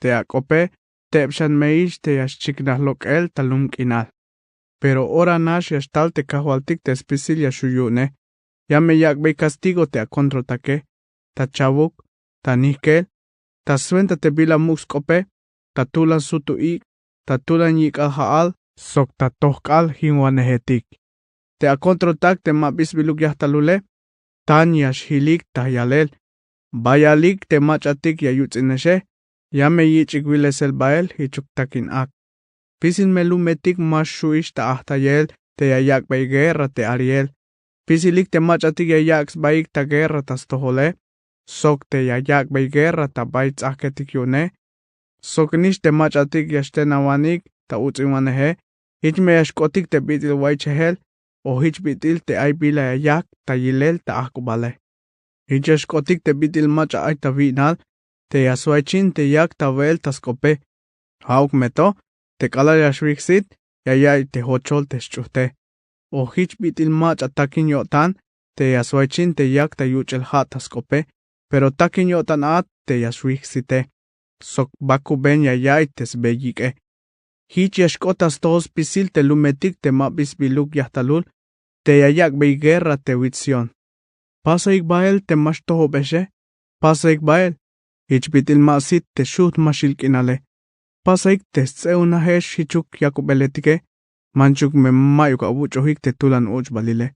Te ak'ope teb xan meix te ya xchiknaj lok'el ta lum k'inal. Pero ora nax ya xtal te kajwaltik te spisil ya xju' yu'une. Ya me yak'bey castigo te akontroltake, ta chawuk, ta nijkel, ta swenta te bila muk' sk'ope, ta tulan sutu ik', ta tulan yik'al ja'al sok ta tojk'al jinwanejetik. Te akontroltak te ma bisbiluk yajtalule, tan ya xjilik ta yalel. Bayalik te mach'atik ya yuts'inexe, ya me yich'ik wilesel bael jichuk takin ak. Spisil me lumetik ma xju'ix ta ajtayel te ya yak'bey guerra te Ariel. Spisilik te mach'atik ya yak' sbaik ta guerra ta stojole, sok te ya yak'bey guerra ta bay ts'ajketik yu'une, sok nix te mach'atik ya xtenawanik ta uts'inwaneje. Jich me ya xk'otik te bit'il waychejel o jich bit'il te ay bila ya yak' ta yilel ta ajk'ubale. Jich ya xk'otik te bit'il mach'a ay ta wi'nal te ya swaychin te yak ta we'el ta sk'ope. Ja'uk me to te k'alal ya xwijksit ya ya'iy te jochol te xch'ujte. O jich bit'il mach'a takin yo'tan te ya swaychin te yak ta yuch'el ja' ta sk'ope, pero takin yo'tan at te ya xwijksite, sok bakuben ya ya'iy te sbey yik'e. Jich ya xk'ot ta stojol spisil te lumetik te ma bisbiluk yajtalul te ya yak'bey guerra te wits Sión. Pasaik bael te ma xtojobexe. Pasaik bael, jich bit'il ma sit te xujt' maxil k'inale. Pasaik te sts'e'unajex jichuk yakubeletike, manchuk me ma'yuk awuch'ojik te tulan uch'balile.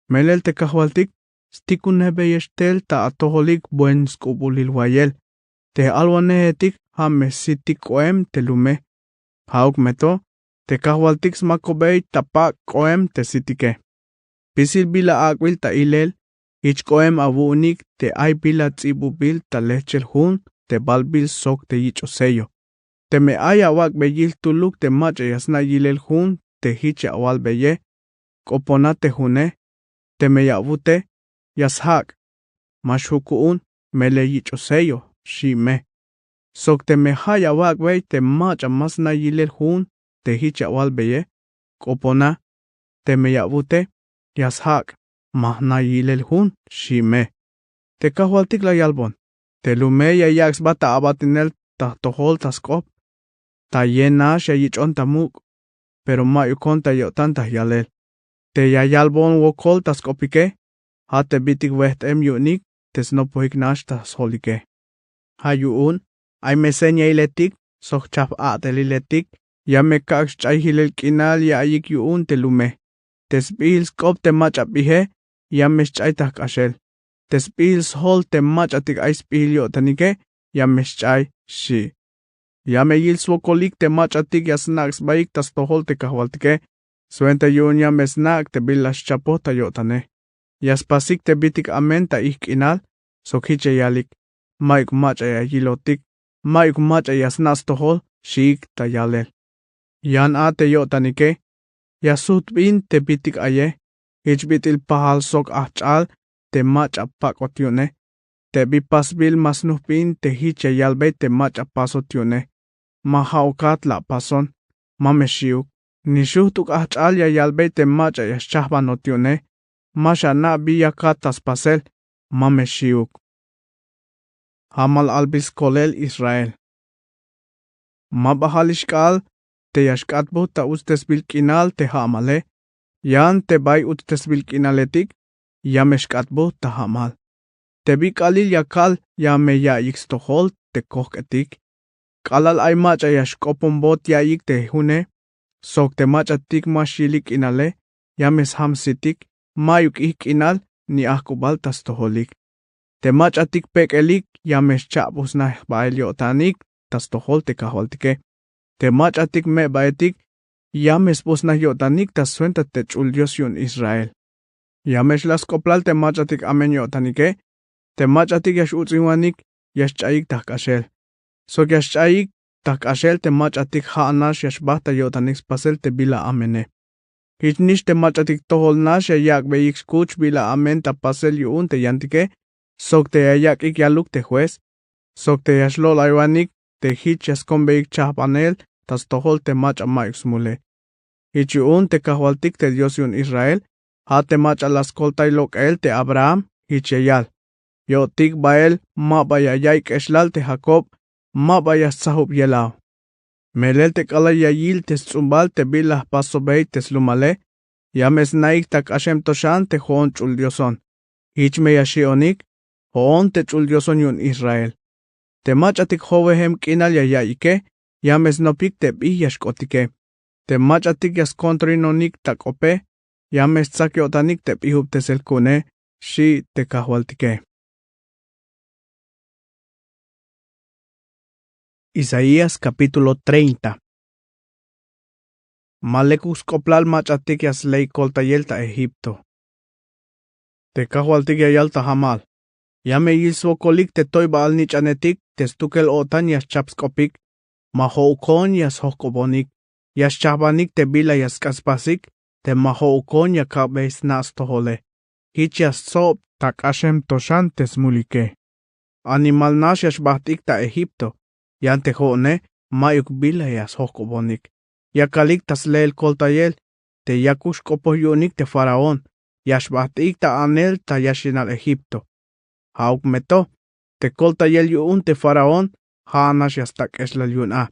Melel te kajwaltik stikunebeyex tel ta atojolik buen sk'ubulil wayel. Te alwanejetik ja' me sitik k'oem te lume. Ja'uk me to te kajwaltik smakobey ta pak' k'oem te sitike. Spisil bila ak'bil ta ilel, jich k'oem awu'unik te ay bila ts'ibubil ta lejchel jun te balbil sok te yich'oj sello. Teme ay awak'bey yil jtuluk te mach'a ya sna' yilel jun te jich ya awalbeye, k'opona te june. Teme ya awute, ya sjak', ma xju' ku'un, melel yich'oj sello, xi' me. Sok teme ja' ya awak'bey te mach'a ma sna' yilel jun te jich ya awalbeye, k'opona. Teme ya awute, ya sjak', ma jna' yilel jun, xi' me. Te kajwaltik la yalbon, te lume ya yak' sba ta abatinel ta jtojol ta sk'op. Ta ye nax ya yich'on ta muk', pero mayukon ta yo'tan ta yalel. Te ya yalbon wokol ta sk'opike, ja' te bitik wejt'em yu'unik te snopojik nax ta sjolike. Ja' yu'un ay me señailetik sok chajp a'teliletik. Ya me kak' xch'ay jilel k'inal ya ayik yu'un te lume. Te sb'ijil sk'op te mach'a b'ije ya me xch'ay ta jk'axel. Te sb'ijil sjol te mach'atik ay sb'ijil yo'tanike ya me xch'ay, xchi'. Ya me yil swokolik te mach'atik ya snak' sbaik ta stojol te kajwaltike. Swenta yu'un ya me snak' te bila xchapoj ta yo'tane. Ya spasik te bitik amen ta ijk' k'inal sok jich ya yalik: Mayuk mach'a ya yilotik, mayuk mach'a ya sna' stojol, xiik ta yalel. Yan a te yo'tanike ya sujt bin te bitik aye. Jich bit'il pajal sok ajch'al te mach'a pak'ot yu'une. Te bi pasbil ma snuj bin te jich ya yalbey te mach'a pasot yu'une. Ma ja'ukat la apason, ma me xi'uk. Ni xujt'uk ajch'al ya yalbey te mach'a ya xchajbanot yu'une. Ma xana' bi yakat ta spasel, ma me xi'uk. Ja'mal albil skolel Israel. Ma ba jalix k'aal te ya xk'atbujt ta utztesbil k'inal te ja'male. Yan te bay utztesbil k'inaletik ya me xk'atbujt ta ja'mal. Te bi k'aalil ya kal ya me ya'iyik stojol te kojk'etik. K'alal ay mach'a ya xk'oponbot ya'iyik te june sok te mach'atik ma xyilik k'inale, ya me sjamsitik. Mayuk ijk' k'inal ni ajk'ubal ta stojolik. Te mach'atik pek'elik ya me xcha'busnaj bael yo'tanik ta stojol te kajwaltike. Te mach'atik me'baetik ya me sbusnaj yo'tanik ta swenta te ch'ul Dios yu'un Israel. Ya me xlaj sk'oplal te mach'atik amen yo'tanike. Te mach'atik ya x'uts'inwanik ya xch'ayik ta jk'axel. Sok ya xch'ayik ta jk'axel te mach'atik ja' nax ya xbajt ta yo'tanik spasel te bila amene. Jich nix te mach'atik tojol nax ya yak'beyik skuch bila amen ta pasel yu'un te yantike sok te ya yak'ik yaluk te juez sok te ya xlo'laywanik te jich ya skombeyik chajbanel ta stojol te mach'a mayuk smule. Jich yu'un te kajwaltik te Dios yu'un Israel, ja' te mach'a la skoltay lok'el te Abraham, jich ya yal: Yo'tik bael ma ba ya ya'iy k'exlal te Jacob, ma ba ya stsajub yelaw. Melel te k'alal ya yil te sts'umbal te bila jpasobey te slumale, ya me sna'ik ta k'axem to xan te jo'on ch'ul Dioson. Jich me ya xi'onik: Jo'on te ch'ul Dioson yu'un Israel. Te mach'atik jowejem k'inal ya ya'iyike ya me snopik te bi ya xk'otike. Te mach'atik ya skontrinonik ta k'ope ya me stsak yo'tanik te bijubtesel ku'une, xi' te kajwaltike. Isaías capítulo treinta. Ma lekuk sk'oplal mach'atik ya sley koltayel ta Egipto. Te kajwaltik ya yal ta ja'mal: Ya me yil swokolik te toybal-nich'anetik te stukel-o'tan ya xchap sk'opik. Ma jo'ukon ya sjojk'obonik. Ya xchajbanik te bila ya sk'an spasik. Te ma jo'ukon ya kak'bey sna' stojole. Jich ya stsob ta k'axem to xan te smulike. Animal nax ya xbajt'ik ta Egipto. Yan te jo'one mayuk bila ya sjojk'obonik. Ya kalik ta sleel koltayel te yakuk xk'opoj yu'unik te faraón. Ya xbajt'ik ta anel ta yaxinal Egipto. Ja'uk me to, te koltayel yu'un te faraón ja' nax ya stak'exlal yu'un a.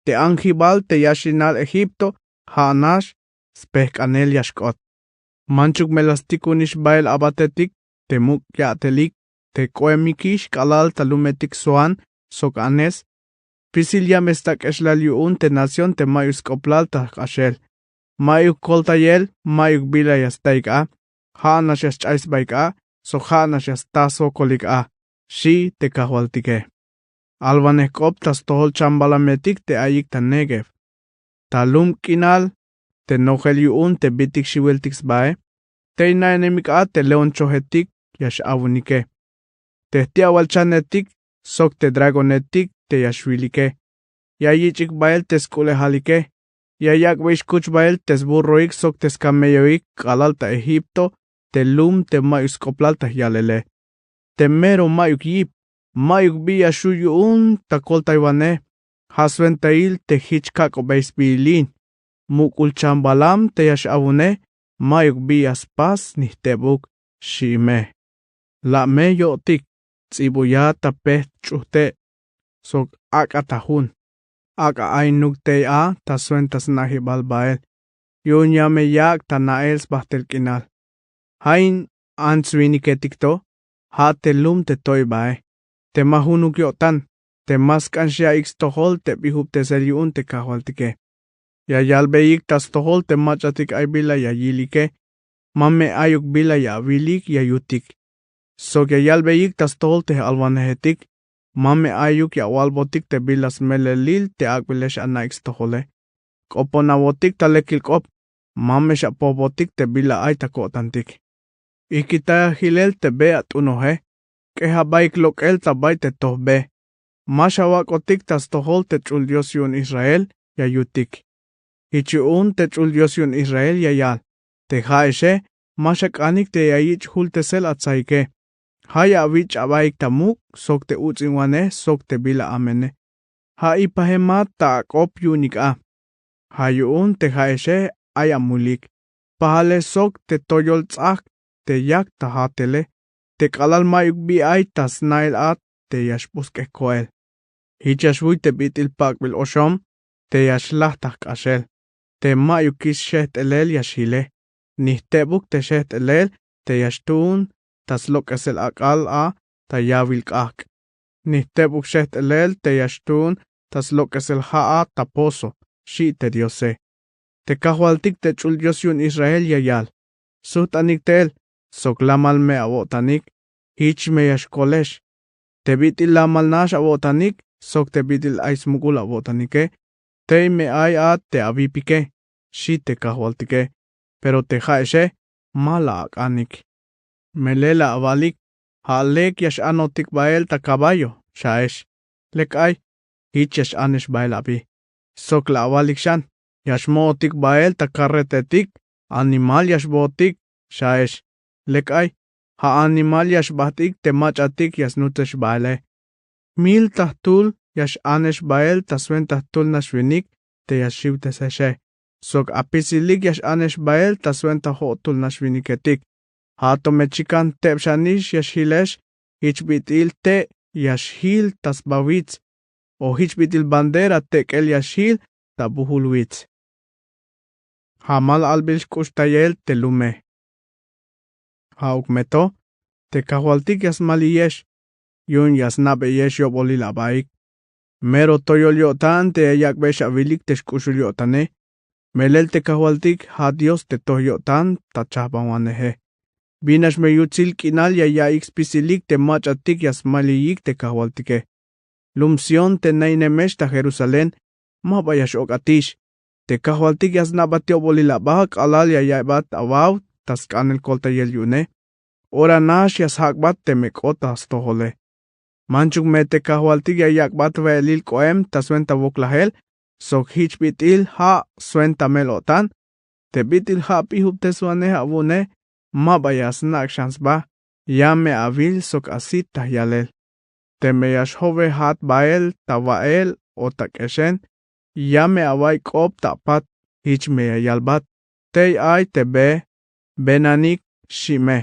Te anjibal te yaxinal Egipto ja' nax spejk'anel ya xk'ot. Manchuk me la stikunix bael abatetik te muk' ya'telik te k'oemikix k'alal ta lumetik Zoán sok Anés. Spisil ya me stak'exlal yu'un te nación te mayuk sk'oplal ta jk'axel. Mayuk koltayel, mayuk bila ya staik a. Ja' nax ya sch'ay sbaik a sok ja' nax ya sta swokolik a, xi' te kajwaltike. Alwanej k'op ta stojol chambalametik te ayik ta Néguev. Ta lum k'inal te nojel yu'un te bitik xiwiltik sbae. Tey naenemik a te león chojetik ya x'awunike. Te jti'awal chanetik sok te dragonetik te ya xwilike. Ya yich'ik bael te sk'ulejalike. Ya yak'bey xkuch bael te sburroik sok te skamelloik k'alal ta Egipto te lum te mayuk sk'oplal ta yalele. Te mero mayuk yip, mayuk bi ya xu' yu'un ta koltaywanej. Ja' swentail te jich kak'ubey sbiilin. Muk'ul chambalam te ya x'awunej, mayuk bi ya spas ni jtebuk, xi' me. La' me yo'tik, ts'ibuya ta pejt ch'ujte' sok ak'a ta jun. Ak'a ay nuk tey a ta swenta sna'jibal bael, yu'un ya me yak' ta na'el sbajt'el k'inal. Ja' in ants-winiketik to ja' te lum te toy bae, te ma junuk yo'tan, te ma sk'an xya'ik stojol te bijubtesel yu'un te kajwaltike. Ya yalbeyik ta stojol te mach'atik ay bila ya yilike, ma me ayuk bila ya awilik ya yutik. Sok ya yalbeyik ta stojol te j'alwanejetik, ma me ayuk ya awalbotik te bila smelelil te ak'bile x-ana'ik stojole. K'opon awotik ta lekil k'op, ma me x-apojbotik te bila ay ta ko'tantik. Ijkitay ajilel te be at'unoje, k'ej abaik lok'el ta bay te toj be. Ma xawak'otik ta stojol te ch'ul Dios yu'un Israel ya yutik. Jich yu'un te ch'ul Dios yu'un Israel ya yal: Te ja'exe ma xak'anik te ya yich' jultesel atsaike. Ja' ya awich' abaik ta muk' sok te uts'inwanej sok te bila amene. Ja' ipajemat ta ak'op yu'unik a. Ja' yu'un te ja'exe ay amulik, pajale sok te toyol ts'ajk' te yak ta jatele, te k'alal ma'yuk bi ay ta sna'el a te ya xbusk'ej koel. Jich ya xwuy te bit'il pak'bil oxom te ya xlaj ta jk'axel, te ma'yukix xejt'elel ya xjile. Ni jtebuk te xejt'elel te ya xtuun ta slok'esel ak'al a ta yawil k'ajk'. Ni jtebuk xejt'elel te ya xtuun ta slok'esel ja' a ta pozo, xi' te Diose. Te kajwaltik te ch'ul Dios yu'un Israel ya yal: Sujt'anik teel, sok lamal me awo'tanik, jich me ya xkolex. Te bit'il lamal nax awo'tanik sok te bit'il ay smuk'ul awo'tanike, tey me ay a te awipike, xi' te kajwaltike. Pero te ja'exe ma la ak'anik. Melel la awalik: Ja' lek ya x-anotik bael ta caballo, xaex. Lek ay, jich ya x-anex bael abi. Sok la awalik xan: Ya xmo'otik bael ta carretetik, animal ya xbootik, xaex. Lek ay, ja' animal ya xbajt'ik te mach'atik ya snutsex baele. Mil ta jtul ya x-anex bael ta swenta jtul nax winik te ya xiwtesexe, sok apisilik ya x-anex bael ta swenta jo'tul nax winiketik. Ja' to me chikan teb xanix ya xjilex jich bit'il te' ya xjil ta sba wits, o jich bit'il bandera tek'el ya xjil ta bujul wits. Jamal albil xk'uxtayel te lume. Ja'uk me to, te kajwaltik ya smaliyex, yu'un ya sna'beyex yo'bolil abaik. Mero toyol yo'tan te ya yak'beyex awilik te xk'uxul yo'tane. Melel te kajwaltik ja' Dios te toj yo'tan ta chajbanwaneje. Bin nax me yutsil k'inal ya ya'iyik spisilik te mach'atik ya smaliyik te kajwaltike. Lum Sión te na'inemex ta Jerusalén, ma ba ya x-ok'atix. Te kajwaltik ya sna'bat yo'bolil aba k'alal ya ya'iybat awaw ta sk'anel koltayel yu'une. Ora nax ya sjak'bat teme k'ot ta stojole. Manchuk me te kajwaltik ya yak'bat we'elil k'oem ta swenta woklajel sok jich bit'il ja' swenta mel-o'tan. Te bit'il ja' p'ijubteswanej awu'une, ma ba ya snak' xan sba. Ya me awil sok asit ta jyalel. Teme ya xjowejat bael ta wa'el o ta k'exen, ya me awa'iy k'op ta apat. Jich me ya yalbat: Tey ay te be, benanik, xi' me.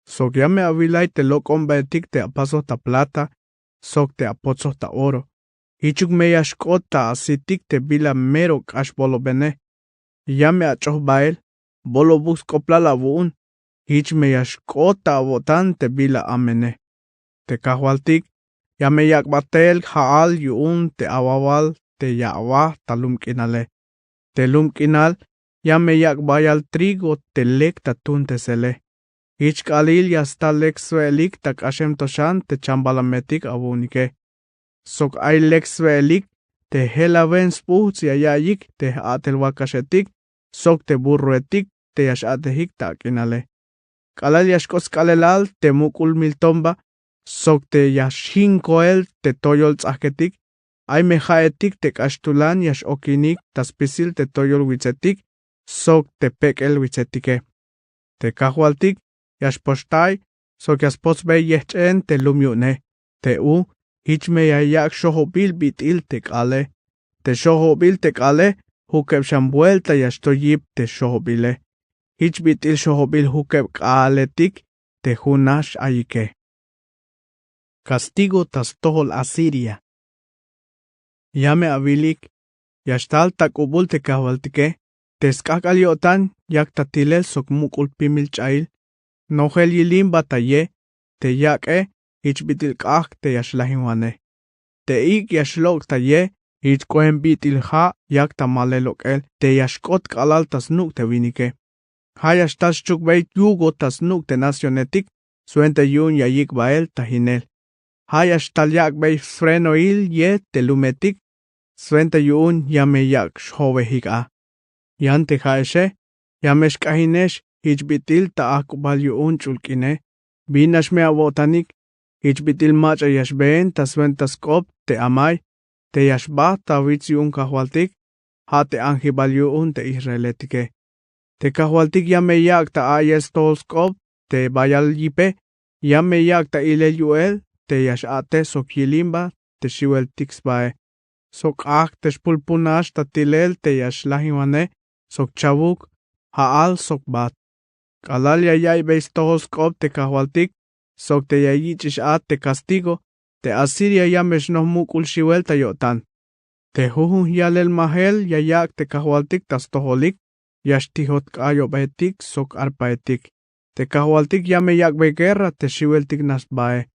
Sok ya me awilay te lok'ombetik te apasoj ta plata sok te apotsoj ta oro. Jichuk me ya xk'ot ta asitik te bila mero k'ax bolobene. Ya me ach'oj bael, bolobuk sk'oplal awu'un. Jich me ya xk'ot ta awo'tan te bila amene. Te kajwaltik ya me yak'bat teel ja'al yu'un te awawal te ya awaj ta lum k'inale. Te lum k'inal ya me yak' bayal trigo te lek ta tuuntesele. Jich k'aalil ya sta lek swe'elik ta k'axem to xan te chambalametik awu'unike. Sok ay lek swe'elik te jelawen spuhts ya ya'iyik te j-a'tel wakaxetik sok te burroetik te ya x-a'tejik ta ak'inale. K'alal ya xk'ot sk'aalelal te muk'ul miltomba sok te ya xjin koel te toyol ts'ajketik, ay me ja'etik te k'ax tulan ya x-okinik ta spisil te toyol witsetik sok te pek'el witsetike. Te kajwaltik ya xpoxtay sok ya spotsbey yejch'en te lum yu'une. Te u jich me ya yak' xojobil bit'il te k'aale. Te xojobil te k'aale jukeb xan buelta ya xtoy yip te xojobile. Jich bit'il xojobil jukeb k'aaletik te jun nax ayike. Kastigo ta stojol Asiria. Ya me awilik, ya xtal ta k'ubul te kajwaltike. Te sk'ajk'al yo'tan yak ta tilel sok muk'ul pimil ch'ayil. Nojel yilimba ta ye te yak'e, jich bit'il k'ajk' te ya xlajinwanej. Te ik' ya xlok' ta ye, jich k'oem bit'il ja' yak ta malel lok'el te ya xk'ot k'alal ta snuk' te winike. Ja' ya xtal xchukbey yugo ta snuk' te nacionetik, swenta yu'un ya yik' bael ta jinel. Ja' ya xtal yak'bey frenoil ye te lumetik, swenta yu'un ya me yak' xjowejik a. Yan te ja'exe, ya me xk'ajinex jich bit'il ta ajk'ubal yu'un ch'ul k'ine. Bin nax me awo'tanik, jich bit'il mach'a ya xbeen ta swenta sk'op te amay te ya xbajt ta wits yu'un kajwaltik, ja' te anjibal yu'un te israeletike. Te kajwaltik ya me yak' ta a'yel stojol sk'op te bayal yipe. Ya me yak' ta ilel yu'el te ya x'a'tej sok yilimba te xiweltik sbae, sok k'ajk' te xpulpun nax ta tilel te ya xlajinwanej, sok chawuk, ja'al sok bat. K'alal ya yaiybey stojol sk'op te kajwaltik sok te ya yich'ix a te kastigo, te asiria ya me xnoj muk'ul xiwel ta yo'tan. Te jujun yalel majel ya yak' te kajwaltik ta stojolik, ya xtijot k'ayobetik sok arpaetik. Te kajwaltik ya me yak'bey guerra te xiweltik nax sbae.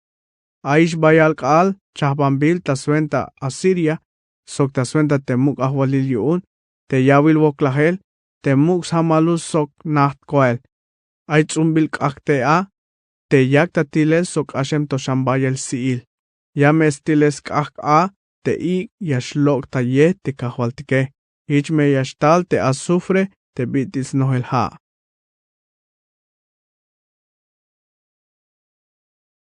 Ayix bayal k'aal chajbanbil ta swenta asiria sok ta swenta te muk' ajwalil yu'un te yawil woklajel, te muk' sjamalul sok najt koel. Ay ts'umbil k'ajk' te a te yak ta tilel sok k'axem to xan bayel si'il. Ya me stilel sk'ajk' a te ik' ya xlok' ta ye te kajwaltike. Jich me ya xtal te azufre te bit'il snojel ja'.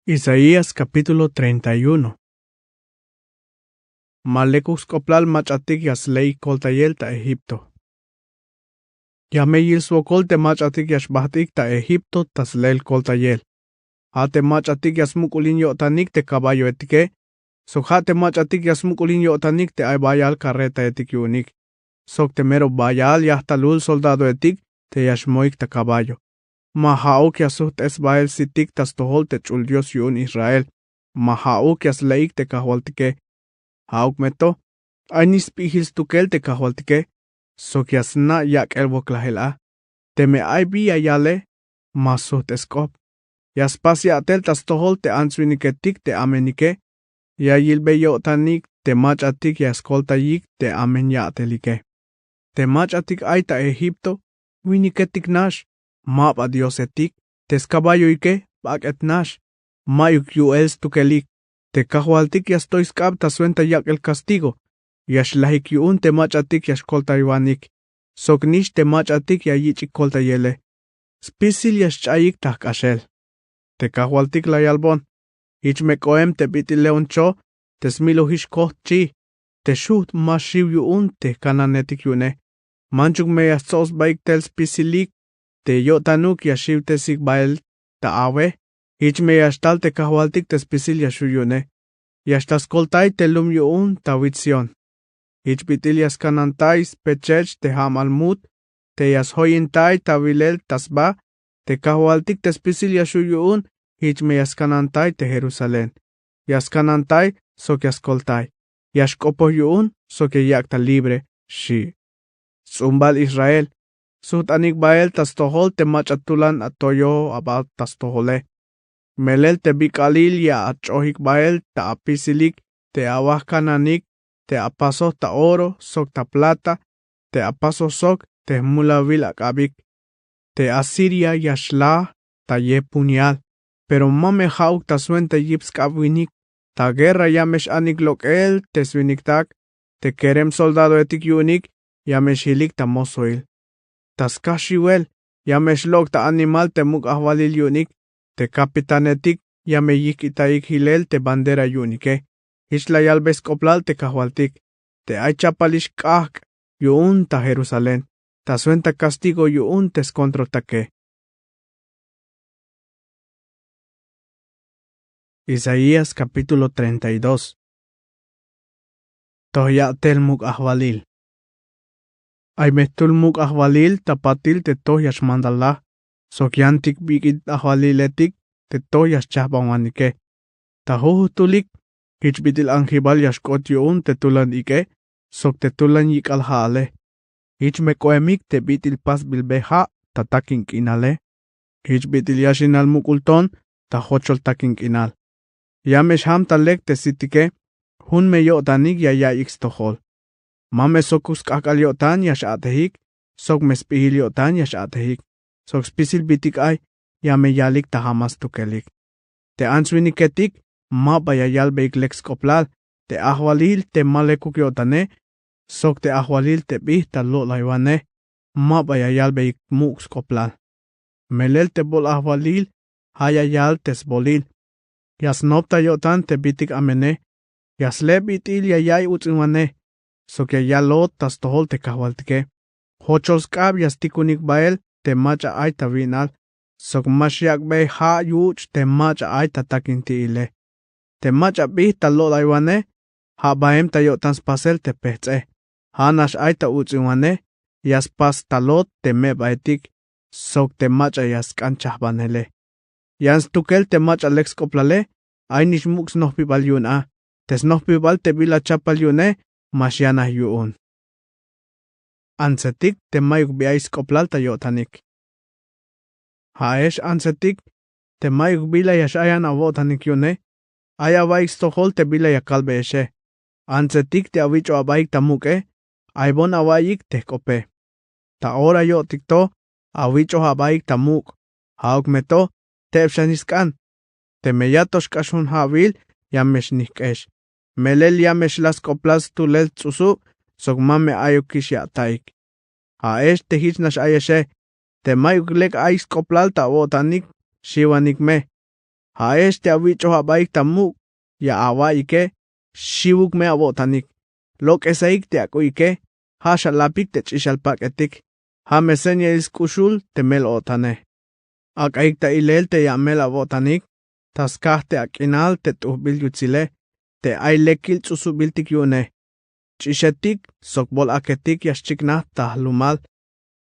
Isaías capítulo treinta y uno. Ma lekuk sk'oplal mach'atik ya sle'ik koltayel ta egipto. Ya me yil swokol te mach'atik ya xbajt'ik ta egipto ta sle'el koltayel. Ja' te mach'atik ya smuk'ulin yo'tanik te caballoetike, sok ja' te mach'atik ya smuk'ulin yo'tanik te ay bayal carretaetik yu'unik, sok te mero bayal yajtalul soldadoetik te ya xmoik ta caballo. Ma ja'uk ya sujt'es bael sitik ta stojol te ch'ul dios yu'un israel. Ma ja'uk ya sle'ik te kajwaltike. Ja'uk me to, ay nix sp'ijil stukel te kajwaltike, sok ya sna' yak'el woklajel a. Teme ay bi ya yale, ma sujt'es sk'op. Ya spas ya'tel ta stojol te ants-winiketik te amenike. Ya yilbey yo'tanik te mach'atik ya skoltayik te amen ya'telike. Te mach'atik ay ta egipto, winiketik nax, ma ba diosetik. Te skaballoike bak'et nax, mayuk yu'el stukelik. Te kajwaltik ya stoy sk'ab ta swenta yak'el kastigo. Ya xlajik yu'un te mach'atik ya xkoltaywanik, sok nix te mach'atik ya yich'ik koltayele. Spisil ya xch'ayik ta jk'axel. Te kajwaltik la yalbon: Jich me k'oem te bit'il leoncho te smilojix kojt chi, te xujt' ma xiw yu'un te jkananetik yu'une. Manchuk me ya stsob sbaik tel spisilik te yo'tanuk ya xiwtesik bael ta awe. Jich me ya xtal te kajwaltik te spisil ya xju' yu'une. Ya xtal skoltay te lum yu'un ta wits sión. Jich bit'il ya skanantay spechech te ja'mal mut te ya sjoyintay ta wilel ta sba. Te kajwaltik te spisil ya xju' yu'un, jich me ya skanantay te jerusalén. Ya skanantay sok ya skoltay. Ya xk'opoj yu'un sok ya yak' ta libre, xchi'. Sts'umbal israel, sujt'anik bael ta stojol te mach'a tulan atoyoj aba ta stojole. Melel te bik'alil ya ach'ojik bael ta apisilik te awaj kananik, te apasoj ta oro sok ta plata, te apasoj sok te jmulawil ak'abik. Te asiria ya xlaj ta ye puñal. Pero ma me ja'uk ta swenta yip sk'ab winik. Ta guerra ya me x-anik lok'el te swiniktak. Te kerem soldadoetik yu'unik ya me xjilik ta mosoil. Ta skaj xiwel ya me xlok' ta animal te muk' ajwalil yu'unik. Te kapitanetik ya me yijk'itayik jilel te bandera yu'unike. Jich la yalbey sk'oplal te kajwaltik: Te ay chapalix k'ajk' yu'un ta jerusalén, ta swenta kastigo yu'un te skontroltake. Isaías capítulo treinta y dos. Toj ya'tel muk' ajwalil. Ay me jtul muk' ajwalil ta patil te toj ya xmandalaj, sok yantik bik'it ajwaliletik te toj ya xchajbanwanike. Ta jujun jtulik, Jich bit'il anjibal ya xk'ot yu'un te tulan ik'e sok te tulan yik'al ja'ale. Jich me k'ohemik te bit'il pasbil be ja' ta takin k'inale. Jich bit'il yaxinal muk'ul ton ta jochol takin k'inal. Ya me xjam ta lek te sitike. Jun me yo'tanik ya ya'iyik stojol. Ma me sokuk sk'ajk'al yo'tan ya x-a'tejik sok me sp'ijil yo'tan ya x-a'tejik sok spisil bitik ay ya me yalik ta jamal stukelik. Te ants-winiketik ma ba ya yalbeyik lek sk'oplal. Te ajwalil te ma lekuk yo'tane sok te ajwalil te bij ta lo'laywanej ma ba ya yalbeyik muk' sk'oplal. Melel te bol ajwalil ja' ya yal te sbolil. Ya snop ta yo'tan te bitik amene. Ya sle bit'il ya ya'iy uts'inwanej sok ya yalot ta stojol te kajwaltike. Jochol sk'ab ya stikunik bael te mach'a ay ta wi'nal sok ma xyak'bey ja' yuch' te mach'a ay ta takinti'ile. Te mach'a bij ta lo'laywanej ja' baem ta yo'tan spasel te pejts'e. Ja' nax ay ta uts'inwanej ya spas talot te me'baetik sok te mach'a ya sk'an chajbanele. Yan stukel te mach'a lek sk'oplale. Ay nix muk' snojpibal yu'un a. Te snojpibal te bila chapal yu'une ma xyanaj yu'un. Antsetik te mayuk bi ay sk'oplal ta yo'tanik. Ja'ex antsetik te mayuk bila ya x'ayan awo'tanik yu'une. Ay awa'iyik stojol te bila ya kalbeyexe. Antsetik te awich'oj abahik ta muk'e. Aybon awa'iyik te jk'ope. Ta ora yo'tik to awich'oj abahik ta muk'. Ja'uk me to teb xanix sk'an. Teme ya to xk'ax jun ja'wil ya me xnijk'ex. Melel ya me xlaj sk'oplal stulel ts'usub sok ma me ayukix ya ata'ik. Ja'ex te jich nax ayexe. Te mayuk lek ay sk'oplal ta awo'tanik xiwanik me. Ja'ex te awich'oj abahik ta muk' ya awa'iyike. Xiwuk me awo'tanik. Lok'esaik te ak'u'ike. Ja' xalapik te ch'ixal pak'etik. Ja' me señail sk'uxul te mel-o'tane. Ak'aik ta ilel te ya amel awo'tanik ta skaj te ak'inal te t'ujbil yutsile te ay lekil ts'usubiltik yu'une. Ch'ixetik sok bol-aketik ya xchiknaj ta jlumal.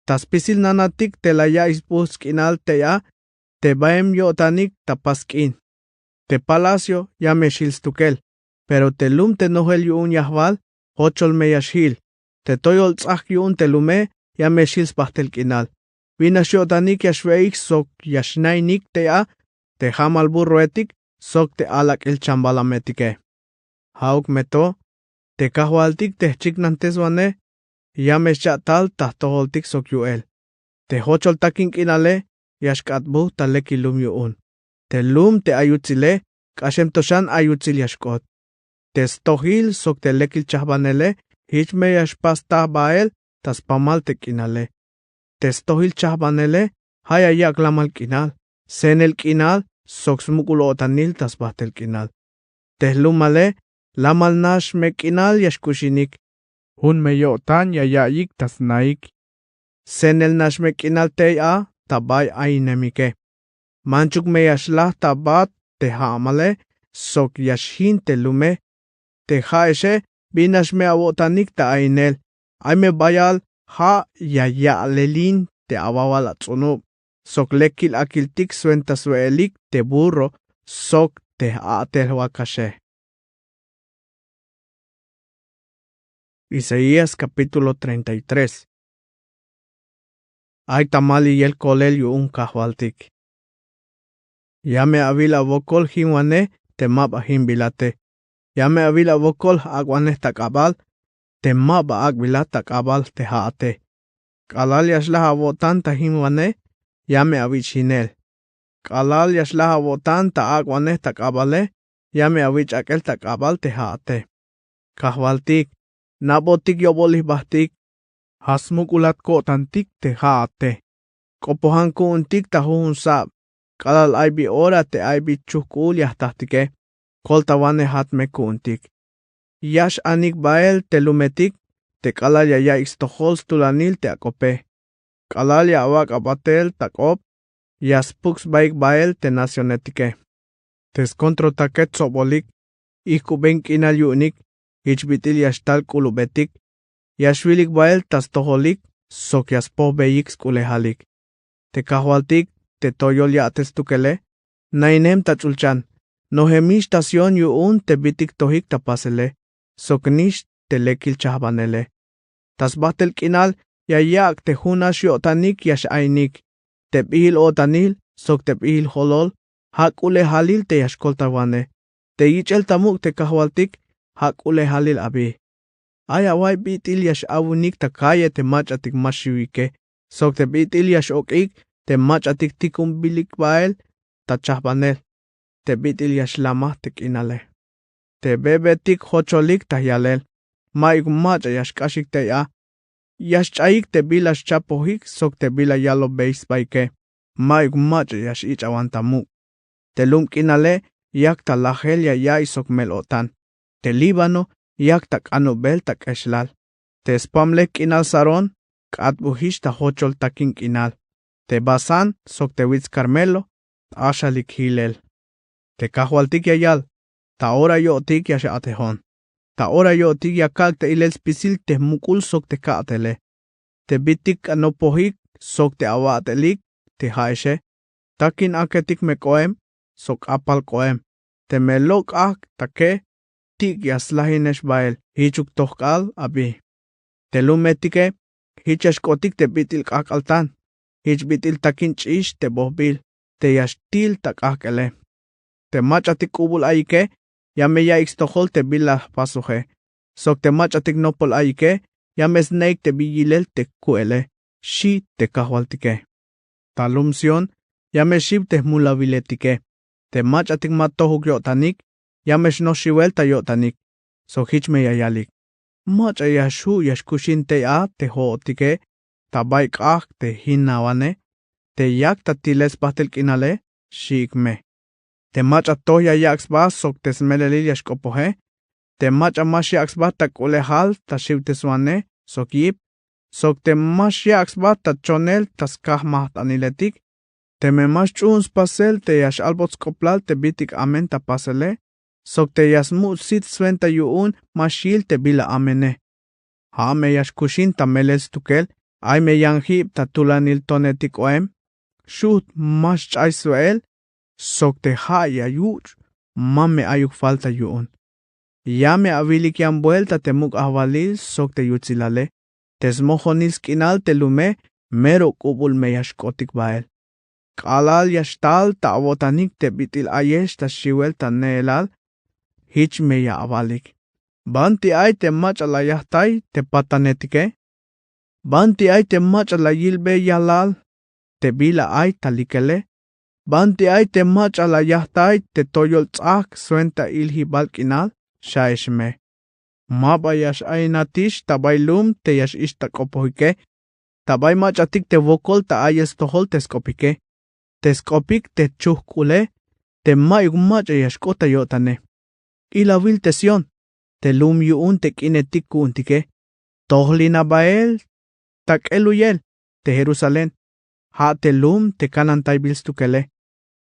Ta spisil nanatik te la ya'iy sbuj sk'inal tey a te baem yo'tanik ta pas k'in. Te palacio ya me xjil stukel. Pero te lum te nojel yu'un yajwal jochol me ya xjil. Te toyol ts'ajk yu'un te lume ya me xjil sbajtel k'inal. Bin nax yo'tanik ya xwe'ik sok ya xnainik tey a te jamal burroetik sok te alak'il chambalametike. Ja'uk me to te kajwaltik te jchiknanteswanej ya me xcha'tal ta jtojoltik sok yu'el. Te jochol takin k'inale ya xk'atbuj ta lekil lum yu'un. Te lum te ay yutsile k'axem to xan ay yutsil ya xk'ot. Te stojil sok te lekil chajbanele jich me ya xpastaj bael ta spamal te k'inale. Te stojil chajbanele ja' ya yak' lamal k'inal, senel k'inal sok smuk'ul-o'tanil ta sbajtel k'inal. Te jlumale lamal nax me k'inal ya xkuxinik. Jun me yo'tan ya ya'iyik ta snaik. Senel nax me k'inal tey a ta bay ainemike. Manchuk me ya xlaj ta bat te ja'male sok ya xjin te lume. Te ja'exe bin nax me awo'tanik ta ainel. Ay me bayal ja' ya ya'lelin te awawal ats'unub sok lekil akiltik swenta swe'elik te burro sok te j-a'tel wakaxe. Isaías capítulo treinta y tres. Ay ta maliyel kolel yu'un kajwaltik. Ya me awil awokol jimwanej te ma ba jimbilate. Ya me awil awokol j-ak'wanej ta k'abal te ma ba ak'bilat ta k'abal te ja'ate. K'alal ya xlaj awo'tan ta jimwanej ya me awich' jinel. K'alal ya xlaj awo'tan ta ak'wanej ta k'abale ya me awich' ak'el ta k'abal te ja'ate. Kajwaltik, nabotik yobolil jbajtik. Ja' smuk'ulat ko'tantik te ja'ate. K'opojan ku'untik ta jujun sab. K'alal ay bi ora te ay bi chujk'ul ya jtajtike koltawanejat me ku'untik. Ya x-anik bael te lumetik te k'alal ya ya'iyik stojol stulanil te ak'ope. K'alal ya awak' abatel ta k'op ya spuk sbaik bael te nacionetike. Te skontrotaket tsobolik ijk'uben k'inal yu'unik jich bit'il ya xtal k'ulubetik. Ya xwilik bael ta stojolik sok ya spojbeyik sk'ulejalik. Te kajwaltik te toyol ya'tel stukele nainem ta ch'ulchan. Nojemix ta sión yu'un te bitik tojik ta pasele, sok nix te lekil chajbanele. Ta sbajt'el k'inal ya yak' te junax yo'tanik ya x'ainik. Te b'ijil-o'tanil sok te b'ijil-jolol ja k'ulejalil te ya xkoltawanej. Te yich'el ta muk' te kajwaltik ja k'ulejalil abi. Ay away bit'il ya x'awunik ta kalle te mach'atik ma xiwike, sok te bit'il ya x'ok'ik te mach'atik tikunbilik bael ta chajbanel, te bit'il ya xlamaj te k'inale. Te bebetik jocholik ta yalel, ma'yuk mach'a ya xk'axik tey a. Ya xch'ayik te bila xchapojik sok te bila yalobey sbaike, ma'yuk mach'a ya x'ich'awan ta muk'. Te lum k'inale yak ta lajel ya ya'iy sok mel-o'tan. Te Líbano yak ta k'anubel ta k'exlal. Te spamlej k'inal Sarón k'atbujix ta jochol takin k'inal. Te Basán sok te wits Carmelo t'axalik jilel. Te kajwaltik ya yal: Ta ora yo'tik ya x-a'tejon. Ta ora yo'tik ya kak' ta ilel spisil te jmuk'ul sok te ka'tele. Te bitik anopojik sok te awa'telik te ja'exe, takin aketik me k'oem sok k'apal k'oem. Teme lok' k'ajk' ta ke, tik' ya slajinex bael jichuk tojk'al abi. Te lumetike jich ya xk'otik te bit'il k'ajk'al tan, jich bit'il takin ch'ix te bojbil te ya xtil ta k'ajk'ele. Te mach'atik k'ubul ayike ya me ya'iyik stojol te bila jpasoje, sok te mach'atik nopol ayike ya me sne'ik te bi yilel te ku'ele, xi' te kajwaltike. Ta lum Sión ya me xiw te jmulawiletike. Te mach'atik ma tojuk yo'tanik ya me xnoj xiwel ta yo'tanik, sok jich me ya yalik: Mach'a ya xju' ya xkuxin tey a te jo'otike ta bay k'ajk' te jinawane, te yak ta tilel sbajt'el k'inale, xi'ik me. Te mach'a toj ya yak' sba sok te smelelil ya xk'opoje, te mach'a ma xyak' sba ta k'ulejal ta xiwteswanej sok yip, sok te ma xyak' sba ta chonel ta skajmajt'aniletik, teme ma xch'uun spasel te ya x-albot sk'oplal te bitik amen ta pasele, sok te ya smuch' sit swenta yu'un ma xyil te bila amene. Ja' me ya xkuxin ta melel stukel, ay me yanjib ta tulanil tonetik k'oem, xujt' ma xch'ay swe'el, sok te ja' ya yuch' ma me ayuk falta yu'un. Ya me awilik yan buelta te muk' ajwalil sok te yutsilale. Te smojonil sk'inal te lume mero k'ubul me ya xk'otik bael. K'alal ya xtal ta awo'tanik te bit'il ayex ta xiwel ta neelal, jich me ya awalik: Banti ay te mach'a la yajtay te patanetike? Banti ay te mach'a la yilbey yalal te bila ay ta likele? Banti ay te mach'a la yajtay te toyol ts'ajk swenta iljibal k'inal? Xa'ex me. Ma ba ya x-ayinatix ta bay lum te ya x-ixtak'opojike, ta bay mach'atik te wokol ta ayel stojol te sk'opike, te sk'opik te chujk k'ule, te ma'yuk mach'a ya xk'ot ta yo'tane. Ilawil te Sión, te lum yu'un te k'inetik ku'untike. Tojlina bael ta k'eluyel te Jerusalén, ja' te lum te kanantaybil stukele.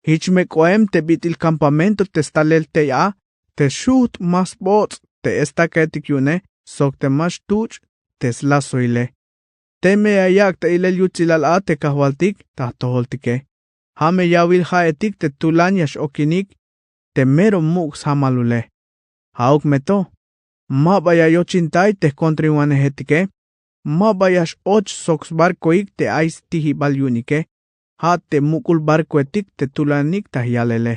Jich me k'oem te bit'il campamento te stalel tey a, te xujt' ma sbots' te estacaetik yu'une, sok te ma xtuch' te slasoile. Teme ya yak' ta ilel yutsilal a te kajwaltik ta jtojoltike, ja' me yawil ja'etik te tulan ya x-okinik te mero muk' sjamalule. Ja'uk me to, ma ba ya yochintay te jkontrinwanejetike, ma ba ya x-och sok sbarkoik te ay stijibal yu'unike, ja' te muk'ul barkoetik te tulanik ta jyalele.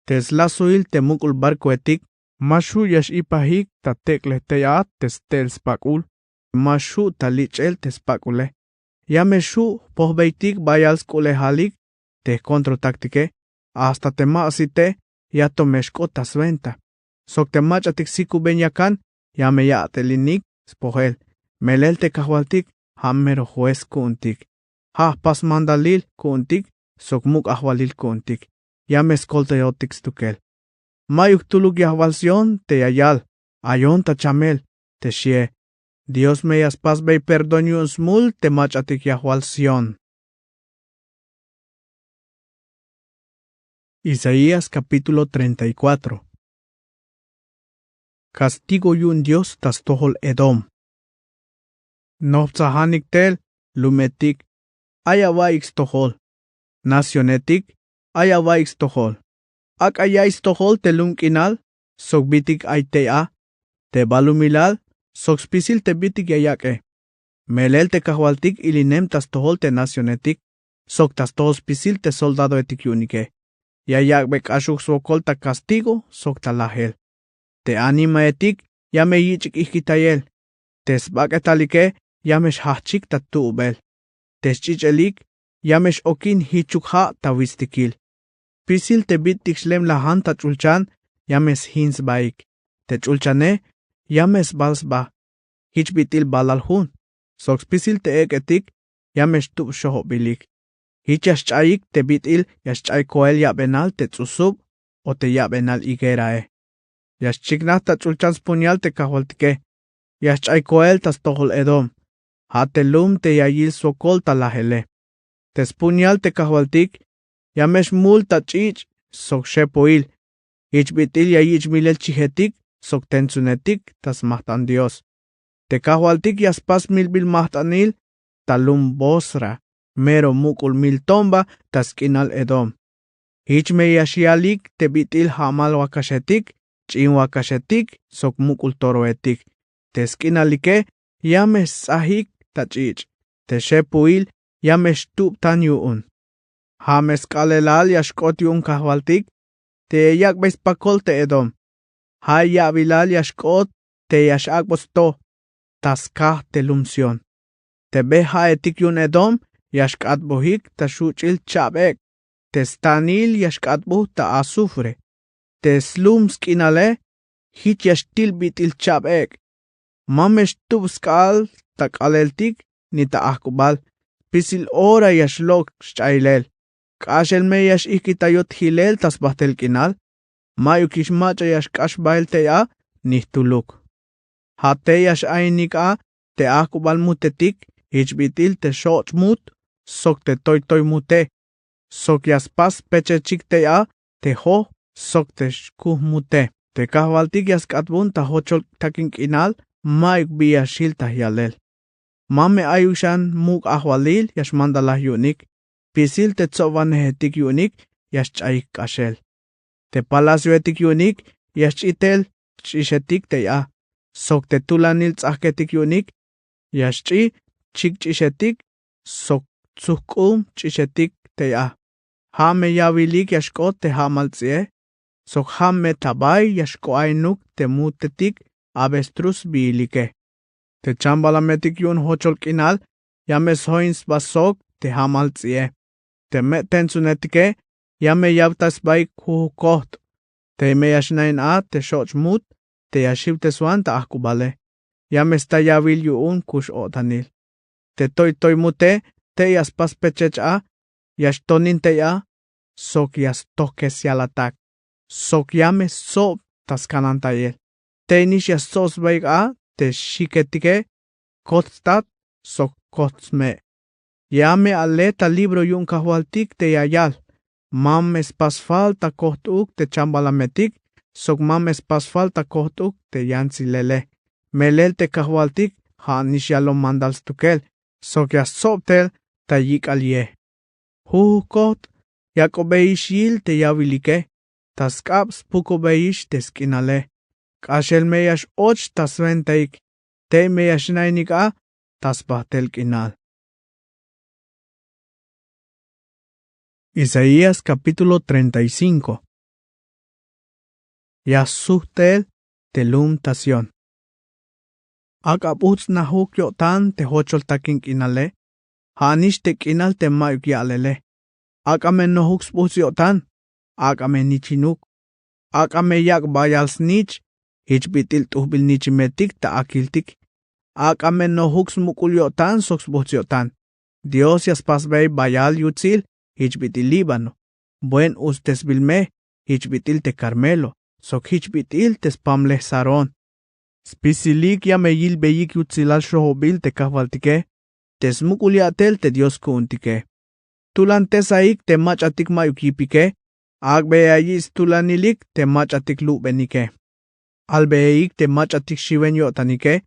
Te slasoil te muk'ul barkoetik ma xju' ya x-ipajik ta tek'lej tey a te ste'el spak'ul, ma xju' ta lich'el te spak'ule. Ya me xju' jpojbeytik bayal sk'ulejalik te jkontrotaktike, hasta te ma asite ya to me xk'ot ta swenta. Sok te mach'atik sikuben yakan ya me ya at'elinik spojel, melel te kajwaltik ja' mero juez ku'untik, ja' jpas mandalil ku'untik sok muk' ajwalil ku'untik, ya me skoltayotik stukel. Ma'yuk jtuluk yajwal Sión te ya yal: Ayon ta chamel, te xie. Dios me ya spasbey perdón yu'un smul te mach'atik yajwal Sión. Isaías capítulo treinta y cuatro. Kastigo yu'un Dios ta stojol Edom. Nojptsajanik tel, lumetik, ay awa'iyik stojol. Nacionetik, ay awa'iyik stojol. Ak'a ya'iy stojol te lum k'inal sok bitik ay tey a, te balumilal sok spisil te bitik ya yak'e. Melel te kajwaltik ilinem ta stojol te nacionetik sok ta stojol spisil te soldadoetik yu'unike. Ya yak'be k'axuk swokol ta kastigo sok ta lajel. Te animaetik ya me yich'ik ijkitayel. Te sbak'etalike ya me xjajchik ta tu'ubel. Te sch'ich'elik ya me x-okin jichuk ja' ta witstikil. Spisil te bit'ik xlemlajan ta ch'ulchan ya me sjin sbaik. Te ch'ulchane ya me sbal sba. Jich bit'il balal jun. Sok spisil te ek'etik ya me xtub xojobilik. Jich ya xch'ayik te bit'il ya xch'ay koel yabenal te ts'usub o te yabenal higuerae. Ya xchiknaj ta ch'ulchan spuñal te kajwaltike. Ya xch'ay koel ta stojol Edom, ja' te lum te ya yil swokol ta lajele. Te spuñal te kajwaltik ya me xmul ta ch'ich' sok xepoil. Jich bit'il ya yich' milel chijetik sok tentsunetik ta smajt'an Dios. Te kajwaltik ya spas milbil majt'anil ta lum Bosra, mero muk'ul mil tomba ta sk'inal Edom. Jich me ya xyalik te bit'il ja'mal wakaxetik, ch'in wakaxetik sok muk'ul toroetik. Te sk'inalike ya me sts'ajik ta ch'ich'. Te xepuil ya me xtubtan yu'un. Ja' me sk'aalelal ya xk'ot yu'un kajwaltik te ya yak'bey spakol te Edom. Ja' ya'bilal ya xk'ot te ya x'ak'bot sto ta skaj te lum Sión. Te be ja'etik yu'un Edom ya xk'atbojik ta xuch'il chab ek'. Te stanil ya xk'atboj ta azufre. Te slum sk'inale jich ya xtil bit'il chab ek'. Ma me xtub sk'aal ta k'aaleltik ni ta ajk'ubal. Spisil ora ya xlok' xch'ayilel. K'axel me ya x-ijkitayot jilel ta sbajtel k'inal. Mayukix mach'a ya xk'ax bael tey a ni jtuluk. Ja' tey ya x-ainik a te ajk'ubal mutetik jich bit'il te xoch' mut sok te toytoy mute. Sok ya spas spechechik tey a te joj sok te xkuj mute. Te kajwaltik ya sk'atbon ta jochol takin k'inal mayuk bi ya xjil ta yalel. Ma me ayuk xan muk' ajwalil ya xmandalaj yu'unik. Spisil te tsobwanejetik yu'unik ya xch'ayik k'axel. Te palacioetik yu'unik ya xch'i tel ch'ixetik tey a. Sok te tulanil ts'ajketik yu'unik ya xch'i chikch'ixetik sok tsujk'um ch'ixetik tey a. Ja' me yawilik ya xk'ot te ja'mal ts'i'e. Sok ja' me ta bay ya xk'o'ainuk te mutetik avestruz sbiilike. Te chambalametik yu'un jochol k'inal ya me sjoin sba sok te ja'mal ts'i'e. Te me'tentsunetike ya me yawtay sbaik jujuk kojt'. Tey me ya xnain a te xoch' mut te ya xiwteswan ta ajk'ubale. Ya me sta yawil yu'un kux-o'tanil. Te toytoy mute tey ya spas pechech a ya xtonin tey a sok ya stojkes yalatak. Sok ya me stsob ta skanantayel. Tey nix ya stsob sbaik a te xiketike kojtstat sok kojtsme'. Ya me ale ta libro yu'un kajwaltik te ya yal. Ma me spas falta kojt'uk te chambalametik sok ma me spas falta kojt'uk te yantsilele. Melel te kajwaltik ja' nix yalom mandal stukel sok ya stsob tel ta yik'al ye. Jujuk kojt' yak'obeyix yil te yawilike. Ta sk'ab spukubeyix te sk'inale. K'axel me ya x-och ta swentaik. Tey me ya xnainik a ta sbajtel k'inal. Isaías capítulo treinta y cinco. Ya sujtel te lum ta Sión. Ak'a bujts' najuk yo'tan te jochol takin k'inale. Ja' nix te k'inal te mayuk ya'lele. Ak'a me nojuk sbujts' yo'tan. Ak'a me nichinuk. Ak'a me yak' bayal snich. Jich bit'il t'ujbil nichimetik ta akiltik. Ak'a me nojuk smuk'ul yo'tan sok sbujts' yo'tan. Dios ya spasbey bayal yutsil jich bit'il Líbano. Buen ustesbil me jich bit'il te Carmelo sok jich bit'il te spamlej Sarón. Spisilik ya me yilbeyik yutsilal xojobil te kajwaltike te smuk'ul ya'tel te Dios ku'untike. Tulantesaik te mach'atik mayuk yipike. Ak'beya yich' stulanilik te mach'atik lubenike. Albeeyik te mach'atik xiwen yo'tanike.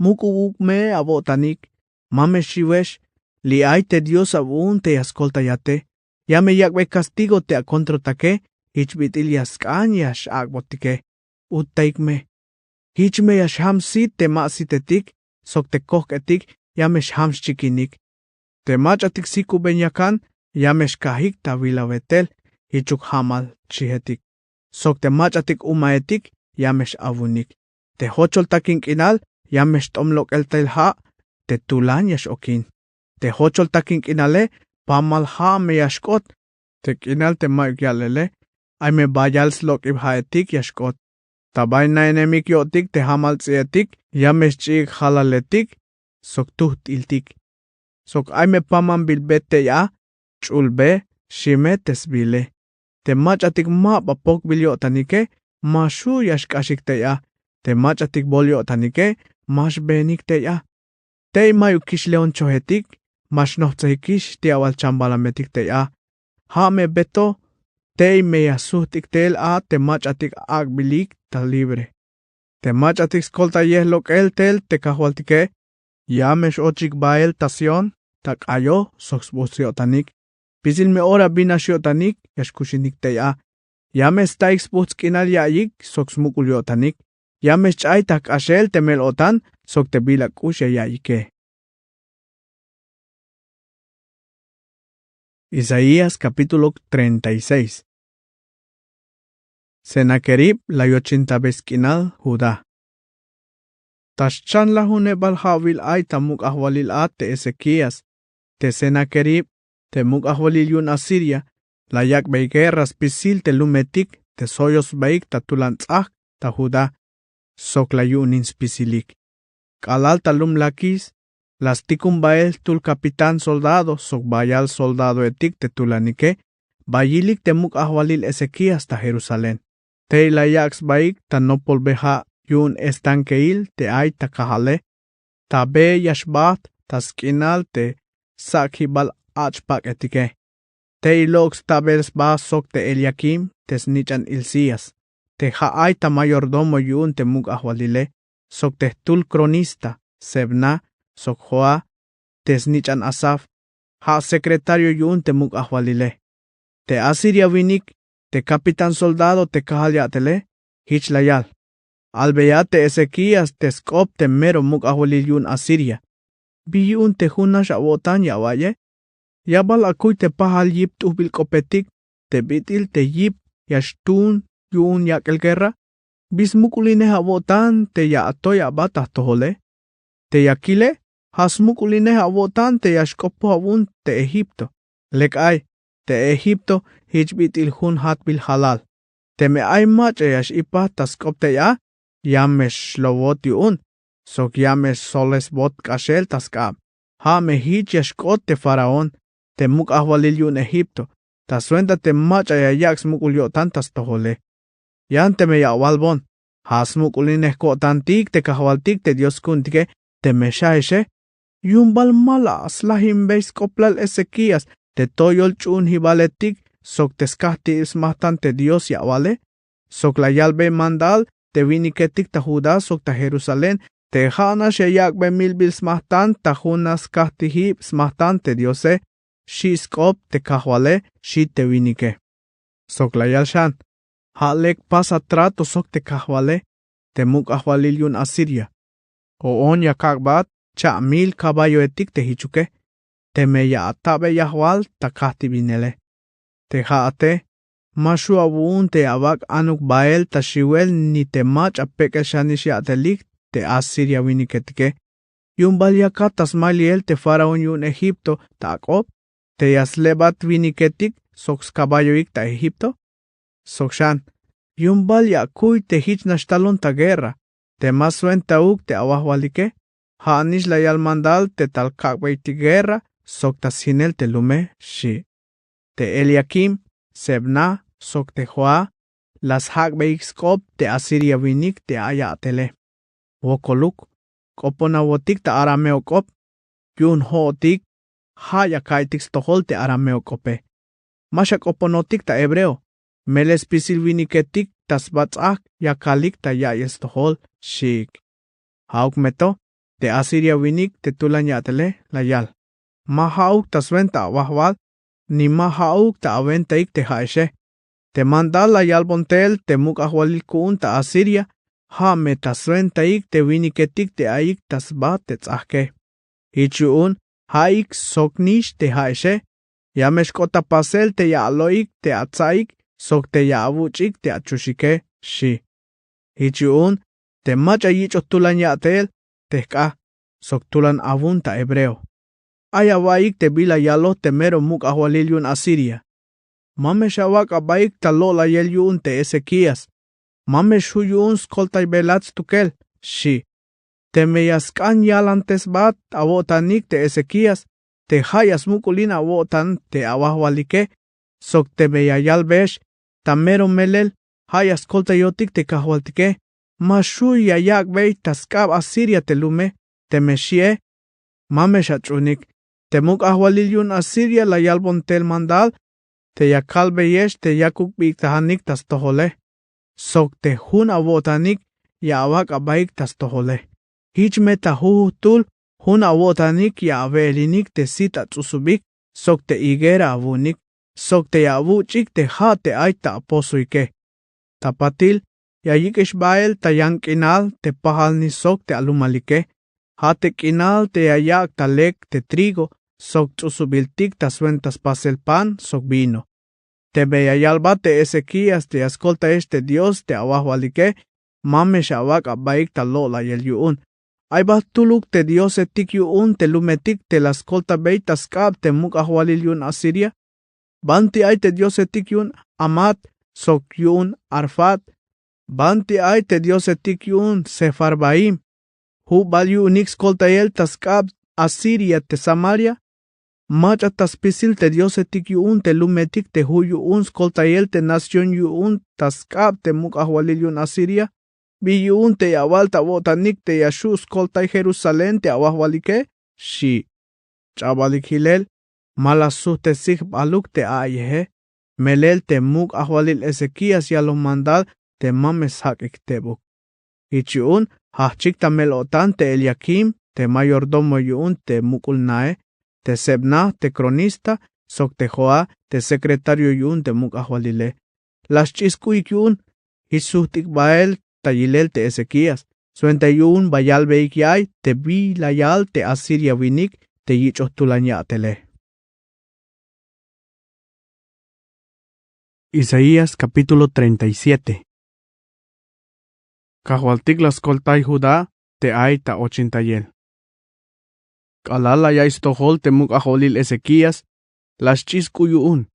Muk'ubuk me awo'tanik. Ma me xiwex. Li' ay te Dios awu'un te ya skoltayate. Ya me yak'bey kastigo te akontrotake Jich bit'il ya sk'an ya x'ak'botike. Ut'taik me. Jich me ya xjam sit te ma sitetik sok te kojk'etik. Ya me xjam xchikinik. Te mach'atik sikuben yakan ya me xkajik ta wilabetel. Jichuk jamal chijetik. Sok te mach'atik umaetik ya me x'awunik. Te jochol takin k'inal ya me xt'om lok'el tel ja'. Te tulan ya x'okin. Te jochol takin k'inale pamal ja' me ya xk'ot. Te k'inal te mayuk ya'lele ay me bayal slok'ib ja'etik ya xk'ot. Ta bay na'inemik yo'tik te jamal ts'i'etik ya me xch'i'ik jalaletik sok tujt'iltik. Sok ay me pamanbil be tey a. Ch'ul be xime te sbile. Te mach'atik ma ba pokbil yo'tanike ma xju' ya xk'axik tey a. Te mach'atik bol yo'tanike ma xbeenik tey a. Tey mayuk kixleon chojetik ma xnojtsajikix jti'abal chambalametik tey a. Ja' me beto tey me ya sujt'ik tel a te mach'atik ak'bilik ta libre. Te mach'atik skoltayej lok'el tel te kajwaltike ya me x'ochik bael ta sión ta k'ayoj sok sbujts' yo'tanik. Spisil me ora bin nax yo'tanik ya xkuxinik tey a. Ya me staik sbujts' k'inal ya'iyik sok smuk'ul yo'tanik. Ya me xch'ay ta jk'axel te mel-o'tan sok te bila k'ux ya ya'iyike. Isaías capítulo treinta y seis. Senaquerib la yochintabe sk'inal judá. Ta xchan lajunebal ja'wil ay ta muk' ajwalil a te ezekías. Te senaquerib te muk' ajwalil yu'un asiria la yak'bey guerra spisil te lumetik te soyoj sbaik ta tulan ts'ajk' ta judá. Sok la yu'unin spisilik. K'alal ta lum lakis la stikun bael jtul kapitán soldado sok bayal soldadoetik te tulanike. Ba yilik te muk' ajwalil ezekías ta jerusalén. Tey la yak' sbaik ta nopolbeja' yu'un estankeil te ay ta kajale. Ta be ya xbajt' ta sk'inal te sak'jibal ach' pak'etike. Tey lok' stabel sba sok te eliakim te snich'an hilcías te ja' ay ta mayordomo yu'un te muk' ajwalile sok te jtul kronista sebná sok joá te snich'an asaf ja' sekretario yu'un te muk' ajwalile. Te asiria winik te kapitán soldado te kajal ya'tele jich la yal. Albeya te ezekías te sk'op te mero muk' ajwalil yu'un asiria. Bi yu'un te jun nax awo'tan ya awa'ye? Ya bal akuy te pajal yip t'ujbil k'opetik te bit'il te yip ya xtuun yu'un yak'el guerra? Bi smuk'ulinej awo'tan te ya atoy aba ta jtojole? Te ya kile ja' smuk'ulinej awo'tan te ya xk'opoj awu'un te egipto. Lek ay te egipto jich bit'il jun jatbil jalal. Teme ay mach'a ya x'ipaj ta sk'op tey a ya me xlowot yu'un sok ya me xsolesbot k'axel ta sk'ab. Ja' me jich ya xk'ot te faraón te muk' ajwalil yu'un egipto ta swenta te mach'a ya yak' smuk'ul yo'tan ta stojole. Yan teme ya awalbon ja' smuk'ulinej ko'tantik te kajwaltik te dios ku'untike teme xjaexe. Yu'un bal ma la slajinbey sk'oplal ezekías te toyol ch'u'unjibaletik sok te skajti'ib smajtan te dios ya awale? Sok la yalbey mandal te winiketik ta judá sok ta jerusalén te ja' nax ya yak'bey milbil smajtan ta jun nax skajtijib smajtan te diose. Xi' sk'op te kajwale, xi' te winike. Sok la yal xan ja' lek pasa trato sok te kajwale te muk' ajwalil yu'un asiria. Jo'on ya kak'bat cha'mil kaballoetik te jichuke teme ya atabey ajwal ta kajtibinele. Te ja' ate ma xju' awu'un te ya awak' anuk bael ta xiwel ni te mach'a pek'el xanix ya'telik te asiria winiketike. Yu'un bal yakat ta smaliyel te faraón yu'un egipto ta ak'op te ya slebat winiketik sok skaballoik ta egipto? Sok xan yu'un bal ya akuy te jich nax talon ta guerra te ma swentauk te awajwalike. Ja' nix la yal mandal te tal kak'beytik guerra sok ta sjinel te lume. Xi'. Te eliakim, sebná sok te joá la sjak'beyik sk'op te asiria winik te ay ya'tele. Wokoluk k'oponawotik ta arameo k'op. Yu'un jo'otik ja' ya ka'iytik stojol te arameo k'ope. Ma xak'oponotik ta hebreo. Melel spisil winiketik ta sba ts'ajk' yakalik ta ya'iyel stojol. Xiik. Ja'uk me to te asiria winik te tulan ya'tele la yal. Ma ja'uk ta swenta awajwal ni ma ja'uk ta awentaik te ja'exe. Te mandal la yalbon tel te muk' ajwalil ku'un ta asiria, ha me ta swentaik te winiketik te ayik ta sba te ts'ajke. Hich yu'un ha'ik sok nix te ha'exe. Ya me xk'ot ta pasel te ya alo'ik te atsa'ik sok te ya awuch'ik te achuxike, xchi. Hich yu'un te mach'a yich'oj tulan ya'tel te jk'a sok tulan awun ta hebreo. Ay awa'iyik te bila yaloj te mero muk' ajwalil yu'un asiria. Ma me xawak' abahik ta lo'layel yu'un te ezekías. Ma me xju' yu'un skoltaybelat stukel, xchi. Teme ya sk'an yalantesbat awo'tanik te ezekías te ha ya smuk'ulin awo'tan te awajwalike, sok teme ya yalbeyex ta mero melel ha ya skoltayotik te kajwaltike, ma xju' ya yak'bey ta sk'ab asiria te lume. Teme xi'e, ma me xach'uunik. Te muk' ajwalil yu'un asiria la yalbon tel mandal te ya kalbeyex te yakuk bik'tajanik ta stojole, sok te jun awo'tanik ya awak' abahik ta stojole. Hich me ta jujujtul jun awo'tanik ya awe'elinik te sit ats'usubik sok te higuera awu'unik sok te ya awuch'ik te ha te ay ta apozoike. Ta patil ya yik'ix bahel ta yan k'inal te pajalni sok te alumalike, ha te k'inal te ya yak' ta lek te trigo sok ts'usubiltik ta swenta spasel pan sok vino. Teme ya yalbat te ezekías te ya skoltayex te dios te awajwalike, ma me xawak' abahik ta lo'layel yu'un. Ay ba jtuluk te diosetik yu'un te lumetik te la skoltabey ta sk'ab te muk' ajwalil yu'un asiria? Banti ay te diosetik yu'un hamat sok yu'un arfat? Banti ay te diosetik yu'un sefarvaim? Ju' bal yu'unik skoltayel ta sk'ab asiria te samaria? Mach'a ta spisil te diosetik yu'un te lumetik te ju' yu'un skoltayel te nación yu'un ta sk'ab te muk' ajwalil yu'un asiria? Bi yu'un te ya awal ta awo'tanik te ya xju' skoltay jerusalén te awajwalike, xchi. Ch'abalik hilel, ma la sujtesik jbaluk te a'ayeje. Melel te muk' ajwalil ezekías yaloj mandal te ma me sjak'ik tebuk. Hich yu'un hahchik ta mel-o'tan te eliakim te mayordomo yu'un te muk'ul nae, te sebna te kronista sok te joa te sekretario yu'un te muk' ajwalile. La xch'is k'u'ik yu'un. Hich sujt'ik bahel ta yilel te ezekías swenta yu'un ba yalbeyik ya'iy te bi la yal te asiria winik te yich'oj tulan ya'tele. Isaías capítulo treinta y siete. Kajwaltik la skoltay judá te ay ta ochintayel. K'alal la ya'iy stojol te muk' ajwalil ezekías, la xch'is k'u' yu'un.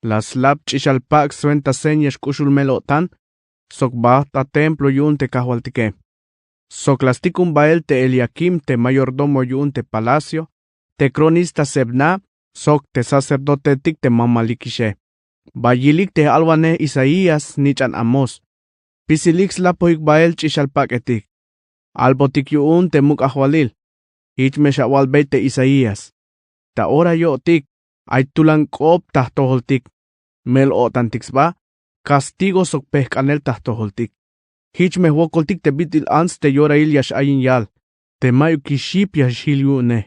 La slab ch'ixal pak' swenta seña xk'uxul mel-o'tan sok ba ta templo yu'un te kajwaltike. Sok la stikun bahel te eliakim te mayordomo yu'un te palacio, te kronista sebna sok te sacerdotetik te mamalikixe. Ba yilik te alwanej isaías snich'an amós. Spisilik slapojik bahel ch'ixal pak'etik. Albotik yu'un te muk' ajwalil. Hich me xawalbey te isaías. Ta ora yo'tik ay tulan k'op ta jtojoltik. Mel-o'tantik sba kastigo sok pejk'anel ta jtojoltik. Hich me jwokoltik te bit'il ants te yorahil ya x'ayin yal te mayukix yip ya xjil yu'une.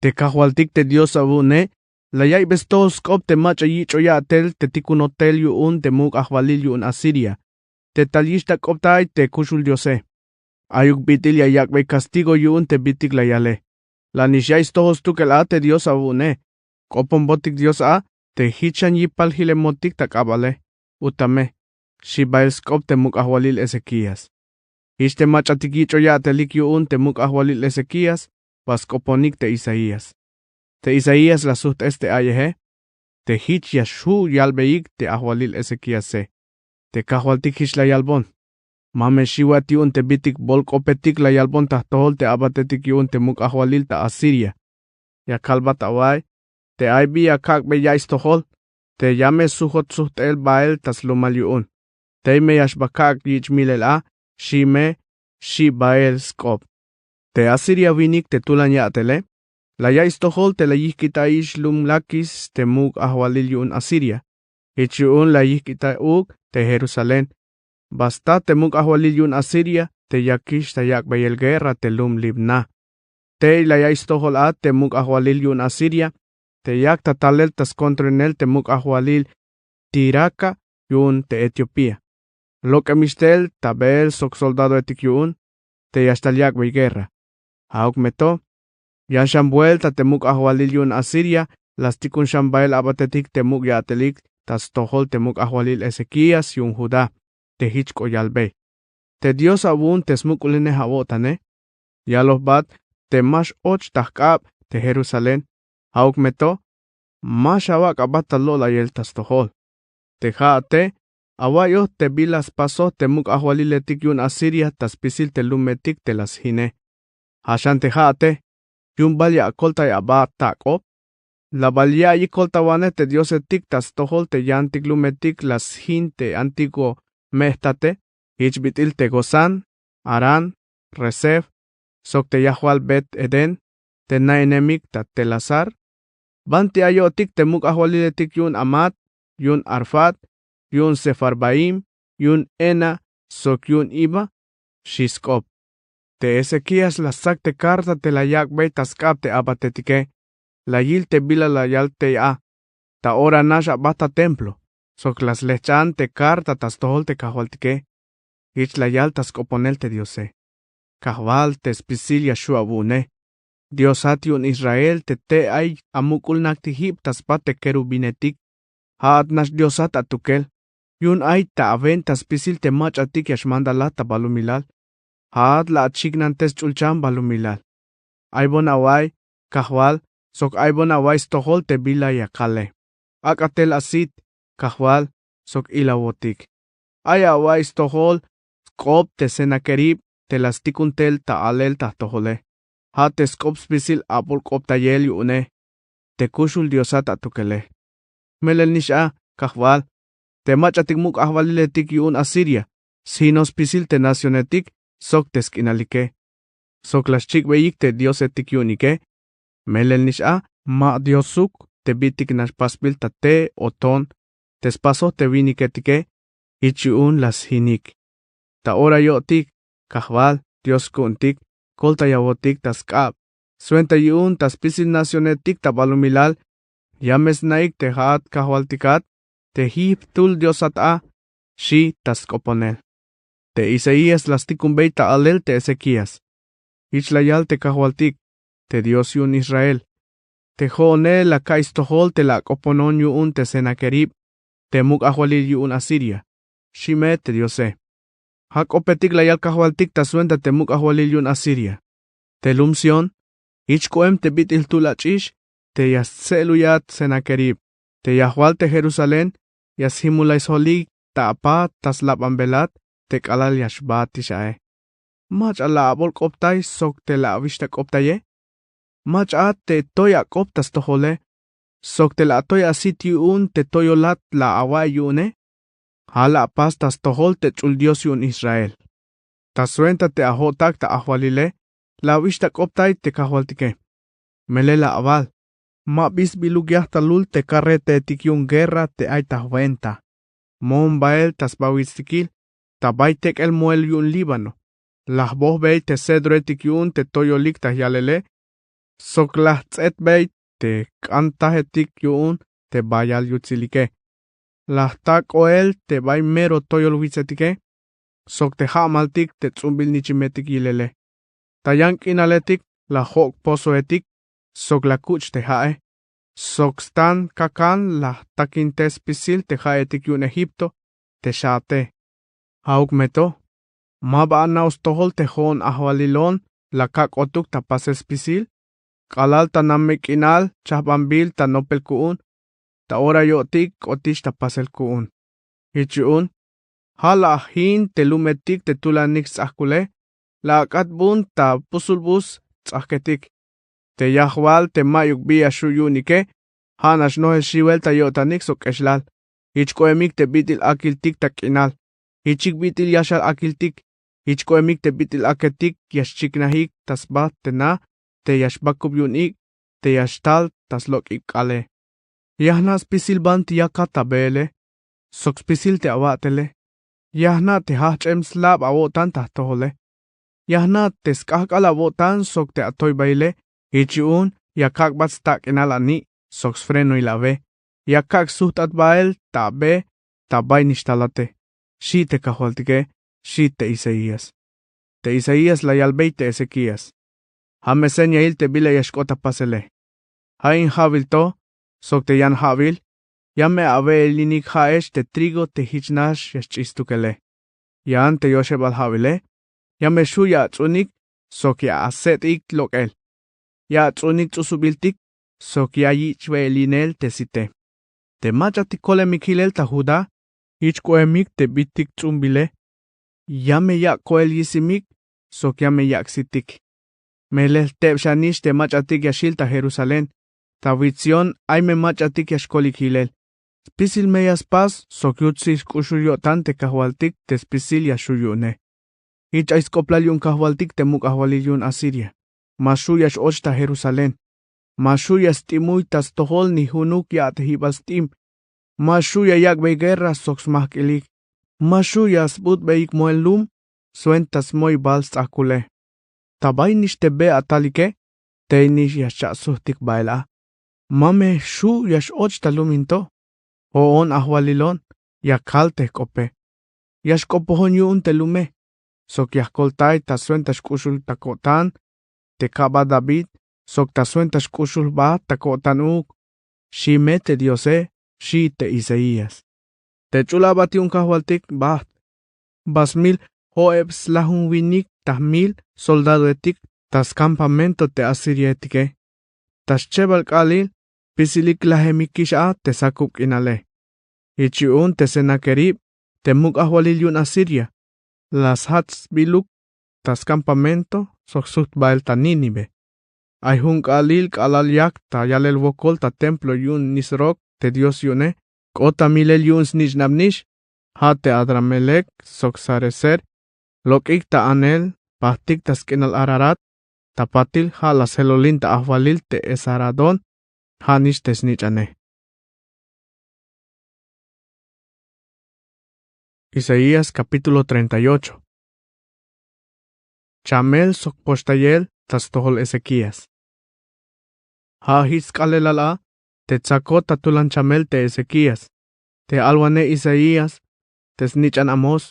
Te kajwaltik te dios awu'une la ya'iybey stojol sk'op te mach'a yich'o ya'tel te tikunotel yu'un te muk' ajwalil yu'un asiria te tal yixtak'optay te kuxul diose. Ayuk bit'il ya yak'bey kastigo yu'un te bitik la yale. La nix ya'iy stojol stukel a te dios awu'une. K'oponbotik dios a te hich xan yipal hilemotik ta k'abale. Utame, xchi bahel sk'op te muk' ajwalil ezekías. Hich te mach'atik yich'o ya'telik yu'un te muk' ajwalil ezekías ba sk'oponik te isaías. Te isaías la sujt'es te a'yeje te hich ya xju' yalbeyik te ajwalil ezekíase. Te kajwaltik hich la yalbon. Ma me xiwat yu'un te bitik bolk'opetik la yalbon ta jtojol te abatetik yu'un te muk' ajwalil ta asiria. Ya kalbat awa'iy te ay bi ya kak'bey ya'iy stojol te ya me sujot sujt'el bahel ta slumal yu'un. Tey me ya xba kak' yich' milel a, xchi me. Xchi bahel sk'op. Te asiria winik te tulan ya'tele la ya'iy stojol te la yijk'itayix lum lakis te muk' ajwalil yu'un asiria. Hich yu'un la yijk'itay uuk te jerusalén. Ba sta te muk' ajwalil yu'un asiria te yakix ta yak'beyel guerra te lum libna. Tey la ya'iy stojol a te muk' ajwalil yu'un asiria te yak ta talel ta skontrolinel te muk' ajwalil tiraka yu'un te Etiopía. Lok'emix tel ta beel sok soldadoetik yu'un te ya xtal yak'bey guerra. Ja'uk me to, yan xan buelta te muk' ajwalil yu'un Asiria la stikun xan bael a'batetik te muk' ya'telik ta stojol te muk' ajwalil Ezekías yu'un Judá te jich k'o yalbey: Te Dios awu'un te smuk'ulinej awo'tane, yalojbat te ma x-och ta jk'ab te Jerusalén. Ja'uk me to, ma xawak' abat ta lo'layel ta stojol. Te ja'ate awa'iyoj te bila spasoj te muk' ajwaliletik yu'un Asiria ta spisil te lumetik te la sjine. Ja' xan te ja'ate, yu'un bal ya akoltay aba ta ak'op? La bal ya ayik koltawanej te diosetik ta stojol te yantik lumetik la sjin te antiguo me'jtate, jich bit'il te Gozán, Harán, Resef, sok te yajwal Bet-edén, te na'inemik ta Telasar? Banti ayo'tik te muk' ajwaliletik yu'un Hamat, yu'un Arfat, yu'un Sefarvaim, yu'un Hena sok yu'un Iva? Xi' sk'op. Te Ezekías la stsak te karta te la yak'bey ta sk'ab te a'batetike. La yil te bila la yal tey a: Ta ora nax aba ta templo, sok la slejch'an te karta ta stojol te kajwaltike. Jich la yal ta sk'oponel te Diose: Kajwal, te spisil ya xju' awu'une, Diosat yu'un Israel te tey ay amuk'ulnak ti jip ta spat te kerubinetik. Ja'at nax Diosat atukel. Yu'un ay ta awenta spisil te mach'atik ya xmandalat ta balumilal. Ja'at la achiknantes ch'ulchan balumilal. Aybon awa'iy, kajwal, sok aybon awa'iy stojol te bila ya kale. Ak'a tel asit, kajwal, sok ilawotik. Ay awa'iy stojol sk'op te Senaquerib te la stikun tel ta alel ta jtojole. Ja' te sk'op spisil abulk'optayel yu'une, te kuxul Diosat atukele. Melel nix a, kajwal, te mach'atik muk' ajwaliletik yu'un Asiria sjinon spisil te nacionetik sok te sk'inalike, sok la xchik'beyik te diosetik yu'unike. Melel nix a, ma diosuk te bitik nax pasbil ta te o ton te spasoj te winiketike. Jich yu'un la sjinik. Ta ora yo'tik, kajwal, Dios ku'untik, koltayawotik ta sk'ab swenta yu'un ta spisil nacionetik ta balumilal. Ya me sna'ik te ja'at kajwaltikat, te jip jtul Diosat a. Xi' ta sk'oponel. Te Isaías la stikunbey ta alel te Ezekías. Jich la yal te kajwaltik, te Dios yu'un Israel: Te jo'one la ka'iy stojol te la ak'oponon yu'un te Senaquerib, te muk' ajwalil yu'un Asiria, xi me te Diose. Ja k'opetik la yal kajwaltik ta swenta te muk' ajwalil yu'un Asiria: Te lum Sión, jich k'oem te bit'il jtul ach'ix te ya stse'luyat Senaquerib. Te yajwal te Jerusalén ya sjimulay sjolik ta apa ta slabanbelat te k'alal ya xbaatix ae. Mach'a la abolk'optay sok te la awixtak'optaye? Mach'a a te toy ak'op ta stojole sok te la atoy asit yu'un te toyolat la awa'iy yu'une? Ja la apas ta stojol te ch'ul Dios yu'un Israel. Ta swenta te ajo'tak ta ajwalile la awixtak'optay te kajwaltike. Melel la awal: Ma bi sbiluk yajtalul te karreteetik yu'un guerra te ay ta jwenta. Moon bael ta sbawitstikil, ta bay tek'el moel yu'un Líbano. La jbojbey te cedroetik yu'un te toyolik ta yalele, sok la jts'etbey te k'antajetik yu'un te bayal yutsilike. La jta k'oel te bay mero toyol witsetike, sok te ja'maltik te ts'umbil nichimetik yilele. Ta yan k'inaletik la jok' pozoetik, sok la kuch' te ja'e, sok stan kakan la jtakintes spisil te ja'etik yu'un Egipto te xaate. Ja'uk me to, ma ba ana'oj stojol te jo'on ajwalilon la kak'otuk ta pasel spisil? K'alal ta name k'inal chajbanbil ta nopel ku'un, ta ora yo'tik k'otix ta pasel ku'un. Jich yu'un, ja la ajin te lumetik te tulanik sts'ajkule, la ak'atbun ta pusulbus ts'ajketik. Te yajwal te mayuk bi ya xju' yu'unike, ja nax nojel xiwel ta yo'tanik sok k'exlal. Jich k'oemik te bit'il akiltik ta k'inal. Jichik bit'il yaxal akiltik. Jich k'oemik te bit'il aketik ya xchiknajik ta sba te na te ya xbakub yu'un ik' te ya xtal ta slok' ik' k'aale. Ya jna' spisil banti yakat ta beele sok spisil te awa'tele. Ya jna' te jajch'em slab awo'tan ta jtojole. Ya jna' te sk'ajk'al awo'tan sok te atoybaile. Jich yu'un ya kak'bat stak'inal ani' sok sfrenoil awe. Ya kak' sujt'at bael ta abe ta bay nix talate, xi' te kajwaltike. Xi' te isaías. Te isaías la yalbey te ezekías: Ja' me señail te bila ya xk'ot ta pasele. Ja' in ja'bil to sok te yan ja'bil, ya me awe'elinik ja'ex te trigo te jich nax ya xch'ix stukele. Yan te yoxebal ja'bile ya me xju' ya ats'unik sok ya aset'ik lok'el. Ya ats'unik ts'usubiltik sok ya yich' we'elinel te site. Te mach'atik kolemik jilel ta judá, jich k'oemik te bitik ts'umbile. Ya me yak' ko'el yisimik sok ya me yak' sitik. Melel jteb xanix te mach'atik ya xjil ta jerusalén. Ta wits sión ay me mach'atik ya xkolik jilel. Spisil me ya spas sok yutsil sk'uxul yo'tan te kajwaltik te spisil ya xju' yu'une. Jich ay sk'oplal yu'un kajwaltik te muk' ajwalil yu'un asiria. Ma xju' ya x'och ta jerusalén. Ma xju' ya st'imuy ta stojol ni junuk ya'tejibal st'im. Ma xju' ya yak'bey guerra sok smajk'ilik. Ma xju' ya sbut'beyik moel lum swenta smoybal sts'ajkule. Ta bay nix te be atalike, tey nix ya xcha' sujtik bael a. Ma me xju' ya x'och ta lumin to. Jo'on ajwalilon, ya kal te jk'ope. Ya xk'opojon yu'un te lume sok ya jkoltay ta swenta xk'uxul ta ko'tan te ka'bat david sok ta swenta xk'uxul jba ta ko'tan uuk. Xi' me te diose. Xi' te isaías. Te ch'ul a'bat yu'un kajwaltik bajt. Ba smil jo'eb slajunwinik ta jmil soldadoetik ta skampamento te asiriaetike. Ta schebal k'aalil spisilik lajemikix a te sakub k'inale. Jich yu'un te senakerib te muk' ajwalil yu'un asiria la sjach sbiluk ta skampamento sok sjujt bael ta nínive. Ay jun k'aalil k'alal yak ta yalel wokol ta templo yu'un nisrok te dios yu'une. K'ot ta milel yu'un snich'nab nix. Ja' te adramelec sok sarecer lok'ik ta anel pajtik ta sk'inal ararat. Ta patil ja' la sjelolin ta ajwalil te esaradón. Ja' nix te snich'ane. Isaías capítulo treinta y ocho. Chamel sok poxtayel ta stojol ezekías. Ja' jich sk'aalelal a te tsakot ta tulan chamel te ezekías, te alwanej isaías, te snich'an amós,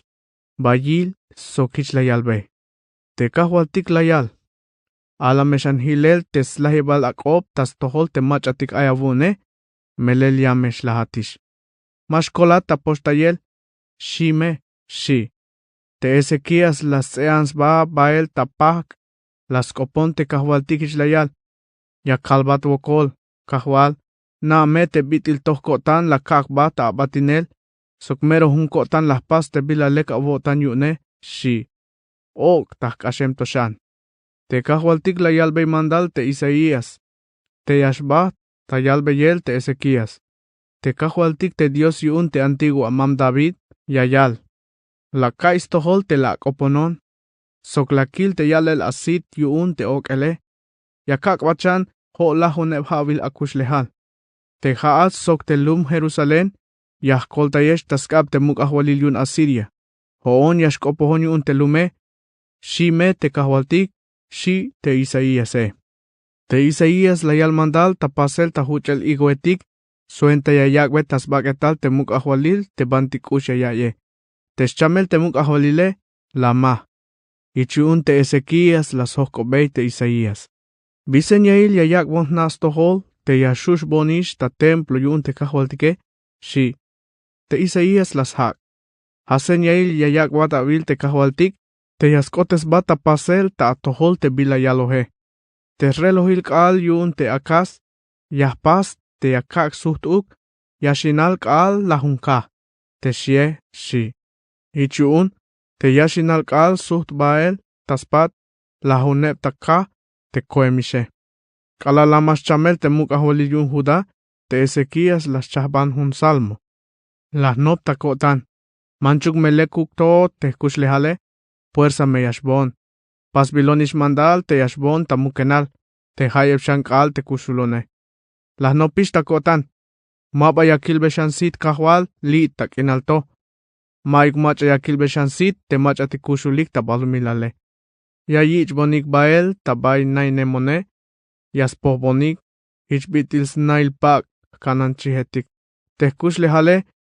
bayil sok jich la yalbey. Te kajwaltik la yal: Ala me xan jilel te slajibal ak'ob ta stojol te mach'atik ay awu'une. Melel ya me xlajatix. Ma xkolat ta poxtayel. Xi' me. Xi'. Te ezekías la sts'e'an sba bael ta pajk'. La sk'opon te kajwaltik jich la yal: Ya kalbat wokol, kajwal, na' me te bit'il toj ko'tan la kak' jba ta abatinel sok mero jun ko'tan la jpas te bila lek awo'tan yu'une. Xi'. Ok' ta jk'axem to xan. Te kajwaltik la yalbey mandal te isaías te ya xbajt ta yalbeyel te ezekías. Te kajwaltik te dios yu'un te antiguo amam david ya yal: La ka'iy stojol te la ak'oponon sok la kil te ya'lel asit yu'un te ok'ele. Ya kak'bat xan jo'lajuneb ja'wil akuxlejal. Te ja'at sok te lum jerusalén ya jkoltayex ta sk'ab te muk' ajwalil yu'un asiria. Jo'on ya xk'opojon yu'un te lume. Xi' me te kajwaltik. Xi' te isaíase. Te isaías la yal mandal ta pasel ta juch'el higoetik swenta ya yak'be ta sbak'etal te muk' ajwalil te banti k'ux ya ya'ye. Te xchamel te muk' ajwalile la ma. Jich yu'un te ezekías la sjojk'obey te isaías: Bi señail ya yak'bon jna' stojol te ya xuxbonix ta templo yu'un te kajwaltike? Xi'. Te isaías la sjak': Ja' señail ya yak'bat awil te kajwaltik te ya sk'otesbat ta pasel ta atojol te bila yaloje. Te srelojil k'aal yu'un te akas ya jpas te ya kak' sjujt uk. Yaxinal k'aal lajun kaj te xie. Xi'. Jich yu'un te yaxinal k'aal sjujt bael ta spat lajuneb ta kaj te koemixe. K'alal la ma xchamel te muk' ajwalil yu'un judá, te ezekías la xchajban jun salmo. La jnop ta ko'tan: Manchuk me lekuk to te jkuxlejale. Puersa me ya xboon. Pasbilonix mandal te ya xboon ta mukenal te jayeb xan k'aal te kuxulone. La jnopix ta ko'tan: Ma ba ya kilbe xan sit kajwal li' ta k'inal to. Mayuk mach'a ya kilbe xan sit te mach'atik kuxulik ta balumilale. Ya yich'bonik bael ta bay nainemone. Ya spojbonik jich bit'il snail pak' jkanan chijetik. Te jkuxlejale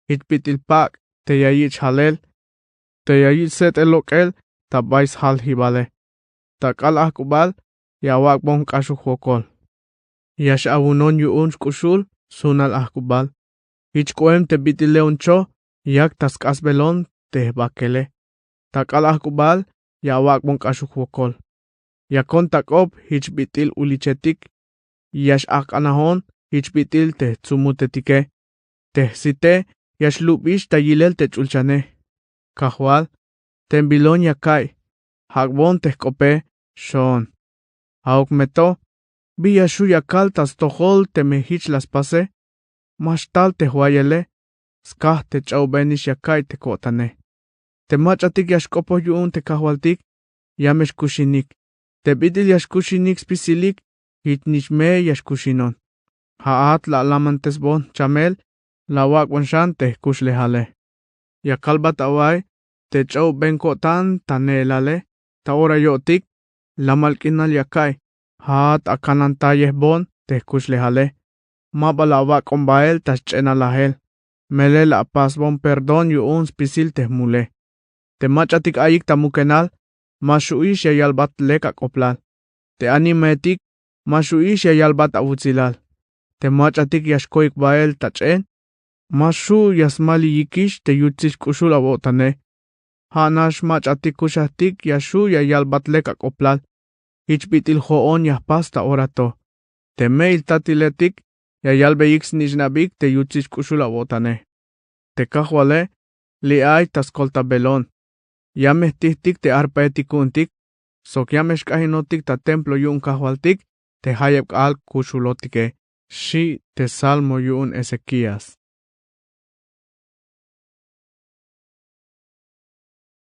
Jich bit'il pak' te ya yich' jalel, te ya yich' set'el lok'el ta bay sjal jibale. Ta k'aal ajk'ubal ya awak'bon k'axuk wokol. Ya x-awunon yu'un xk'uxul sjunal ajk'ubal. Jich k'oem te bit'il leoncho yak ta sk'asbelon te jbakele. Ta k'aal ajk'ubal ya awak'bon k'axuk wokol. Yakon ta k'op jich bit'il ulichetik. Ya x-ajk'anajon jich bit'il te jtsumutetike. Te jsite ya xlubix ta yilel te ch'ulchane. Kajwal, tembelon ya ka'iy. Jak'bon te jk'ope, xoon. Ja'uk me to, bi ya xju' ya kal ta stojol teme jich la spase. Ma xtal te jwayele. Skaj te ch'a'ubenix ya ka'iy te ko'tane. Te mach'atik ya xk'opoj yu'un te kajwaltik, ya me xkuxinik. Te bit'il ya xkuxinik spisilik, jich nix me ya xkuxinon. Ja'at la alamantesbon jchamel, la awak'bon xan te jkuxlejale. Ya kalbat awa'iy te ch'a'uben ko'tan ta ne'elale. Ta ora yo'tik, lamal k'inal ya ka'iy. Ja'at akanantayejbon te jkuxlejale. Ma ba la awak'on bael ta sch'enalajel. Melel la apasbon perdón yu'un spisil te jmule. Te mach'atik ayik ta mukenal, ma xu'ix ya yalbat lek ak'oblal. Te animaetik, ma xu'ix ya yalbat awutsilal. Te mach'atik ya xkoik bael ta ch'en, ma xju' ya smaliyikix te yutsil xk'uxul awo'tane. Ja' nax mach'atik kuxajtik ya xju' ya yalbat lek ak'oblal. Jich bit'il jo'on ya jpas ta ora to. Te me'il tatiletik ya yalbeyik snich'nabik te yutsil xk'uxul awo'tane. Te kajwale, li' ay ta skoltabelon. Ya me jtijtik te arpaetik ku'untik, sok ya me xk'ajinotik ta templo yu'un kajwaltik te jayeb k'aal kuxulotike, xi' te salmo yu'un Ezequías.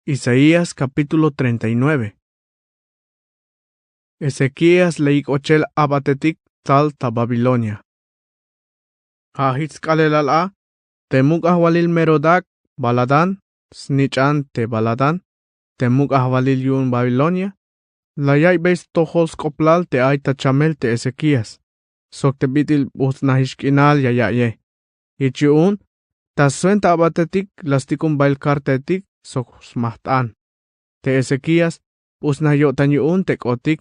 Isaías capítulo treinta y nueve. Ezequías leyik ochel abatetik tal ta Babilonia. Ja' jich sk'aalelal a, te muk' ajwalil Merodak Baladán, snich'an te Baladán, te muk' ajwalil yu'un Babilonia, la yaiybey stojol sk'oblal te ay ta chamel te Ezequías, sok te bit'il buts'najix k'inal ya yaiye. Jich yu'un, ta swenta abatetik la stikun bael kartaetik sok smajt'an. Te Ezequías buts'naj yo'tan yu'un te k'otik,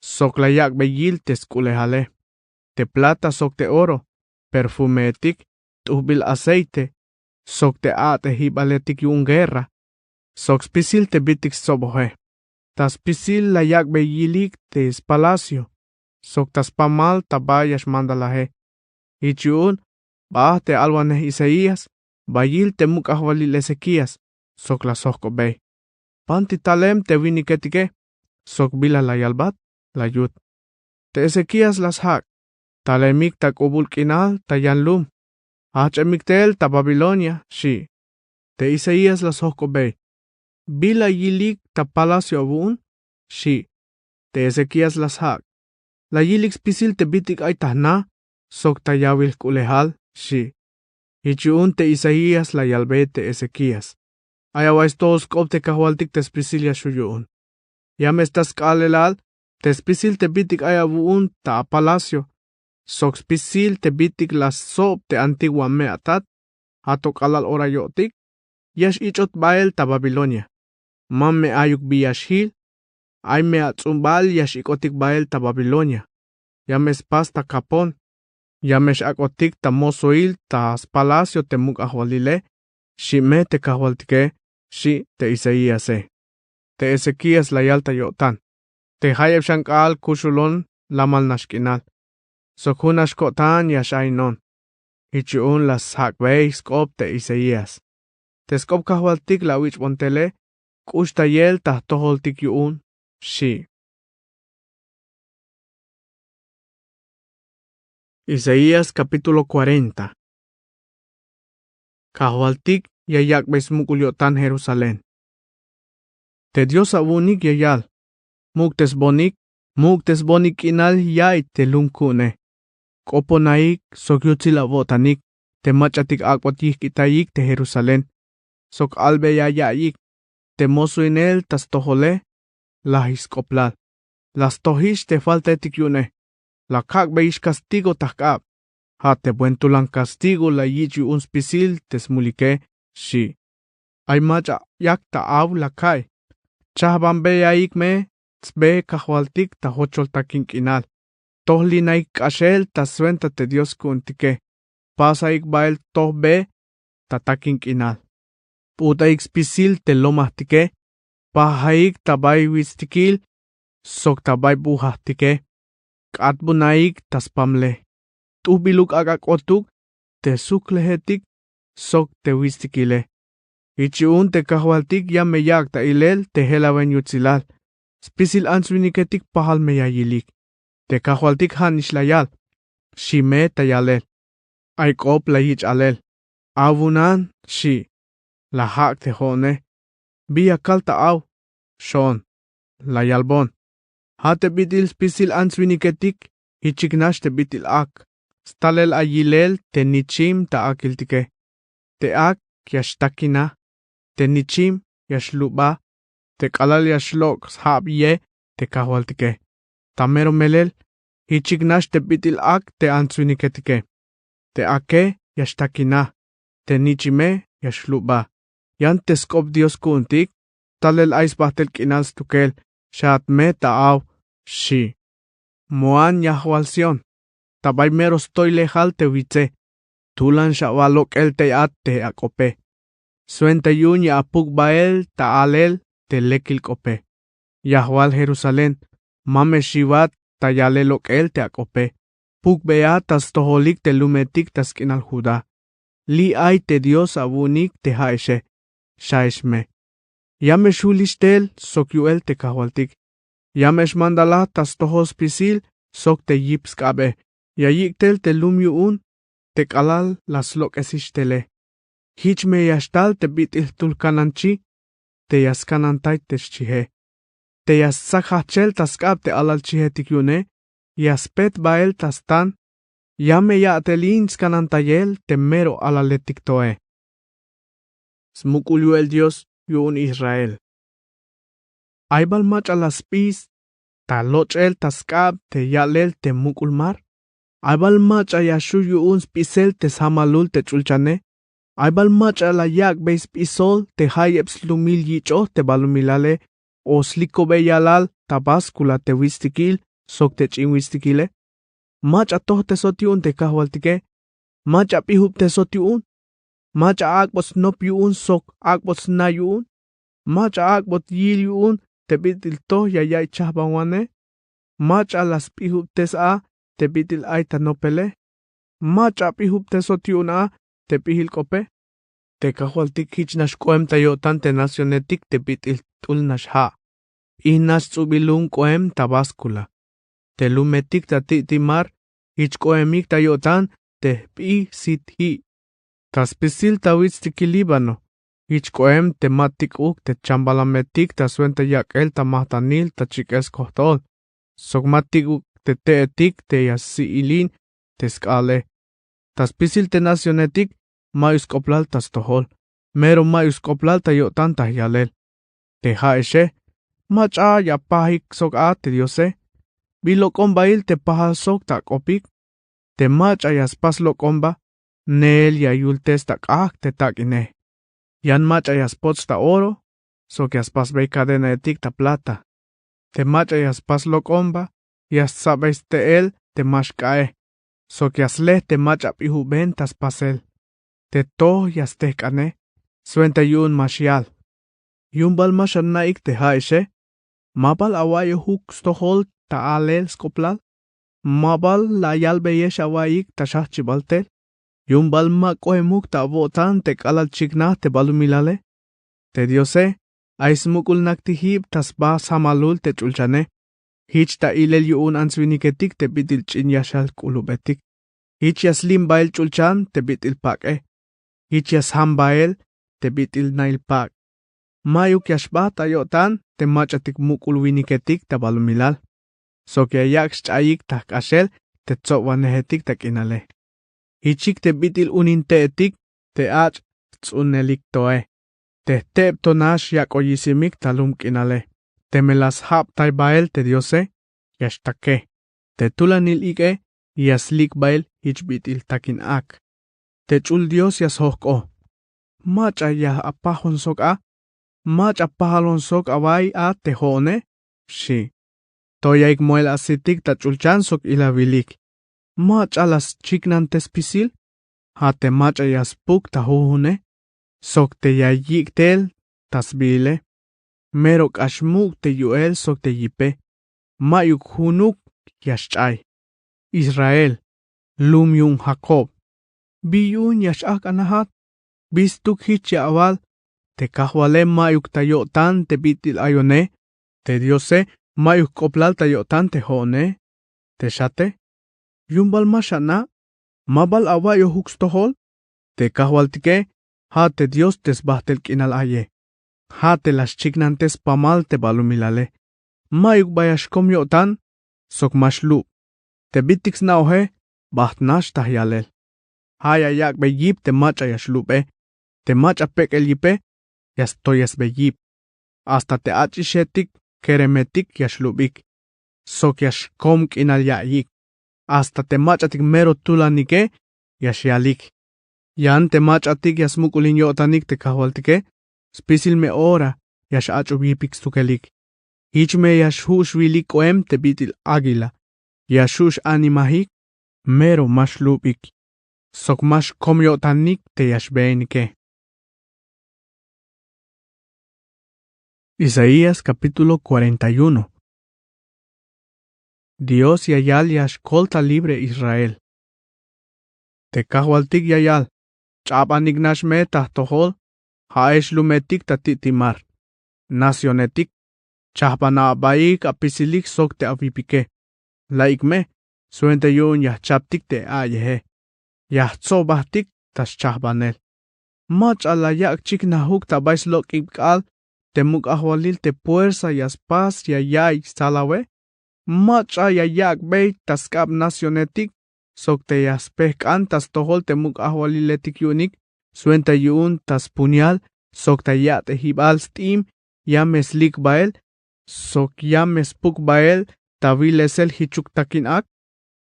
sok la yak'bey yil te sk'ulejale. Te plata sok te oro, perfumeetik, t'ujbil aceite, sok te a'tejibaletik yu'un guerra, sok spisil te bit'ik stsoboje. Ta spisil la yak'bey yilik te spalacio, sok ta spamal ta ba ya xmandalaje. Jich yu'un, bajt te alwanej Isaías, ba yil te muk' ajwalil Ezequías, sok la sjojk'obey: ¿Banti talem te winiketike? Sok bila la yalbat, la yut. Te Ezequías la sjak': Talemik ta k'ubul k'inal ta yan lum. Jajch'emik tel ta Babilonia, xi'. Te Isaías la sjojk'obey: ¿Bila yilik ta palacio awu'un? xi'. Te Ezequías la sjak': La yilik spisil te bit'ik ay ta jna, sok ta yawil jk'ulejal, xi'. Jich yu'un te Isaías la yalbey te Ezequías: Ay awa'iy stojol sk'op te kajwaltik te spisil ya xju' yu'un. Ya me sta sk'aalelal te spisil te bit'ik ay awu'un ta apalacio, sok spisil te bit'ik la stsob te antiguo ame atat. Ja' to k'alal ora yo'tik, ya x-ich'ot bael ta Babilonia. Ma me ayuk bi ya xjil. Ay me ats'umbal ya x-ik'otik bael ta Babilonia. Ya me spas ta kapon. Ya me x-ak'otik ta mosoil ta spalacio te muk' ajwalile, xi' me te kajwaltike, xi' te Isaíase. Te Ezequías la yal ta yo'tan: Te jayeb xan k'aal kuxulon lamal nax k'inal, sok jun nax ko'tan ya x-ainon. Jich yu'un la sjak'bey sk'op te Isaías. Te sk'op kajwaltik la awich'bon tele, k'uxtayel ta jtojoltik yu'un, xi'. Isaías capítulo cuarenta. Kajwaltik ya yak'bey smuk'ul yo'tan Jerusalén. Te Dios awu'unik ya yal: Muk'tesbonik, muk'tesbonik k'inal ya'iy te lum ku'une. K'oponaik sok yutsil awo'tanik te mach'atik ak'bot yijk'itayik te Jerusalén, sok albeya ya'iyik. Te mosoinel ta stojole, lajix sk'oblal. La stojix te faltaetik yu'une. La kak'beyix castigo ta jk'ab. Ja' te buen tulan kastigo la yich' yu'un spisil te smulike, xchi'. Ay mach'a yak ta aw la ka'iy. Chajbanbeyaik me sbe kajwaltik ta jochol takin k'inal. Tojlinaik k'axel ta swenta te dios ku'untike. Pasaik bael tojbe ta takin k'inal. P'utaik spisil te lomajtike. Pajaik ta bay witstikil sok ta bay bujajtike. K'atbunaik ta spamle. T'ujbiluk ak'a k'otuk te suklejetik sok te witstikile. Jich yu'un te kajwaltik ya me yak' ta ilel te jelawen yutsilal. Spisil ants-winiketik pajal me ya yilik. Te kajwaltik ja' nix la yal. Xi' me ta yalel. Ay k'op la yich' alel. Awunan, xi'. La jak' te jo'one. Bi ya kal ta aw? Xo'on. La yalbon. Ja' te bit'il spisil ants-winiketik jichik nax te bit'il ak. Stalel ay yilel te nichim ta akiltike. Te ak ya xtakina. Te nichim ya xluba. Te k'alal ya xlok' sjab ye te kajwaltike. Ta mero melel jichik nax te bit'il ak te ants-winiketike. Te ake ya xtakina. Te nichime ya xluba. Yan te sk'op dios ku'untik. Talel ay sbajtel k'inal stukel. Xaat me ta aw, xi'. Moan yajwal sión. Ta bay mero stoylejal te witse. Tulan xawal lok'el tey a te ak'ope. Swenta yu'un ya apuk' bael ta alel te lekil k'ope. Yajwal jerusalén. Ma me xiwat ta yalel lok'el te ak'ope. Pukbeya ta stojolik te lumetik ta sk'inal judá. Li' ay te dios awu'unik te ja'exe. Xaex me. Ya me xjulix tel sok yu'el te kajwaltik. Ya me xmandalaj ta stojol spisil sok te yip sk'abe. Ya yik' tel te lum yu'un te k'alal la slok'esix tele. Jich me ya xtal te bit'il jtul kananchi. Te ya skanantay te xchije. Te ya stsak jajchel ta sk'ab te alal chijetik yu'une. Ya spet bael ta stan. Ya me ya'tel in skanantayel te mero alaletik toe. Smuk'ul yu'el dios yu'un israel. Ay bal mach'a la sp'is ta loch'el ta sk'ab te ya'lel te muk'ul mar? Ay bal mach'a ya xu' yu'un sp'isel te sjamalul te ch'ulchane? Ay bal mach'a la yak'bey sp'isol te jayeb slumil yich'oj te balumilale o slikobey yalal ta báskula te witstikil sok te ch'in witstikile? Mach'a tojtesot yu'un te kajwaltike. Mach'a p'ijubtesot yu'un. Mach'a ak'bot snop yu'un sok ak'bot sna yu'un. Mach'a ak'bot yil yu'un te bit'il toj ya ya'iy chajbanwanej. Mach'a la sp'ijubtes a te bit'il ay ta nopele. Mach'a p'ijubtesot yu'un a te p'ijil k'ope. Te kajwaltik jich nax k'oem ta yo'tan te nacionetik te bit'il t'ul nax ja'. P'ij nax ts'ubilum k'oem ta báskula. Te lumetik ta ti'ti' mar jich k'oemik ta yo'tan te jp'ij sit ji'. Ta spisil ta witstikil líbano jich k'oem te ma tik'uk te chambalametik ta swenta yak'el ta majtanil ta chik'el skojt'ol. Sok ma tik'uk te te'etik te ya si'ilin te sk'aale. Ta spisil te nacionetik ma'yuk sk'oplal ta stojol. Mero ma'yuk sk'oplal ta yo'tan ta jyalel. Te ja'exe, mach'a ya pajik sok a te diose. Bi lok'ombail te pajal sok ta ak'opik. Te mach'a ya spas lok'omba, neel ya yultes ta k'ajk' te tak'ine. Yan mach'a ya spots ta oro sok ya spasbey kadenaetik ta plata. Te mach'a ya spas lok'omba, ya stsabey ste'el te ma xk'a'e. Sok ya sle te mach'a p'ijuben ta spasel. Te toj ya stejk'ane. Swenta yu'un ma xyal. Yu'un bal ma xana'ik te ja'exe? Ma bal awa'iyojuk stojol ta alel sk'oplal? Ma bal la yalbeyex awa'iyik ta xajchibal tel? Yu'un bal ma k'oemuk ta awo'tan te k'alal chiknaj te balumilale? Te diose ay smuk'ul naktijib ta sba sjamalul te ch'ulchane. Jich ta ilel yu'un ants-winiketik te bit'il ch'in yaxal k'ulubetik. Jich ya slim bael ch'ulchan te bit'il pak'e. Jich ya sjam bael te bit'il nail pak'. Ma'yuk ya xbajt ta yo'tan te mach'atik muk'ul winiketik ta balumilal. Sok ya yak' xch'ayik ta jk'axel te tsobwanejetik ta k'inale. Jichik te bit'il unin te'etik te ach' jts'unelik toe. Te jteb to nax yak'oy yisimik ta lum k'inale. Teme la sjabtay bael te diose, ya xtake. Te tulanil ik'e ya slik' bael jich bit'il takin ak. Te ch'ul dios ya sjok'o. Mach'a ya apajon sok a? Mach'a pajalon sok away a te jo'one? Xchi'. To yaik moel asitik ta ch'ulchan sok ilawilik. Mach'a la schiknantes spisil? Ja te mach'a ya spuk ta jujune sok te ya yik' tel ta sbiile. Mero k'ax muk' te yu'el sok te yipe. Mayuk junuk ya sch'ay. Israel, lum yu'un jakob, bi yu'un ya x'ajk'anajat? Bi stuk jich ya awal? Te kajwale mayuk ta yo'tan te bit'il ayone. Te diose mayuk k'oblal ta yo'tan te jo'one. Te xate, yu'un bal ma xana'? Ma bal awa'iyojuk stojol? Te kajwaltike ja te dios te sbajtel k'inal aye. Ja te la xchiknantes spamal te balumilale. Mayuk ba ya xkom yo'tan sok ma xlub'. Te bitik sna'oje bajt nax ta yalel. Ja ya yak'be yip te mach'a ya xlub'e. Te mach'a pek'el yipe ya stoyesbe yip. Hasta te ach'ixetik keremetik ya xlub'ik sok ya xkom k'inal ya'iyik. Hasta te mach'atik mero tulanike ya xyalik. Yan te mach'atik ya smuk'ulin yo'tanik te kajwaltike. Spisil me ora ya x'ach'ub yipik stukelik. Jich me ya xju' xwilik k'oem te bit'il águila. Ya xju' x'animajik mero ma xlub'ik sok ma xkom yo'tanik te ya xbeenike. Isaías capítulo cuarenta y uno. Dios ya yal ya xkolta libre Israel. Te kajwaltik ya yal: ch'abanik nax me ta jtojol. Ja'ex lumetik ta ti'ti'mar. Nacionetik, chajbana abaik apisilik sok te awipike. La'ik me swenta yu'un ya jchaptik te a'yeje. Ya jtso' bajtik ta schajbanel. Mach'a la yak' chiknajuk ta bay slok'ib k'aal te muk' ajwalil te puersa ya spas ya ya'iy salawe? Mach'a ya yak'bey ta sk'ab nacionetik sok te ya spejk'an ta stojol te muk' ajwaliletik yu'unik swenta yu'un ta spunyal sok ta ya'tejibal st'im ya me slik' bael sok ya me spuk bael ta wilesel jichuk takin ak?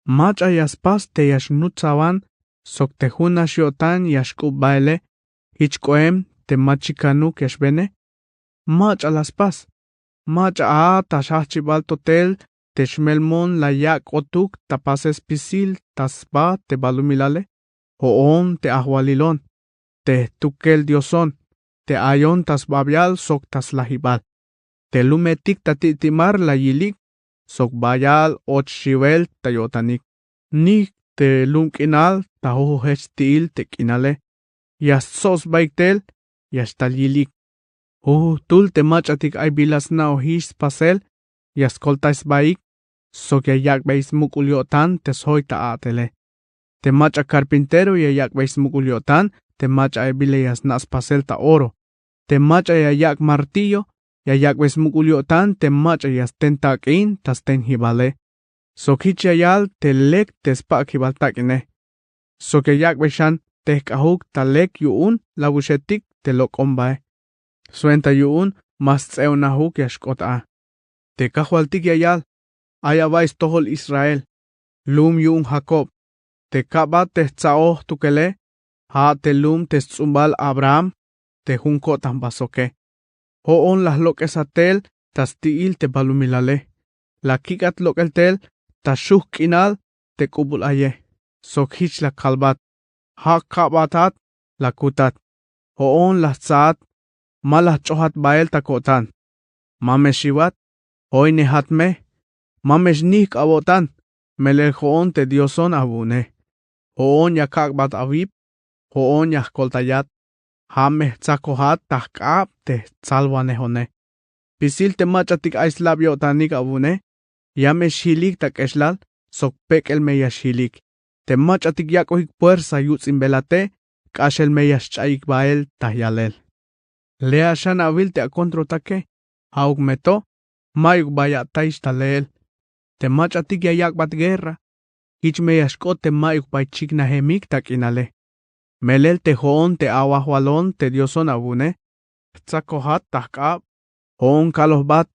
Mach'a ya spas te ya xnutsawan sok te jun nax yo'tan ya xk'ub baele jich k'oem te ma chikanuk ya xbene? Mach'a la spas. Mach'a a ta xjajchibal to tel te xmelmon la yak' k'otuk ta pasel spisil ta sba te balumilale. Jo'on te ajwalilon, te jtukel dioson, te ayon ta sbabial sok ta slajibal. Te lumetik ta ti'ti'mar la yilik sok bayal och xiwel ta yo'tanik. Nijk te lum k'inal ta jujujech sti'il te k'inale. Ya stso' sbaik tel ya xtal yilik. Jujujtul te mach'atik ay bila sna'ojix spasel ya skoltay sbaik sok ya yak'bey smuk'ul yo'tan te sjoy ta a'tele. Te mach'a karpintero ya yak'bey smuk'ul yo'tan te mach'a ay bila ya sna' spasel ta oro. Te mach'a ya yak' martillo ya yak'bey smuk'ul yo'tan te mach'a ya sten tak'in ta stenjibale. Sok jich ya yal te lek te spak'jibal tak'ine. Sok ya yak'bey xan tejk'ajuk ta lek yu'un lawuxetik te lok'ombae. Swenta yu'un ma sts'eonajuk ya xk'ot a. Te kajwaltik ya yal: ay awa'iy stojol Israel, lum yu'un Jacob, te ka'bat te jtsa'oj jtukele, ja te lum te sts'umbal Abraham te jun ko'tanba soke. Jo'on la jlok'esat tel ta sti'il te balumilale. La kik'at lok'el tel ta xujk' k'inal te k'ubul aye. Sok jich la kalbat: ja ka'batat la kutat. Jo'on la jtsaat: ma la jch'ojat bael ta ko'tan. Ma me xiwat. Joinejat me. Ma me xnijk awo'tan. Melel jo'on te dioson awu'une. Jo'on ya kak'bat awip. Jo'on ya jkoltayat. Ja me jtsakojat ta jk'ab te jtsalwanejone. Spisil te mach'atik ay slab yo'tanik awu'une. Ya me xjilik ta k'exlal sok pek'el me ya xjilik. Te mach'atik yak'ojik puersa yuts'inbelate k'axel me ya xch'ayik bael ta yalel. Lea xan awil te akontrotake. Ja'uk me to mayuk ba ya atayix ta leel. Te mach'atik ya yak'bat guerra. Jich me ya xk'ot te mayuk bay chiknajemik ta k'inale. Melel te jo'on te awajwalon te dioson awu'une. Jtsakojat ta jk'ab. Jo'on kalojbat: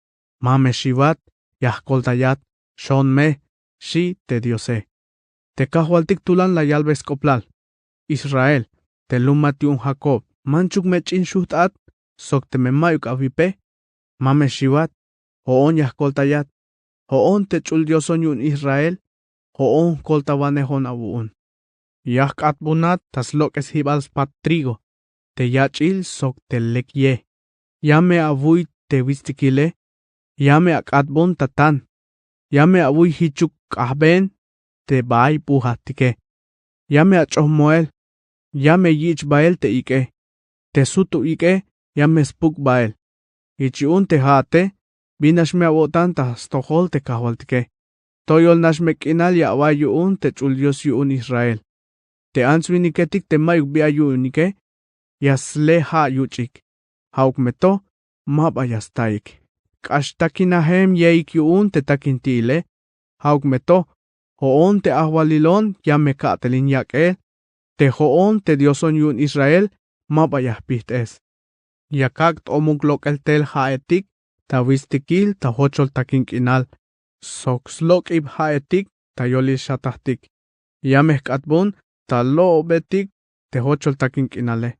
ma me xiwat. Ya jkoltayat. Xon me, xchi te diose. Te kajwaltik tulan la yalbey sk'oplal: Israel, te lumat yu'un Jakob, manchuk me ch'in xujt'at sok teme mayuk awipe. Ma me xiwat. Jo'on ya jkoltayat. Jo'on te ch'ul Dioson yu'un Israel. Jo'on jkoltawanejon awu'un. Ya jk'atbonat ta slok'esjibal spat trigo te yach'il sok te lek ye. Ya me awuy te witstikile. Ya me ak'atbon ta tan. Ya me awuy jichuk k'ajben te bay pujatike. Ya me ach'oj moel. Ya me yich' bael te ik'e. Te sutuk ik'e ya me spuk bael. Jich yu'un te ja'ate, bin nax me awo'tan ta stojol te kajwaltike. Toyol nax me k'inal ya awa'ay yu'un te ch'ul Dios yu'un Israel. Te ants winiketik te mayuk bi ay yu'unike, ya sle ja' yuch'ik. Ja'uk me to, ma ba ya staik. K'ax takinajem yeik yu'un te takinti'ile. Ja'uk me to, jo'on te ajwalilon ya me ka'telin yak'el. Te jo'on te Dioson yu'un Israel ma ba ya jpijt'es. Ya kak' t'omuk lok'el tel ja'etik ta witstikil ta jochol takin k'inal sok slok'ib ja'etik ta yolil xatajtik. Ya me jk'atbon ta lo'obetik te jochol takin k'inale.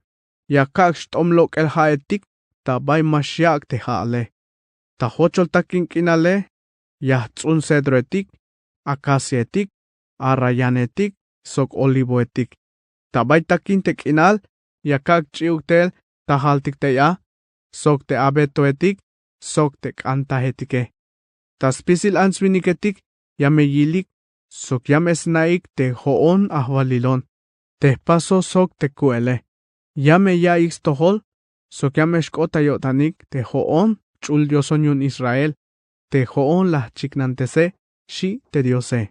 Ya kak' xt'om lok'el ja'etik ta bay ma xyak' te ja'ale. Ta jochol takin k'inale ya jts'un cedroetik, acaciaetik, arrayanetik sok olivoetik. Ta bay takin te k'inal ya kak' ch'i'uk tel tajaltik tey a, sok te abetoetik sok te k'antajetike. Ta spisil ants winiketik ya me yilik sok ya me sna'ik te jo'on ajwalilon, te jpasoj sok te ku'ele. Ya me ya'iyik stojol sok ya me xk'ot ta yo'tanik te jo'on ch'ul Dioson yu'un Israel, te jo'on la jchiknantese, xi' te Diose.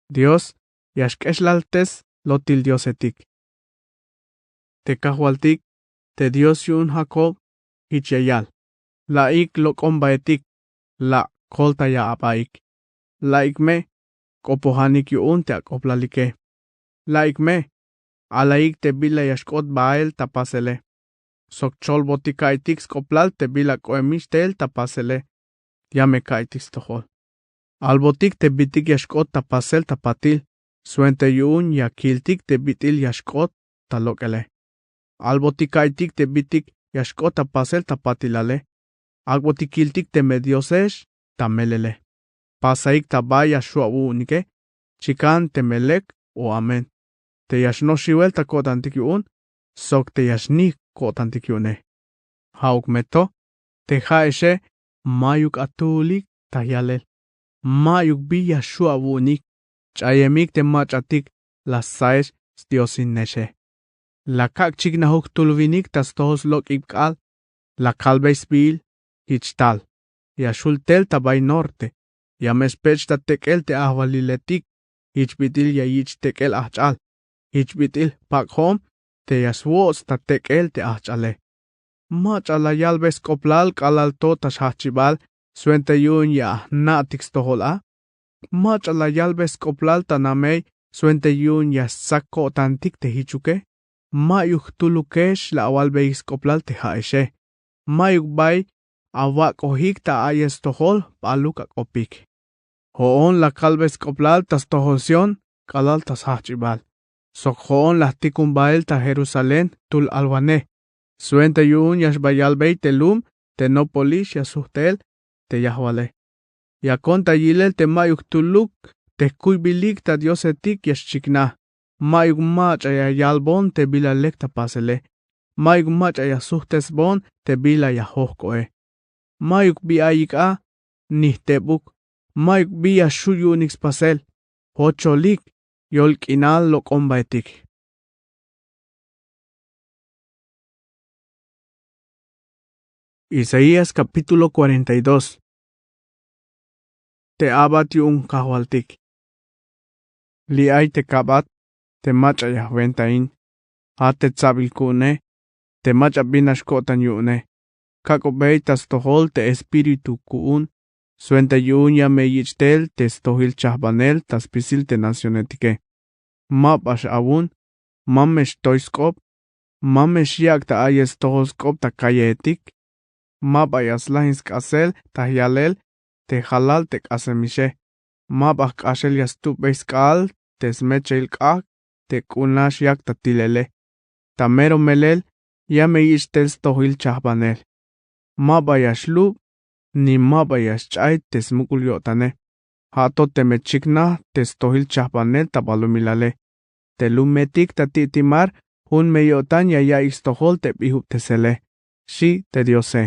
Dios ya xk'exlaltes lotil diosetik. Te kajwaltik, te Dios yu'un Jakob, jich ya yal: La'ik lok'ombaetik, la' koltaya abaik. La'ik me k'opojanik yu'un te ak'oplalike. La'ik me alaik te bila ya xk'ot bael ta pasele. Sok cholbotik ka'iytik sk'oplal te bila k'oemix tel ta pasele. Ya me ka'iytik stojol. Albotik te bitik ya xk'ot ta pasel ta patil, swenta yu'un ya kiltik te bit'il ya xk'ot ta lok'ele. Albotik ka'iytik te bitik ya xk'ot ta pasel ta patilale. Ak'botik kiltik teme diosex ta melele. Pasaik ta bay ya xu' awu'unike, chikan teme lek o amen, te ya xnoj xiwel ta ko'tantik yu'un sok te ya xnijk ko'tantik yu'une. Ja'uk me to, te ja'exe mayuk atuulik ta yalel. Mayuk bi ya xu' awu'unik. Ch'ayemik te mach'atik la saex sdiosinexe. La kak' chiknajuk jtuluwinik ta stojol slok'ib k'aal. La kalbey sbiil: Jich tal. Ya xul tel ta bay norte. Ya me xpech' ta tek'el te ajwaliletik. Jich bit'il ya yich' tek'el ajch'al. Jich bit'il jpak'jom te ya swots' ta tek'el te ajch'ale. Mach'a la yalbey sk'oplal k'alal to ta xjajch'ibal swenta yu'un ya jna'tik stojol a. Mach'a la yalbey sk'oplal ta namey swenta yu'un ya stsak ko'tantik te jichuke. Mayuk jtulukex la awalbeyik sk'oplal te ja'exe. Mayuk bay awak'ojik ta a'yej stojol baluk ak'opik. Jo'on la kalbey sk'oplal ta stojol Sión k'alal ta sjajch'ibal. Sok jo'on la jtikun bael ta Jerusalén jtul alwanej. Swenta yu'un ya xba yalbey te lum te nopolix ya sujt tel te yajwale. Yakon ta yilel te mayuk jtuluk te jkuybilik ta diosetik ya xchiknaj. Mayuk mach'a ya yalbon te bila lek ta pasele. Mayuk mach'a ya sujtesbon te bila ya jojk'o'e. Mayuk bi ayik a, ni jtebuk. Mayuk bi ya xju' yu'unik spasel. Jocholik, yol k'inal lok'ombaetik. Isaías capítulo cuarenta y dos. Te a'bat yu'un kajwaltik. Li' ay te ka'bat te mach'a ya jwentain. Ja' te tsabil ku'une te mach'a bin nax ko'tan yu'une. Kak'ubey ta stojol te espíritu ku'un swenta yu'un ya me yich' tel te stojil chajbanel ta spisil te nacionetike. Ma ba x-awun. Ma me xtoy sk'op. Ma me xyak' ta a'yej stojol sk'op ta calleetik. Ma ba ya slajin sk'asel ta yalel te jalal te k'asemixe. Ma ba jk'axel ya stubey sk'aal te smecheil k'ajk' te k'unax yak ta tilele. Ta mero melel ya me yich' tel stojil chajbanel. Ma ba ya xlub ni ma ba ya xch'ay te smuk'ul yo'tane. Ja' to teme chiknaj te stojil chajbanel ta balumilale. Te lumetik ta ti'timar jun me yo'tan ya ya'iy stojol te bijubtesele, xi' te Diose.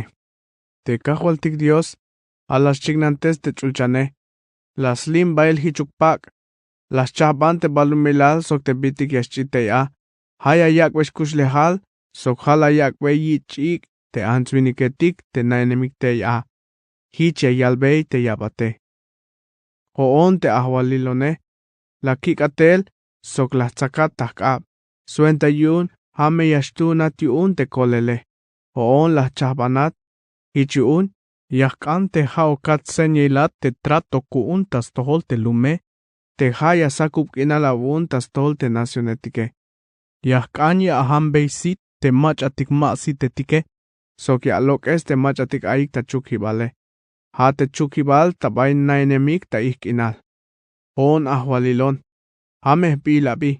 Te Kajwaltik Dios ja' la xchiknantes te ch'ulchane. La slim bael jichuk pak'. La xchajban te balumilal sok te bitik ya xch'i tey a. Ja' ya yak'bey xkuxlejal sok ja' la yak'bey yich' ch'ik' te ants winiketik te na'inemik tey a. Jich ya yalbey te yabate. Jo'on te ajwalilone, la kik'at tel sok la jtsakat ta jk'ab. Swenta yu'un ja' me ya xtuunat yu'un te kolele. Jo'on la jchajbanat. Jich yu'un ya jk'an te ja'ukat señailat te trato ku'un ta stojol te lume te ja' ya sakub k'inal awu'un ta stojol te nacionetike. Ya jk'an ya ajambey sit te mach'atik ma sitetike sok ya alok'es te mach'atik ayik ta chukjibale. Ja' te chukjibal ta bay na'inemik ta ijk' k'inal. Jo'on ajwalilon, ja' me jbiil abi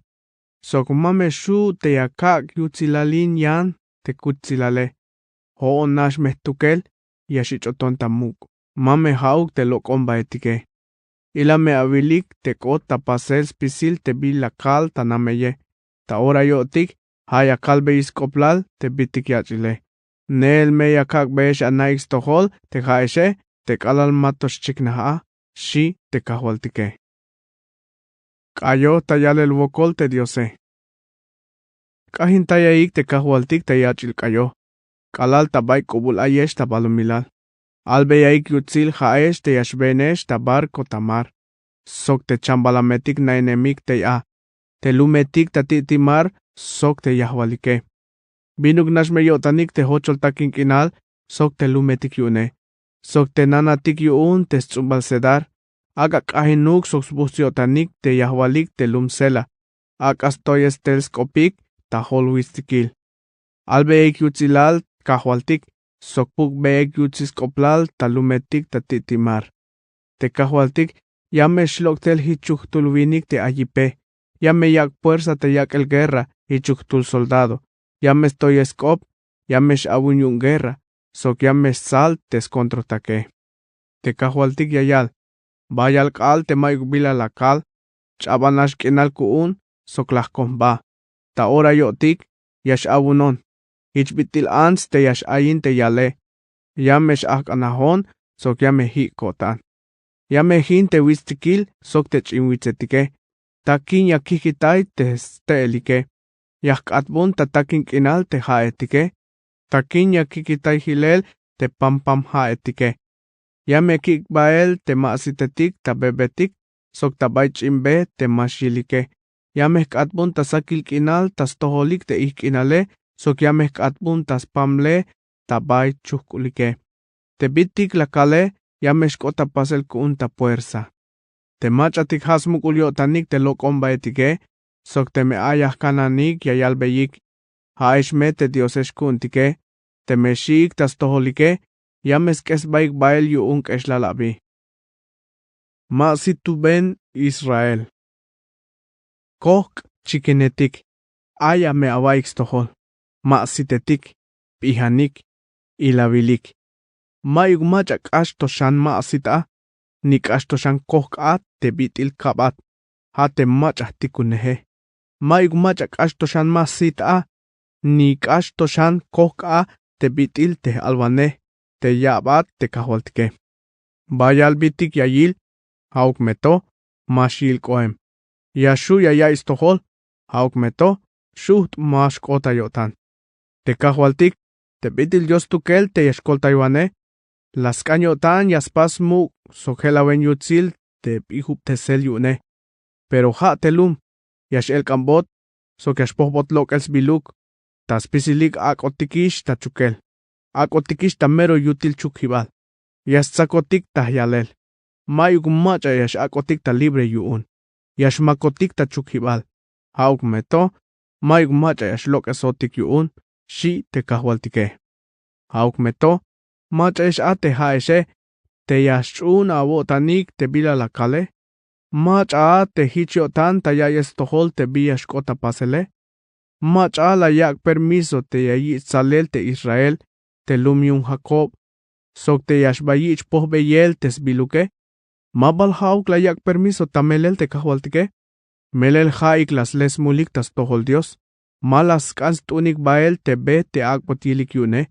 sok ma me xju' te ya kak' yutsilalin yan te kuchitsilale. Jo'on nax me jtukel ya xich'oton ta muk'. Ma me ja'uk te lok'ombaetike. Ila me awilik te k'ot ta pasel spisil te bila kal ta nameye. Ta ora yo'tik ja' ya kalbey sk'oplal te bitik yach'ile. Neel me ya kak'beyex ana'ik stojol te ja'exe te k'alal ma to xchiknaj a, xi' te Kajwaltike. K'ayoj ta yalel wokol te Diose. K'ajintayaik te Kajwaltik ta yach'il k'ayoj. K'alal ta bay k'ubul ayex ta balumilal. Albeyaik yutsil ja'ex te ya xbeenex ta barco ta mar sok te chambalametik na'inemik tey a, te lumetik ta ti'timar sok te yajwalike. Binuk nax me yo'tanik te jochol takin k'inal sok te lumetik yu'une sok te nanatik yu'un te sts'umbal cedar. Ak'a k'ajinuk sok sbujts' yo'tanik te yajwalik te lum Sela. Ak'a stoyes tel sk'opik ta jol witstikil. Albeyaik yutsilal Kajwaltik sok pukbeyaik yutsil sk'oplal ta lumetik ta ti'timar. Te Kajwaltik ya me xlok' tel jichuk jtul winik te ay yipe. Ya me yak' puersa ta yak'el guerra jichuk jtul soldado. Ya me stoyes sk'op. Ya me x-awun yu'un guerra sok ya me xtsal te skontrojtake. Te Kajwaltik ya yal: Bayal k'aal te mayuk bila la kal. Ch'abanax k'inal ku'un sok la jkoj jba. Ta ora yo'tik ya x-awunon. Jich bit'il ants te ya x-ayin te yale. Ya me x-ajk'anajon sok ya me jik' ko'tan. Ya me jin te witstikil sok te ch'in witsetike. Takin ya kijkitay te ste'elike. Ya jk'atbon ta takin k'inal te ja'etike. Takin ya kikitay jilel te pampam ja'etike. Ya me kik' bael te ma sitetik ta bebetik sok ta bay ch'in be te ma xyilike. Ya me jk'atbon ta sakil k'inal ta stojolik te ijk' k'inale sok ya me jk'atbon ta spamle ta bay chujk'ulike. Te bitik la kale ya me xk'ot ta pasel ku'un ta puersa. Te mach'atik ja' smuk'ul yo'tanik te lok'ombaetike sok teme ay ajkananik ya yalbeyik: Ja'ex me te diosex ku'untike. Teme xi'ik ta stojolike ya me sk'esbaik bael yu'un k'exlal abi. Ma situben Israel. Kojk' chikinetik ay a me awa'ik stojol. Ma sitetik, b'ijanik, ilawilik. Mayuk mach'a k'ax to xan ma sit a ni k'ax to xan kojk' a te bit'il kabat, ja' te mach'a jtikuneje. Mayuk mach'a k'ax to xan ma sit a ni k'ax to xan kojk' a te bit'il te j'alwanej te ya'bat te kajwaltike. Bayal bitik ya yil, ja'uk me to ma xyil k'oem. Ya xju' ya ya'iy stojol, ja'uk me to xujt' ma xk'ot ta yo'tan. Te kajwaltik te bit'il dios stukel te ya xkoltaywanej, la sk'an yo'tan ya spas muk' sok jelawen yutsil te bijubtesel yu'une. Pero ja' te lum ya x'elk'anbot sok ya xpojbot lok'el sbiluk. Ta spisilik ak'otikix ta chukel. Ak'otikix ta mero yutil chukjibal. Ya stsakotik ta jyalel. Mayuk mach'a ya x'ak'otik ta libre yu'un. Ya xmakotik ta chukjibal. Ja'uk me to mayuk mach'a ya xlok'esotik yu'un, xi' te kajwaltike. Ja'uk me to mach'ayex a te ja'exe te ya xch'uun awo'tanik te bila la kale. Mach'a a te jich yo'tan ta ya'iyel stojol te bi ya xk'ot ta pasele. Mach'a a la yak' permiso te ya yich' tsalel te Israel te lum yu'un Jacob sok te ya xba yich' pojbeyel te sbiluke. Ma bal ja'uk la yak' permiso ta melel te kajwaltike. Melel ja'ik la sle smulik ta stojol Dios. Ma la sk'an st'unik bael te be te ak'bot yilik yu'une.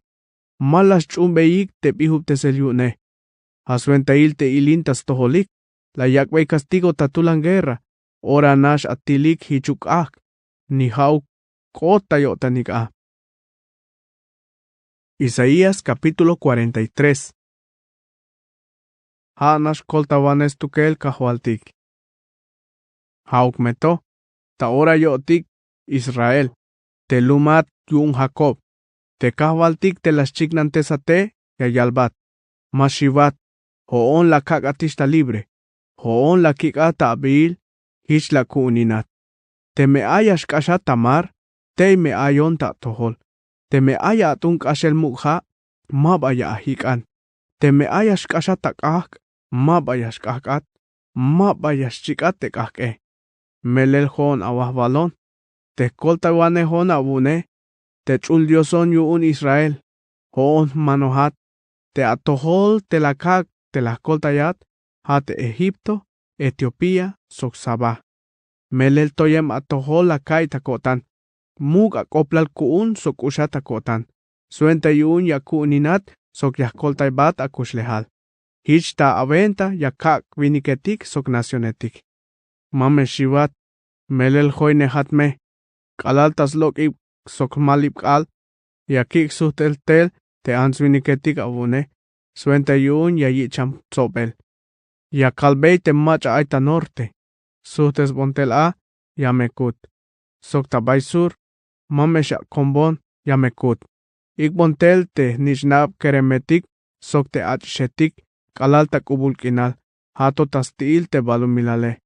Ma la sch'uhunbeyik te b'ijubtesel yu'une. Ja' swentail te ilin ta stojolik la yak'bey kastigo ta tulan guerra. Ora nax atilik jichuk k'ajk' ni ja'uk k'ot ta yo'tanik a. Isaías capítulo cuarenta y tres. Ja' nax koltawanej stukel kajwaltik. Ja'uk me to ta ora yo'tik Israel te lumat yu'un Jacob. Te kajwaltik te la xchiknantesate ya yalbat: Ma xiwat. Jo'on la kak'atix ta libre. Jo'on la kik'at ta abiil. Jich la ku'uninat. Teme ay ya xk'axat ta mar, tey me ayon ta atojol. Teme ay ya at'un k'axel muk' ja', ma ba ya ajik'an. Teme ay ya xk'axat ta k'ajk', ma ba ya xk'ajk'at. Ma ba ya xchik'at te k'ajk'e. Melel jo'on awajwalon te jkoltaywanejon awu'une, te ch'ul Dioson yu'un Israel. Jo'on jmanojat te atojol te la kak' te la jkoltayat, ja' te Egipto, Etiopía sok Sabá. Melel toyem atojol la ka'iy ta ko'tan. Muk' ak'oblal ku'un sok k'uxat ta ko'tan. Swenta yu'un ya ku'uninat sok ya jkoltaybat akuxlejal. Jich ta awenta ya kak' winiketik sok nacionetik. Ma me xiwat. Melel joinejat me. K'alal ta slok'ib sok jmalib k'aal ya kik' sujt'el tel te ants winiketik awu'une. Swenta yu'un ya yich'am tsobel. Ya kalbey te mach'a ay ta norte. Sujt'esbon tel a, ya me kut. Sok ta bay sur, ma me xakombon, ya me kut. Ik'bon tel te jnich'nab keremetik sok te ach'ixetik k'alal ta k'ubul k'inal. Ja' to ta sti'il te balumilale.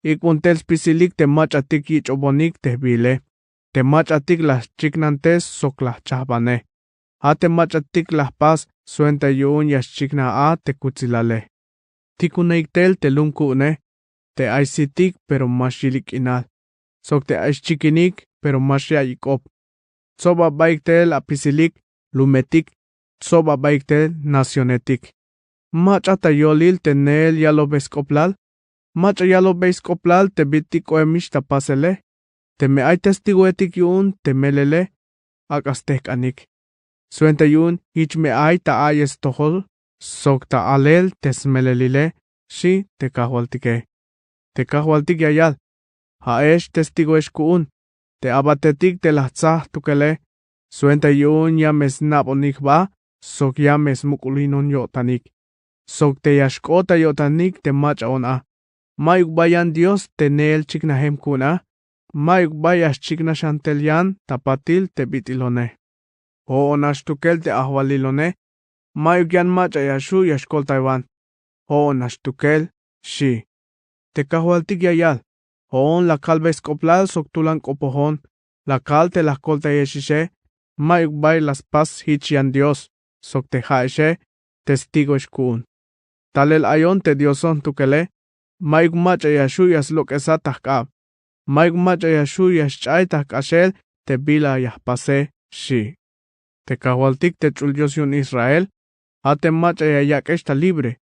Ik'bon tel spisilik te mach'atik yich'obonik te jbiile. Te mach'atik la jchiknantes sok la jchajbane. Ja' te mach'atik la jpas swenta yu'un ya xchiknaj a te kutsilale. Tikuneik tel te lum ku'une te ay sitik pero ma xyilik k'inal. Sok te ay xchikinik pero ma xya'iyik k'op. Tsob abaik tel apisilik lumetik. Tsob abaik tel nacionetik. Mach'a ta yolil te neel yalobey sk'oblal. Mach'a yalobey sk'oblal te bit'il k'oemix ta pasele. Teme ay testigoetik yu'un te melele, ak'a stejk'anik. Swenta yu'un jich me ay ta a'iyel stojol sok ta alel te smelelile, xi' te kajwaltike. Te kajwaltik ya yal: Ja'ex testigoex ku'un te abatetik te la jtsaj jtukele. Swenta yu'un ya me sna'bonik jba sok ya me smuk'ulinon yo'tanik. Sok te ya xk'ot ta yo'tanik te mach'aon a. Mayuk ba yan Dios te neel chiknajem ku'un a. Mayuk ba ya xchiknax xan tel yan ta patil te bit'ilone. Jo'on nax jtukel te ajwalilone. Mayuk yan mach'a ya xju' ya xkoltaywan. Jo'on nax jtukel, xi'. Te kajwaltik ya yal: Jo'on la kalbey sk'oblal sok tulan k'opojon. La kal te la jkoltayexixe. Mayuk bay la spas jich yan Dios sok te ja'exe testigoex ku'un. Talel ayon te Dioson jtukele. Mayuk mach'a ya xju' ya slok'esat ta jk'ab. Mayuk mach'a ya xju' ya xch'ay ta jk'axel te bila ya jpase, xi'. Te kajwaltik te ch'ul Dios yu'un Israel, ja' te mach'a ya yak'ex ta libre.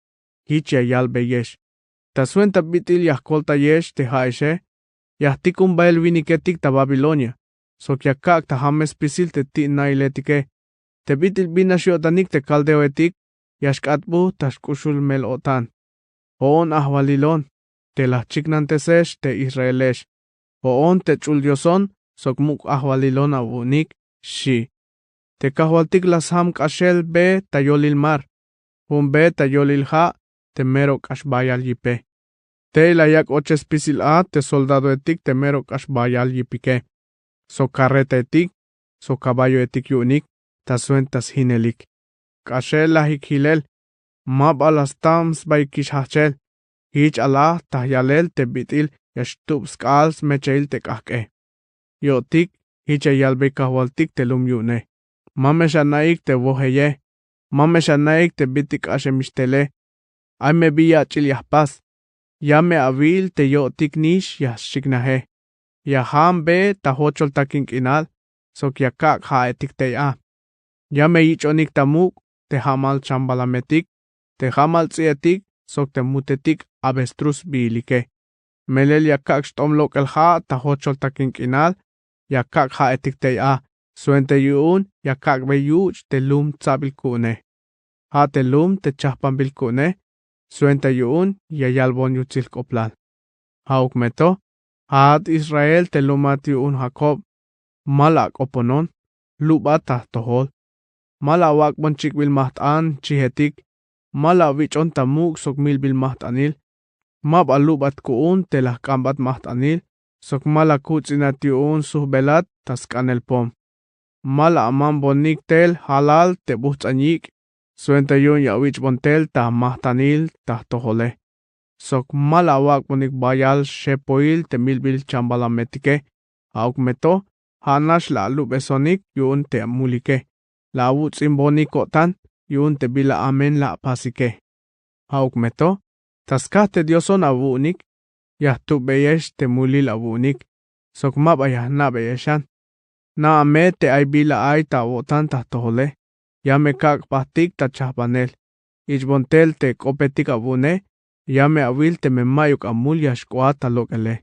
Jich ya yalbeyex: Ta swenta bit'il ya jkoltayex te ja'exe, ya jtikun bael winiketik ta Babilonia sok ya kak' ta jamel spisil te ti' na'iletike. Te bit'il bin nax yo'tanik te kaldeoetik ya xk'atbuj ta xk'uxul mel-o'tan. Jo'on ajwalilon te la jchiknantesex te Israelex. Jo'on te ch'ul Dioson sok muk' ajwalilon awu'unik, xi'. Te kajwaltik la sjam k'axel be ta yolil mar, jun be ta yolil ja' te mero k'ax bayal yipe. Tey la yak' ochel spisil a te soldadoetik te mero k'ax bayal yipike, sok karretaetik sok caballoetik yu'unik ta swenta sjinelik. K'axel lajik jilel, ma ba la stam sbaikix jajchel. Jich alaj ta yalel te bit'il ya xtub sk'aal smechail te k'ajk'e. Yo'tik jich ya yalbey kajwaltik te lum yu'une: Ma me xana'ik te wojeye. Ma me xana'ik te bit'il k'axemix tele. Ay me bi yach'il ya jpas. Ya me awil te yo'tik nix ya xchiknaje. Ya ja'an be ta jochol takin k'inal sok ya kak' ja'etik tey a. Ya me yich'onik ta muk' te ja'mal chambalametik, te ja'mal ts'i'etik sok te mutetik avestruz sbiilike. Melel ya kak' xt'om lok'el ja' ta jochol takin k'inal. Ya kak' ja'etik tey a swenta yu'un ya kak'bey yuch' te lum tsabil ku'une, ja' te lum te chajpanbil ku'une. Swenta yu'un ya yalbon yutsil jk'oblal. Ja'uk me to, ja'at Israel te lumat yu'un Jakob, ma la ak'oponon, lubat ta jtojol. Ma la awak'bon chik'bil majt'an chijetik, ma la awich'on ta muk' sok milbil majt'anil. Ma ba lubat ku'un te la jk'anbat majt'anil sok ma la akuts'inat yu'un sujbelat ta sk'anel pom. Ma la amanbonik tel jalal te bujts'an yik', swenta yu'un ya awich'bon tel ta majt'anil ta jtojole. Sok ma la awak'bonik bayal xepoil te milbil chambalametike. Ja'uk me to, ja' nax la alubesonik yu'un te amulike, la awuts'inbonik ko'tan yu'un te bila amen la apasike. Ja'uk me to, ta skaj te dioson awu'unik, ya jtubeyex te mulil awu'unik, sok ma ba ya jna'beyex xan. Na'a me te ay bila ay ta awo'tan ta jtojole. Ya me kak' jbajtik ta chajbanel. Ich'bon tel te k'opetik awu'une. Ya me awil teme mayuk amul ya xk'oat ta lok'ele.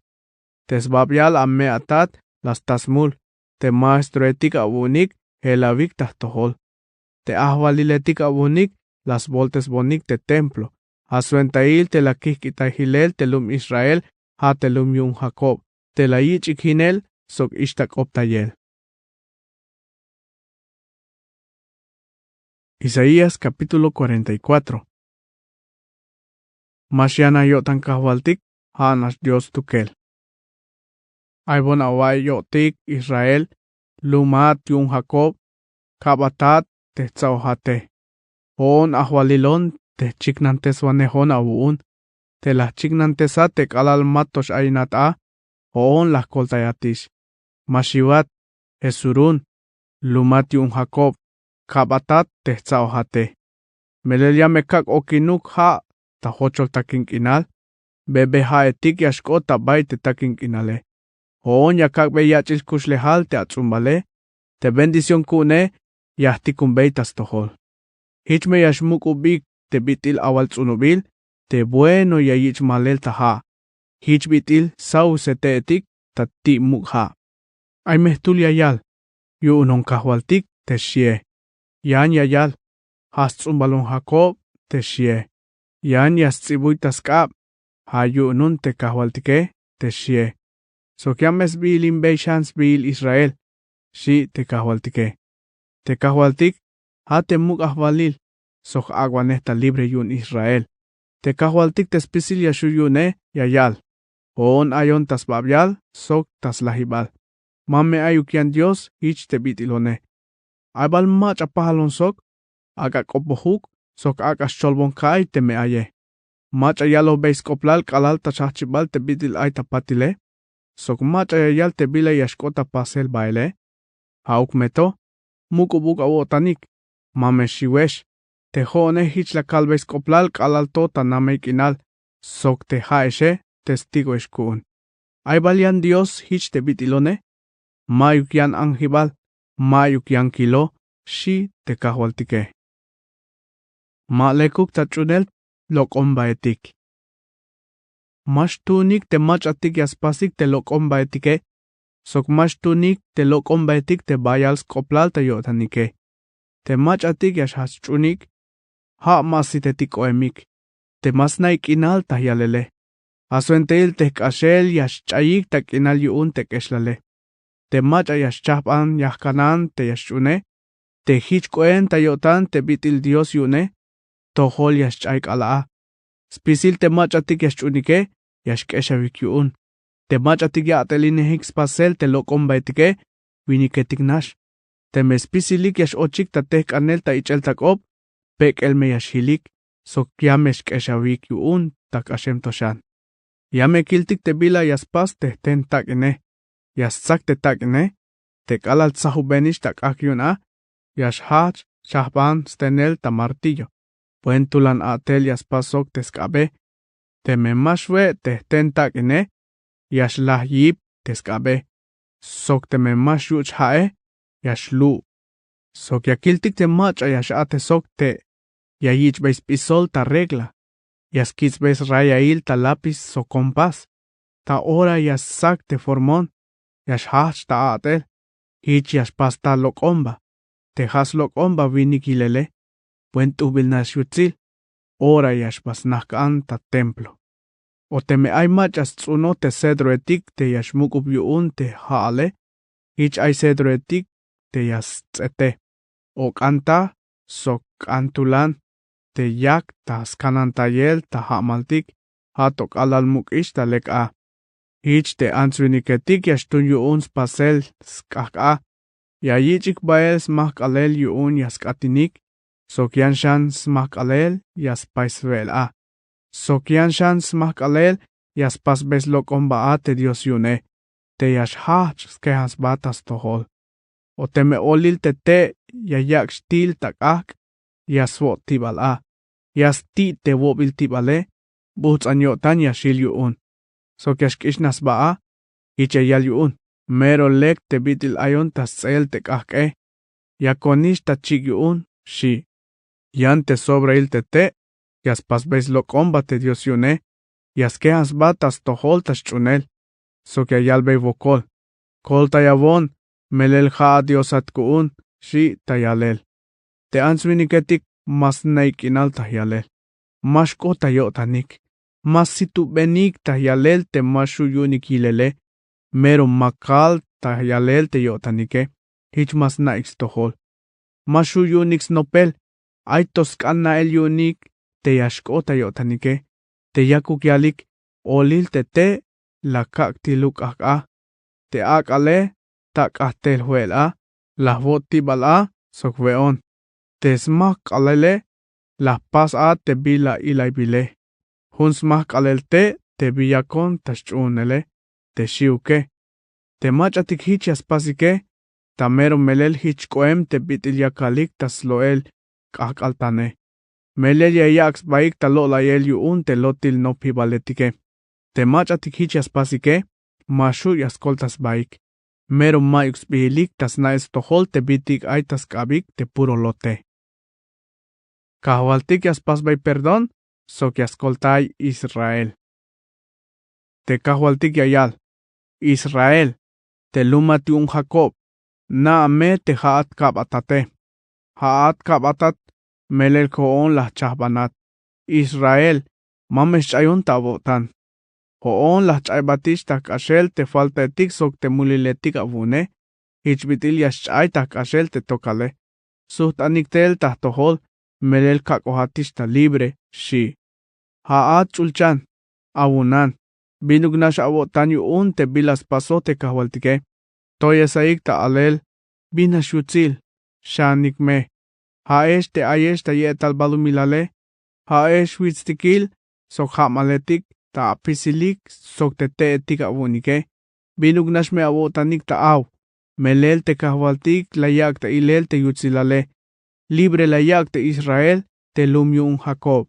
Te sbabial ame'atat la sta smul. Te maestroetik awu'unik jelawik ta jtojol. Te ajwaliletik awu'unik la sboltesbonik te templo, ja' swentail te la kijk'itay jilel te lum Israel, ja' te lum yu'un Jakob, te la yich'ik jinel sok ixta k'optayel. Isaías capítulo cuarenta y cuatro. Ma xyan a yo'tan kajwaltik, ja' nax Dios stukel. Ay bon awa'iy yo'tik Israel, lumat yu'un Jakob, kab atat te jtsa'ojate. Jo'on ajwalilon te jchiknanteswanejon awu'un, te la jchiknantesat te k'alal ma to x'ayinat a, jo'on la jkoltayatix. Ma xiwat, Jesurun, lumat yu'un Jakob, kab atat te jtsa'ojate. Melel ya me kak' okinuk ja' ta jochol takin k'inal, bebe ja'etik ya xk'ot ta bay te takin k'inale. Jo'on ya kak'bey yach'il kuxlejal te ats'umbale, te bendición ku'une ya jtikunbey ta stojol. Jich me ya xmuk'ubik te bit'il awal ts'unubil, te bueno ya yich' malel ta ja'. Jich bit'il saucete'etik ta ti' muk' ja'. Ay me jtul ya yal: Yu'unon kajwaltik, te xie. Yan ya yal: Ja' sts'umbalon Jakob, te xie. Yan ya sts'ibuy ta sk'ab: Ja' yu'unon te kajwaltike, te xie. Sok ya me sbiilinbey xan sbiil Israel, xi' te kajwaltike. Te kajwaltik ja' te muk' ajwalil sok ak'wanej ta libre yu'un Israel. Te kajwaltik te spisil ya xju' yu'une ya yal: Jo'on ayon ta sbabial sok ta slajibal. Ma me ayuk yan Dios jich te bit'ilone. Ay bal mach'a pajalon sok, ak'a k'opojuk sok ak'a xcholbon ka'iy teme aye. Mach'a yalojbey sk'oblal k'alal ta xjajchibal te bit'il ay ta patile, sok mach'a ya yal te bila ya xk'ot ta pasel baele. Ja'uk me to, muk'ubuk awo'tanik, ma me xiwex, te jo'one jich la kalbey sk'oblal k'alal to ta namey k'inal, sok te ja'exe testigoex ku'un. Ay bal yan Dios jich te bit'ilone. Ma'yuk yan anjibal, ma'yuk yan kilo, xi' te kajwaltike. Ma lekuk ta ch'uunel lok'ombaetik. Ma xtuunik te mach'atik ya spasik te lok'ombaetike, sok ma xtuunik te lok'ombaetik te bayal sk'oblal ta yo'tanike. Te mach'atik ya xjajch ch'uunik, ja' ma sitetik k'oemik, te ma snaik k'inal ta yalele. Ja' swentail te jk'axel ya xch'ayik ta k'inal yu'un te k'exlale. Te mach'a ya xchajban yajkanan te ya xch'uune, te jich k'oen ta yo'tan te bit'il Dios yu'une, tojol ya xch'ay k'alal a. Spisil te mach'atik ya xch'uunike ya xk'exawik yu'un. Te mach'atik ya atelinejik spasel te lok'ombaetike, winiketik nax. Teme spisilik ya x-ochik ta tejk'anel ta ich'el ta k'op, pek'el me ya xjilik, sok ya me xk'exawik yu'un ta jk'axem to xan. Ya me kiltik te bila ya spas te jten tak'ine. Ya stsak te tak'ine, te k'alal tsajubenix ta k'ajk' yu'un a, ya xjajch chajban stenel ta martillo. Buen tulan a'tel ya spas sok te sk'abe. Teme ma xwe' te jtentak'ine, ya xlaj yip te sk'abe. Sok teme ma xyuch' ja'e, ya xlu'. Sok ya kiltik te mach'a ya x'atesok te' ya yich'bey sp'isol ta regla, ya skits'bey srayail ta lápiz sok kompas. Ta ora ya ssak te formón, ya xjajch' ta a'tel. Jich ya xpas ta lok'omba. Te ja' slok'omba winik yilele, buen t'ujbil nax yutsil. Ora ya xba snajk'an ta templo. O teme ay mach'a sts'unoj te cedroetik te ya xmuk'ub yu'un te ja'ale, jich ay cedroetik te ya sts'ete. Ok'an ta sok k'an tulan te yak ta skanantayel ta ja'maltik, ja' to k'alal muk'ix ta lek a. Jich te ants-winiketik ya xtun yu'un spasel sk'ajk'a. Ya yich'ik bael smajk'alel yu'un ya sk'atinik, sok yan xan smajk'alel ya spay swe'el a. Sok yan xan smajk'alel ya spasbey slok'omba a te Dios yu'une, te ya xjajch' skejan sba ta stojol. O teme olil te te' ya yak' xtil ta k'ajk', ya swo' tibal a, ya sti' te wobil tibale, bujts'an yo'tan ya xjil yu'un. Sok ya xk'ixnaj sba a. Jich ya yal yu'un: Mero lek te bit'il ayon ta sts'eel te k'ajk'e. Yakonix ta chik' yu'un, xi'. Yan te sobrail te te' ya spasbey slok'omba te Dios yu'une, ya skejan sba ta stojol ta xch'uunel. Sok ya yalbey wokol: Koltayawon, melel ja'at Diosat ku'un, xi' ta yalel. Te ants-winiketik ma sna'ik k'inal ta yalel. Ma xk'ot ta yo'tanik. Ma situbenik ta yalel te ma xju' yu'unik yilele. Mero ma kal ta yalel te yo'tanike. Jich ma sna'ik stojol. Ma xju' yu'unik snopel. Ay to sk'an na'el yu'unik te ya xk'ot ta yo'tanike. Te yakuk yalik: Olil te te' la kak' tiluk k'ajk'a. Te ak'ale ta k'ajtel jwe'el a, la jwo' tibal a sok we'on. Te smajk'alele la jpas a te bila ilaybile. Jun smajk'alel te' te bi yakon ta xch'uunele te xi'uke. Te mach'atik jich ya spasike, ta mero melel jich k'oem te bit'il yakalik ta slo'el k'ajk'altane. Melel ya yak' sbaik ta lo'layel yu'un te lotil nopjibaletike. Te mach'atik jich ya spasike, ma xju' ya skolta sbaik. Mero ma'yuk sbihilik ta sna'el stojol te bitik ay ta sk'abik te puro lote. Kajwaltik ya spasbey perdón sok ya skoltay Israel. Te kajwaltik ya yal: Israel, te lumat yu'un Jacob, na'a me te ja'at kab atate. Ja'at kab atat, melel jo'on la jchajbanat. Israel, ma me xch'ayon ta awo'tan. Jo'on la jch'aybatix ta jk'axel te faltaetik sok te muliletik awu'une. Jich bit'il ya xch'ay ta jk'axel te tokale. Sujt'anik tel ta jtojol, melel kak'ojatix ta libre, xi'. Ja'at ch'ulchan, awunan, binuk nax awo'tan yu'un te bila spasoj te kajwaltike. Toyesaik ta alel: Bin nax yutsil, xanik me. Ja'ex te ayex ta ye'etal balumilale. Ja'ex jwitstikil sok ja'maletik ta apisilik sok te te'etik awu'unike. Binuk nax me awo'tanik ta aw. Melel te kajwaltik la yak' ta ilel te yutsilale. Libre la yak' te Israel te lum yu'un Jacob.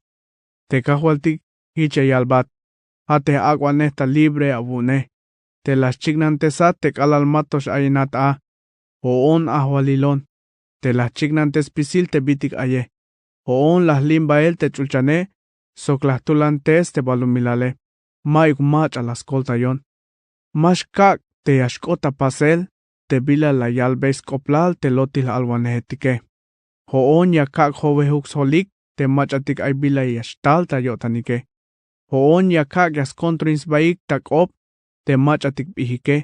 Te kajwaltik jich ya yalbat: Ja' te j-ak'wanej ta libre awu'une. Te la xchiknantesat te k'alal ma to x-ayinat a. Jo'on ajwalilon. Te la jchiknantes spisil te bitik aye. Jo'on la jlim bael te ch'ulchane sok la jtulantes te balumilale. Ma'yuk mach'a la skoltayon. Ma xkak' te ya xk'ot ta pasel te bila la yalbey sk'oplal te lotil alwanejetike. Jo'on ya kak' jowejuk sjolik te mach'atik ay bila ya xtal ta yo'tanike. Jo'on ya kak' ya skontroin sbaik ta k'op te mach'atik bijike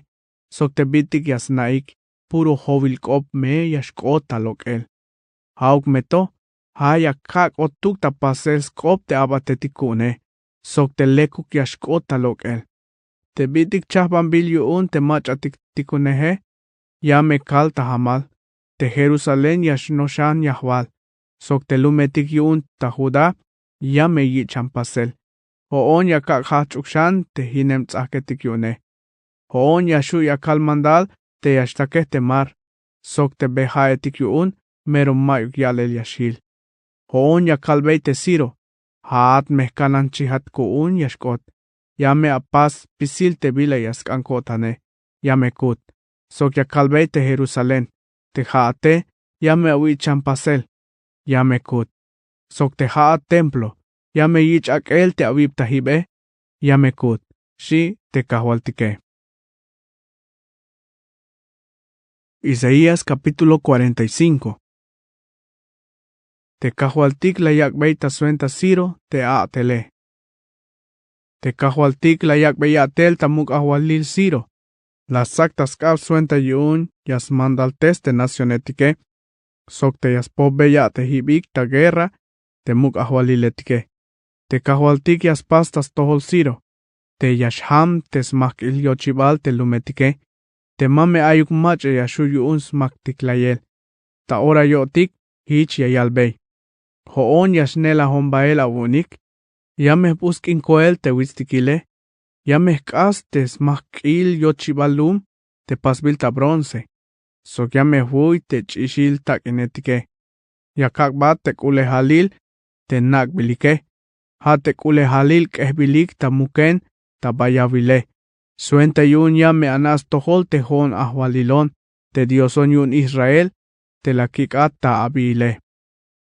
sok te bitik ya sna'ik puro jowil k'op me ya xk'ot ta lok'el. Ja'uk me to, ja' ya kak' otuk ta pasel sk'op te abatetik ku'une sok te lekuk ya xk'ot ta lok'el. Te bitik chajbanbil yu'un te mach'atik tikuneje, ya me kal ta jamal. Te Jerusalén ya xnoxan yajwal sok te lumetik yu'un ta Judá ya me yich'an pasel. Jo'on ya kak' jajch'uk xan te jinem ts'ajketik yu'une. Jo'on ya xju' ya kal mandal te ya xtakej te mar sok te be ja'etik yu'un mero ma'yuk ya'lel ya xjil. Jo'on ya kalbey te Ciro, Ja'at me jkananchijat ku'un ya xk'ot. Ya me apas spisil te bila ya sk'an ko'tane. Ya me kut. Sok ya kalbey te jerusalén. Te ja'ate ya me awichan pasel. Ya me kut. Sok te ja'at templo ya me yich' ak'el te awibtajibe. Ya me kut. Xchi' te kajwaltike. Isaías kapítulo kuarenta y cinko. Te kajwaltik la yak'bey ta swenta siro te a'tele. Te kajwaltik la yak'bey ya'tel ta muk' ajwalil siro. La sts'ak ta sk'ab swenta yu'un ya smandaltes te nacionetike. Sok te ya spojbey ya'tejibik ta guerra te muk' ajwaliletike. Te kajwaltik ya spas ta stojol siro. Te ya xjam te smajk'il yochibal te lumetike. Te ma me ayuk mach'a ya xju' yu'un smaktiklayel. Ta ora yo'tik jich ya yalbey. Jo'on ya xnelajon bael awu'unik. Ya me jb'usk'in koel te witstikile. Ya me jk'as te smajk'il yochibal lum te pasbil ta bronce. Sok ya me jwuy te ch'ixil tak'inetike. Ya kak'bat te k'uhlejalil te nak'bilike. Ja' te k'uhlejalil k'ejbilik ta muken ta bayawile. Swenta yu'un ya me ana' stojol te jo'on ajwalilon te dioson yu'un israel. Te la kik'at ta abiile.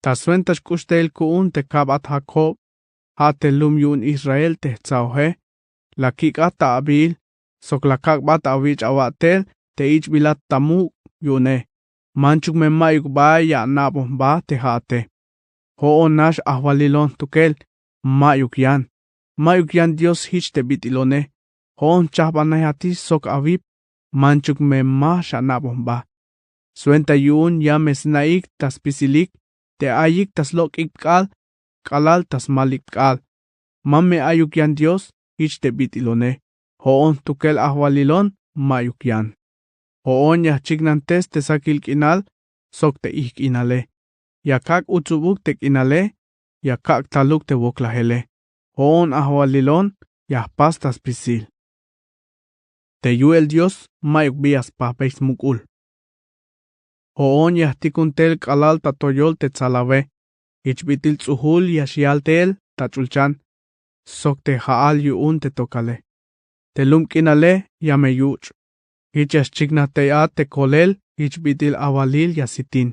Ta swenta xk'uxtejel ku'un te kabat jakob. Ja' te lum yu'un israel te jtsaoje. La kik'at ta abiil. Sok la kak'bat awich' awa'tel te ich'bilat ta muk' yu'une. Manchuk me ma'yuk ba ya ana'bon jba te ja'ate. Jo'on nax ajwalilon jtukel. Ma'yuk yan. Ma'yuk yan dios jich te bit'ilone. Jo'on jchajbanejatix sok awip. Manchuk me ma xana'bon jba. Swenta yu'un ya me sna'ik ta spisilik te ayik ta slok'ik k'aal k'alal ta smalik k'aal. Ma me ayuk yan dios jich te bit'ilone. Jo'on jtukel ajwalilon ma'yuk yan. Jo'on ya jchiknantes te sakil k'inal sok te ijk'inale. Ya kak' utsubuk te k'inale. Ya kak' taluk te woklajele. Jo'on ajwalilon ya jpas ta spisil. Te yu'el dios ma'yuk bi ya spajbey smuk'ul. Jo'on ya jtikun tel k'alal ta toyol te tsalawe. Jich bit'il ts'ujul ya xyal tel ta ch'ulchan. Sok te ja'al yu'un te tokale. Te lum k'inale ya me yuch'. Jich ya xchiknaj tey a te kolel jich bit'il awalil ya sitin.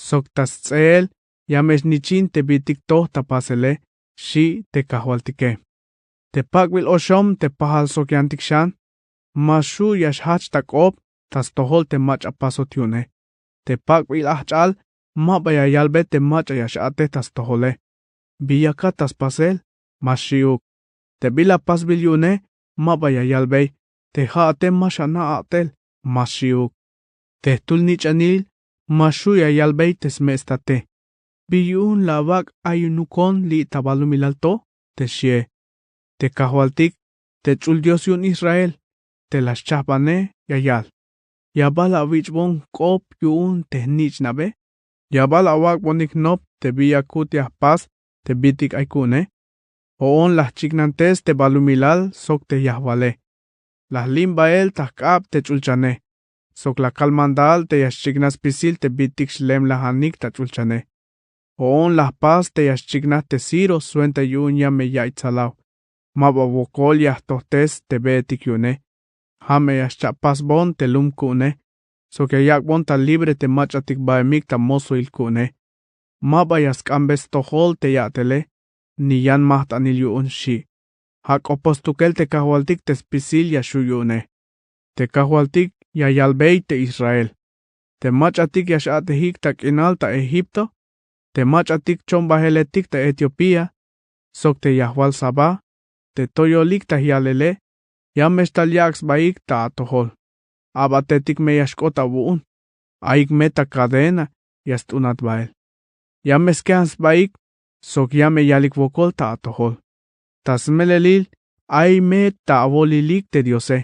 Sok ta sts'eel ya me xnichin te bitik toj ta pasele. Xchi' te kajwaltike. Te pak'bil oxom te pajal sok yantik xan. Ma xju' ya xjajch ta k'op ta stojol te mach'a pasot yu'une. Te pak'bil ajch'al ma ba ya yalbe te mach'a ya x'a'tej ta stojole. Bi yakat ta spasel? Ma xchi'uk. Te bila pasbil yu'une ma ba ya yalbey te ja'ate ma xana' a'tel? Ma xchi'uk. Te jtul nich'anil ma xju' ya yalbey te sme' state. Bi yu'un la awak' ayunukon li' ta balumilal to? Te xie. Te kajwaltik te ch'ul dios yu'un israel te la xchajbane ya yal. Ya bal awich'bon jk'op yu'un te jnich'nabe? Ya bal awak'bonik jnop te bi ya kut ya jpas te bitik ay ku'une? Jo'on la jchiknantes te balumilal sok te yajwale. La jlim bael ta jk'ab te ch'ulchane. Sok la kal mandal te ya xchiknaj spisil te bitik xlemlajanik ta ch'ulchane. Jo'on la jpas te ya xchiknaj te siro swenta yu'un ya me ya'iy tsalaw. Ma ba wokol ya jtojtes te beetik yu'une. Ja' me ya xcha'pasbon te lum ku'une. Sok ya yak'bon ta libre te mach'atik baemik ta mosoil ku'une. Ma ba ya sk'ambe stojol te ya'tele ni yan majt'anil yu'un. Xchi'. Ja' k'opoj stukel te kajwaltik te spisil ya xju' yu'une. Te kajwaltik ya yalbey te israel. Te mach'atik ya x'a'tejik ta k'inal ta egipto. Te mach'atik chombajeletik ta etiopía sok te yajwal sabá te toyolik ta jyalele. Ya me xtal yak' sbaik ta atojol. Abatetik me ya xk'ot awu'un. Ayik me ta kadena ya st'unat bael. Ya me skejan sbaik sok ya me yalik wokol ta atojol. Ta smelelil ay me ta awolilik te diose.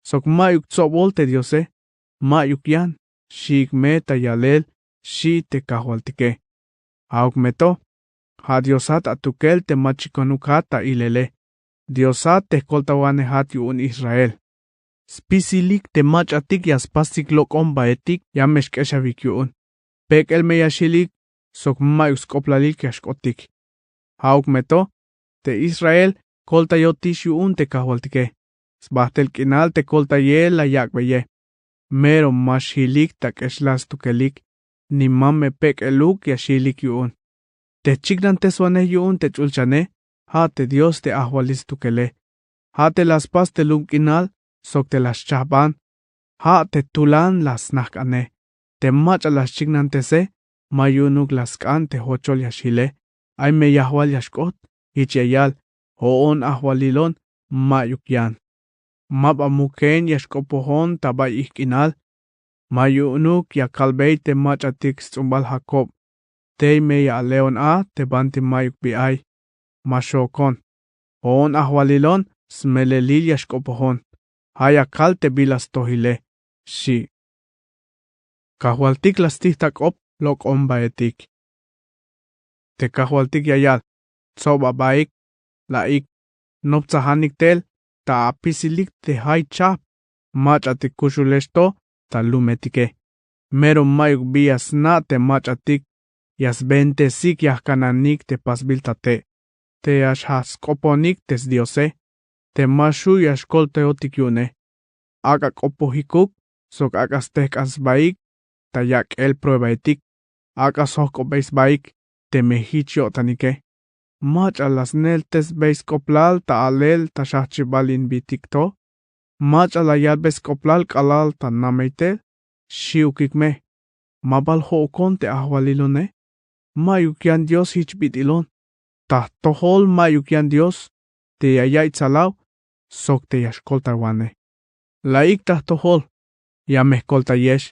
Sok ma'yuk tsobol te diose. Ma'yuk yan. Xiik me ta yalel. Xchi' te kajwaltike. A'uk me to. Ja' diosat atukel te machikonukat ta ilele. Diosat te jkoltawanejat yu'un israel. Spisilik te mach'atik ya spasik lok'ombaetik ya me xk'exawik yu'un. Pek'el me ya xilik sok ma'yuk sk'oplalik ya xk'otik. Ja'uk me to te israel koltayotix yu'un te kajwaltike. Sbajt'el k'inal te koltayel la yak'beye. Mero ma xjilik ta k'exlal stukelik, ni ma me pek'eluk ya xjilik yu'un. Te jchiknanteswanej yu'un te ch'ulchane, ja' te dios te ajwalil stukele. Ja' te la spas te lum k'inal sok te la schajban. Ja' te tulan la snajk'ane. Te mach'a la xchiknantese, ma yu'unuk la sk'an te jochol ya xjile. Ay me yajwal ya xk'ot. Jich ya yal: jo'on ajwalilon, mayuk yan. Ma ba muken ya xk'opojon ta bay ijk'inal. Ma yu'unuk ya kalbey te mach'atik sts'umbal jakob: tey me ya aleon a te banti mayuk bi ay. Ma xookon. Jo'on ajwalilon, smelelil ya xk'opojon. Ja' ya kal te bila stojile, xchi. Kajwaltik la stij ta k'op lok'ombaetik. Te kajwaltik ya yal: tsob abaik, la'ik, noptsajanik tel ta apisilik te jay chajp. Mach'atik kuxulex to ta lumetike. Mero mayuk bi ya sna' te mach'atik. Ya sbentesik ya jkananik te pasbil ta te'. Te ya xjajch sk'oponik te sdiose. Te ma xju' ya xkoltayotik yu'une. Ak'a k'opojikuk sok ak'a stejk'an sbaik ta yak'el pruebaetik. Ak'a sjojk'obey sbaik teme jich yo'tanike. Mach'a la sneltesbey sk'oblal ta a'lel ta xajchibal in bitik to. Mach'a la yalbey sk'oblal k'alal ta namey tel. Xi'ukik me. Ma bal jo'ukon te ajwalilone. Mayuk yan dios jich bit'ilon. Ta jtojol mayuk yan dios te ya yaiy tsalaw sok te ya xkoltaywanej. La'ik ta jtojol, ya me jkoltayex.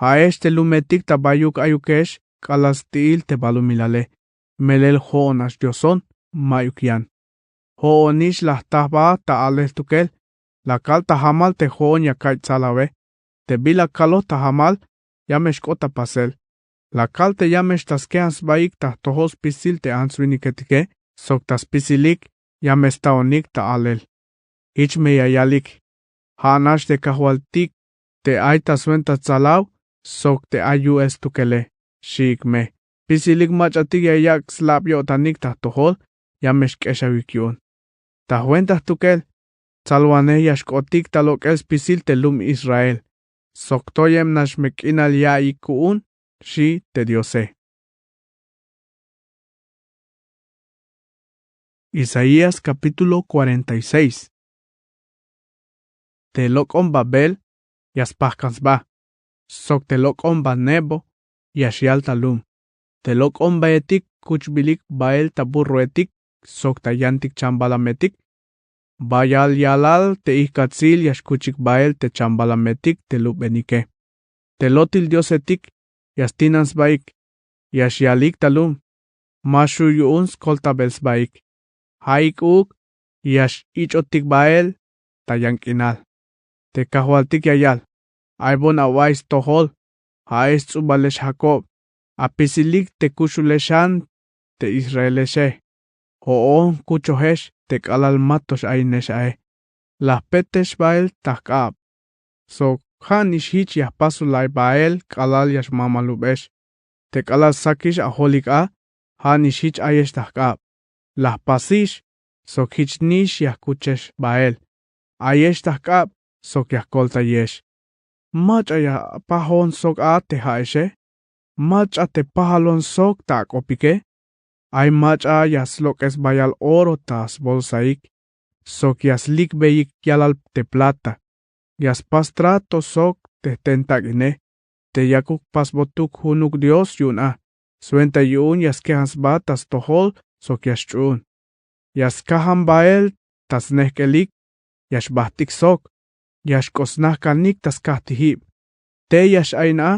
Ja'ex te lumetik ta bayuk ayukex k'alal sti'il te balumilale. Melel jo'onax dioson, mayuk yan. Jo'onix la jta jba ta a'lel jtukel. La kal ta jamal te jo'on ya kaiy tsalawe. Te bila kaloj ta jamal, ya me xk'ot ta pasel. La kal te ya me xta skejan sbaik ta jtojol spisil te ants-winiketike sok ta spisilik ya me staonik ta a'lel. Jich me ya yalik: ja'nax te kajwaltik te ay ta swenta tsalaw sok te ay yu'el stukele. Xi'ik me: spisilik mach'atik ya yak' slab yo'tanik ta jtojol, ya me xk'exawik yu'un. Ta jwenta jtukel, tsalwanej ya xk'otik ta lok'el spisil te lum israel. Sok toyeb nax me k'inal ya'iyik ku'un, xi te diose. Isaías kapítulo kuarenta y seis. Te lok'omba bel ya spajk'an sba, sok te lok'omba nebo ya xyal ta lum. Te lok'ombaetik kuchbilik bael ta burroetik sok ta yantik chambalametik. Bayal yalal te ijk'atsil ya xkuchik bael te chambalametik te lubenike. Te lotil diosetik ya stinan sbaik, ya xyalik ta lum. Ma xju' yu'un skoltabel sbaik. Ja'ik uuk ya x-ich'otik bael ta yan k'inal. Te kajwaltik ya yal: ay bon awa'iy stojol, ja'ex sts'ubalex jakob, apisilik te kuxulexan te israelexe. Jo'on jkuchojex te k'alal ma to x-ayinex ae. La jpetex bael ta jk'ab. Sok ja' nix jich ya jpasolay bael k'alal ya xmamalubex. Te k'alal sakix ajolik a, ja' nix jich ayex ta jk'ab. La jpasix sok jich nix ya jkuchex bael. Ayex ta jk'ab sok ya jkoltayex. Mach'a ya pajon sok a te ja'exe. Mach'a te pajalon sok ta ak'opike. Ay mach'a ya slok'es bayal oro ta sbolsaik, sok ya slikbeyik yalal te plata. Ya spas trato sok te jtentak'ine. Te yakuk jpasbotuk junuk dios yu'un a. Swenta yu'un ya skejan sba ta stojol sok ya xch'uun. Ya skajan bael ta snejk'elik. Ya xbajt'ik sok. Ya xk'ot snajk'anik ta skajtijib. Tey ya x-ayin a,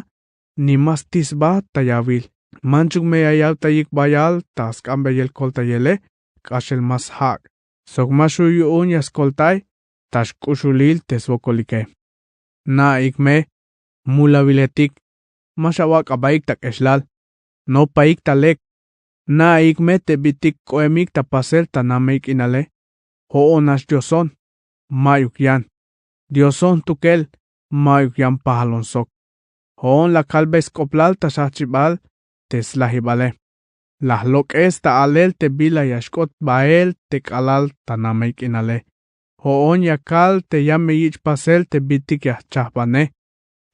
ni ma stij sba ta yawil. Manchuk me ya yalbtayik bayal ta sk'anbeyel koltayele, k'axel ma sjak'. Sok ma xju' yu'un ya skoltay ta xk'uxulil te swokolike. Na'ik me, mulawiletik, ma xawak' abaik ta k'exlal. Nopaik ta lek. Na'ik me te bitik k'o'emik ta pasel ta namey k'inale. Jo'on nax dioson, mayuk yan. Dioson jtukel, mayuk yan pajalon sok. Jo'on la kalbey sk'oblal ta xjajchibal te slajibale. La jlok'es ta alel te bila ya xk'ot bael te k'alal ta namey k'inale. Jo'on ya kal te ya me yich' pasel te bitik ya jchajbane.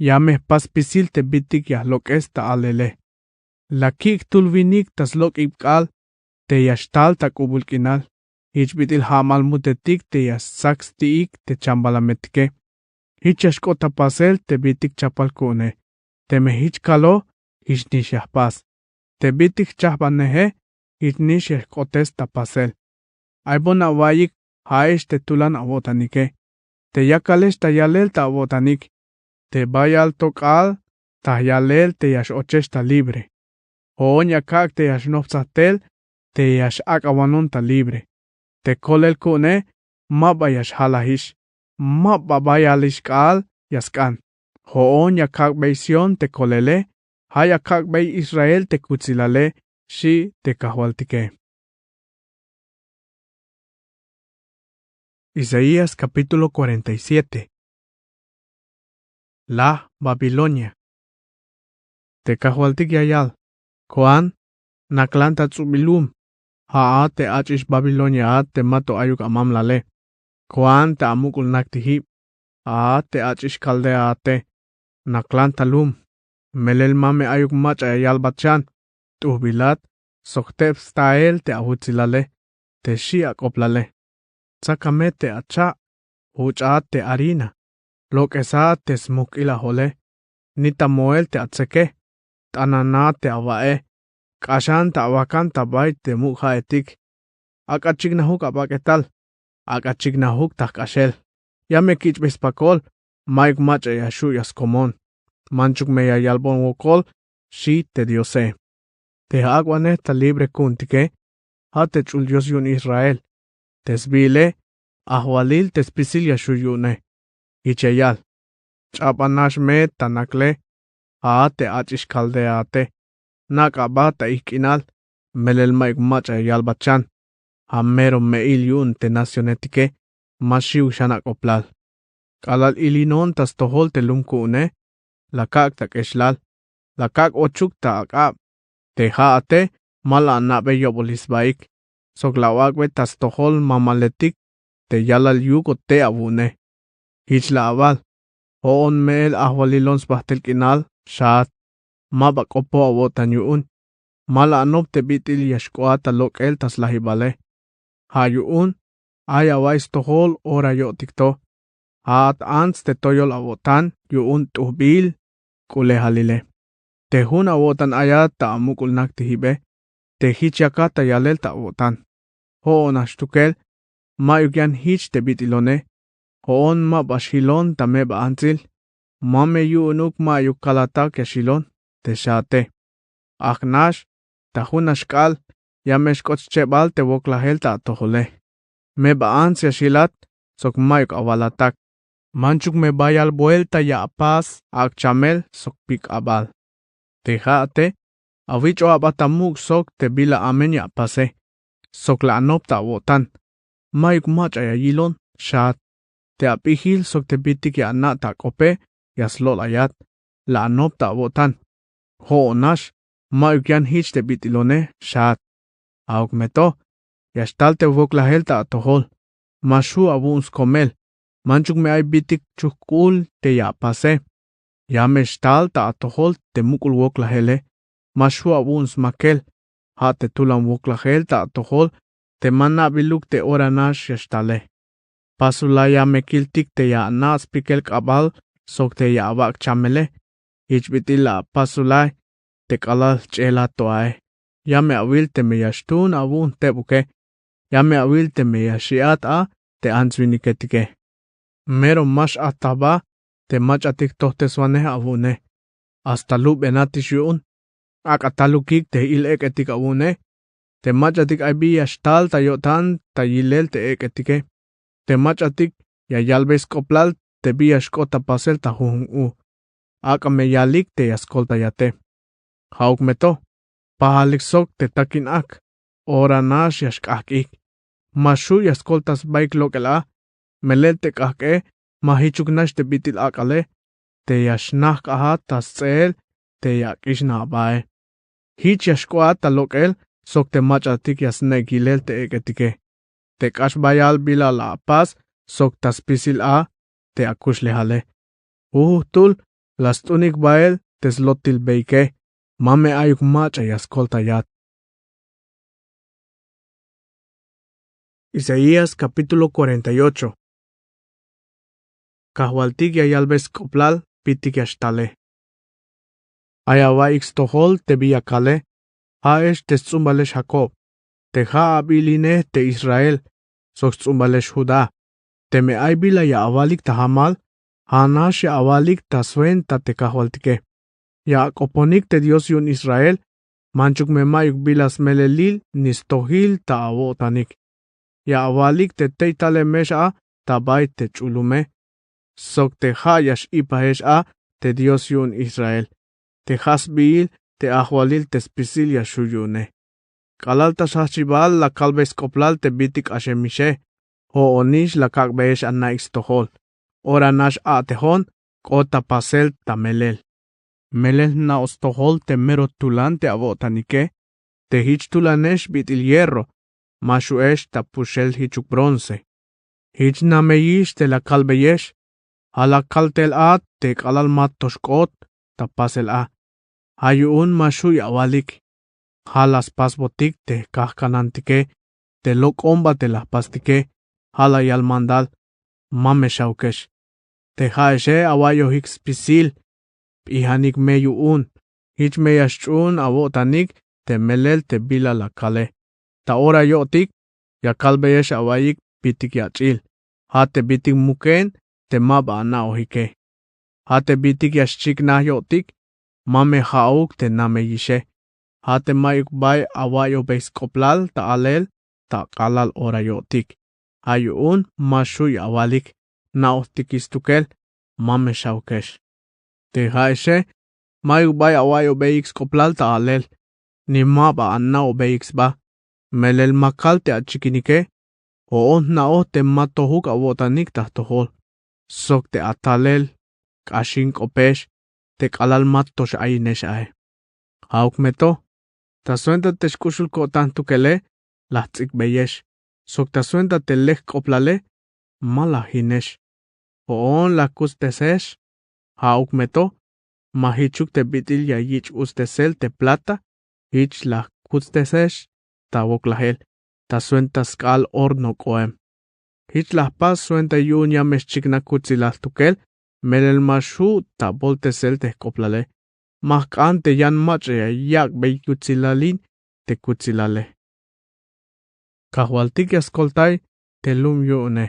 Ya me jpas spisil te bitik ya jlok'es ta alele. La kik' jtul winik ta slok'ib k'aal te ya xtal ta k'ubul k'inal. Jich bit'il ja'mal mutetik te ya stsak sti'ik te chambalametike. Jich ya xk'ot ta pasel te bitik chapal ku'une. Teme jich kalo, jichnix ya jpas. Te bitik jchajbaneje, jichnix ya jk'otes ta pasel. Ay bon awa'iyik ja'ex te tulan awo'tanike. Te yakalex ta yalel ta awo'tanik. Te bayal to k'aal ta yalel te ya x-ochex ta libre. Jo'on ya kak' te ya xnoptsaj tel te ya x-ak'awanon ta libre. Te kolel ku'une ma ba ya xjalajix. Ma ba bayalix k'aal ya sk'an. Jo'on ya kak'bey Sión te kolele. Ja' ya kak'bey Israel te kutsilale, xi' te kajwaltike. Isaías capítulo cuarenta y siete. Laj Babilonia. Te kajwaltik ya yal: Koan, naklan ta ts'ubil lum. Ja'at te ach'ix Babilonia a te mato ayuk amamlale. Koan te amuk'ul naktijib. Ja'at te ach'ix Kaldea ate, naklan ta lum. Melel ma me ayuk mach'a ya yalbat xan. T'ujbilat sok jteb stael te awutsilale, te xi' ak'oblale. Tsaka me te acha', juch'at te arina, lok'esat te smujk'il ajole, nita moel te atseke, t'ananat te awa'e, k'axan ta awakan ta bay te muk' ja'etik. Ak'a chiknajuk abak'etal, ak'a chiknajuk ta jk'axel. Ya me kich'bey spakol, mayuk mach'a ya xju' ya skomon. Manchuk me ya yalbon wokol, xi' te Diose. Te ak'wanej ta libre ku'untike, ja' te ch'ul Dios yu'un Israel. Te sbiile, ajwalil te spisil ya xju' yu'une. Jich ya yal: Ch'aba nax me ta nakle, ja'at te ach'ix Kaldeate. Nak' aba ta ijk' k'inal, melel mayuk mach'a ya yalbat xan. Ja' mero me'il yu'un te nacionetike, ma xiwik xan ak'oblal. K'alal ilinon ta stojol te lum ku'une, la kak' ta k'exlal, la kak' ochuk ta ak'ab. Te ja'ate ma la ana'be yo'bolil sbaik, sok la awak'be ta stojol mamaletik te yalal yuko te awu'une. Jich la awal: Jo'on me'el ajwalilon sbajtel k'inal xaat. Ma ba k'opo awo'tan yu'un. Ma la anop te bit'il ya xk'oat ta lok'el ta slajibale. Ja' yu'un ay awa'iy stojol ora yo'tik to. Ja'at ants te toyol awo'tan yu'un t'ujbil k'ulejalile. Te jun awo'tan ayat ta amuk'ul naktijibe, te jich yakat ta yalel ta awo'tan. Jo'on nax stukel, mayuk yan jich te bit'ilone. Jo'on ma ba xjilon ta meba antsil. Ma me yu'unuk mayuk kalatak ya xjilon te xaate. Ajnax, ta jun nax k'aal, ya me xk'ot schebal te woklajel ta atojole. Meba ants ya xjilat sok mayuk awalatak. Manchuk me bayal buelta ya apas ak' chamel sok pik abal. Te ja'ate, awich'oj aba ta muk' sok te bila amen ya apase, sok la anop ta awo'tan. Mayuk mach'a ya yilon xaat. Te ap'ijil sok te bitik ya ana' ta ak'ope ya slo'layat, la anop ta awo'tan. Jo'on nax, mayuk yan jich te bit'ilone xaat. Ja'uk me to, ya xtal te woklajel ta atojol. Ma xju' awu'un skomel. Manchuk me ay bitik chujk'ul te ya apase. Ya me xtal ta atojol te muk'ul woklajele. Ma xju' awu'un smakel. Ja' te tulan woklajel ta atojol te ma na'biluk te ora nax ya xtale. Pasulay ya me kiltik te ya ana' spikel k'abal sok te ya awak' chamele. Jich bit'il la apasulay te k'alal jch'eelat to ae. Ya me awil teme ya xtuun awu'un jtebuke. Ya me awil teme ya xi'at a te ants winiketike. Mero ma x-ajta jba te mach'atik tojteswanej awu'une. Hasta lubenatix yu'un. Ak'a talukik te il ek'etik awu'une. Te mach'atik ay bi ya xtal ta yo'tan ta yilel te ek'etike. Te mach'atik ya yalbey sk'oblal te bi ya xk'ot ta pasel ta jujun u. Ak'a me yalik te ya skoltayate. Ja'uk me to, pajalik sok te takin ak. Ora nax ya xk'ajk'ik. Ma xju' ya skoltay sbaik lok'el a. Melel te k'ajk'e ma jichuk nax te bit'il ak'ale. Te ya xnajk'ajat ta sts'eel te ya ak'ixnaj abae. Jich ya xk'oat ta lok'el sok te mach'atik ya snek' yilel te ek'etike. Te k'ax bayal bila la apas sok ta spisil a te akuxlejale. Jujujtul la st'unik bael te slotilbeyike. Ma me ayuk mach'a ya skoltayat. Isaías capítulo cuarenta y ocho. Kajwaltik ya yalbey sk'oplal pitik ya xtale. Ay awa'iyik stojol te bi ya kale. Ja'ex te sts'umbalex Jacob, te ja' abi'iline te Israel, sok sts'umbalex Judá. Teme ay bila ya awalik ta jamal, ja'nax ya awalik ta swenta te kajwaltike. Ya ak'oponik te Dios yu'un Israel. Manchuk me ma'yuk bila smelelil ni stojil ta awo'tanik. Ya awalik te tey talemex a ta bay te ch'ulume, sok te ja' ya x-ipajex a te Dios yu'un Israel, te ja' sbiil te ajwalil te spisil ya xju' yu'une. K'alal ta xjajchibal la kalbey sk'oplal te bitik k'axemixe. Jo'onix la kak'beyex ana'ik stojol. Ora nax a'tejon k'ot ta pasel ta melel. Melel jna'oj stojol te mero tulan te awo'tanike, te jich tulanex bit'il hierro, ma xu'ex ta puxel jichuk bronce. Jich nameyix te la kalbeyex. Ja' la kal tel a te k'alal ma to xk'ot ta pasel a. Ja' yu'un ma xju' ya awalik. Ja' la spasbotik te kajkanantike, te lok'omba te la jpastike. Ja' la yal mandal: Ma me xahukex. Te ja'exe awa'iyojik spisil, p'ijanik me yu'un. Jich me ya xch'uun awo'tanik te melel te bila la kale. Ta ora yo'tik ya kalbeyex awa'iyik pitik yach'il, ja' te bitik muken te ma ba ana'ojike. Ja' te bitik ya xchiknaj yo'tik, ma me ja'uk te nameyixe. Ja' te ma'yuk bay awa'iyobey sk'oplal ta alel ta k'alal ora yo'tik. Ja' yu'un ma xju' ya awalik: Jna'ojtikix stukel, ma me xahukex. Te ja'exe ma'yuk bay awa'iyobeyik sk'oplal ta alel, ni ma ba ana'obeyik sba. Melel ma kal te achikinike. Jo'on jna'oj te ma tojuk awo'tanik ta jtojol, sok te atalel k'axin k'opex te k'alal ma to x-ayinex ae. Ja'uk me to, ta swenta te xk'uxul ko'tan jtukele la jts'ikbeyex, sok ta swenta te lek jk'oplale ma la jinex. Jo'on la jkutstesex. Ja'uk me to, ma jichuk te bit'il ya yich' utstesel te plata, jich la jkutstesex ta woklajel, ta swenta sk'aal horno k'oem. Jich la jpas swenta yu'un ya me xchiknaj kutsilal jtukel. Melel ma xju' ta boltesel te jk'oplale. Ma jk'an te yan mach'a ya yak'bey yutsilalil te kutsilale. Kajwaltik ya skoltay te lum yu'une.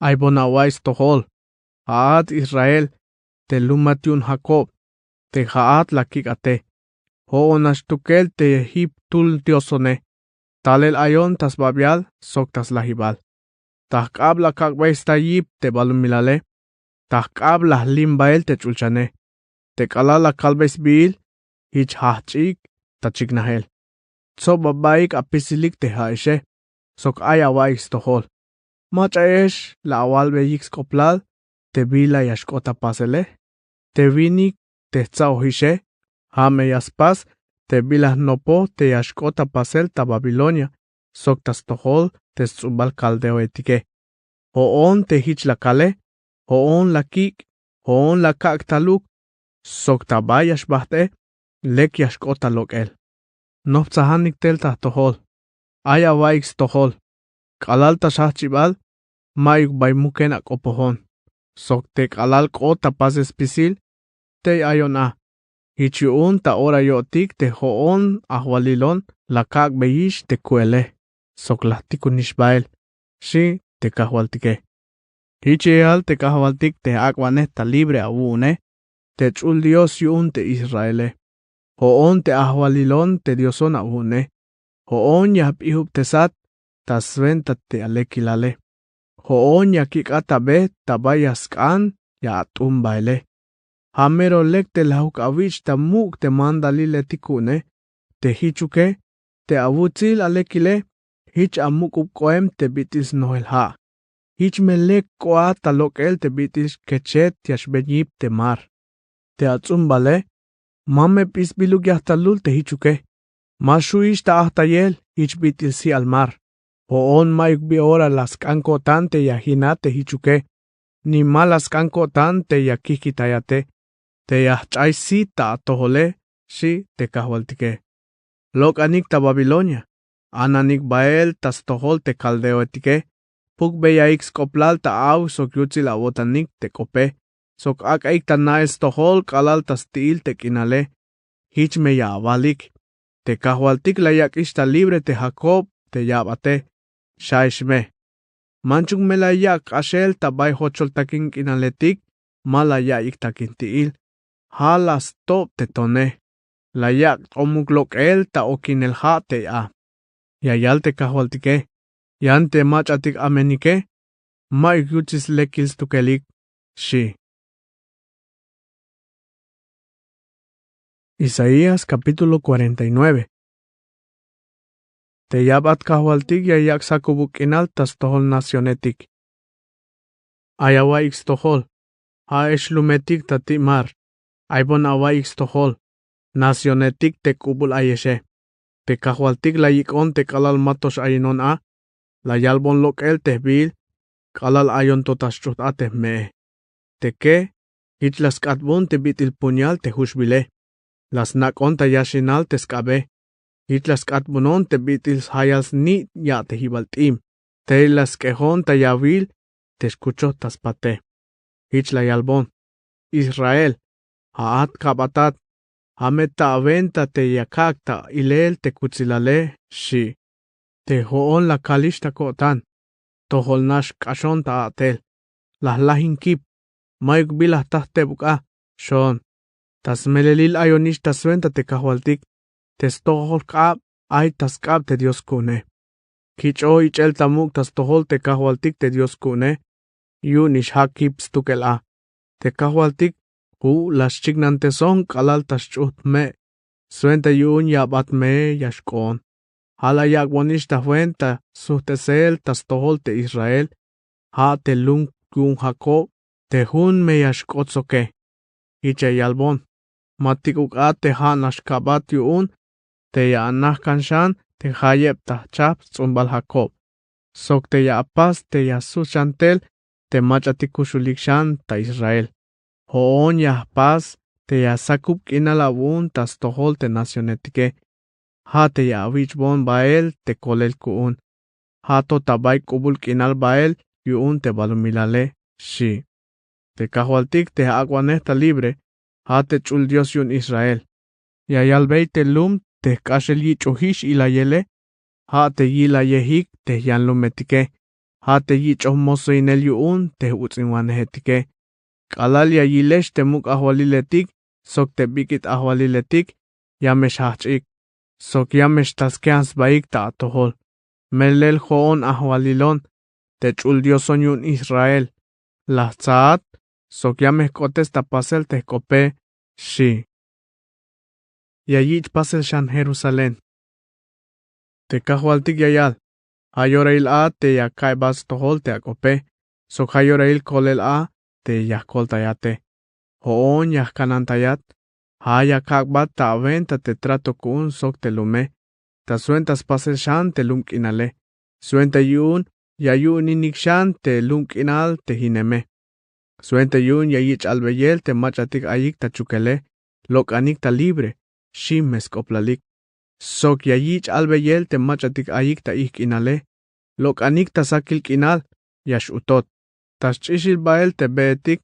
Ay bon awa'iy stojol, ja'at Israel, te lumat yu'un Jacob, te ja'at la kik'ate. Jo'on nax jtukel te jip jtul Diosone. Talel ayon ta sbabial sok ta slajibal. Ta jk'ab la kak'bey sta yip te balumilale, ta jk'ab la jlim bael te ch'ulchane. Te k'alal la kalbey sbiil, jich jajch'ik ta chiknajel. Tsob abaik apisilik te ja'exe, sok ay awa'iyik stojol. Mach'aex la awalbeyik sk'oplal te bila ya xk'ot ta pasele. Te winik te jtsa'ojixe, ja' me ya spas te bila jnopoj te ya xk'ot ta pasel ta Babilonia sok ta stojol te sts'umbal kaldeoetike. Jo'on te jich la kale, jo'on la kik', jo'on la kak' taluk, sok ta bay ya xbajt'e, lek ya xk'ot ta lok'el. Noptsajanik tel ta jtojol. Ay awa'iyik stojol. K'alal ta xjajch'ibal, ma'yuk bay muken ak'opojon. Sok te k'alal k'ot ta pasel spisil, tey ayon a. Jich yu'un ta ora yo'tik te jo'on ajwalilon la kak'beyix te ku'ele, sok la jtikunix bael, xi te kajwaltike. Jich ya yal te kajwaltik te ak'bane ta libre awu'une, te ch'ul Dios yu'un te Israele. Jo'on te ajwalilon te Dioson awu'une. Jo'on ya jp'ijubtesat ta swenta te alekilale. Jo'on ya kik'at abe ta bay ya sk'an ya at'un baele. Ja' mero lek te lajuk awich' ta muk' te mandalile tiku'une. Te jichuke, te awutsil alekile, jich amuk'ub k'oem te bit'il snojel ja'. Jich me lek k'oat ta lok'el te bit'il xkechet ya xben yip te mar. Te ats'umbale, ma me p'isbiluk yajtalul te jichuke. Ma xju'ix ta ajtayel jich bit'il si'al mar. Jo'on mayuk bi ora la sk'an ko'tan te ya jinat te jichuke, ni ma la sk'an ko'tan te ya kijkitayate, te ya jch'ay sit ta atojole, xi' te kajwaltike. Lok'anik ta Babilonia, ananik bael ta stojol te kaldeoetike, pukbeyaik sk'oplal ta aw sok yutsil awo'tanik te k'ope, sok ak'aik ta na'el stojol k'alal ta sti'il te k'inale. Jich me ya awalik. Te kajwaltik la yak'ix ta libre te Jakob te yabate, xaix me. Manchuk me la yak' k'axel ta bay jocholtakin k'inaletik ma la ya'iyik takinti'il, ja' la stob te tone. La yak' t'omuk lok'el ta okinel ja' tey a. Ya yal te kajwaltike: Yan te mach'atik amenike, mayuk yutsil slekil stukelik, xi'. Isaías capítulo cuarenta y nueve. Te yabat kajwaltik ya yak' sakubuk k'inal ta stojol nacionetik. Ay awa'iyik stojol, ja'ex lumetik ta ti' mar. Aybon awa'iyik stojol, nacionetik te k'ubul ayexe. Te kajwaltik la yik'on te k'alal ma to x-ayinon a, la yalbon lok'el te jbiil k'alal ayon to ta xch'ujt a te jme'e. Teke jich la sk'atbon te bit'il puñal te juxbile. La snak'on ta yaxinal te sk'abe. Jich la sk'atbonon te bit'il sjayal sni' ya' te jibal t'im. Tey la sk'ejon ta yawil te xkuchoj ta spate. Jich la yalbon: Israel, ja'at kabatat, ja' me ta awenta te ya kak' ta ilel te kutsilale, xi'. Te jo'on la kalix ta ko'tan, tojol nax k'axon ta a'tel. La jlajin kip, mayuk bi la jta jtebuk a, xoon. Ta smelelil ayonix ta swenta te kajwaltik, te stojol jk'ab ay ta sk'ab te Dios ku'une. Kich'oj ich'el ta muk' ta stojol te kajwaltik te Dios ku'une, yu'unix ja' kip stukel a. Te kajwaltik ju' la xchiknanteson k'alal ta xch'ujt jme', swenta yu'un yabat me ya xk'oon. Ja' la yak'bonix ta jwenta sujt'esel ta stojol te Israel, ja' te lum yu'un Jakob, te jun me ya xk'ot soke. Jich ya yalbon: Ma tik'uk a te ja' nax kabat yu'un te ya anajkan xan te jayeb ta jchajp sts'umbal Jakob, sok te ya apas te ya sujt xan tel te mach'atik kuxulik xan ta Israel. Jo'on ya jpas te ya sakub k'inal awu'un ta stojol te nacionetike. Ja' te ya awich'bon bael te kolel ku'un. Ja' to ta bay k'ubul k'inal bael yu'un te balumilale, xi'. Te kajwaltik te ak'wanej ta libre, ja' te ch'ul Dios yu'un Israel. Ya yalbey te lum te jk'axel yich'ojix ilayele, ja' te yilayejik te jyanlumetike, ja' te yich'oj mosoinel yu'un te j-uts'inwanejetike. K'alal ya yilex te muk' ajwaliletik sok te bik'it ajwaliletik, ya me xjajch'ik, sok ya me xtal skean sbaik ta atojol. Melel jo'on ajwalilon, te ch'ul Dioson yu'un Israel, la jtsaat, sok ya me jk'otes ta pasel te jk'ope, xi'. Ya yich' pasel xan Jerusalén. Te kajwaltik ya yal: Ja' yorail a te ya ka'ybat stojol te ak'ope, sok ja' yorail kolel a te ya jkoltayate. Jo'on ya jkanantayat. Ja' ya kak'bat ta awenta te trato ku'un sok te lume, ta swenta spasel xan te lum k'inale. Swenta yu'un ya yu'uninik xan te lum k'inal te jineme. Swenta yu'un ya yich' albeyel te mach'atik ayik ta chukele, lok'anik ta libre, xi' me sk'oplalik. Sok ya yich' albeyel te mach'atik ayik ta ijk' k'inale, lok'anik ta sakil k'inal, ya x-utot. Ta sch'ixil bael te beetik,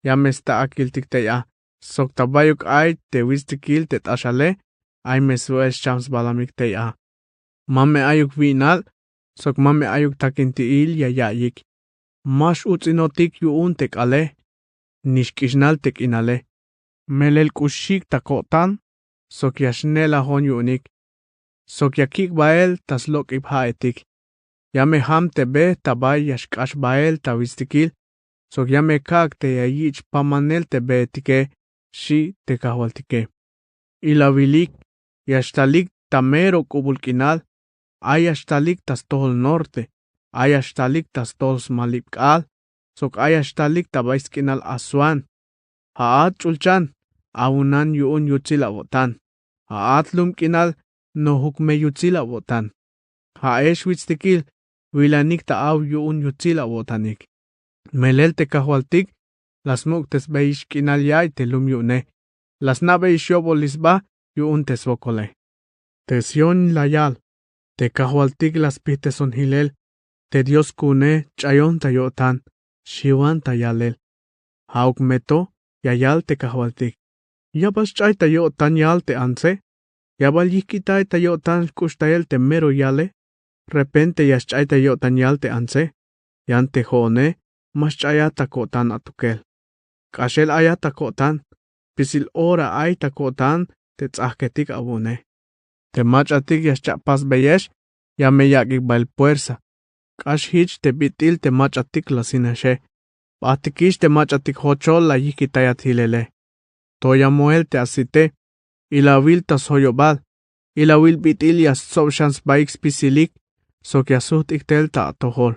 ya me sta akiltik tey a, sok ta bayuk ay te witstikil te t'axale, ay me swe'el xcham sbalamik tey a. Ma me ayuk wi'nal, sok ma me ayuk takinti'il ya ya'iyik. Ma x-uts'inotik yu'un te k'aale, ni xk'ixnal te k'inale. Melel k'uxik ta ko'tan, sok ya xne'lajon yu'unik, sok ya kik' bael ta slok'ib ja'etik. Ya me jam te be ta bay ya xk'ax bael ta witstikil, sok ya me kak' te ya yich' pamanel te beetike, xi' te kajwaltike. Ilawilik, ya xtalik ta mero k'ubul k'inal, ay ya xtalik ta stojol norte, ay ya xtalik ta stojol smalib k'aal, sok ay ya xtalik ta bay sk'inal Aswan. Ja'at ch'ulchan, awunan yu'un yutsil awo'tan. Ja'at lum k'inal nojuk me yutsil awo'tan. Ja'ex witstikil, wilanik ta aw yu'un yutsil awo'tanik. Melel te kajwaltik la smuk'tesbeyix k'inal ya'iy te lum yu'une. La sna'beyix yo'bolil sba yu'un te swokole. Te sión la yal, te kajwaltik la spijteson jilel. Te dios ku'une ch'ayon ta yo'tan, xiwan ta yalel. Ja'uk me to ya yal te kajwaltik. Ya bal sch'ay ta yo'tan yal te antse? Ya bal yijk'itay ta yo'tan jk'uxtayel te mero yale? Repente ya sch'ay ta yo'tan yal te antse. Yan te jo'one ma sch'ayat ta ko'tan atukel. K'axel ayat ta ko'tan. Spisil ora ay ta ko'tan te ts'ajketik awu'une. Te mach'atik ya xcha'pasbeyex, ya me yak'ik bael puersa. K'ax jich te bit'il te mach'atik la sinaxe. B'ajtikix te mach'atik jochol la yijkitayat jilele. To ya moel te asite. Ilawil ta sjoyobal. Ilawil bit'il ya stsob xan sbaik spisilik sok ya sujt'ik tel ta atojol.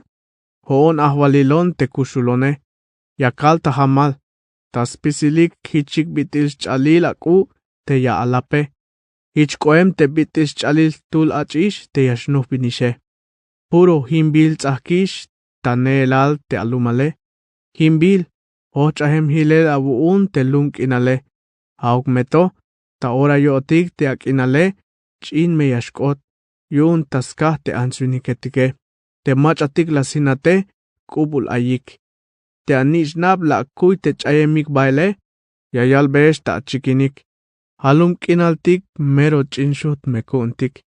Jo'on ajwalilon te kuxulone. Ya kal ta jamal. Ta spisilik jich yik bit'il sch'alil ak'u' te ya alape. Jich k'oem te bit'il sch'alil jtul ach'ix te ya xnujbinixe. Puro jimbil ts'ajkix ta neelal te alumale. Jimbil, ojch'ajem jilel awu'un te lum k'inale. Ja'uk me to ta ora yo'tik te ak'inale ch'in me ya xk'ot. Yu'un ta skaj te ants-winiketike. Te mach'atik la sinate k'ubul ayik. Te anich'nab la akuy te ch'ayemik baele. Ya yalbeyex ta achikinik. Jalum k'inaltik mero ch'in xujt me ku'untik.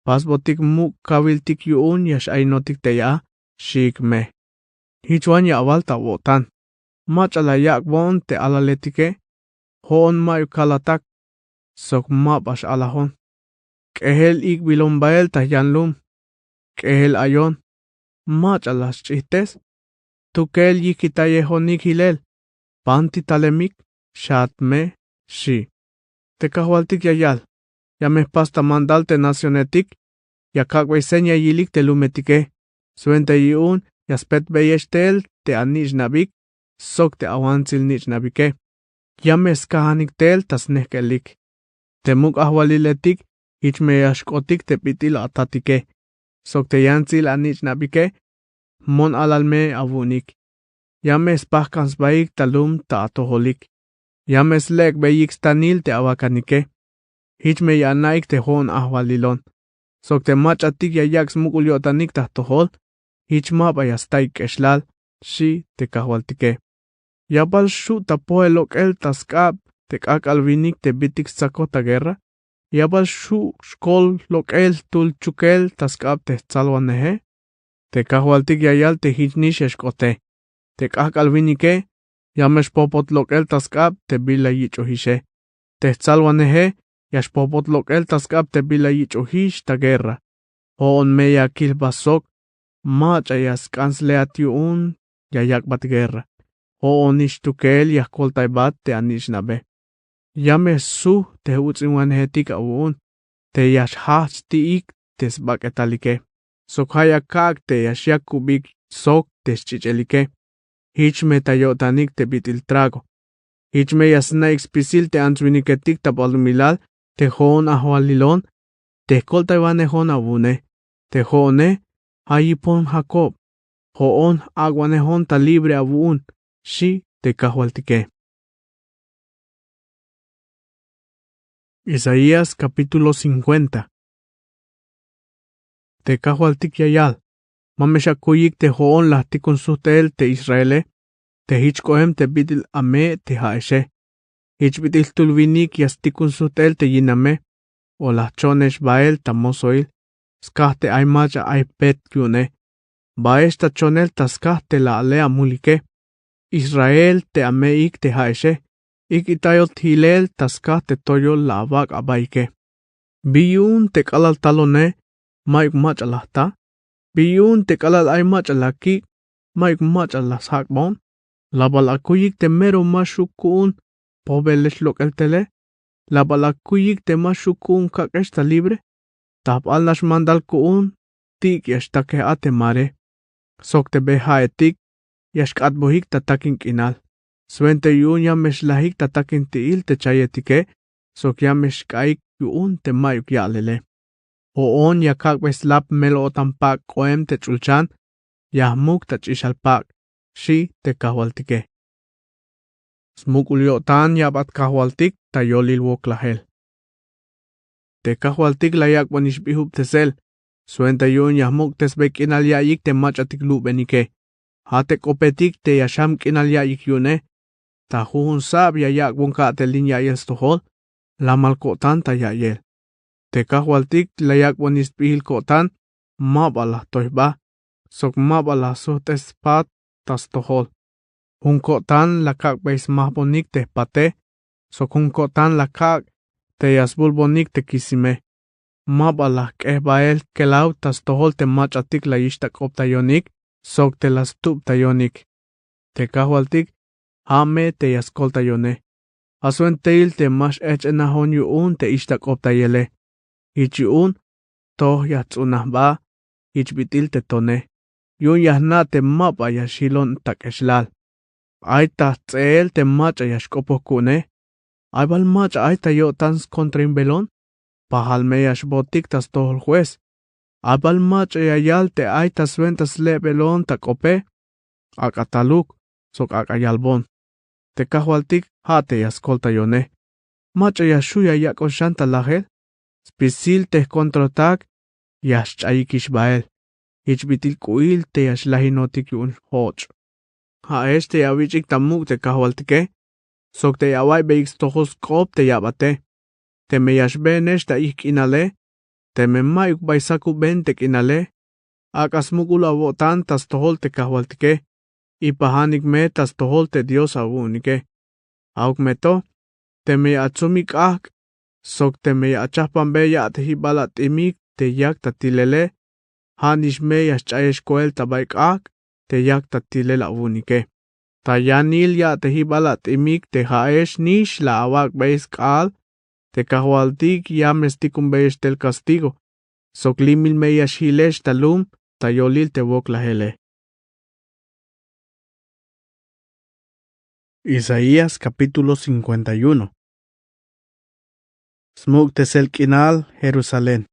Pasbotik muk' kawiltik yu'un ya x'ayinotik tey a, xiik me. Jich wan ya awal ta awo'tan. Mach'a la yak'bon te alaletike. Jo'on mayuk kalatak. Sok ma ba x'alajon. K'ejel ik'bilon bael ta jyanlum. K'ejel ayon. Mach'a la sch'ijtes. Tukel yijkitayejonik jilel. Banti talemik. Xat me, xi'. Te kajwaltik ya yal. Ya me jpas ta mandal te nacionetik. Ya kak'bey seña yilik te lumetike. Swenta yu'un ya spetbeyex tel te anich'nabik sok te awantsil nich'nabike. Ya me skajanik tel ta snejk'elik. Te muk' ajwaliletik jich me ya xk'otik te bit'il atatike sok te yantsil anich'nabike. Jmon alal me awu'unik. Ya me spajk'an sbaik ta lum ta atojolik. Ya me slek'beyik stanil te awakanike. Jich me ya ana'ik te jo'on ajwalilon. Sok te mach'atik ya yak' smuk'ul yo'tanik ta jtojol. Jich ma ba ya staik k'exlal, xi' te kajwaltike. Ya bal xju' ta pojel lok'el ta sk'ab te k'ajk'al winik te bit'ik stsakoj ta guerra? Ya bal xju' xkol lok'el jtul chukel ta sk'ab te jtsalwaneje? Te kajwaltik ya yal te jich nix ya xk'ote. Te k'ajk'al winike ya me xpojpot lok'el ta sk'ab te bila yich'ojixe. Te jtsalwaneje ya xpojpot lok'el ta sk'ab te bila yich'ojix ta guerra. Jo'on me ya kil jba sok. Mach'a ya sk'an sleat yu'un ya yak'bat guerra. Jo'onix tukel ya jkoltaybat te anich'nabe. Ya me ssuj te j-uts'inwanejetik awu'un te ya xjajch ti'ik te sbak'etalike. Sok ja' ya kak' te ya xyakubik sok te sch'ich'elike. Jich me ta yo'tanik te bit'il trago. Jich me ya sna'ik spisil te ants-winiketik ta balumilal te jo'on ajwalilon te jkoltaywanejon awu'une. Te jo'one ja' yipon jakob. Jo'on j-ak'wanejon ta libre awu'un, xi' te kajwaltike. Isaías capítulo cincuenta. Te kajwaltik ya yal. Ma me xakuyik te jo'on la jtikun sujt'el te israele. Te jich k'oem te bit'il ame' te ja'exe. Jich bit'il jtul winik ya stikun sujt'el te yiname. O la jcho'onex bael ta mosoil. Skaj te ay mach'a ay jpet yu'une. Ba'ex ta chonel ta skaj te la ale amulike. Israel te ame'ik te ja'exe. Ik'itayot jilel ta skaj te toyol la awak' abaike. Bi yu'un te k'alal talone mayuk mach'a la jta? Bi yu'un te k'alal ay mach'a la kik' mayuk mach'a la sjak'bon? La bal akuyik te mero ma xju' ku'un pojbelex lok'el tele? La bal akuyik te ma xju' ku'un kak'ex ta libre? Ta jbal nax mandal ku'un tik' ya xtakej a te mare. Sok te be ja'etik ya xk'atbojik ta takin k'inal. Swenta yu'un ya me xlajik ta takin ti'il te chayetike. Sok ya me xk'a'ik yu'un te mayuk ya'lele. Jo'on ya kak'bey slap mel-o'tan pak' k'oem te ch'ulchan, ya jmuk ta ch'ixal pak', xi' te kajwaltike. Smuk'ul yo'tan ya'bat kajwaltik ta yolil woklajel. Te kajwaltik la yak'bonix b'ijubtesel, swenta yu'un ya jmuk'tesbey k'inal ya'iyik te mach'atik lubenike. Ja' te k'opetik te ya xam k'inal ya'iyik yu'une. Ta jujun sab ya yak'bon ka'telin ya'iyel stojol, lamal ko'tan ta ya'iyel. Te kajwaltik la yak'bonix sb'ijil ko'tan, ma ba la jtoy jba, sok ma ba la sujt'es spat ta stojol. Jun ko'tan la kak'bey smajbonik te jpate, sok jun ko'tan la kak' te ya sbulbonik te kisime. Ma ba la jk'e jbael kelaw ta stojol te mach'atik la yixtak'optayonik sok te la stubtayonik. Te kajwaltik, ja' me te ya skoltayone. Ja' swentail te ma x'ejch'enajon yu'un te ixtak'optayele. Jich yu'un toj ya jts'unaj jba, jich bit'il te tone. Yu'un ya jna' te ma ba ya xjilon ta k'exlal. Ay ta jts'eel te mach'a ya xk'opoj ku'une. Ay bal mach'a ay ta yo'tan skontrainbelon. Pajal me ya xbootik ta stojol juez. Ay bal mach'a ya yal te ay ta swenta sle'belon ta k'ope. Ak'a taluk sok ak'a yalbon. Te kajwaltik ja' te ya skoltayone. Mach'a ya xju' ya yak'on xan ta lajel. Spisil te jkontrotak ya xch'ayikix bael. Jich bit'il k'u'il te ya xlajinotik yu'un joch'. Ja'ex te ya awich'ik ta muk' te kajwaltike, sok te ya awa'iybeyik stojol sk'op te ya'bate. Teme ya xbeenex ta ijk' k'inale, teme ma'yuk bay sakuben te k'inale, ak'a smuk'ul awo'tan ta stojol te kajwaltike. Ipajanik me ta stojol te Dios awu'unike. Ja'uk me to, teme ya atsumik k'ajk', sok teme ya achajpanbe ya'tejibal at'imik te yak ta tilele, ja' nix me ya xch'ayex koel ta bay k'ajk' te yak ta tilel awu'unike. Ta yanil ya'tejibal at'imik te ja'ex nix la awak'bey sk'aal, te kajwaltik ya me stikumbeyix tel kastigo, sok limil me ya xjilex ta lum ta yolil te woklajele. Isaías capítulo cincuenta y uno. Smuk'tesel k'inal Jerusalén.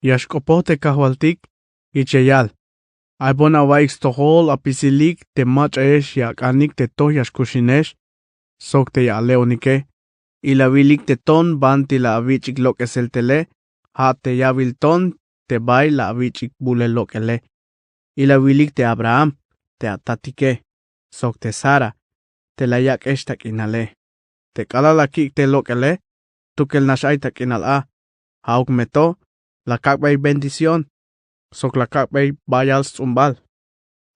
Ya xk'opoj te kajwaltik, jich ya yal: Ay bon awa'iyik stojol apisilik te mach'aex ya ak'anik te toj ya xkuxinex, sok te ya ale'onike. Ilawilik te ton banti la awich'ik lok'esel tele, ja' te ya'bil ton te bay la awich'ik bulel lok'ele. Ilawilik te Abraham te atatike, sok te Sara te la yak'ex ta k'inale. Te k'alal la kik' te lok'ele, tukel nax ay ta k'inal a. Ja'uk me to, la kak'bey bendición, sok la kak'bey bayal sts'umbal.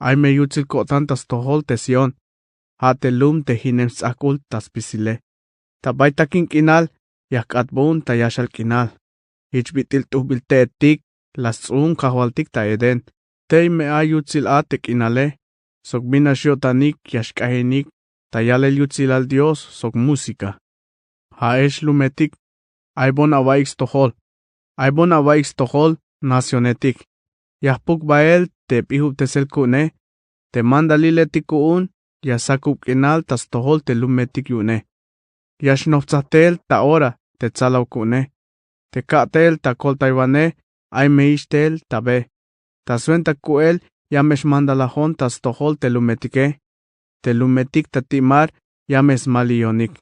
Ay me yutsil ko'tan ta stojol te Sión, ja' te lum te jinem sts'ajk'ul ta spisile. Ta bay takin k'inal ya jk'atbon ta yaxal k'inal. Jich bit'il t'ujbil te'etik la sts'uun kajwaltik ta Edén. Tey me ay yutsil a te k'inale, sok bin nax yo'tanik ya xk'ajinik ta yalel yutsilal Dios sok música. Ja'ex lumetik, ay bon awa'iyik stojol. Ay bon awa'iyik stojol nacionetik. Ya jpuk bael te p'ijubtesel ku'une. Te mandaliletik ku'un ya sakub k'inal ta stojol te lumetik yu'une. Ya xnoptsaj tel ta ora te tsalaw ku'une. Te ka'tel ta koltaywanej ay me ix tel ta be. Ta swenta ku'el ya me xmandalajon ta stojol te lumetike. Te lumetik ta ti' mar ya me smaliyonik.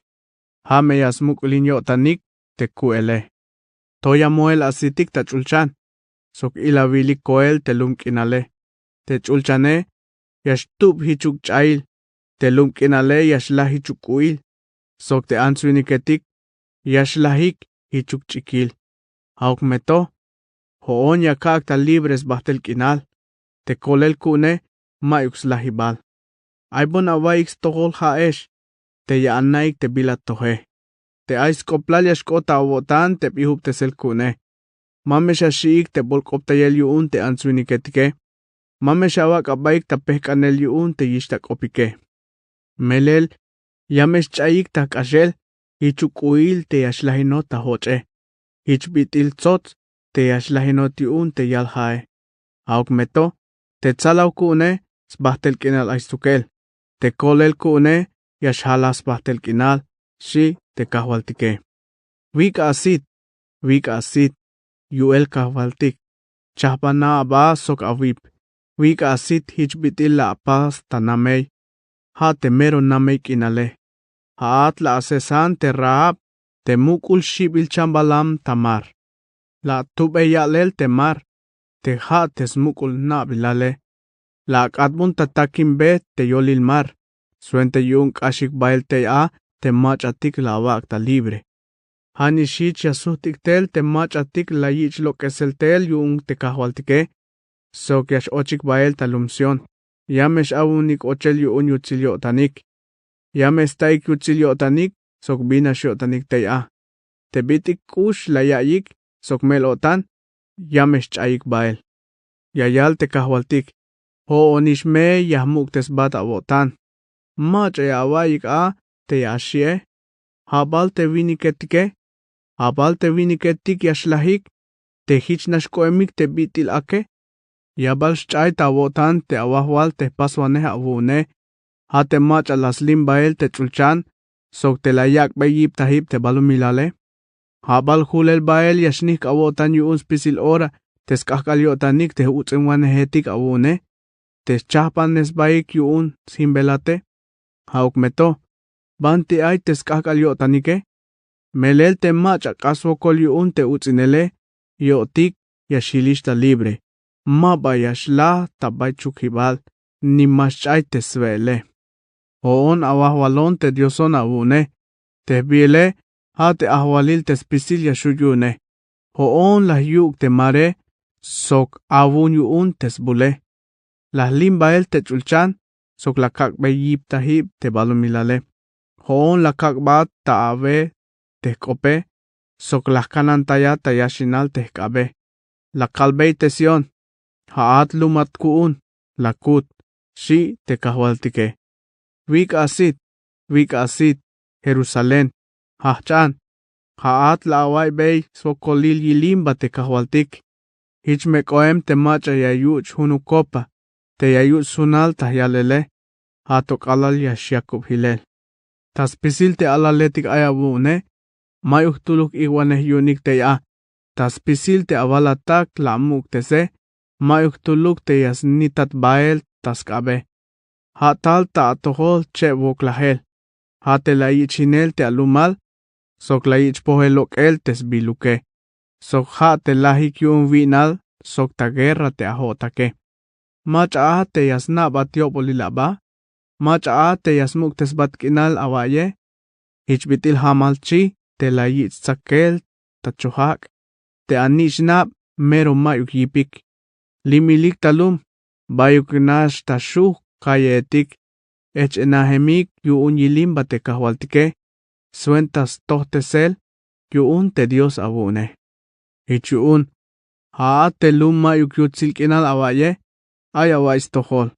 Ja' me ya smuk'ulin yo'tanik te ku'ele. To ya moel asitik ta ch'ulchan, sok ilawilik koel te lum k'inale. Te ch'ulchane ya xtub jichuk ch'ayil, te lum k'inale ya xlaj jichuk k'u'il, sok te ants-winiketik ya xlajik jichuk ch'ikil. Ja'uk me to, jo'on ya ka'ak ta libre sbajtel k'inal. Te kolel ku'une ma'yuk slajibal. Ay bon awa'iyik stojol ja'ex te ya ana'ik te bila toje. Te ay sk'oplal ya xk'ot ta awo'tan te p'ijubtesel ku'une. Ma me xaxi'ik te bolk'optayel yu'un te ants-winiketike. Ma me xawak' abaik ta pejk'anel yu'un te yixtak'opike. Melel ya me xch'ayik ta jk'axel jichuk k'u'il te ya xlajinot ta joch'e. Jich bit'il tsots te ya xlajinot yu'un te yal ja'e. Ja'uk me to, te tsalaw ku'une sbajtel k'inal ay stukel. Te kolel ku'une ya xjalaj sbajtel k'inal, xi' te kajwaltike. Wik' asit, wik' asit. yu'el kajwaltik, chajpana aba sok awip. Wik'a asit jich bit'il la apas ta namey, ja' te mero namey k'inale. Ja'at la asesan te Rahab te muk'ul xibil chambalam ta mar. La atubey ya'lel te mar te ja' te smuk'ul na'bilale. La ak'atbon ta takin be te yolil mar, swenta yu'un k'axik bael tey a te mach'atik la awak' ta libre. Ja' nix jich ya sujt'ik tel te mach'atik la yich' lok'esel tel yu'un te kajwaltike, sok ya x-ochik bael ta lum Sión. Ya me x-awunik ochel yu'un yutsil yo'tanik. Ya me staik yutsil yo'tanik sok bin nax yo'tanik tey a. Te bit'il k'ux la ya'iyik sok mel-o'tan, ya me xch'ayik bael. Ya yal te kajwaltik: Jo'onix me ya jmuk'tesbat awo'tan. Mach'a ya awa'iyik a te ya axi'e. Ja' bal te winiketike, ja' bal te winiketik ya xlajik te jich nax k'o'emik te bit'il ake. Ya bal xch'ay ta awo'tan te awajwal te jpaswanej awu'une, ja' te mach'a la slim bael te ch'ulchan sok te la yak'bey yiptajib te balumilale. Ja' bal julel bael ya xnijk' awo'tan yu'un spisil ora te sk'ajk'al yo'tanik te j-uts'inwanejetik awu'une, te xchajpanes baik yu'un sjimbelate. Ja'uk me to, banti ay te sk'ajk'al yo'tanike. Melel te mach'a k'ax swokol yu'un te uts'inele, yo'tik ya xjilix ta libre. Ma ba ya xlaj ta bay chukjibal ni ma xch'ay te swe'ele. Jo'on awajwalon te Dioson awu'une. Te jbiile ja' te ajwalil te spisil ya xju' yu'une. Jo'on la jyuk' te mare sok awu'un yu'un te sbule. La jlim bael te ch'ulchan sok la kak'bey yiptajib te balumilale. Jo'on la kak'bat ta awe te jk'ope sok la jkanantayat ta yaxinal te jk'abe. La kalbey te Sión: Ja'at lumat ku'un, la kut, xi' te kajwaltike. Wik'a asit, wik'a asit, Jerusalén, jajch'an. Ja'at la awa'iybey swokolil yilimba te kajwaltik. Jich me k'oem te mach'a ya yuch' junuk kopa te ya yuch' sunal ta jyalele. Ja' to k'alal ya xyakub jilel. Ta spisil te alaletik ay awu'une, ma'yuk jtuluk ijwanej yu'unik tey a. Ta spisil te awalatak la amuk'tese, ma'yuk jtuluk te ya snitat bael ta sk'abe. Ja' tal ta atojol cheb woklajel. Ja' te la yich' jinel te alumal sok la yich' pojel lok'el te sbiluke. Sok ja' te lajik yu'un wi'nal sok ta guerra te ajo'take. Mach'a a te ya sna'bat yo'bolil aba. Mach'a a te ya smuk'tesbat k'inal awa'iye. Jich bit'il jamal chi te la yich' stsakel ta chojak', te anich'nab mero ma'yuk yipik. Limilik ta lum, bayuk nax ta xuj ka'yejetik. Ejch'enajemik yu'un yilimba te kajwaltike swenta stojtesel yu'un te Dios awu'une. Jich yu'un, ja'at te lum ma'yuk yutsil k'inal awa'iye, ay awa'iy stojol.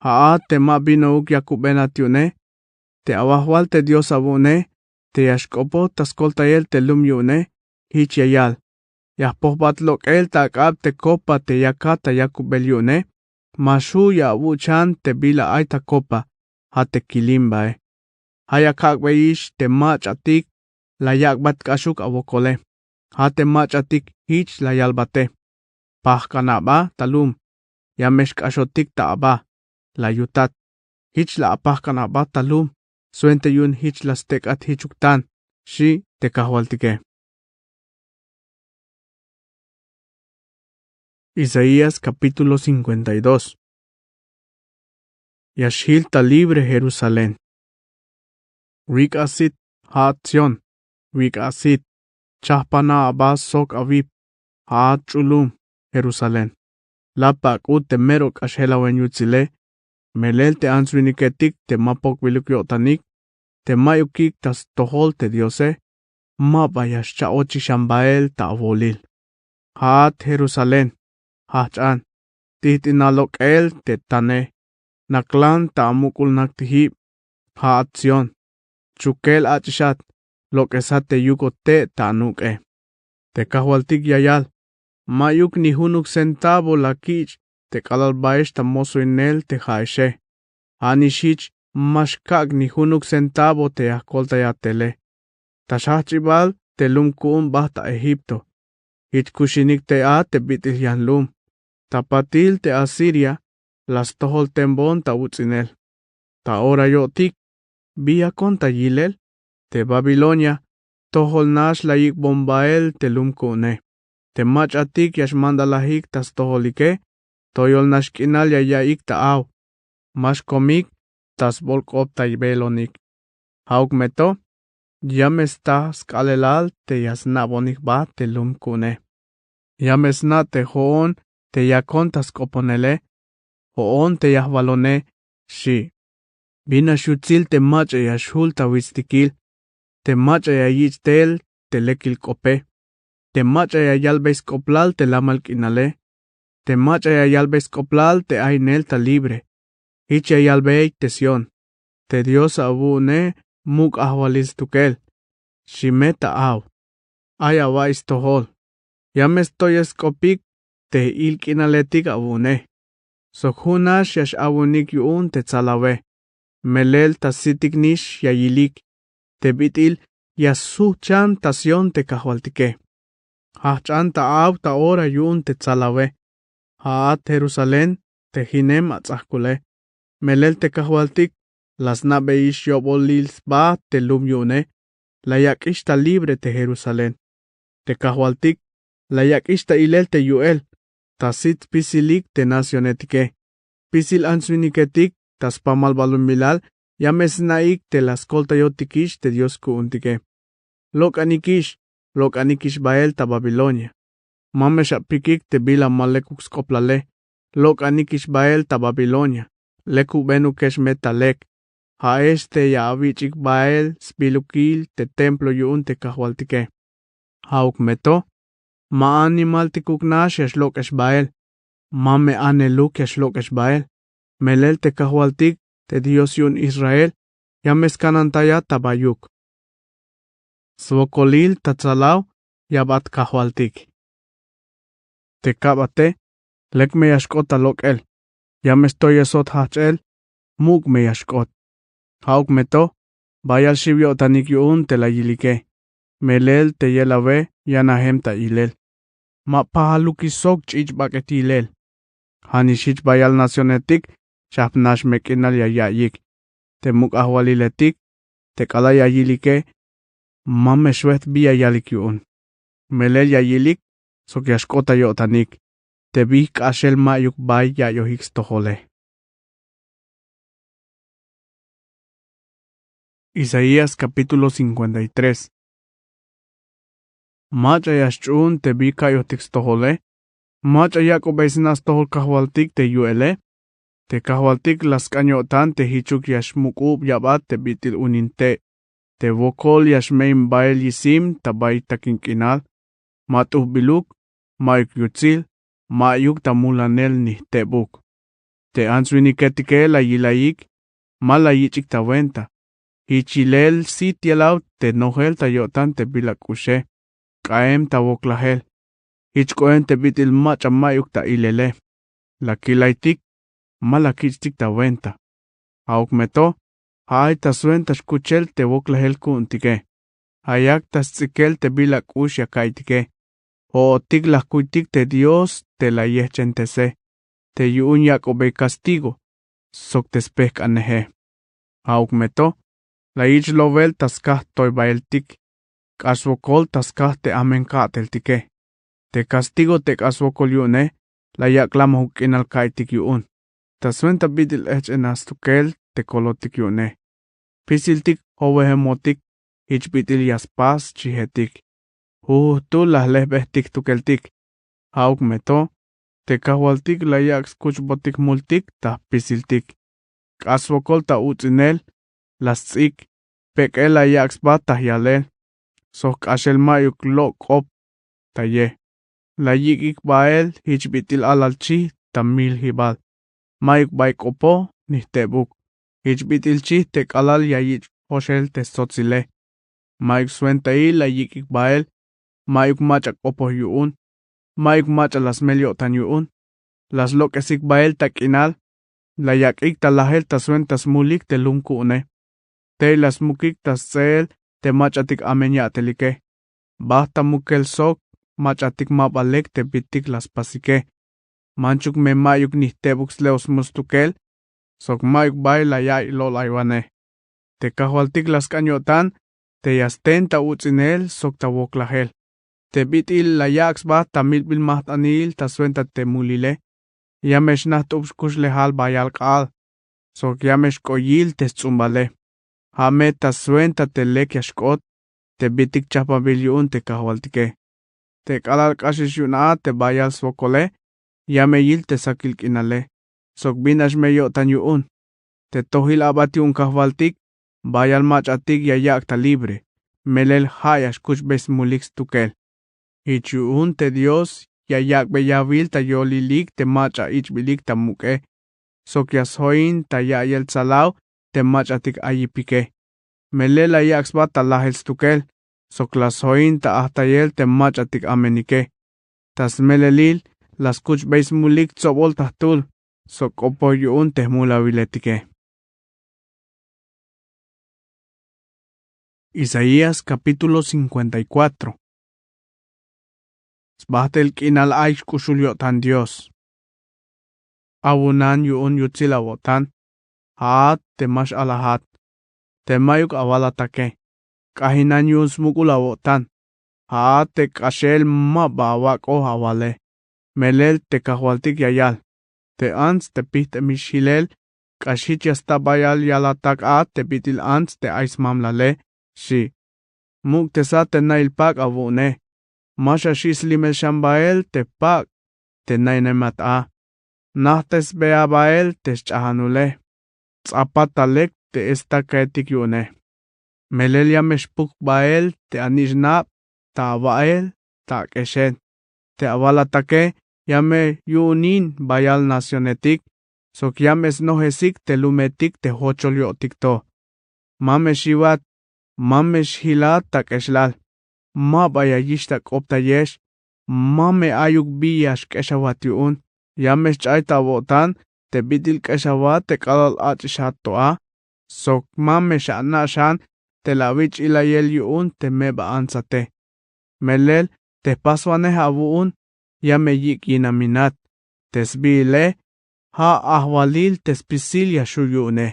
Ja'at te ma binouk yakubenat yu'une. Te awajwal te Dios awu'une te ya xk'opoj ta skoltayel te lum yu'une, jich ya yal: Ya jpojbat lok'el ta ak'ab te kopa te yakat ta yakubel yu'une. Ma xju' ya awuch'an te bila ay ta kopa, ja' te kilimbae. Ja' ya kak'beyix te mach'atik la yak'bat k'axuk awokole. Ja' te mach'atik jich la yalbate: Pajk'an aba ta lum, ya me xk'axotik ta aba, la yutat. Jich la apajk'an aba ta lum swenta yu'un jich la stek'at jichuk tan, xi' te kajwaltike. Isaías capítulo cincuenta y dos. Ya xjil ta libre Jerusalén. Wik'a sit, ja'at Sión, wik'a sit, chajpana aba sok awip, ja'at ch'ulum Jerusalén. La pak'ut te mero k'ax jelawen yutsile. Melel te ants winiketik te ma pokbiluk yo'tanik, te ma'yukik ta stojol te Diose, ma ba ya xcha'ochik xan bael ta awolil. Ja'at Jerusalén, jajch'an, tijt'inal lok'el te tane, naklan ta amuk'ul naktijib. Ja'at Sión, chukel ach'ixat, lok'esat te yukot te' ta anuk'e. Te kajwaltik ya yal: Ma'yuk ni junuk centavo la kich' te k'alal baex ta mosoinel te ja'exe. Ja' nix jich ma xkak' ni junuk centavo te ya jkoltayat tele. Ta xjajch'ibal te lum ku'un bajt ta Egipto. Jich kuxinik te a te bit'il yan lum. Ta patil te Asiria la stojol tembon ta uts'inel. Ta ora yo'tik, bi yakon ta yilel? Te Babilonia tojol nax la yik'bon bael te lum ku'une. Te mach'atik ya xmandalajik ta stojolike, toyol nax k'inal ya ya'iyik ta aw. Ma xkomik ta sbol-k'op ta beelonik. Ja'uk me to, ya me sta sk'aalelal te ya sna'bonik jba te lum ku'une. Ya me sna' te jo'on te yakon ta sk'oponele, jo'on te yajwalone, xchi'. Bin nax yutsil te mach'a ya xjul ta wits'tikil, te mach'a ya yich' tel te lekil k'ope, te mach'a ya yalbey sk'oplal te lamal k'inale, te mach'a ya yalbey sk'oplal te aynel ta libre. Jich ya yalbey te Sión: Te Dios awu'une muk' ajwalil stukel. Xi me ta aw: Ay awa'iy stojol. Ya me stoyej sk'opik te il k'inaletik awu'une. Sok jun nax ya x-awunik yu'un te tsalawe. Melel ta sitik nix ya yilik te bit'il ya sujt xan ta Sión te kajwaltike. Jajch'an ta aw ta ora yu'un te tsalawe. Ja'at Jerusalén te jinem ats'ajkule. Melel te kajwaltik la sna'beyix yo'bolil sba te lum yu'une. La yak'ix ta libre te Jerusalén. Te kajwaltik la yak'ix ta ilel te yu'el, ta sit spisilik te nacionetike. Spisil ants winiketik ta spamal balumilal ya me sna'ik te la skoltayotikix te dios ku'untike. Lok'anikix, lok'anikix bael ta Babilonia. Ma me xapikik te bila ma lekuk sk'oplale. Lok'anikix bael ta Babilonia. Lekubenokex me ta lek. Ja'ex te ya awich'ik bael sbilukil te templo yu'un te kajwaltike. Ja'uk me to, ma animaltikuk nax ya xlok'ex bael. Ma me aneluk ya xlok'ex bael. Melel te kajwaltik te Dios yu'un Israel ya me skanantayat ta bayuk. Swokolil ta tsalaw yabat kajwaltik. Te kabate, lek me ya xk'ot ta lok'el. Ya me stoyesot jajch'el. Muk' me ya xk'ot. Ja'uk me to, bayal xiw yo'tanik yu'un te la yilike. Melel te yelawe ya najem ta ilel. Ma pajalukix sok ch'ich' bak'et yilel. Ja nix jich bayal nacionetik chajp nax me k'inal ya ya'iyik. Te muk' ajwaliletik te k'alal ya yilike, ma me xwejt bi ya yalik yu'un. Melel ya yilik sok ya xk'ot ta yo'tanik te bi jk'axel ma'yuk bay ya'iyojik stojole. Isaías capítulo cincuenta y tres. Mach'a ya xch'uun te bi ka'iyojtik stojole. Mach'a yak'ubey sna' stojol kajwaltik te yu'ele. Te kajwaltik la sk'an yo'tan te jichuk ya xmuk'ub yabat te bit'il unin te', te wokol ya xme'in bael yisim ta bay takin k'inal. Ma t'ujbiluk, ma'yuk yutsil, ma'yuk ta mulanel ni jtebuk. Te ants winiketike la yilayik, ma la yich'ik ta wenta. Jich yilel sit yelaw te nojel ta yo'tan te bila k'uxe, k'aem ta woklajel. Jich k'oem te bit'il mach'a ma'yuk ta ilele. La kilaytik, ma la kich'tik ta wenta. Ja'uk me to, ja' ay ta swenta xkuchel te woklajel ku'untike. Ja' yak ta sts'ikel te bila k'ux ya ka'iytike. Jo'otik la jkuytik te Dios te la yejchentese, te yu'un yak'ubey kastigo sok te spejk'aneje. Ja'uk me to, la yich' lowel ta skaj toybaeltik, k'ax swokol ta skaj te amen ka'teltike. Te kastigo te k'ax swokol yu'une la yak' lamojuk k'inal ka'iytik yu'un. Ta swenta bit'il ejch'enaj stukel te kolotik yu'une. Jpisiltik jowejemotik jich bit'il ya spas xchijetik. Jujujtul la jlejbejtik jtukeltik. Ja'uk me to, te kajwaltik la yak' skuchbotik jmultik ta jpisiltik. K'ax swokol ta uts'inel la sts'ik, pek'el la yak' sba ta jyalel sok k'axel ma'yuk lok' k'op ta ye. La yik'ik bael jich bit'il alal chij ta miljibal. Ma'yuk bay k'opoj ni jtebuk. Jich bit'il chij te k'alal ya yich' joxel te stsotsile. Ma'yuk swentail la yik'ik bael. Ma'yuk mach'a k'opoj yu'un. Ma'yuk mach'a la smel yo'tan yu'un. La slok'esik bael ta k'inal. La yak'ik ta lajel ta swenta smulik te lum ku'une. Tey la smukik ta sts'eel te mach'atik amen ya'telike. Bajt ta mukel sok mach'atik ma ba lek te bitik la spasike. Manchuk me ma'yuk nijtebuk sle'o smul stukel sok ma'yuk bay la yaiy lo'laywanej. Te kajwaltik la sk'an yo'tan te ya sten ta uts'inel sok ta woklajel. Te bit'il la yak' sba ta milbil majt'anil ta swenta te mulile. Ya me xnaht'ub xkuxlejal bayal k'aal sok ya me xk'oyil te sts'umbale. Ja' me ta swenta te lek ya xk'ot te bitik chajpanbil yu'un te kajwaltike. Te k'alal k'axix yu'un a te bayal swokole ya me yil te sakil k'inale. Sok bin nax me yo'tan yu'un te tojil abat yu'un kajwaltik. Bayal mach'atik ya yak' ta libre melel ja' ya xkuchbey smulik stukel. Jich yu'un te dios ya yak'bey yawil ta yolilik te mach'a ich'bilik ta muk'e. Sok ya sjoin ta ya'iyel tsalaw te mach'atik ayipike. Melel la yak' sba ta lajel stukel sok la sjoin ta ajtayel te mach'atik amenike. Ta smelelil la skuchbey smulik tsobol ta jtul sok k'opoj yu'un te jmulawiletike. Isaías capítulo cincuenta y cuatro. Sbajtel k'inal ay xk'uxul yo'tan dios. Awunan yu'un yutsil awo'tan. Ja'at te ma x'alajat te ma'yuk awalatake. K'ajinan yu'un smuk'ul awo'tan. Ja'at te k'axel ma ba awak'oj awale. Melel te kajwaltik ya yal te ants te pijt'emix jilel. K'ax jich ya sta bayal yalatak a te bit'il ants te ay smamlale. Xchi. Muk'tesa te na'il pak' awu'une. Ma xaxi' slimel xan bael te pak' te nainemat a. Najtesbey a bael te sch'ajanule. Ts'apat ta lek te estakaetik yu'une. Melel ya me xpuk bael te anich' nab ta awa'el ta ak'exel. Te awalatake ya me yu'unin bayal nacionetik sok ya me snojesik te lumetik te jochol yo'tik to. Ma me xiwat. Ma me xjilat ta k'exlal. Ma ba ya yixtak'optayex. Ma me ayuk bi ya xk'exawat yu'un. Ya me xch'ay ta awo'tan te bit'il k'exawat te k'alal ach'ixat to a. Sok ma me xana' xan te la awich' ilayel yu'un te meba antsate. Melel te jpaswanej awu'un ya me yik'yinaminat. Te sbiile ja' ajwalil te spisil ya xju' yu'une.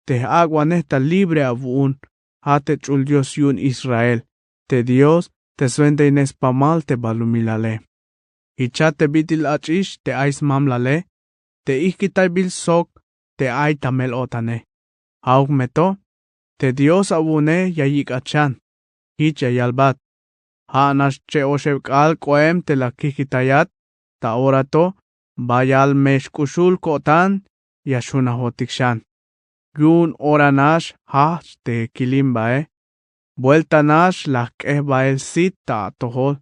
Te j'ak'wanej ta libre awu'un ja' te ch'ul dios yu'un israel. Te dios te swentayinej spamal te balumilale. Jicha te bit'il ach'ix te ay smamlale te ijkitaybil sok te ay ta mel-o'tane. Ja'uk me to te dios awu'une ya yik'at xan. Jich ya yalbat. Ja' nax che'oxeb k'aal k'oem te la kijkitayat ta ora to. Bayal me xk'uxul ko'tan ya xjunajotik xan. Yu'un ora nax jajch te kilim bae. Buelta nax la jk'ej bael sit ta atojol.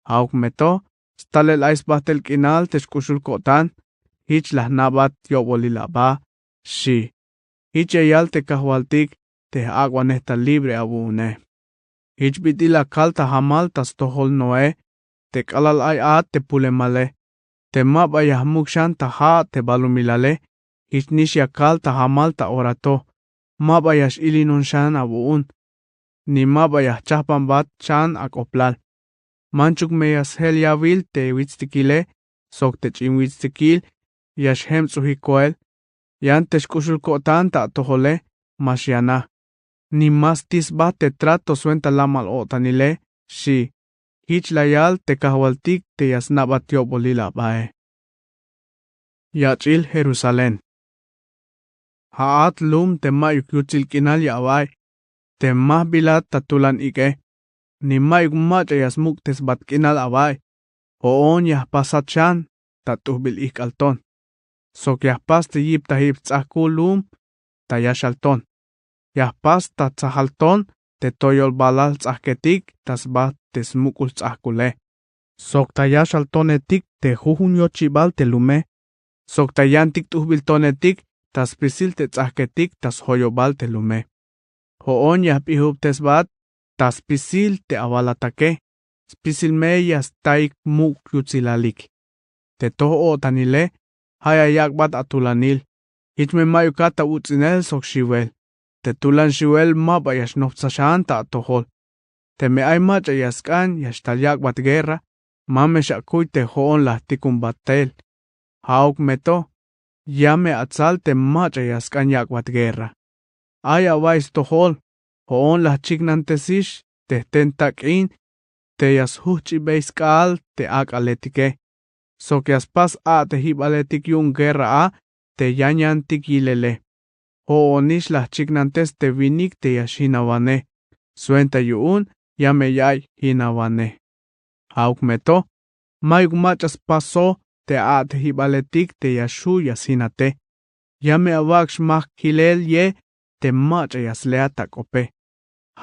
Ja'uk me to stalel ay sbajtel k'inal te xk'uxul ko'tan. Jich la jna'bat yo'bolil aba. Xchi. Jich ya yal te kajwaltik te j'ak'wanej ta libre awu'une. Jich bit'il la kal ta jamal ta stojol noé. Te k'alal ay a te pulemale te ma ba ya jmuk xan ta ja' te balumilale. Jich nix ya kal ta jamal ta ora to. Ma ba ya x'ilinon xan awu'un ni ma ba ya jchajpanbat xan ak'oplal. Manchuk me ya sjel yawil te witstikile sok te ch'in witstikil ya xjemts'uji koel. Yan te xk'uxul ko'tan ta atojole ma xyanaj. Ni ma sti sba te trato swenta lamal-o'tanile. Xchi. Jich la yal te kajwaltik te ya sna'bat yo'bolil abae. Yach'il jerusalén. Ja'at lum te ma'yuk yutsil k'inal ya awa'iy te ma jbilat ta tulan ik'e. Ni ma'yuk mach'a ya smuk'tesbat k'inal awa'iy. Jo'on ya jpasat xan ta t'ujbil ijk'al ton sok ya jpas te yiptajib jts'ajkul lum ta yaxal ton. Ya jpas ta tsajal ton te toyolbalal jts'ajketik ta sba te smuk'ul jts'ajkule. Sok ta yaxal tonetik te jujun yochibal te lume. Sok ta yantik t'ujbil tonetik ta spisil te ts'ajketik ta sjoyobal te lume. Jo'on ya jp'ijubtesbat ta spisil te awalatake. Spisil me ya staik muk' yutsilalik. Te toj-o'tanile ja' ya yak'bat atulanil. Jich me ma'yukat ta uts'inel sok xiwel. Te tulan xiwel ma ba ya xnoptsa xan ta atojol. Teme ay mach'a ya sk'an ya xtal yak'bat guerra Ma me xakuy te jo'on la jtikunbat tel. Ja'uk me to, ya me atsal te mach'a ya sk'an yak'bat guerra. Ay awa'iy stojol, jo'on la jchiknantesix te jten tak'in te ya sjujch'ibey sk'aal te ak'aletike, sok ya spas a'tejibaletik yu'un guerra a te yanyantik yilele. Jo'onix la jchiknantes te winik te ya xjinawanej, swenta yu'un ya me ya'iy jinawanej. Ja'uk me to, mayuk mach'a spasoj te a'tejibaletik te ya xju' ya sjinatej. Ya me awak' xmajkilel ye te mach'a ya sleat ta k'ope.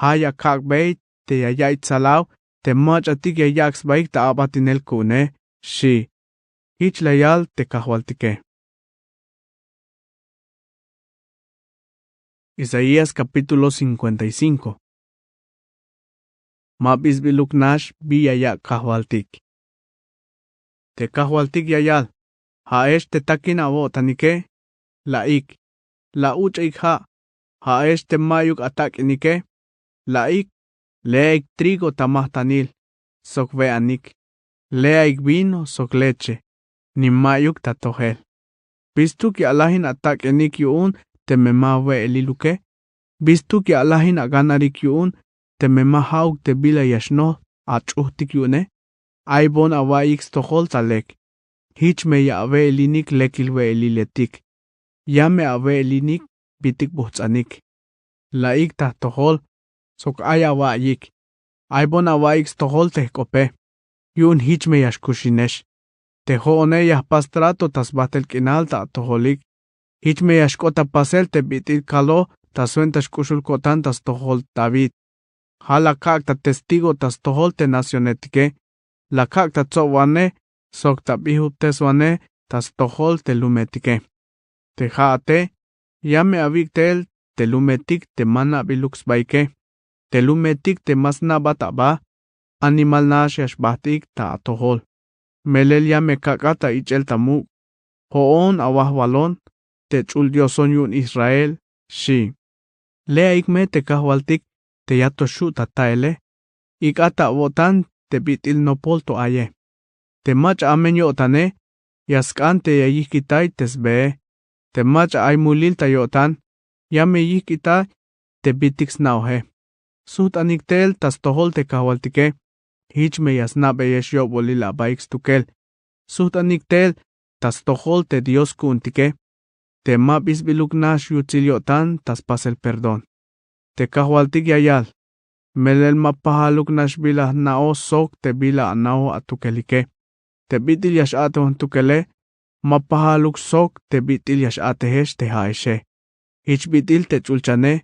Ja' ya kak'bey te ya ya'iy tsalaw te mach'atik ya yak' sbaik ta abatinel ku'une, xi'. Jich la yal te kajwaltike. Isaías capítulo cincuenta y cinco. Ma b'isb'iluk nax bi ya yak' kajwaltik. Te kajwaltik ya yal: Ja'ex te takin awo'tanike, la'ik, la uch'eik ja'. Ja'ex te ma'yuk atak'inike, la'ik, le'aik trigo ta majtanil sok we'anik, le'aik vino sok leche, ni ma'yuk ta tojel. ¿Bistuk ya alajin atak'inik yu'un teme ma awe'eliluke? ¿Bistuk ya alajin aganarik yu'un teme ma ja'uk te bila ya xnoj ach'ujtik yu'une? Ay bon awa'iyik stojol ta lek. Jich me ya awe'elinik lekil we'eliletik. Ya me awe'elinik bitik bujts'anik. La'ik ta jtojol sok ay awa'iyik. Ay bon awa'iyik stojol te jk'ope. Yu'un jich me ya xkuxinex. Te jo'one ya jpas trato ta sbajtel k'inal ta atojolik. Jich me ya xk'ot ta pasel te bit'il kaloj ta swenta xk'uxul ko'tan ta stojol David. Ja' la kak' ta testigo ta stojol te nacionetike. La kak' ta tsobwanej sok ta bijubteswanej ta stojol te lumetike. Te ja'ate ya me awik' tel te lumetik te ma na'biluk sbaike, te lumetik te ma sna'bat aba. Animal nax ya xbajt'ik ta atojol. Melel ya me kak'at ta ich'el ta muk'. Jo'on awajwalon te ch'ul Dioson yu'un Israel, xi'. Le'aik me te kajwaltik te ya to xju' ta ta'ele. Ik'at ta awo'tan te bit'il nopol to aye. Te mach'a amen yo'tane ya sk'an te ya yijk'itay te sbee. Te mach'a ay mulil ta yo'tan ya me yijk'itay te bitik sna'oje. Sujt'anik tel ta stojol te kajwaltike. Jich me ya sna'beyex yo'bolil abaik stukel. Sujt'anik tel ta stojol te Dios ku'untike. Te ma b'isb'iluk nax yutsil yo'tan ta spasel perdón. Te kajwaltik ya yal: Melel ma pajaluk nax bila jna'oj sok te bila ana'oj atukelike. Te bit'il ya x-a'tejon jtukele ma pajaluk sok te bit'il ya x-a'tejex te ja'exe. Jich bit'il te ch'ulchane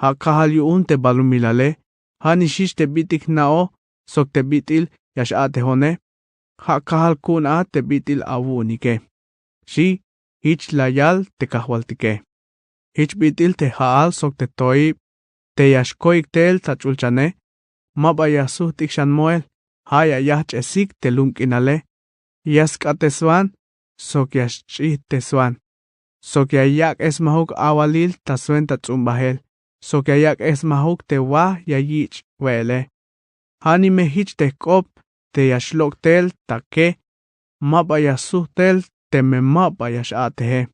ja' kajal yu'un te balumilale. Ja' nixix te bit'il jna'oj sok te bit'il ya x-a'tejone. Ja' kajal ku'un a te bit'il awu'unike, xi'. Jich la yal te kajwaltike. Jich bit'il te ja'al sok te toib te ya xkoik tel ta ch'ulchane. Ma ba ya sujt'ik xan moel. Ja' ya yajch'esik te lum k'inale. Ya sk'ateswan sok ya xch'ijteswan sok ya yak'esmajuk awalil ta swenta ts'umbajel sok ya yak'esmajuk te waj ya yich' we'ele. Ja' ni me jich te jk'op te ya xlok' tel ta ke. Ma ba ya sujt tel teme ma ba ya x-a'teje.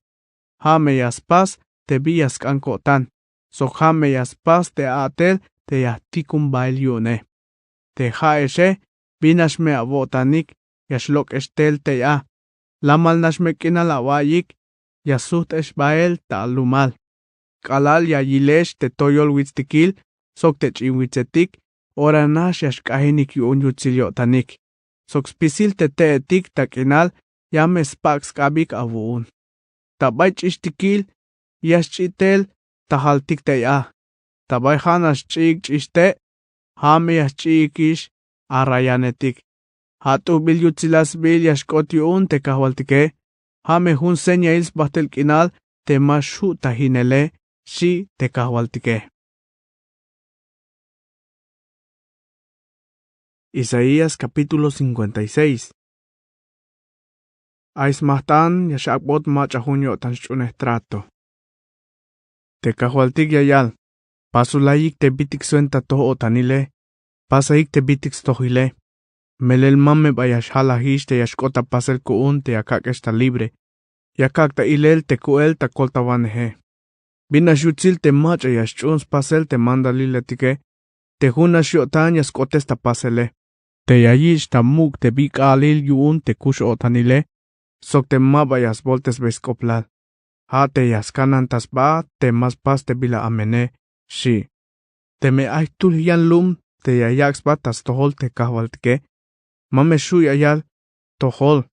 Ja' me ya spas te bi ya sk'an ko'tan sok ja' me ya spas te a'tel te ya jtikun bael yu'une. Te ja'exe, bin nax me awo'tanik ya xlok'ex tel tey a. Lamal nax me k'inal awa'iyik ya sujt'ex bael ta alumal. K'alal ya yilex te toyol witstikil sok te ch'in witsetik, ora nax ya xk'ajinik yu'un yutsil yo'tanik sok spisil te te'etik ta k'inal ya me spak' sk'abik awu'un. Ta bay ch'ixtikil ya xch'i tel ta jaltik tey a. Ta bay ja' nax ch'iik ch'ixte', ja' me ya xch'iikix arayanetik. Ja' t'ujbil yutsilal sbiil ya xk'ot yu'un te kajwaltike. Ja' me jun señail sbajtel k'inal te ma xju' ta jinele, xi' te kajwaltike. Isaías capítulo cincuenta y seis. Ay smajt'an ya x'ak'bot mach'a jun yo'tan xch'unej trato. Te kajwaltik ya yal: Pasulayik te bitik swenta toj-o'tanile. Pasayik te bitik stojile. Melel ma me ba ya xjalajix te ya xk'ot ta pasel ku'un te ya kak'ex ta libre, ya kak' ta ilel te ku'el ta koltawaneje. Bin nax yutsil te mach'a ya xch'uun spasel te mandaliletike, te jun nax yo'tan ya sk'otes ta pasele, te ya yich' ta muk' te bik'alil yu'un te kux-o'tanile, sok te ma ba ya svoltesbey sk'oplal. Ja' te ya skanan ta sba te ma spas te bila amene, xi'. Teme ay jtul yan lum te ya yak' sba ta stojol te kajwaltike, ma me xju' ya yal: Tojol,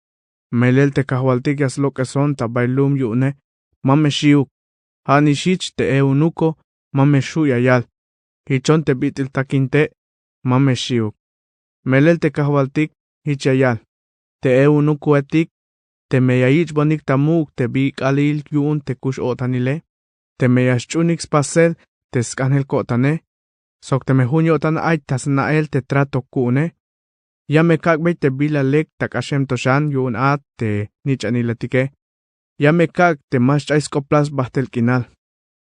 melel te kajwaltik ya slok'eson ta bay lum yu'une, ma me xi'uk. Ja' nix jich te eunuko, ma me xju' ya yal: Jichon te bit'il takin te', ma me xi'uk. Melel te kajwaltik jich ya yal: Te eunukoetik, teme ya yich'bonik ta muk' te bik'alil yu'un te kux-o'tanile, teme ya xch'uunik spasel te sk'anjel ko'tane, sok teme jun yo'tan ay ta sna'el te trato ku'une, ya me kak'bey te bila lek ta k'axem to xan yu'un a te jnich'aniletike. Ya me kak' te ma xch'ay sk'oplal sbajtel k'inal.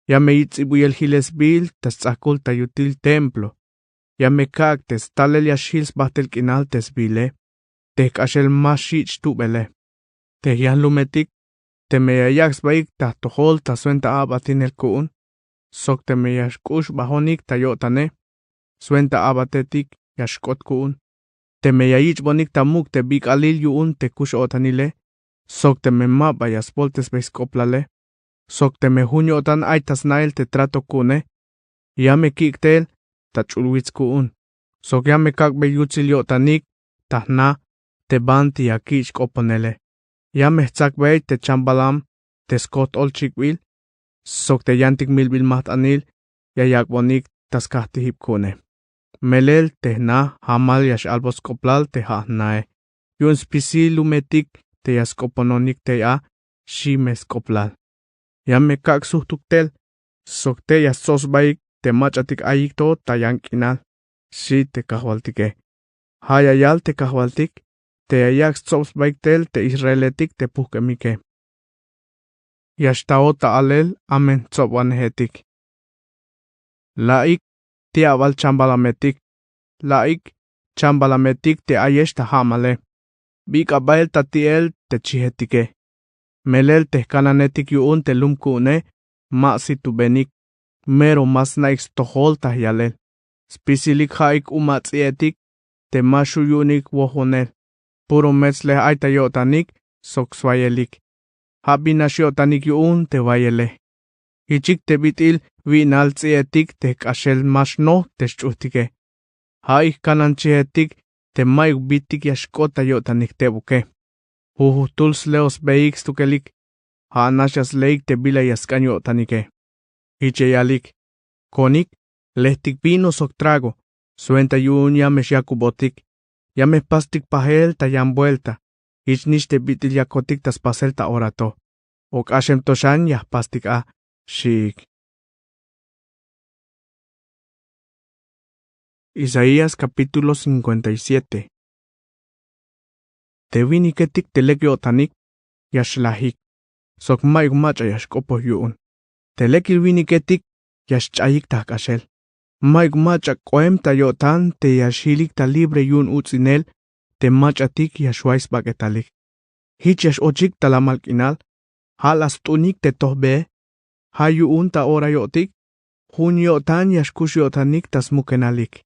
Ya me yich' ts'ibuyel jilel sbiil ta sts'ajkul ta yutil templo. Ya me kak' te stalel ya xjil sbajtel k'inal te sbiile, te jk'axel ma xich' tubele. Te jyanlumetik, teme ya yak' sbaik ta jtojol ta swenta a'batinel ku'un, sok teme ya xk'uxbajonik ta yo'tane, swenta a'batetik ya xk'ot ku'un. Teme ya yich'bonik ta muk' te bik'alil yu'un te kux-o'tanile, sok teme ma ba ya svoltesbey sk'oplale, sok teme jun yo'tan ay ta sna'el te trato ku'une, ya me kik' tel ta ch'ul wits ku'un, sok ya me kak'bey yutsil yo'tanik ta jna te banti ya kich' k'oponele. Ya me jtsakbey te chambalam te skojt'ol chikbil, sok te yantik milbil majt'anil ya yak'bonik ta skajtijib ku'une. Melel te jna jamal ya x-albot sk'oplal te ja' jnae. Yu'un spisil lumetik te ya sk'opononik tey a, xi me sk'oplal. Ya me kak' sujtuk tel, sok tey ya stsob sbaik te mach'atik ayik to ta yan k'inal, xi te kajwaltike. Ja' ya yal te kajwaltik te ya yak' stsob sbaik tel te israeletik te pujk'emike. Ya xtaot ta alel amen jtsobwanejetik. La'ik ti'abal chambalametik, la'ik chambalametik te ayex ta ja'male, bik'a bael ta ti'el te chijetike. Melel te jkananetik yu'un te lum ku'une ma situbenik, mero ma sna'ik stojol ta jyalel. Spisilik ja'ik umats'i'etik te ma xju' yu'unik wojonel, puro mets le ay ta yo'tanik sok swayelik. Ja' bin nax yo'tanik yu'un te wayele. Jichik te bit'il wi'nal ts'i'etik te jk'axel ma xnoj te xch'ujtike. Ja'ik jkanan chijetik te mayuk bitik ya xk'ot ta yo'tanik teboke. Jujujtul sleosbeik stukelik, ja' nax ya sleik te bila ya sk'an yo'tanike. Jich ya yalik: Konik, lejtik vino sok trago, swenta yu'un ya me xyakubotik, ya me jpastik pajel ta yan buelta. Jich nix te bit'il yakotik ta spasel ta ora to. O k'axem to xan ya jpastik a, xiik. Isaías capítulo cincuenta y siete. Te winiketik te lek yo'tanik ya xlajik, sok mayuk mach'a ya xk'opoj yu'un. Te lekil winiketik ya xch'ayik ta jk'axel. Mayuk mach'a k'oem ta yo'tan te ya xjilik ta libre yu'un uts'inel te mach'atik ya xway sbak'etalik. Jich ya x-ochik ta lamal k'inal, ja' la st'unik te tojbe. Ja' yu'un ta ora yo'tik jun yo'tan ya xkux yo'tanik ta smukenalik.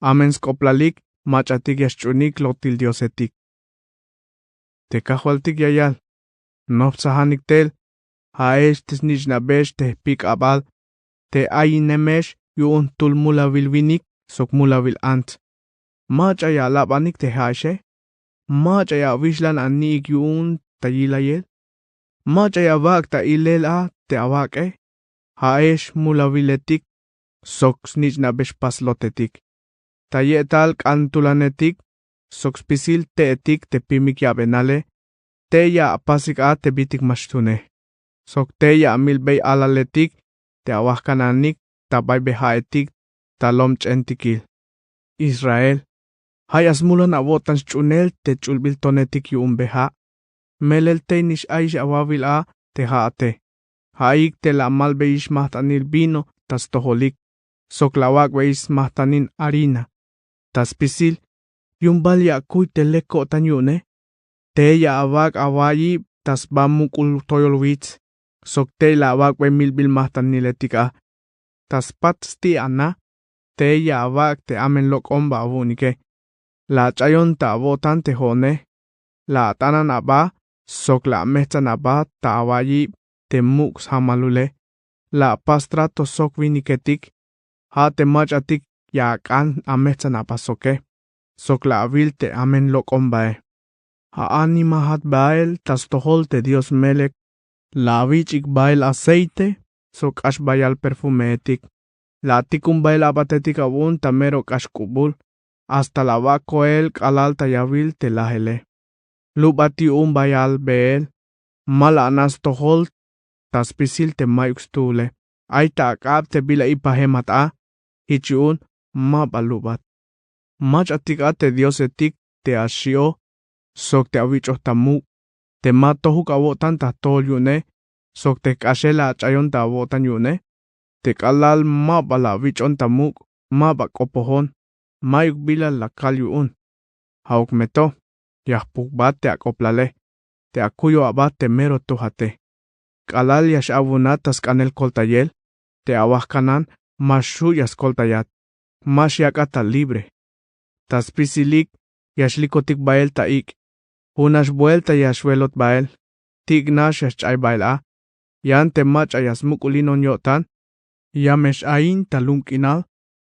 Amen sk'oplalik mach'atik ya xch'uunik lotil diosetik. Te kajwaltik ya yal: Nopsajanik tel, ja'ex te snich'nabex te jpik'abal, te ayinemex yu'un jtul mulawil winik sok mulawil ants. Mach'a ya alabanik te ja'exe. Mach'a ya awixlan ani'ik yu'un ta yilayel. Mach'a ya awak' ta ilel a te awak'e. Ja'ex mulawiletik sok snich'nabex paslotetik. Ta ye'tal k'antulanetik sok spisil te'etik te pimik yabenale, tey ya apasik a te bitik ma xtune. Sok tey ya amilbey alaletik te awajkananik ta baybe ja'etik ta lom ch'entikil. Israel, ja' ya smulan awo'tan sch'uunel te ch'ulbil tonetik yu'unbe ja'. Melel tey nix ayix awawil a te ja'ate. Ja'ik te la amalbeyix majt'anil vino ta stojolik, sok la awak'beyix smajt'anil harina. Ta spisil Yu'un bal ya akuy te lek ko'tan yu'une. Tey ya awak' awa'iyib ta sba muk'ul toyol wits, sok tey la awak'bey milbil majtaniletik a. Ta spat sti' ana, tey ya awak' te amen lok'omba awu'unike. La ach'ayon ta awo'tan te jo'one. La at'anan aba sok la amejtsan aba ta awa'iyib te muk' sjamalule. La apas trato sok winiketik. Ja' te mach'atik ya ak'an amejtsan aba soke, sok la awil te amen lok'ombae. Ja' animajat bael ta stojol te Dios Melek. La awich'ik bael aceite sok k'ax bayal perfumeetik. La atikun bael abatetik awu'un ta mero k'ax k'ubul, hasta la awak' koel k'alal ta yawil te lajele. Lubat yu'un bayal beel. Ma la ana' stojol ta spisil te ma'yuk stuule. Ay ta ak'ab te bila ipajemat a. Jich yu'un ma ba lubat. Mach'atik a te diosetik te axi'o sok te awich'oj ta muk', te ma tojuk awo'tan ta jtojol yu'une, sok te jk'axel la ach'ayon ta awo'tan yu'une. Te k'alal ma ba la awich'on ta muk', ma ba k'opojon, ma'yuk bila la kal yu'un. Ja'uk me to, ya jpukbat te ak'oplale, te akuyo aba te mero tojate. K'alal ya x-awunat ta sk'anel koltayel, te awajkanan ma xju' ya skoltayat, ma xyak'at ta libre. Ta spisilik ya xlikotik bael ta ik'. Junax buelta ya xwelot bael. Tik'nax ya xch'ay bael a. Yan te mach'a ya smuk'ulinon yo'tan. Ya me x-ain ta lum k'inal,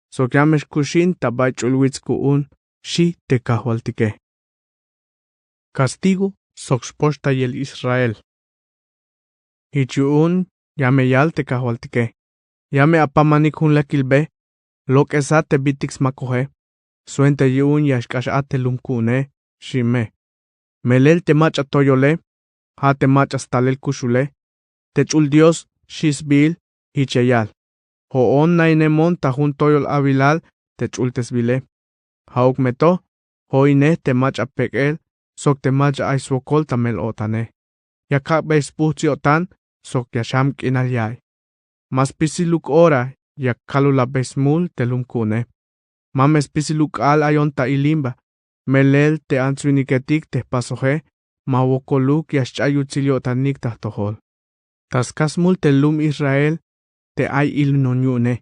sok ya me xkuxin ta bay ch'ul wits ku'un, xi te kajwaltike. Kastigo sok xpoxtayel Israel. Jich yu'un ya me yal te kajwaltike: Ya me apamanik jun lekil be. Lok'esat te bitik smakoje. Swenta yu'un ya xk'ax a te lum ku'une, xi me. Melel te mach'a toyole, ja' te mach'a stalel kuxule, te ch'ul Dios, xi sbiil. Jich ya yal: Jo'on nainemon ta jun toyol awilal te ch'ultesbile. Ja'uk me to, jo'inej te mach'a pek'el sok te mach'a ay swokol ta mel-o'tane. Ya kak'bey spujts' yo'tan sok ya xam k'inal ya'iy. Ma spisiluk ora ya kalulabey smul te lum ku'une. Ma me spisiluk k'aal ayon ta ilimba. Melel te ants-winiketik te jpasoje, ma wokoluk ya xch'ay yutsil yo'tanik ta jtojol. Ta skaj smul te lum Israel te ay ilinon yu'une,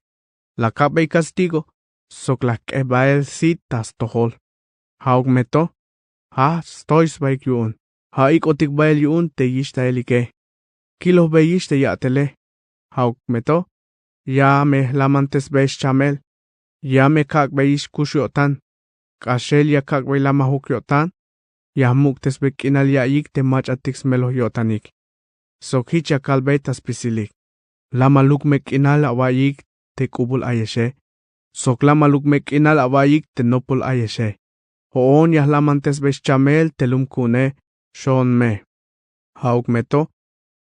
la kak'bey kastigo sok la jk'ej bael sit ta stojol. Ja'uk me to, ja' stoy sbaik yu'un. Ja' ik'otik bael yu'un te yich' ta elike. Kilojbeyix te ya'tele. Ja'uk me to, ya me jlamantesbey xchamel. Ya me kak'beyix kux yo'tan. K'axel ya kak'bey lamajuk yo'tan, ya jmuk'tesbey k'inal ya'iyik te mach'atik smeloj yo'tanik. Sok jich ya kalbey ta spisilik: Lamaluk me k'inal awa'iyik te k'ubul ayexe, sok lamaluk me k'inal awa'iyik te nopol ayexe. Jo'on ya jlamantesbey xchamel te lum ku'une, xoon me. Ja'uk me to,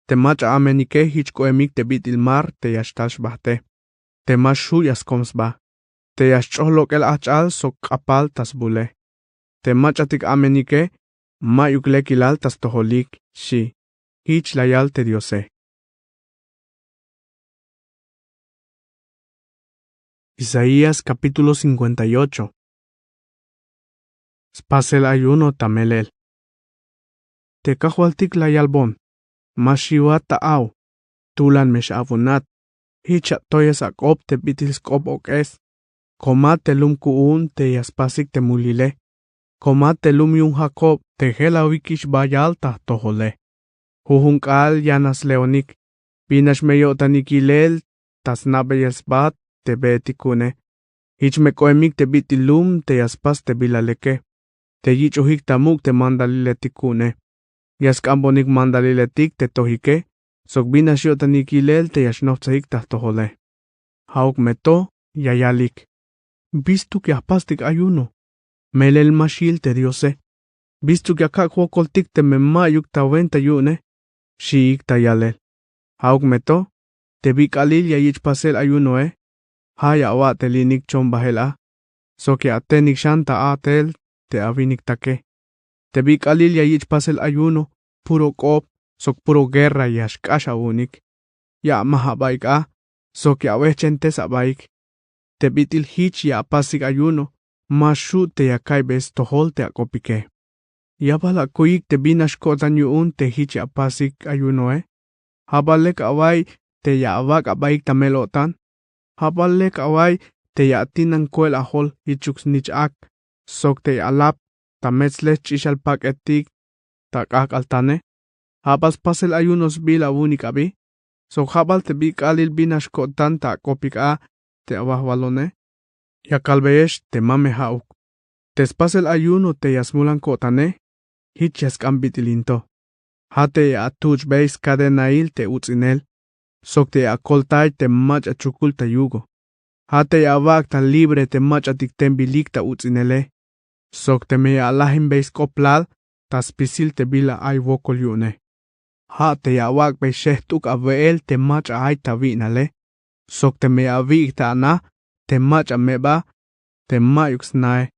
te mach'a amenike jich k'oemik te bit'il mar te ya xtal xbajte, te ma xju' ya skom sba, te ya xch'oj lok'el ajch'al sok k'apal ta sbule. Te mach'atik amenike, ma'yuk lekilal ta stojolik, xi. Jich la yal te Diose. Isaías capítulo cincuenta y ocho. Spasel ayuno ta melel. Te kajwaltik la yalbon: Ma xiwat ta aw, tulan me x-awunat. Jich atoyes ak'op te bit'il sk'op ok'es. Komat te lum ku'un te ya spasik te mulile. Komat te lum yu'un Jacob te jelawikix bayal ta jtojole. Jujun k'aal ya nax sleonik. Bin nax me yo'tanik yilel ta sna'beyel sba te beetik ku'une. Jich me k'oemik te bit'il lum te ya spas te bila leke, te yich'ojik ta muk' te mandaliletik ku'une. Ya sk'ambonik mandaliletik te tojike, sok bin nax yo'tanik yilel te ya xnoptsajik ta jtojole. Ja'uk me to ya yalik: Bistuk ya jpastik ayuno. Melel ma xyil te Diose. Bistuk ya kak' jwokoltik teme ma'yuk ta wenta yu'une, xiik ta yalel. Ja'uk me to, te bi k'aalil ya yich' pasel ayunoe, ja' ya awa'tel inik chon bajel a, sok ya atenik xan ta a'tel te awiniktake. Te bi k'aalil ya yich' pasel ayuno, puro k'op sok puro guerra ya xk'ax awu'unik. Ya amaj abaik a sok ya awejchentes abaik. Te bit'il jich ya apasik ayuno, ma xju' te ya ka'iybe stojol te ak'opike. Ya bal akuyik te bin nax ko'tan yu'un te jich ya apasik ayunoe. Ja' bal lek awa'iy te ya awak' abaik ta mel-o'tan. Ja' bal lek awa'iy te ya atinan koel ajol jichuk snich-ak, sok te ya alap ta mets'lej ch'ixal pak'etik ta k'ajk'al tane. Ja' bal spasel ayuno sbiil awu'unik abi, sok ja' bal te bi k'aalil bin nax ko'tan ta ak'opik a te awajwalone. Ya kalbeyex te ma me ja'uk. Te spasel ayuno te ya smulan ko'tane, jich ya sk'an bit'il in to. Ja' te ya atuch'bey skadenail te uts'inel, sok te ya akoltay te mach'a chukul ta yugo. Ja' te ya awak' ta libre te mach'atik tenbilik ta uts'inele, sok teme ya alajinbey sk'oplal ta spisil te bila ay wokol yu'une. Ja' te ya awak'bey xejt'uk awe'el te mach'a ay ta wi'nale, sok teme ya awik' ta ana te mach'a meba te ma'yuk snae.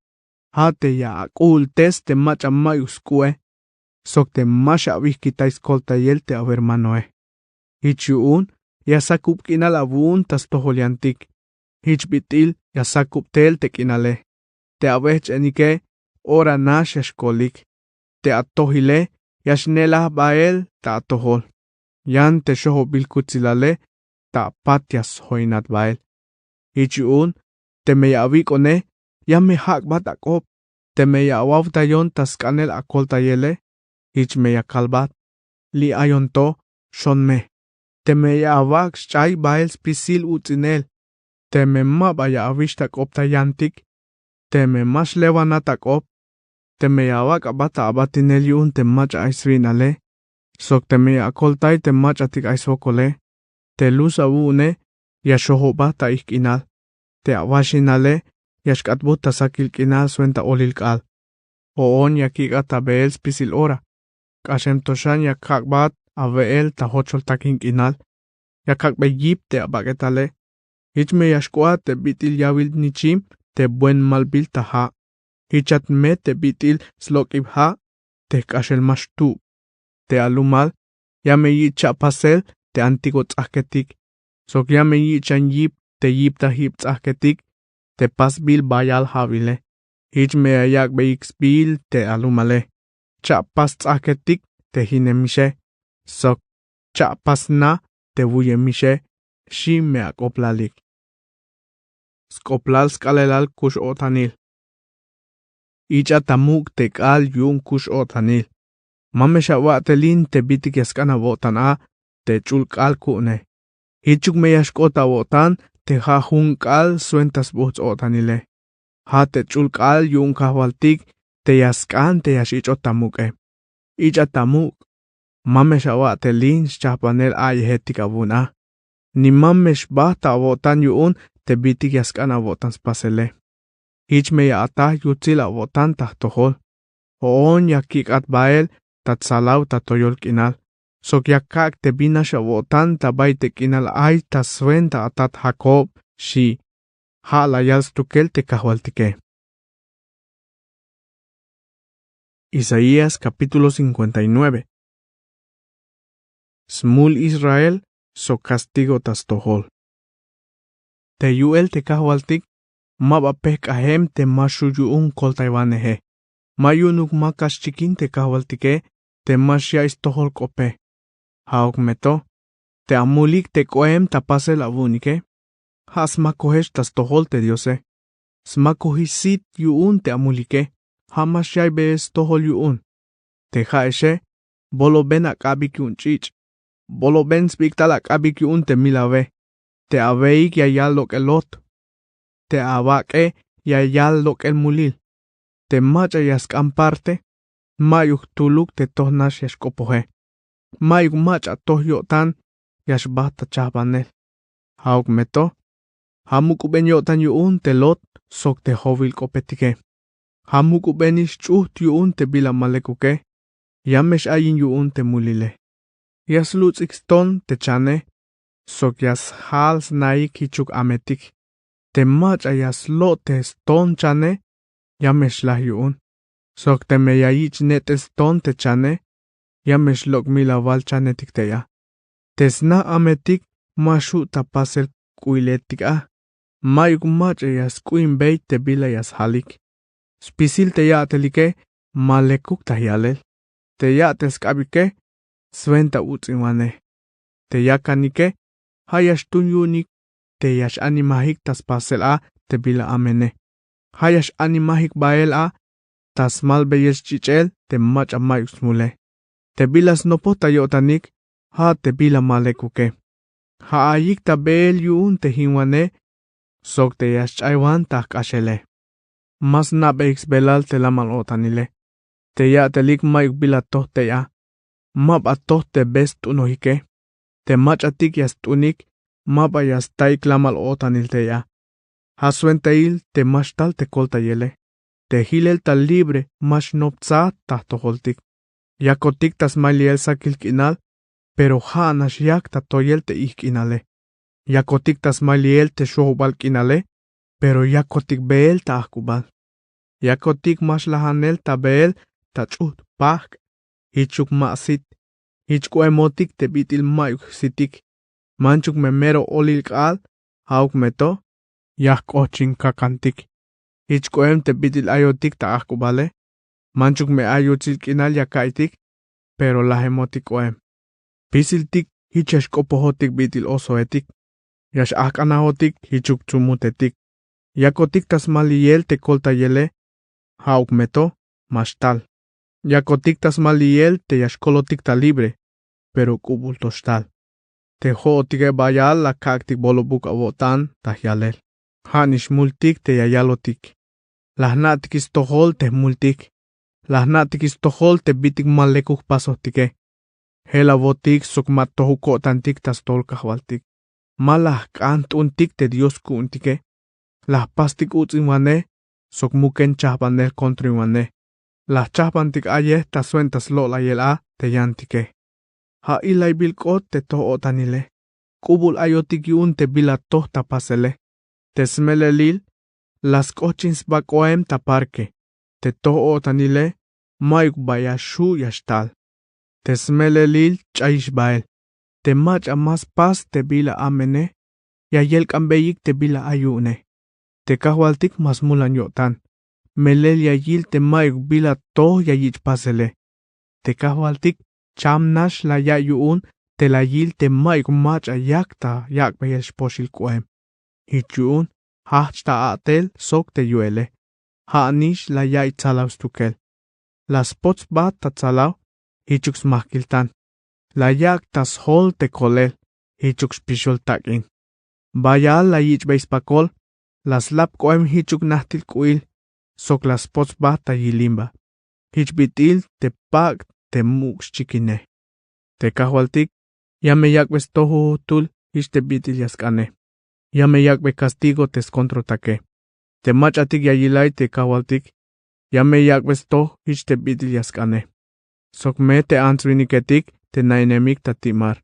Ja' te ya ak'u'ultes te mach'a ma'yuk sk'u'e, sok te ma xawij kitay skoltayel te awermanoe. Jich yu'un ya sakub k'inal awu'un ta stojol yantik. Jich bit'il ya sakub tel te k'inale. Te awejch'enike ora nax ya xkolik. Te atojile ya xnelaj bael ta atojol. Yan te xojobil kutsilale ta apat ya sjoinat bael. Jich yu'un teme ya awik'one, ya me jak'bat ak'op. Teme ya awawtayon ta sk'anel akoltayele, jich me ya kalbat: Li' ayon to, xon me. Teme ya awak' xch'ay bael spisil uts'inel, teme ma ba ya awix ta k'op ta yantik, teme ma xlewanat ak'op, teme ya awak' abat ta abatinel yu'un te mach'a ay swi'nale, sok teme ya akoltay te mach'atik ay swokole, te luz awu'une ya xojobat ta ijk' k'inal. Te awaxinale ya xk'atbut ta sakil k'inal swenta olil k'aal. Jo'on ya kik'at ta beel spisil ora. K'axem to xan ya kak'bat awe'el ta jochol takin k'inal. Ya kak'bey yip te abak'etale. Jich me ya xk'oat te bit'il yawil nichim te buen malbil ta ja'. Jichat me te bit'il slok'ib ja' te jk'axel ma xtub. Te alumal ya me yich' cha'pasel te antiguo ts'ajketik, sok ya me yich'an yip te yiptajib ts'ajketik te pasbil bayal ja'wile. Jich me ya yak'beyik sbiil te alumale: Cha'pas ts'ajketik te jinemixe, sok cha'pas sna te wuyemixe, xi me ak'oblalik. Sk'oblal sk'aalelal kux-o'tanil. Ich'a ta muk' te k'aal yu'un kux-o'tanil. Ma me xawa'telin te bitik ya sk'an awo'tan a te ch'ul k'aal ku'une. Jichuk me ya xk'ot awo'tan te ja' jun k'aal swenta sbujts' o'tanile. Ja' te ch'ul k'aal yu'un kajwaltik te ya sk'an te ya x-ich'ot ta muk'e. Ich'a ta muk'. Ma me xawa'telin xchajbanel a'yejetik awu'un a, ni ma me xbajt ta awo'tan yu'un te bitik ya sk'an awo'tan spasele. Jich me ya ataj yutsil awo'tan ta jtojol. Jo'on ya kik'at bael ta tsalaw ta toyol k'inal, sok ya kak' te bin nax awo'tan ta bay te k'inal ay ta swenta atat Jacob, xi'. Ja' la yal stukel te kajwaltike. Isaías capítulo cincuenta y nueve. Smul Israel sok kastigo ta stojol. Te yu'el te kajwaltik ma ba pejk'ajem te ma xju' yu'un koltaywaneje. Ma yu'unuk ma kax chikin te kajwaltike te ma xya'iy stojol k'ope. Ja'uk me to, te amulik te k'oem ta pasel awu'unike, ja' smakojex ta stojol te Diose. Smakojix sit yu'un te amulike, ja' ma xya'iybeyex stojol yu'un. Te ja'exe, boloben ak'abik yu'un ch'ich'. Boloben sbik'tal ak'abik yu'un te milawe. Te aweik ya yal lok'el lot. Te awak'e ya yal lok'el mulil. Te mach'a ya sk'an parte, ma'yuk jtuluk te toj nax ya xk'opoje. Ma'yuk mach'a toj yo'tan ya xbajt ta chajbanel. Ja'uk me to, ja' muk'uben yo'tan yu'un te lot sok te jowil k'opetike. Ja' muk'ubenix ch'ujt yu'un te bila ma lekuke. Ya me x-ayin yu'un te mulile. Ya sluts'ik ston te chane, sok ya sjal snaik jichuk ametik. Te mach'a ya slo' te ston chane, ya me xlaj yu'un. Sok teme ya yich' net'el ston te chane, ya me xlok' milawal chanetik tey a. Te sna ametik ma xju' ta pasel k'u'iletik a. Ma'yuk mach'a ya sk'u'inbey te bila ya sjalik. Spisil te ya'telike ma lekuk ta yalel. Te ya'tel sk'abike swenta uts'inwanej. Te yakanike ja' ya xtun yu'unik te ya x'animajik ta spasel a te bila amene. Ja' ya x'animajik bael a ta smalbeyel sch'ich'el te mach'a mayuk smule. Te bila snopoj ta yo'tanik ja' te bila ma lekuke. Ja' ayik ta beel yu'un te jinwane sok te ya xch'aywan ta jk'axele. Ma sna'beyik sbelal te lamal o'tanile. Te ya'telik mayuk bila toj tey a. Ma ba toj te be st'unojike. Te mach'atik ya st'unik ma ba ya sta'ik lamal o'tanil tey a. Ja' swentail te ma xtal te koltayele. Te jilel ta libre ma xnoptsaj ta jtojoltik. Yakotik ta smaliyel sakil k'inal, pero ja' nax yak ta toyel te ijk'inale. Yakotik ta smaliyel te xojobal k'inale, pero yakotik beel ta ajk'ubal. Yakotik ma xlajanel ta beel ta ch'ujt' pajk'. Jichuk ma sit. Jich k'oemotik te bit'il mayuk jsitik. Manchuk me mero olil k'aal ja'uk me to ya jk'ojchin kakantik. Jich k'oem te bit'il ayotik ta ajk'ubale. Manchuk me ay yutsil k'inal ya ka'iytik, pero lajemotik k'oem. Spisiltik jich ya xk'opojotik bit'il osoetik. Ya x'ajk'anajotik jichuk tsumutetik. Yakotik ta smaliyel te koltayele ja'uk me to ma xtal. Yakotik ta smaliyel te ya xkolotik ta libre, pero k'ubul to xtal. Te jo'otike bayal la kak'tik bolobuk awo'tan ta jyalel. Ja' nix multik te ya yalotik. La jna'tikix stojol te jmultik. La jna'tikix stojol te bitik ma lekuk jpasojtike. Je'el awotik sok ma tojuk ko'tantik ta stojol kajwaltik. Ma la jk'an jt'untik te dios ku'untike. La jpastik uts'inwanej sok muken chajbanel kontroinwanej. La jchajbantik ayej ta swenta slo'layel a te yantike. Ja' ilaybil k'ot te toj-o'tanile. K'ubul ayotik yu'un te bila toj ta pasele. Te smelelil la sk'ojchin sba k'oem ta parke. Te toj-o'tanile mayuk ba ya xju' ya xtal. Te smelelil ch'ayix bael. Te mach'a ma spas te bila amene ya yelk'anbeyik te bila ay yu'une. Te kajwaltik ma smulan yo'tan. Melel ya yil te mayuk bila toj ya yich' pasele. Te kajwaltik cham nax la ya'iy yu'un te la yil te mayuk mach'a yak ta yak'beyel spoxil k'oem. Jich yu'un jajch ta a'tel sok te yu'ele. Ja' nix la ya'iy tsalaw stukel. La spots sba ta tsalaw jichuk smajkil tan. La yak' ta sjol te kolel jichuk spixol tak'in. Bayal la yich'bey spakol. La slap k'oem jichuk najtil k'u'il sok la spots sba ta yilimba. Jich bit'il te pak' te muk' xchikinej. Te kajwaltik ya me yak'bey stoj jujutul jich te bit'il ya sk'ane. Ya me yak'bey kastigo te skontrotake. Te mach'atik ya yilay te kajwaltik ya me yak'bey stoj jich te bit'il ya sk'ane. Sok me te ants winiketik te na'inemik ta ti' mar.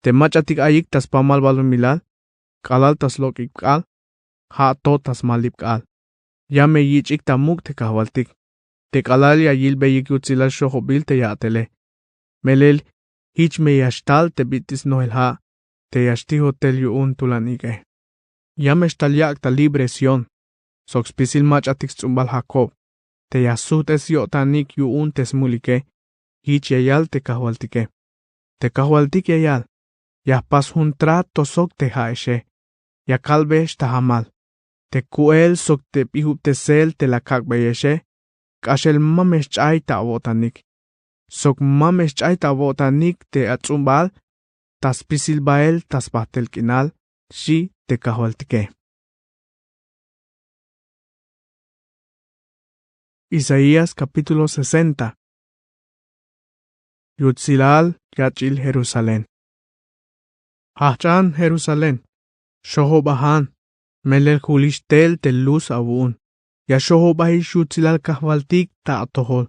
Te mach'atik ayik ta spamal balumilal k'alal ta slok'ik k'aal. Ja' to ta smalib k'aal. Ya me yich'ik ta muk' te kajwaltik. Te k'alal ya yilbeyik yutsilal xojobil te ya'tele. Melel jich me ya xtal te bit'il snojel ja' te ya xtijoj tel yu'un tulan ik'e. Ya me xtal yak' ta libre sión. Sok spisil mach'atik sts'umbal jakob te ya sujt'es yo'tanik yu'un te smulike. Jich ya yal te kajwaltike. Te kajwaltik ya yal. Ya jpas jun trato sok te ja'exe. Ya kalbeyex ta jamal. Te ku'el sok te bijubtesel te la kak'beyexe k'axel ma me xch'ay ta awo'tanik. Sok ma me xch'ay ta awo'tanik te ats'umbal ta spisil bael ta sbajtel k'inal. Xchi te kajwaltike. Isaías kapítulo sesenta. Yutsilal yach'il jerusalén. Jajch'an jerusalén, xojobajan. Melel julix tel te luz awu'un. Ya xojobajix yutsilal kajwaltik ta atojol.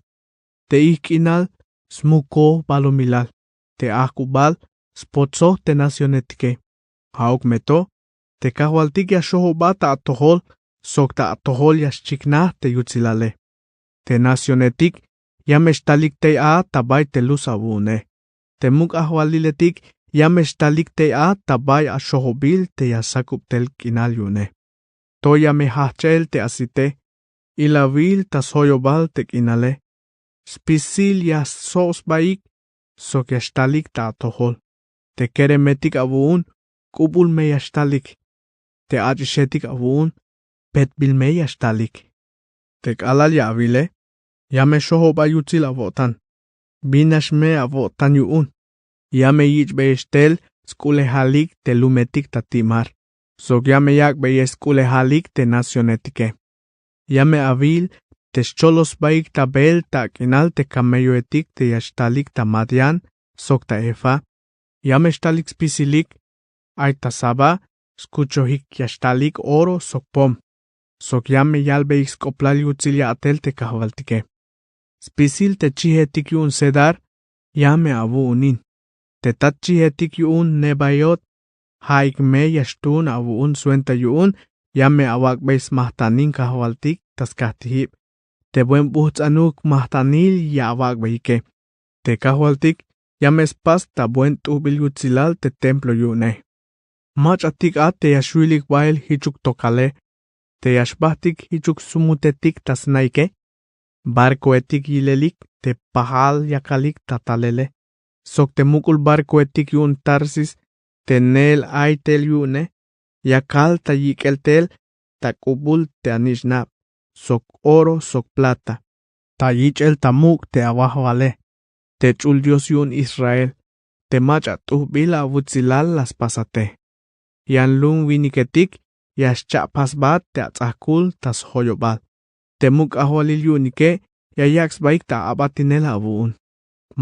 Te ijk'inal smukoj balumilal. Te ajk'ubal spotsoj te nacionetike. Ja'uk me to te kajwaltik ya xojobat ta atojol sok ta atojol ya xchiknaj te yutsilale. Te nacionetik ya me xtalik tey a ta bay te luz awu'une. Te muk' ajwaliletik ya me xtalik tey a ta bay axojobil te ya sakub tel k'inal yu'une. To ya me jajch'el te asite. Ilawil ta sjoyobal te k'inale. Spisil ya stsob sbaik sok ya xtalik ta atojol. Te keremetik awu'un k'ubul me ya xtalik. Te ach'ixetik awu'un petbil me ya xtalik. Te k'alal ya awile, ya me xojoba yutsil awo'tan. Bin nax me awo'tan yu'un? Ya me yich'beyex tel sk'ulejalik te lumetik ta ti' mar, sok ya me yak'beyex sk'ulejalik te nacionetike. Ya me awil te xcholoj sbaik ta beel ta k'inal te kamelloetik te ya xtalik ta Madián sok ta Efá. Ya me xtalik spisilik. Ay ta Sabá skuchojik ya xtalik oro sok pom, sok ya me yalbeyik sk'oplal yutsil ya'tel te kajwaltike. Spisil te chijetik yu'un Cedar ya me awu'unin. Te tat chijetik yu'un Nebaiot, ja'ik me ya xtuun awu'un swenta yu'un ya me awak'bey smajtanin kajwaltik ta skajtijib. Te buen bujts'anuk majtanil ya awak'beyike. Te kajwaltik ya me spas ta buen t'ujbil yutsilal te templo yu'une. Mach'atik a te ya xwilik bael jichuk tokale, te ya xbajtik jichuk sumutetik ta snaike. Barkoetik yilelik te pajal yakalik ta talele, sok te muk'ul barkoetik yu'un Tarsis te neel ay tel yu'une, ya kal ta yik'el tel ta k'ubul te anich'nab, sok oro sok plata, ta yich'el ta muk' te awajwale, te ch'ul Dios yu'un Israel, te mach'a t'ujbil awutsilal la spasate. Yan lum winiketik ya xcha'paj sba te ats'ajkul ta sjoyobal. Te muk' ajwalil yu'unike ya yak' sbaik ta a'batinel awu'un.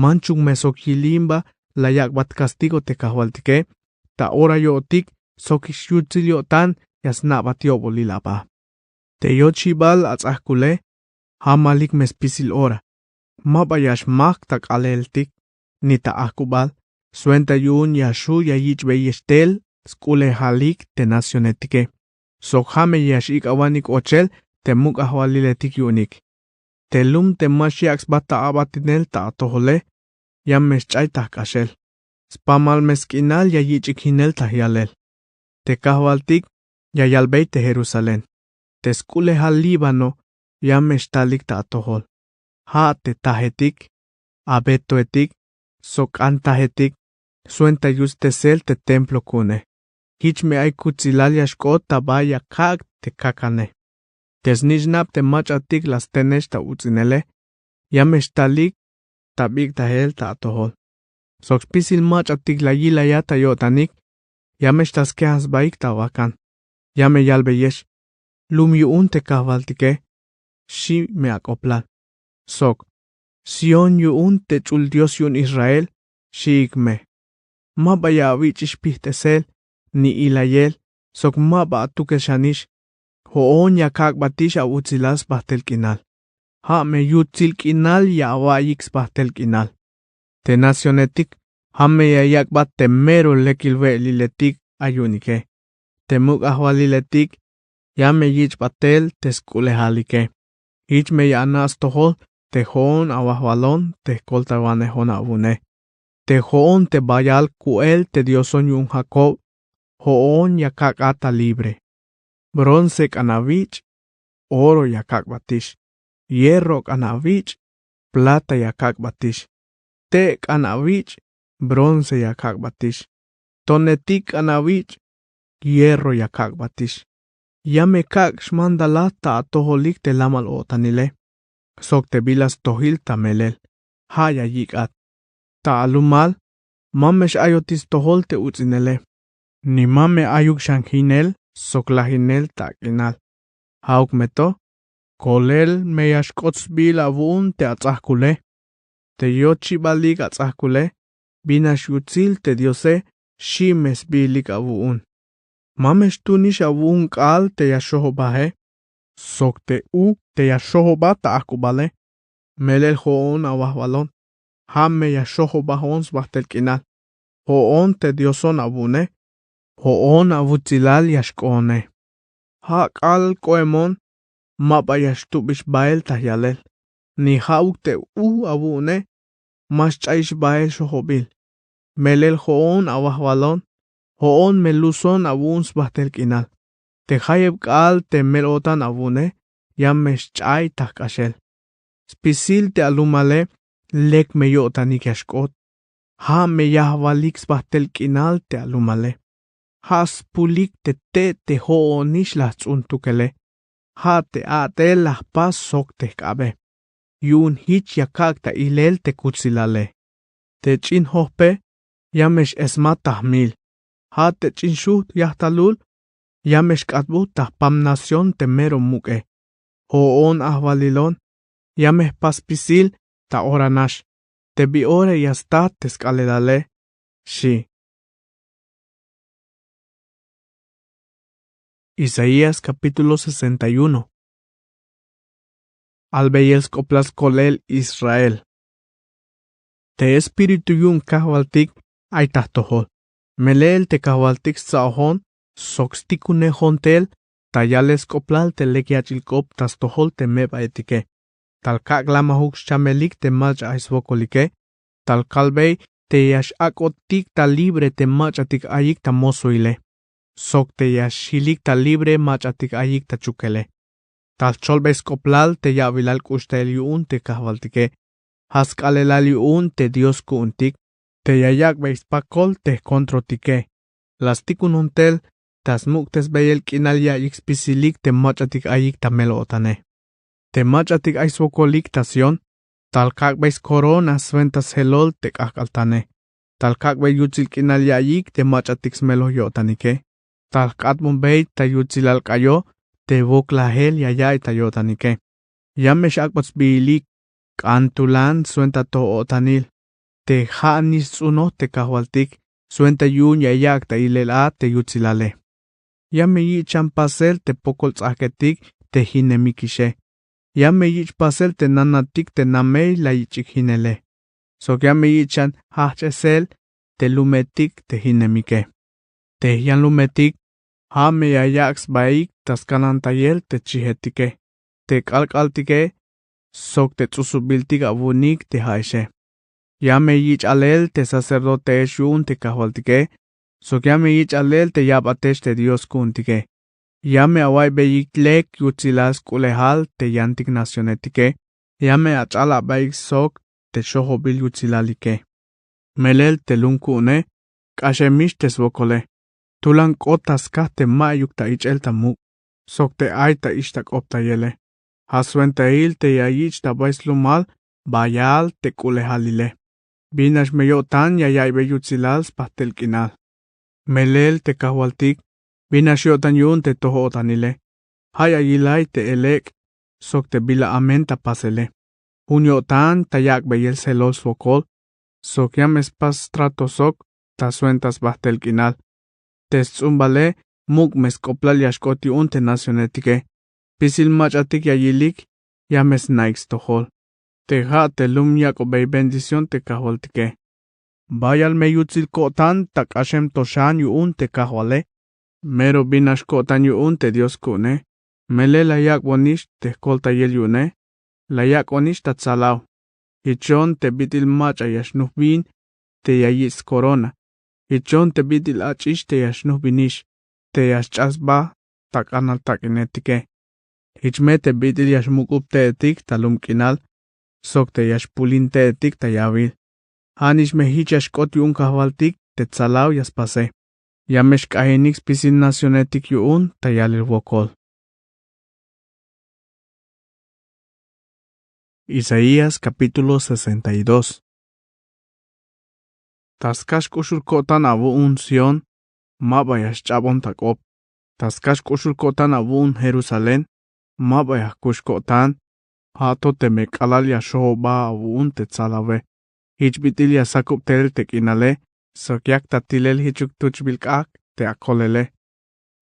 Manchuk me sok yilimba la yak'bat kastigo te kajwaltike, ta ora yo'tik sokix yutsil yo'tan ya sna'bat yo'bolil aba. Te yochibal ats'ajkule, ja' malik me spisil ora. Ma ba ya xmajk' ta k'aaleltik ni ta ajk'ubal, swenta yu'un ya xju' ya yich'beyex tel sk'ulejalik te nacionetike, sok ja' me ya x'ik'awanik ochel te muk' ajwaliletik yu'unik. Te lum te ma xyak' sba ta a'batinel ta atojole, ya me xch'ay ta jk'axel. Spamal me sk'inal ya yich'ik jinel ta jyalel. Te kajwaltik ya yalbey te Jerusalén: Te sk'ulejal Líbano ya me xtalik ta atojol. Ja' te tajetik, abetoetik, sok k'antajetik, swenta yuts'tesel te templo ku'une. Jich me ay kutsilal ya xk'ot ta ba ya kak' te kakane. Te snich'nab te mach'atik la stenex ta uts'inele ya me xtalik ta bik'tajel ta atojol. Sok spisil mach'atik la yilaya ta yo'tanik ya me xtal skejan sbaik ta wakan. Ya me yalbeyex: Lum yu'un te kajwaltike, xi' me ak'oplal. Sok: Sión yu'un te ch'ul Dios yu'un Israel, xi'ik me. Ma ba ya awich'ix pijt'esel ni ilayel, sok ma ba atukel xanix. Jo'on ya kak'batix awutsilal sbajtel k'inal. Ja' me yutsil k'inal ya awa'iyik sbajtel k'inal. Te nacionetik ja' me ya yak'bat te mero lekil we'eliletik ayu'unike. Te muk' ajwaliletik ya me yich'bat tel te sk'ulejalike. Jich me ya ana' stojol te jo'on awajwalon te jkoltawanejon awu'une. Te jo'on te bayal ku'el te Dioson yu'un Jacob, jo'on ya kak'at ta libre. Bronce k'an awich', oro ya kak'batix. Hierro k'an awich', plata ya kak'batix. Te' k'an awich', bronce ya kak'batix. Tonetik k'an awich', hierro ya kak'batix. Ya me kak' xmandalat ta atojolik te lamal-o'tanile sok te bila stojil ta melel ja' ya yik'at. Ta alumal ma me x'ayotik stojol te uts'inele, ni ma me ayuk xan jinel sok lajinel ta ak'inal. Ja'uk me to, kolel me ya xk'ot sbiil awu'un te ats'ajkule. Te yochibalik ats'ajkule, bin nax yutsil te Diose, xi' me sbiilik awu'un. Ma me xtuunix awu'un k'aal te ya xojobaje sok te u te ya xojobat ta ajk'ubale. Melel jo'on awajwalon, ja' me ya xojobajon sbajtel k'inal. Jo'on te Dioson awu'une, jo'on awutsilal ya xk'oone. Ja' k'aal k'oemon ma ba ya xtubix bael ta jyalel, ni ja'uk te u awu'une ma xch'ayix bael xojobil. Melel jo'on awajwalon, jo'on me luson awu'un sbajtel k'inal. Te jayeb k'aal te mel-o'tan awu'une Ya me xch'ay ta jk'axel. Spisil te alumale lek me yo'tanik ya xk'ot. Ja' me yajwalik sbajtel k'inal te alumale. Ja' spulik te te' te jo'onix la jts'untukele. Ja' te a'tel la jpas sok te jk'abe. Yu'un jich ya kak' ta ilel te kutsilale. Te ch'in jojpe ya me x'esmat ta jmil. Ja' te ch'in xujt' yajtalul ya me xk'atbut ta jpam nación te mero muk'e. Jo'on ajwalilon ya me jpas spisil ta ora nax. Te bi ora ya stat te sk'aalelale, xi'. Isaías capítulo sesenta y uno. Albeyel sk'oplal skolel Israel. Te espíritu yu'un kajwaltik ay ta jtojol. Melel te kajwaltik stsa'ojon sok stikunejon tel ta yalel sk'oplal te lek yach'il k'op ta stojol te meba'etike. Tal kak' lamajuk xchamelik te mach'a ay swokolike. Tal kalbey te ya x'ak'otik ta libre te mach'atik ayik ta mosoile. Sok te ya xjilik ta libre mach'atik ayik ta chukele. Tal jcholbey sk'oplal te ya'bilal k'uxtayel yu'un te kajwaltike. Ja' sk'aalelal yu'un te Dios ku'untik te ya yak'bey spakol te jkontrotike. La stikunon tel ta smuk'tesbeyel k'inal ya'iyik spisilik te mach'atik ayik ta mel-o'tane. Te mach'atik ay swokolik ta Sión, tal kak'bey skorona swenta sjelol te k'ajk'altane. Tal kak'bey yutsil k'inal ya'iyik te mach'atik smeloj yo'tanike. Tal jk'atbonbey ta yutsilal k'ayo te woklajel ya ya'iy ta yo'tanike. Ya me x-ak'bot sbihilik k'an tulan swenta to o'tanil. Te ja' nix sts'unoj te kajwaltik swenta yu'un ya yak' ta ilel a te yutsilale. Ya me yich' xan pasel te pokol ts'ajketik te jinemikixe. Ya me yich' pasel te nanatik te namey la yich'ik jinele. Sok ya me yich' xan jajch'esel te lumetik te jinemike. Te jyanlumetik ja' me ya yak' sbaik ta skanantayel te chijetike, te k'alk'altike sok te ts'usubiltik awu'unik te ja'exe. Ya me yich' alel te sacerdoteex yu'un te kajwaltike. Sok ya me yich' alel te ya'batex te Dios ku'untike. Ya me awa'iybeyik lek yutsilal sk'ulejal te yantik nacionetike. Ya me ach'alabeyik sok te xojobil yutsilalike. Melel te lum ku'une k'axemix te swokole. Tulan k'ot ta skaj te ma'yuk ta ich'el ta muk' sok te ay ta ixta k'optayele. Ja' swentail te ya yich' ta bay slumal bayal te k'ulejalile. Binax me yo'tan ya yaiybey yutsilal spajtel k'inal. Melel te kajwaltik binax yo'tan yu'un te toj-o'tanile. Ja' ya yilay te elek' sok te bila amen ta pasele. Jun yo'tan ta yak'beyel sjelol swokol sok ya me spas strato sok ta swenta sbajtel k'inal. Te sts'umbale muk' me sk'oplal ya xk'ot yu'un te nacionetike. Spisil mach'atik ya yilik ya me sna'ik stojol. Te ja' te lum yak'obey bendición te kajwaltike. Bayal me yutsil ko'tan ta k'axem to xan yu'un te kajwale. Mero binax ko'tan yu'un te Dios ku'une. Melel la yak'bonix te jkoltayel yu'une. La yak'bonix ta tsalaw. Jichon te bit'il mach'a ya xnujbin te ya yich' skorona. Jichon te bit'il ach'ix te ya xnujbinix te ya xch'aj sba ta k'anal tak'inetike. Jich me te bit'il ya xmuk'ub te'etik ta lum k'inal sok te ya xpulin te'etik ta yawil. Ja' nix me jich ya xk'ot yu'un kajwaltik te tsalaw ya spase. Ya me xk'ajinik spisil nacionetik yu'un ta yalel wokol. Isaías capítulo sesenta y dos. Ta skax k'uxul ko'tan awu'un Sión ma ba ya xch'abon ta k'op. Ta skax k'uxul ko'tan awu'un Jerusalén ma ba ya jkux ko'tan. Ja' to teme k'alal ya xojoba awu'un te tsalawe. Jich bit'il ya sakub tel te k'inale sok yak ta tilel jichuk tuchbil k'ajk' te akolele.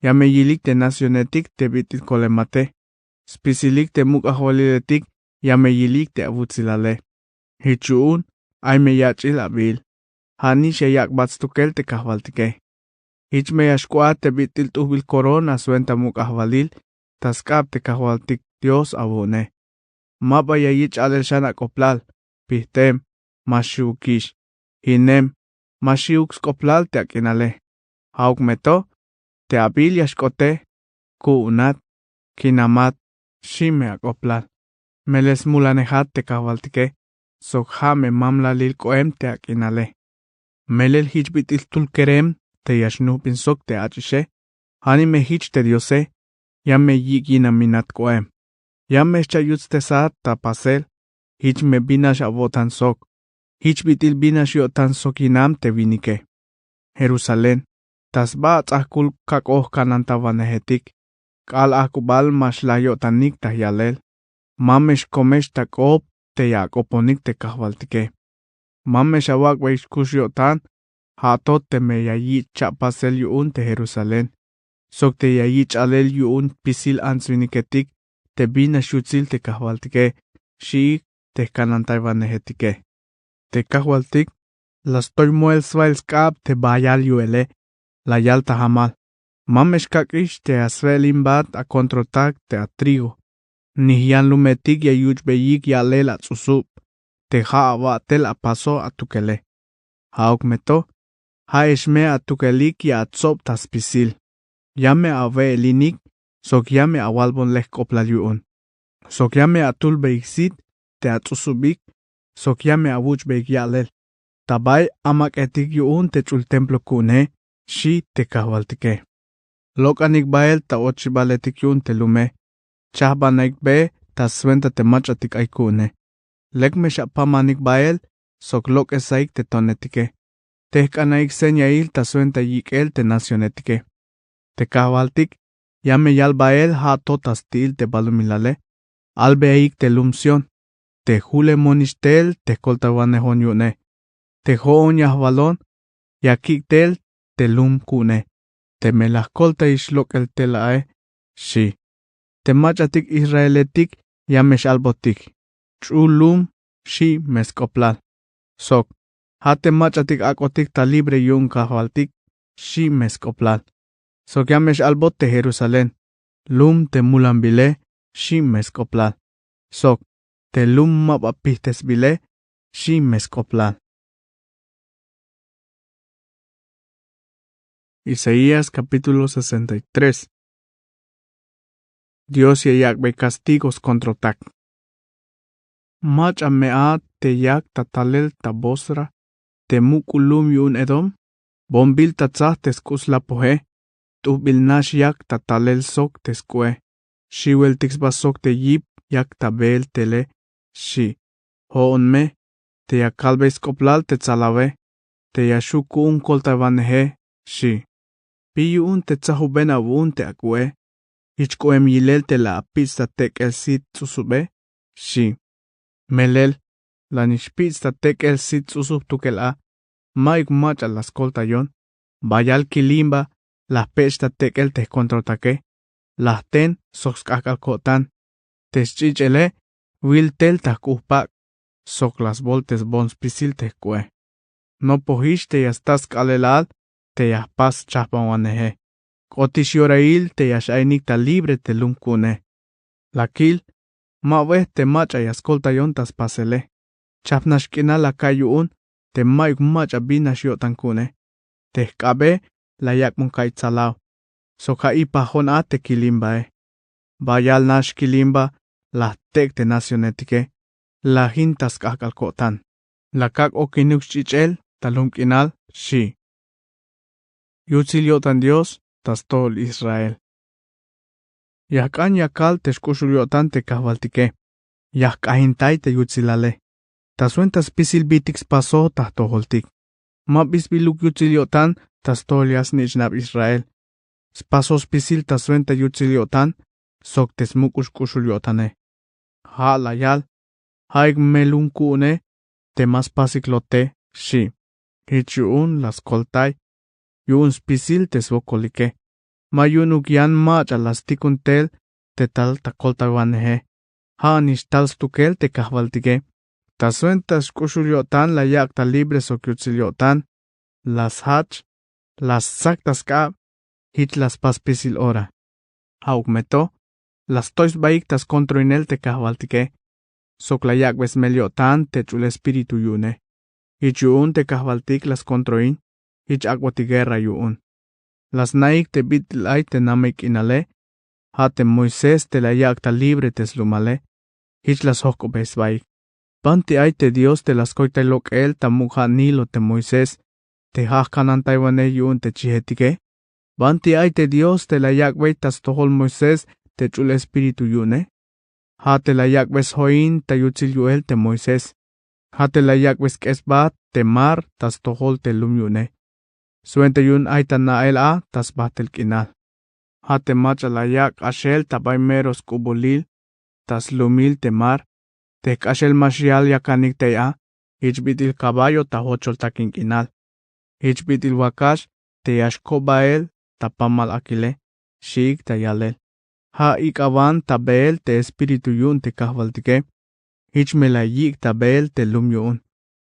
Ya me yilik te nacionetik te bit'il kolemate. Spisilik te muk' ajwaliletik ya me yilik te awutsilale. Jich yu'un ay me yach'il abil. Ja' nix ya yak'bat stukel te kajwaltike. Jich me ya xk'oat te bit'il t'ujbil korona swenta muk' ajwalil ta sk'ab te kajwaltik Dios awu'une. Ma ba ya yich' alel xan ak'oplal, pijtem, ma xiwukix, jinem, ma xiwuk sk'oplal te ak'inale. Ja'uk me to te abil ya xk'ote: ku'unat, kinamat, xi' me ak'oplal. Melel smulanejat te kajwaltike, sok ja' me mamlalil k'o'em te ak'inale. Melel jich bit'il jtul kerem te ya xnujbin sok te ach'ixe, ja' ni me jich te diose, ya me yik' yinaminat k'o'em. Ya me xcha' yutstesat ta pasel, jich me binax awo'tan sok, jich bit'il binax yo'tan sok yinam te winike. Jerusalén, ta sba ats'ajkul kak'oj kanantawanejetik, k'aal ajk'ubal ma xlaj yo'tanik ta yalel. Ma me xkomex ta k'op te ya ak'oponik te kajwaltike. Ma me xawak'bey xkux yo'tan, ja' to teme ya yich' cha'p pasel yu'un te Jerusalén, sok te ya yich' ch'alel yu'un spisil ants-winiketik te binax yutsil te kajwaltike, xi'ik te jkanantaywanejetike. Te kajwaltik la stoy moel sbael sk'ab te bayal yu'ele, la yal ta jamal: Ma me xkak'ix te ya swe'elimbat akontrotak te atrigo, ni jyanlumetik ya yuch'beyik ya'lel ats'usub, te ja' awa'tel apaso atukele. Ja'uk me to, ja'ex me atukelik ya atsob ta spisil, ya me awe'elinik, sok ya me awalbon lek jk'oplal yu'un, sok ya me atulbeyik sit te ats'usubik, sok ya me awuch'beyik ya'lel. Ta bay amak'etik yu'un te ch'ul templo ku'une, xi' te kajwaltike. Lok'anik bael ta ochibaletik yu'un te lume, chajbanaik be ta swenta te mach'atik ay ku'une. Lek me xapamanik bael sok lok'esaik te tonetike. Tejk'anaik señail ta swenta yik'el te nacionetike. Te kajwaltik ya me yal bael ja' to ta sti'il te balumilale. Albeaik te lum Sión te julemonix tel te jkoltaywanejon yu'une. Te jo'on ya jwalon, ya kik' tel te lum ku'une, teme la jkoltayix lok'el tel ae, xi'. Te mach'atik Israeletik ya me x-albotik: Ch'ul lum, xi' me sk'oplal. Sok: Ja' te mach'atik ak'otik ta libre yu'un kajwaltik, xi' me sk'oplal. Sok ya me x-albot te Jerusalén: Lum te mulanbile, xi' me sk'oplal. Sok: Te lum ma ba pijtesbile, xi' me sk'oplal. Isaías capítulo sesenta y tres. Dios ya yak'bey castigo skontrotak. Mach'a me a te yak ta talel ta Bosra te muk'ul lum yu'un Edom, bombil ta tsaj te sk'u slapoje, t'ujbil nax yak ta talel sok te sk'u'e, xiweltik sba sok te yip yak ta beel tele, xi'. Jo'on me te ya kalbey sk'oplal te tsalawe, te ya xju' ku'un koltaywaneje, xi'. Pi yu'un te tsajuben awu'un te ak'u'e, jich k'oem yilel te la apich' ta tek'el sit ts'usube, xi'. Melel la nix pich' ta tek'el sit ts'usub tukel a, ma'yuk mach'a la skoltayon. Bayal kilimba la jpech' ta tek'el te jkontrotake, la jten sok sk'ajk'al ko'tan. Te sch'ich'ele wil tel ta jk'u jpak', sok la sboltesbon spisil te jk'u'e. Nopojix te ya sta sk'aalelal te ya jpas chajpanwaneje. K'otix yorail te ya x-ainik ta libre te lum ku'une. La kil, ma wej te mach'a ya skoltayon ta spasele. Chajp nax k'inal la ka'iy yu'un te ma'yuk mach'a bin nax yo'tan ku'une. Te jk'abe la yak'bon ka'iy tsalaw, sok ja' ipajon a te kilimbae. Bayal nax kilimba la jtek' te nacionetike, la jin ta sk'ajk'al ko'tan. La kak' okinuk sch'ich'el ta lum k'inal, xi'. Yutsil yo'tan Dios ta stojol Israel. Ya jk'an ya kal te xk'uxul yo'tan te kajwaltike. Ya jk'ajintay te yutsilale ta swenta spisil bitik spasoj ta jtojoltik. Ma bi sbiluk yutsil yo'tan ta stojol ya snich'nab Israel. Spasoj spisil ta swenta yutsil yo'tan sok te smuk'ul xk'uxul yo'tane. Ja' la yal: Ja'ik me lum ku'une te ma spasik lote, xi'. Jich yu'un la skoltay yu'un spisil te swokolike. Ma yu'unuk yan mach'a la stikun tel te tal ta koltaywaneje. Ja' nix tal stukel te kajwaltike. Ta swenta xk'uxul yo'tan la yak' ta libre sok yutsil yo'tan, la sjach, la stsak ta sk'ab, jich la spas spisil ora. Ja'uk me to, la stoy sbaik ta skontroinel te kajwaltike, sok la yak'be smel yo'tan te ch'ul espíritu yu'une. Jich yu'un te kajwaltik la skontroin, jich ak'botik guerra yu'un. La snaik te bit'il ay te namey k'inale, Ja' te moisés te la yak' ta libre te slumale. Jich la sjojk'obey sbaik: ¿Banti ay te dios te la skoytay lok'el ta muk' ja' nilo te moisés te ja' jkanantaywanej yu'un te chijetike? ¿Banti ay te dios te la yak'bey ta stojol moisés te ch'ul espíritu yu'une? Ja' te la yak'bey sjoin ta yutsil yu'el te moisés. Ja' te la yak'bey sk'esbat te mar ta stojol te lum yu'une. Swenta yu'un ay ta na'el a ta sbajtel k'inal. Ja' te mach'a la yak' k'axel ta bay mero sk'ubulil ta slumil te mar, te jk'axel ma xyal yakanik tey a: Jich bit'il kaballo ta jochol takin k'inal, jich bit'il wakax te ya xko' bael ta pamal akile, xi'ik ta yalel. Ja' ik'awan ta beel te espíritu yu'un te kajwaltike. Jich me la yik' ta beel te lum yu'un,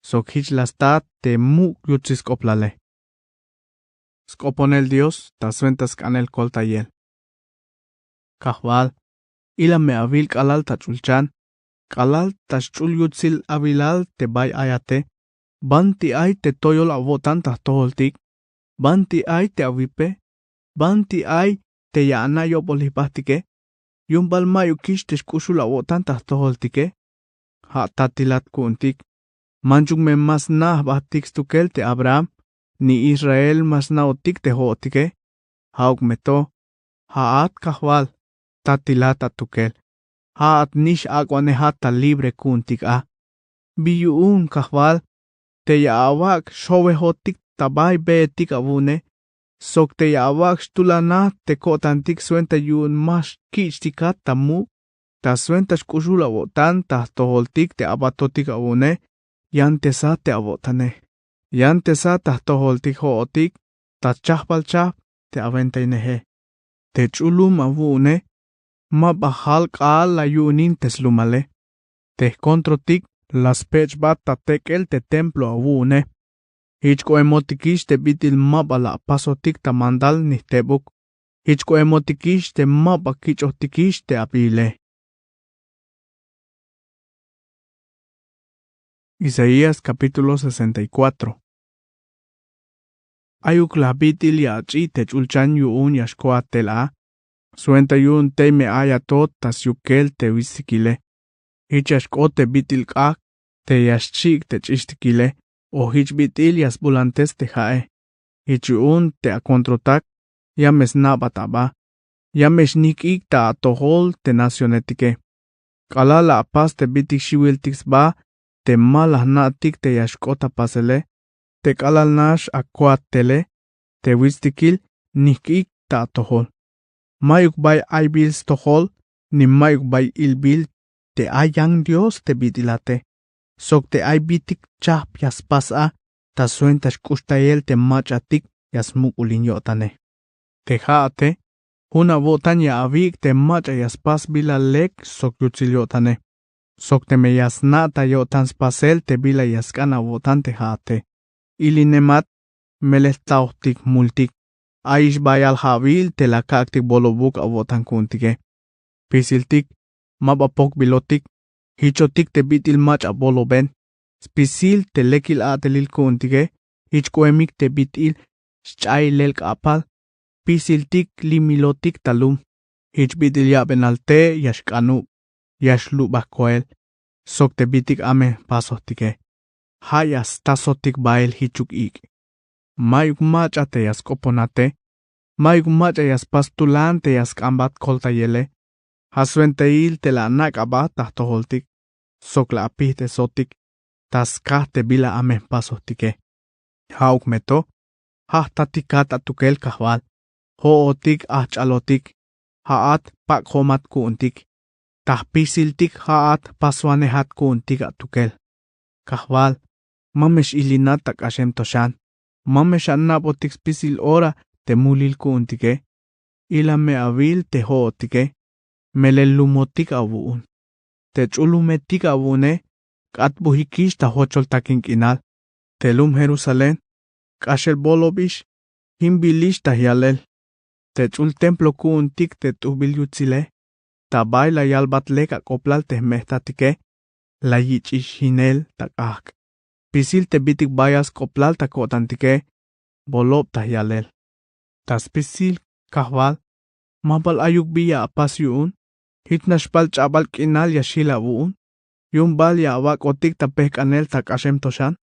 sok jich la stat te muk' yutsil sk'oplale. Sk'oponel Dios ta swenta sk'anel koltayel. Kajwal, ila me awil k'alal ta ch'ulchan, k'alal ta xch'ul yutsil awilal te bay ayate. ¿Banti ay te toyol awo'tan ta jtojoltik? ¿Banti ay te awipe? ¿Banti ay te ya ana' yo'bolil jbajtike? Yu'un bal ma'yukix te xk'uxul awo'tan ta jtojoltike. Ja' tatilat ku'untik. Manchuk me ma sna' jbajtik stukel te abraham, ni israel ma sna'otik te jo'otike. Ja'uk me to. Ja'at kajwal, tatilat atukel. Ja'at nix ak'wanejat ta libre ku'untik a. Bi yu'un kajwal, te ya awak' xjowejotik ta bay beetik awu'une, sok te ya awak' xtulanat te ko'tantik swenta yu'un ma xkich'tikat ta muk', ta swenta xk'uxul awo'tan ta jtojoltik te abatotik awu'une. Yantesat te awo'tane. Yantesat ta jtojoltik jo'otik ta chajpal chajp te awentaineje. Te ch'ulum awu'une, ma ba jal k'aal la yu'unin te slumale. Te jkontrotik la spech'bat ta tek'el te templo awu'une. Jich k'o'emotikix te bit'il ma ba la apasotik ta mandal ni jtebuk. Jich k'o'emotikix te ma ba kich'ojtikix te abiile. Isaías capítulo sesenta y cuatro. Ayuk la bit'il ya ach'i te ch'ulchan yu'un ya xkoat tel a. Swenta yu'un tey me ay atot ta syukel te witstikile. Jich ya xk'ot te bit'il k'ajk' te ya xchik' te ch'ixtikile, o jich bit'il ya sbulantes te ja'e. Jich yu'un te akontrotak, ya me sna'bat aba. Ya me xnijk'ik ta atojol te nacionetike. K'alal la apas te bit'il xiwiltik sba te ma la jna'tik te ya xk'ot ta pasele, te k'alal nax akoat tele, te witstikil nijk'ik ta atojol. Ma'yuk bay aybil stojol, ni ma'yuk bay ilbil te ay yan dios te bit'ilate, sok te ay bitik chajp ya spas a ta swenta xk'uxtayel te mach'atik ya smuk'ulin yo'tane. Te ja'ate, jun awo'tan ya awik' te mach'a ya spas bila lek sok yutsil yo'tane, sok teme ya sna' ta yo'tan spasel te bila ya sk'an awo'tan te ja'ate. Ilinemat, melel jtaojtik jmultik. Ayix bayal ja'wil te la kak'tik bolobuk awo'tan ku'untike. Jpisiltik, ma ba pokbilotik. Jichotik te bit'il mach'a boloben. Spisil te lekil a'telil ku'untike. Jich k'ohemik te bit'il sch'ailel k'a'pal. Jpisiltik limilotik ta lum. Jich bit'il ya'benal tey ya xk'anub, ya xlubaj koel, sok te bit'il amen jpasojtike. Ja' ya stasotik bael jichuk ik'. Ma'yuk mach'a te ya sk'oponate. Ma'yuk mach'a ya spas tulan te ya sk'anbat koltayele. Ja' swentail te la anak' aba ta jtojoltik, sok la apijt'esotik ta skaj te bila amen jpasojtike. Ja'uk me to, ja' jtatikat atukel kajwal. Jo'otik ajch'alotik, ja'at pak'jomat ku'untik. Ta jpisiltik ja'at jpaswanejat ku'untik atukel. Kajwal, ma me x-ilinat ta k'axem to xan. Ma me xanabotik spisil ora te mulil ku'untike. Ila me awil te jo'otike. Melel lumotik awu'un. Te ch'ulumetik awu'une, k'atbujikix ta jochol takin k'inal. Te lum jerusalén, k'axel bolobix, jimbilix ta jyalel. Te ch'ul templo ku'untik te t'ujbil yutsile, ta bay la yalbat lek ak'oblal te jme'jtatike, la yich'ix jinel ta k'ajk'. Jpisil te bit'il bayal sk'oblal ta ko'tantike, bolob ta jyalel. Ta spisil kajwal, Ma bal ayuk bi ya apas yu'un. Jich nax bal ch'abal k'inal ya xjil awu'un. Yu'un bal ya awak'otik ta pejk'anel ta k'axem to xan.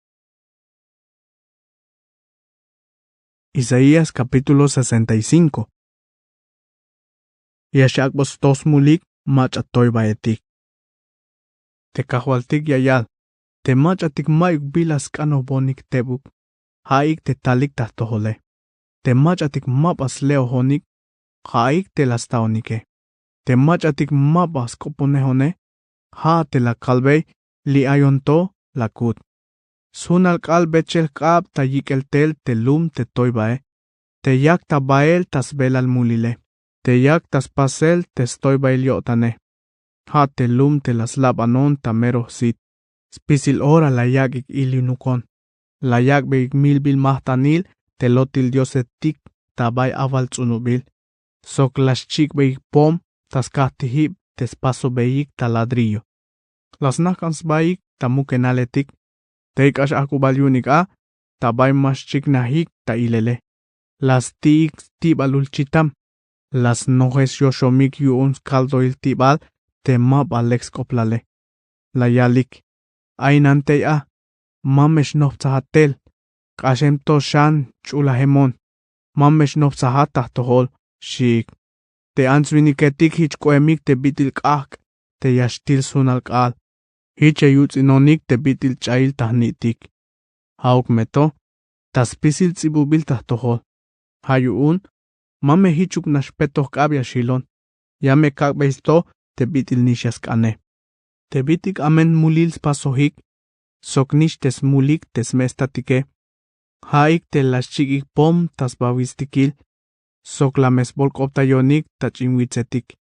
Isaías capítulo sesenta y cinco. Ya xak'bot sto smulik mach'a toybaetik. Te kajwaltik ya yal: te mach'atik ma'yuk bila sk'anojbonik tebuk, ja'ik te talik ta jtojole. Te mach'atik ma ba sle'ojonik, ja'ik te la staonike. Te mach'atik ma ba sk'oponejone, ja' te la kalbey: li' ayon to, la kut. Sjunal k'aal bechel jk'ab ta yik'el tel te lum te toybae, te yak ta bael ta sbelal mulile, te yak ta spasel te stoybail yo'tane. Ja' te lum te la slabanon ta mero jsit. Spisil ora la yak'ik ilinukon. La yak'beyik milbil majt'anil te lotil diosetik ta bay awal ts'unubil, sok la xchik'beyik pom ta skajtijib te spasobeyik ta ladrillo. La snajk'an sbaik ta mukenaletik. Tey k'ax ajk'ubal yu'unik a ta bay ma xchiknajik ta ilele. La sti'ik sti'balul chitam. La snojes yoxomik yu'un skaldoil ti'bal te ma ba lek sk'oplale. La yalik: ainan tey a, ma me xnojpsajat tel. K'axem to xan ch'ulajemon. Ma me xnojpsajat ta jtojol, xiik. Te ants-winiketik jich k'oemik te bit'il k'ajk' te ya xtil sjunal k'aal. Jich ya yuts'inonik te bit'il ch'ayil ta jni'tik. Ja'uk me to ta spisil ts'ibubil ta jtojol. Ja' yu'un ma me jichuk nax petoj k'ab ya xjilon. Ya me kak'bey sto te bit'il nix ya sk'ane. Te bit'il amen mulil spasojik, sok nix te smulik te sme' statike, ja'ik te la xchik'ik pom ta sba witstikil, sok la me sbolk'optayonik ta ch'in witsetik.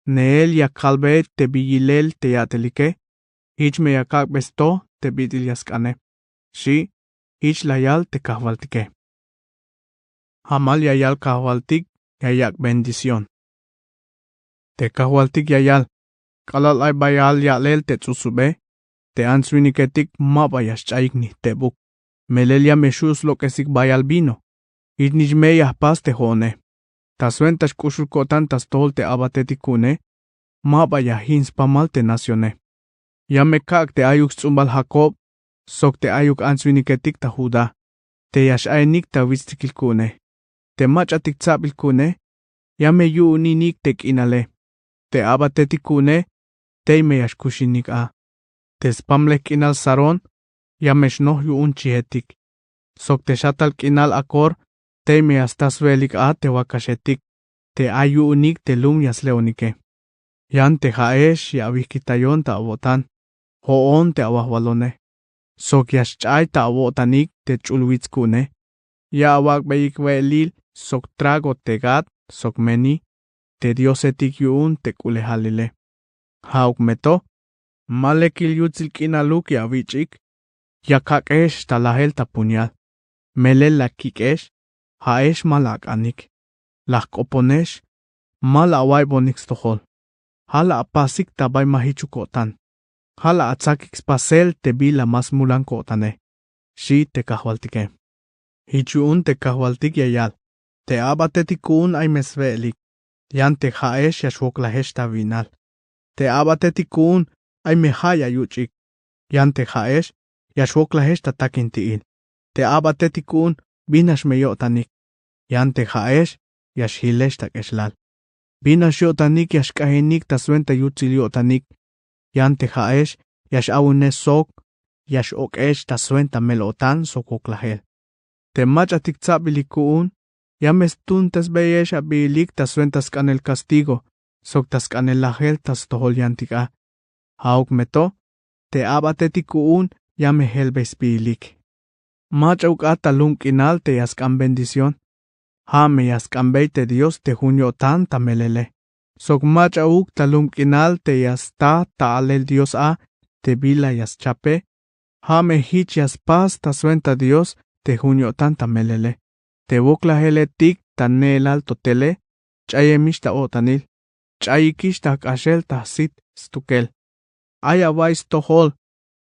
Neel ya kalbey te bi yilel te ya'telike, jich me ya kak'bey sto te bit'il ya sk'ane, xi'. Jich la yal te kajwaltike. Jamal ya yal kajwaltik ya yak' bendición. Te kajwaltik ya yal: k'alal ay bayal ya'lel te ts'usube, te ants-winiketik ma ba ya xch'ayik ni jtebuk. Melel ya me xju' slok'esik bayal vino. Jich nix me ya jpas te jo'one. Ta swenta xk'uxul ko'tan ta stojol te a'batetik ku'une, ma ba ya jin spamal te nacione. Ya me kak' te ayuk sts'umbal Jakob, sok te ayuk ants-winiketik ta Judá, te ya x-a'inik ta witstikil ku'une. Te mach'atik tsa'bil ku'une, ya me yu'uninik te k'inale. Te a'batetik ku'une, tey me ya xkuxinik a. Te spamlej k'inal Sarón, ya me xnoj yu'un chijetik. Sok te xatal k'inal Acor, tey me ya sta swe'elik a te wakaxetik, te ay yu'unik te lum ya sle'onike. Yan te ja'ex ya awijkitayon ta awo'tan, jo'on te awajwalone. Sok ya xch'ay ta awo'tanik te ch'ul wits ku'une. Ya awak'beyik we'elil sok trago te Gad sok Mení, te diosetik yu'un te k'ulejalile. Ja'uk me to, ma lekil yutsil k'inaluk ya awich'ik. Ya kak'ex ta lajel ta puñal. Melel la kik'ex, ja'ex ma la ak'anik. La jk'oponex, ma la awaybonik stojol. Ja' la apasik ta bay ma jichuk ko'tan. Ja' la atsakik spasel te bila ma smulan ko'tane, xi' te kajwaltike. Jich yu'un te kajwaltik ya yal: te a'batetik ku'un ay me swe'elik. Yan te ja'ex ya xwoklajex ta wi'nal. Te a'batetik ku'un ay me ja' ya yuch'ik. Yan te ja'ex ya xwoklajex ta takinti'il. Te a'batetik ku'un binax me yo'tanik. Yan te ja'ex ya xjilex ta k'exlal. Binax yo'tanik ya xk'ajinik ta swenta yutsil yo'tanik. Yan te ja'ex ya x-awunex sok ya x-ok'ex ta swenta mel-o'tan sok woklajel. Te mach'atik tsa'bilik ku'un ya me stuuntesbeyex abi'ilik ta swenta sk'anel castigo sok ta sk'anel lajel ta stojol yantik a. Ja'uk me to, te a'batetik ku'un ya me jelbey sbi'ilik. Mach'auk a ta lum k'inal te ya sk'an bendición. Ja' me ya sk'anbey te Dios te jun yo'tan ta melele. Sok mach'auk ta lum k'inal te ya sta ta alel Dios a te bila ya schape. Ja' me jich ya spas ta swenta Dios te jun yo'tan ta melele. Te woklajeletik ta neelal to tele, ch'ayemix ta o'tanil. Ch'ayikix ta jk'axel ta jsit stukel. Ay awa'iy stojol.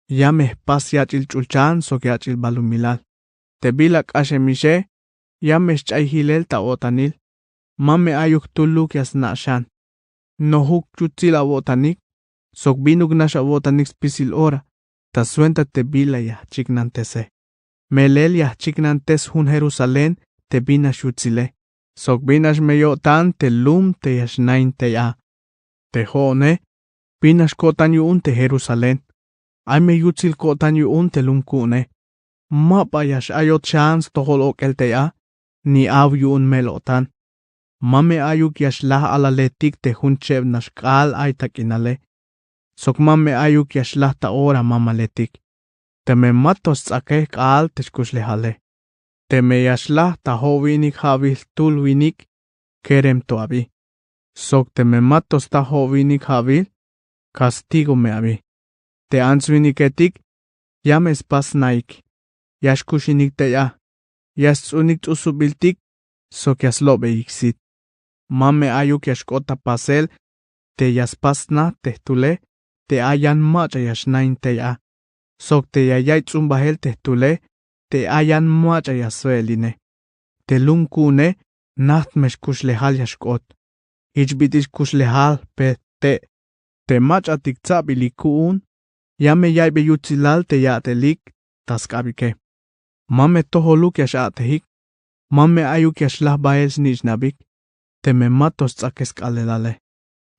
Ya me jpas yach'il ch'ulchan sok yach'il balumilal. Te bila k'axemixe ya me xch'ay jilel ta o'tanil. Ma me ayuk jtuluk ya sna' xan. Nojuk yutsil awo'tanik sok binuk nax awo'tanik spisil ora ta swenta te bila ya jchiknantese. Melel ya jchiknantes jun Jerusalén te bin nax yutsile sok bin nax me yo'tan te lum te ya xnain tey a. Te jo'one bin nax ko'tan yu'un te Jerusalén. Ay me yutsil ko'tan yu'un te lum ku'une. Ma ba ya x'ayot xan stojol ok'el tey a ni aw yu'un mel-o'tan. Ma me ayuk ya xlaj alaletik te jun cheb nax k'aal ay ta k'inale. Sok ma me ayuk ya xlaj ta ora mamaletik. Teme ma to sts'ake jk'aal te xkuxlejale. Teme ya xlaj ta jo'winik ja'wil jtul winik, kerem to abi. Sok teme ma to sta jo'winik ja'wil, kastigo me abi. Te ants-winiketik ya me spas snaik. Ya xkuxinik tey a. Ya sts'unik ts'usubiltik sok ya slobeyik sit. Ma me ayuk ya xk'ot ta pasel te ya spas sna te jtule te ay yan mach'a ya xnain tey a. Sok te ya yaiy ts'umbajel te jtule te ay yan mach'a ya swe'eline. Te lum ku'une najt me xkuxlejal ya xk'ot. Jich bit'il xkuxlejal jpejt te'. Te mach'atik tsabilik ku'un ya me yaiybe yutsilal te ya'telik ta sk'abike. Ma me tojoluk ya x-a'tejik. Ma me ayuk ya xlaj bael snich'nabik. Teme ma to sts'ake sk'aalelale.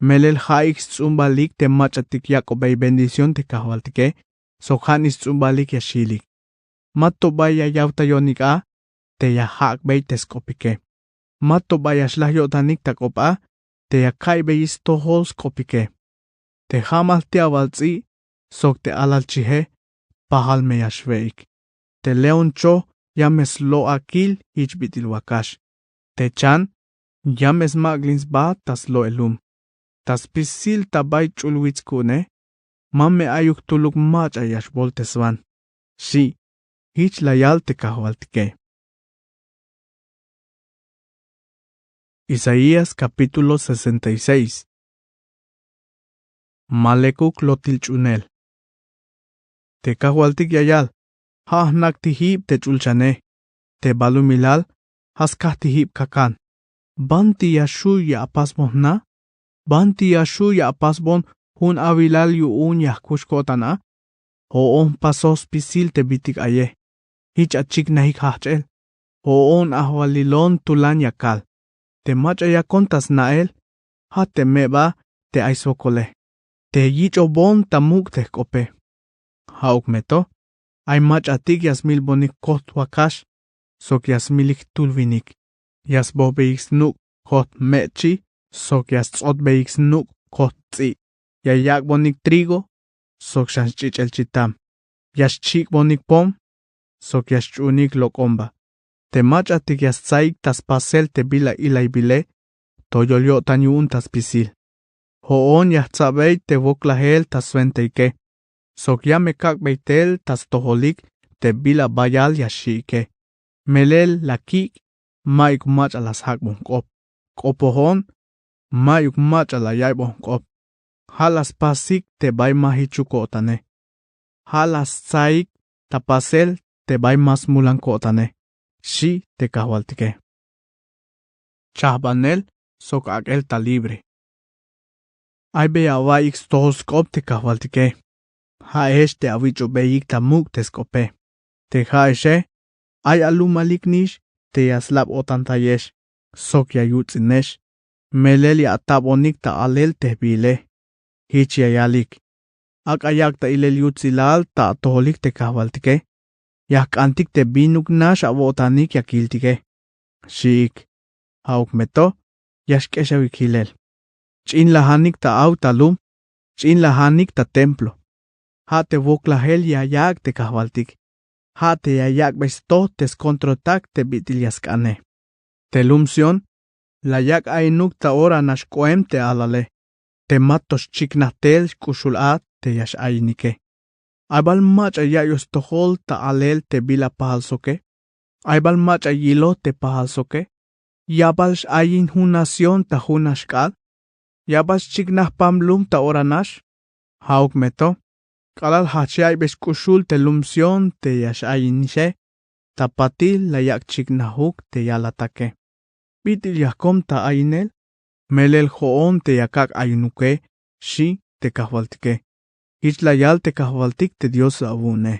Melel ja'ik sts'umbalik te mach'atik yak'obey bendición te kajwaltike. Sok ja'nix sts'umbalik ya xilik. Ma to ba ya yawtayonik a te ya jak'bey te sk'opike. Ma to ba ya xlaj yo'tanik ta k'op a te ya kaiybeyix stojol sk'opike. Te jamal tiabal ts'i' sok te alal chije pajal me ya xwe'ik. Te león choj ya me slo'a kil jich bit'il wakax. Te chan ya me smak'lin sba ta slo'el lum. Ta spisil ta bay ch'ul wits ku'une. Ma me ayuk jtuluk mach'a ya xbolteswan. Xi'. Jich la yal te kajwaltike. Isaías capítulo sesenta y seis. Ma lekuk lotil ch'unel. Te kajwaltik ya yal: Ja' jnak' tijib te ch'ulchane. Te balumilal ja' skaj tijib kakan. Banti ya xju' ya apasbon jna? Banti ya xju' ya apasbon jun awilal yu'un ya jkux ko'tan a? Jo'on jpasoj spisil te bitik aye. Jich achiknajik jajch'el. Jo'on ajwalilon tulan ya kal. Te mach'a yakon ta sna'el, ja' te meb a te ay swokole. Te yich'ojbon ta muk' te jk'ope. Ja'uk me to, ay mach'atik ya smilbonik jkojt wakax sok ya smilik jtul winik. Ya sbojbeyik snuk' jkojt me'chi' sok ya sts'otbeyik snuk' jkojt ts'i'. Ya yak'bonik trigo sok xan sch'ich'el chitam. Ya xchik'bonik pom sok ya xch'uunik lok'omba. Te mach'atik ya stsaik ta spasel te bila ilaybile, toyol yo'tan yu'un ta spisil. Jo'on ya jtsabey te woklajel ta swentahike sok ya me kak'bey tel ta stojolik te bila bayal ya xi'ike. Melel la kik' mayuk mach'a la sjak'bon jk'op. K'opojon mayuk mach'a la yaiybonik jk'op. Ja' la spasik te bay ma jichuk ko'tane. Ja' la stsaik ta pasel te bay ma smulan ko'tane, xi' te kajwaltike. Chajbanel sok ak'el ta libre. Ay bey awa'iyik stojol sk'op te kajwaltike. Ja'ex te awich'obeyik ta muk' te sk'ope. Te ja'exe ay alumalik nix te ya slab-o'tantayex sok ya yuts'inex. Melel ya atabonik ta alel te jbiile. Jich ya yalik: Ak'a yak' ta ilel yutsilal ta atojolik te kajwaltike. Ya jk'antik te binuk nax awo'tanik ya kiltike, xi'ik. Ja'uk me to ya xk'exawik jilel. Ch'inlajanik ta aw ta lum. Ch'inlajanik ta templo. Ja' te woklajel ya yak' te kajwaltik. Ja' te ya yak'bey stojt te skontroltak te bit'il ya sk'ane. Te lum Sión la yak' ayinuk ta ora nax k'oem te alale. Te ma to xchiknaj tel xk'uxul a te ya x'ayinike. Ay bal mach'a yaiyoj stojol ta alel te bila pajal soke. Ay bal mach'a yiloj te pajal soke. Ya bal x'ayin jun nación ta jun nax k'aal. Ya bal xchiknaj jpam lum ta ora nax. Ja'uk me to k'alal jajch yaiybe xk'uxul te lum Sión te ya x'ayinixe. Ta patil la yak' chiknajuk te yalatake. bit'il ya jkom ta ayinel? Melel jo'on te ya kak' ayinuke, xchi te kajwaltike. Jich la yal te kajwaltik te diosel awu'une.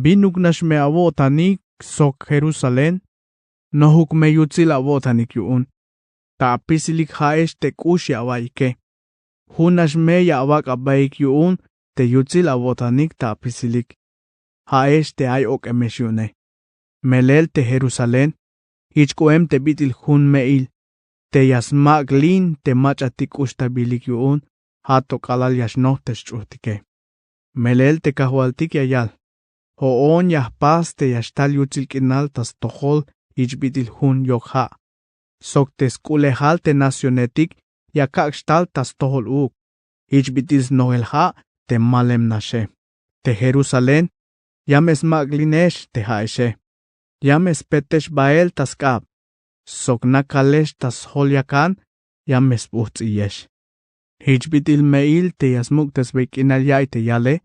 Binuk nax me awo'tanik sok jerusalén, nojuk me yutsil awo'tanik yu'un. Ta apisilik ja'ex te k'ux ya awa'iyike. Jun nax me ya awak' abaik yu'un te yutsil awo'tanik ta apisilik. Ja'ex te ay ok'emex yu'une. Melel te jerusalén, jich k'oem te bit'il jun me'il te ya smak'lin te mach'atik k'uxtaybilik yu'un. Ja' to k'alal ya xnoj te sch'ujtike. Melel te kajwaltik ya yal: Jo'on ya jpas te ya xtal yutsil k'inal ta stojol jich bit'il jun yok ja', sok te sk'ulejal te nacionetik ya kak' xtal ta stojol uuk. Jich bit'il snojel ja' te malem naxe. Te jerusalén, ya me smak'linex te ja'exe. Ya me spetex bael ta sk'ab, sok nakalex ta sjol yakan ya me sbujts'iyex. Jich bit'il me'il te ya smuk'tesbey k'inal ya'iy te yale,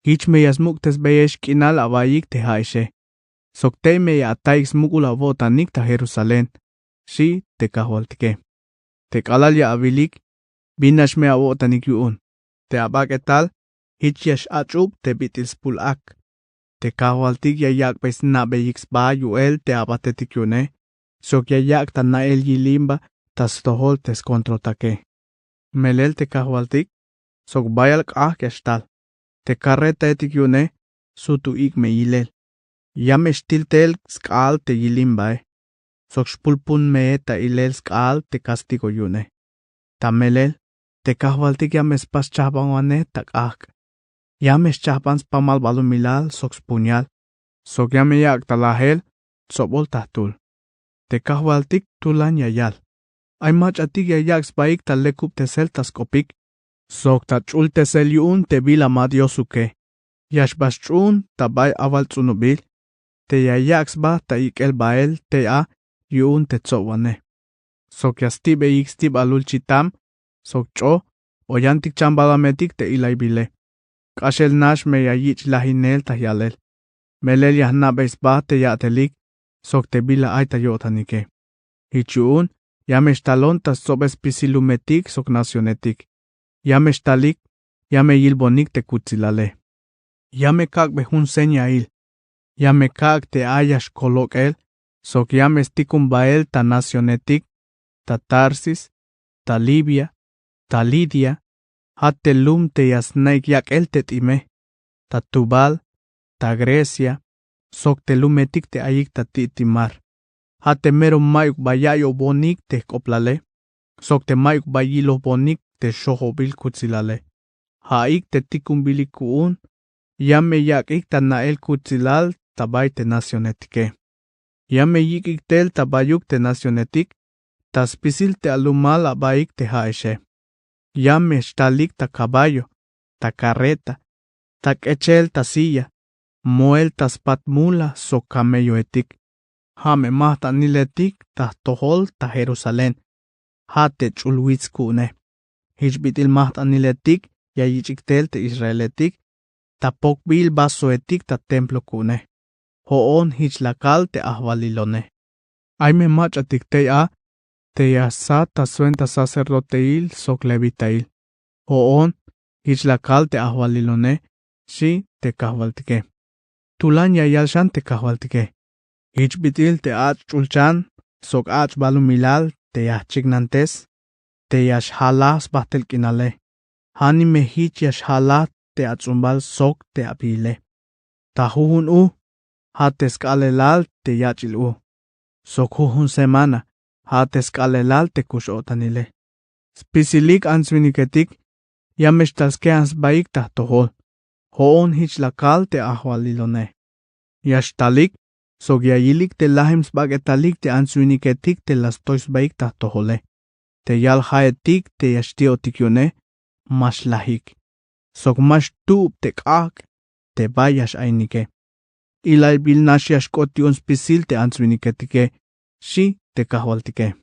jich me ya smuk'tesbeyex k'inal awa'iyik te ja'exe. Sok tey me ya ata'ik smuk'ul awo'tanik ta jerusalén, xchi te kajwaltike. Te k'alal ya awilik bin nax me awo'tanik yu'un, te abak'etal jich ya x'ach'ub te bit'il spul-ak. Te kajwaltik ya yak'bey sna'beyik sba yu'el te abatetik yu'une, sok ya yak' ta na'el yilimba ta stojol te skontroltake. Melel te kajwaltik, sok bayal k'ajk' ya xtal. Te karretaetik yu'une, sut u ik' me yilel. Ya me xtil tel sk'aal te yilimbae, sok xpulpun me ta ilel sk'aal te kastigo yu'une. Ta melel te kajwaltik ya me spas chajbanwanej ta k'ajk'. Ya me xchajban spamal balumilal sok spuñal, sok ya me yak' ta lajel tsobol ta jtul. Te kajwaltik tulan ya yal: Ay mach'atik ya yak' sbaik ta lekubtesel ta sk'opik, sok ta ch'ultesel yu'un te bila ma diosuke. Ya xba sch'uhun ta bay awal ts'unubil, te ya yak' sba ta ik'el bael tey a yu'un te tsobwanej. Sok ya stibeyik stibalul chitam, sok ch'o, o yantik chambalametik te ilaybile. K'axel nax me ya yich' lajinel ta yalel. Melel ya jna'bey sba te ya'telik, sok te bila ay ta yo'tanike. Jich yu'un ya me xtalon ta stsobel spisil lumetik sok nacionetik. Ya me xtalik, ya me yilbonik te kutsilale. Ya me kak'bey jun señail. Ya me kak' te ay ya xkolok'el, sok ya me stikun bael ta nacionetik, ta tarsis, ta libia, ta lidia, ja' te lum te ya sna'ik yak'el te t'ime, ta tubal, ta grecia, sok te lumetik te ayik ta ti'ti mar. Ja' te mero mayuk ba ya'iyojbonik te jk'oblale, sok te mayuk ba yilojbonik te xojobil kutsilale. Ja'ik te tikunbilik ku'un ya me yak'ik ta na'el kutsilal ta bay te nacionetike. Ya me yik'ik tel ta bayuk te nacionetik ta spisil te alumal abaik te ja'exe. Ya me xtalik ta kaballo, ta karreta, ta k'echel ta silla, moel ta spat mula sok kamelloetik. Ja' me majt'aniletik ta jtojol ta jerusalén, ja' te ch'ul wits ku'une. Jich bit'il majt'aniletik ya yich'ik tel te israeletik ta pokbil vasoetik ta templo ku'une. Jo'on jich la kal te ajwalilone: Ay me mach'atik tey a te ya sjat ta swenta sacerdoteil sok levitail. Jo'on jich la kal te ajwalilone, xchi te kajwaltike. Tulan ya yal xan te kajwaltike: Jich bit'il te ach' ch'ulchan sok ach' balumilal te ya jchiknantes, te ya xjalaj sbajt'el k'inale. Ja'nix me jich ya xjalaj te ats'umbal sok te abiile. Ta jujun u, ja' te sk'aalelal te yach'il u, sok jujun semana, ja' te sk'aalelal te kux-o'tanile. Spisilik ants-winiketik ya me xtal skejan sbaik ta jtojol. Jo'on jich la kal te ajwalilone: Ya xtalik sok ya yilik te lajem sbak'etalik te ants-winiketik te la stoy sbaik ta jtojole. Te yal ja'etik te ya xti'otik yu'une, ma xlajik, sok ma xtu'ub te k'ajk' te bay ya x-ainike. Ilaybil nax ya xk'ot yu'un spisil te ants-winiketike, xchi te kajwaltike.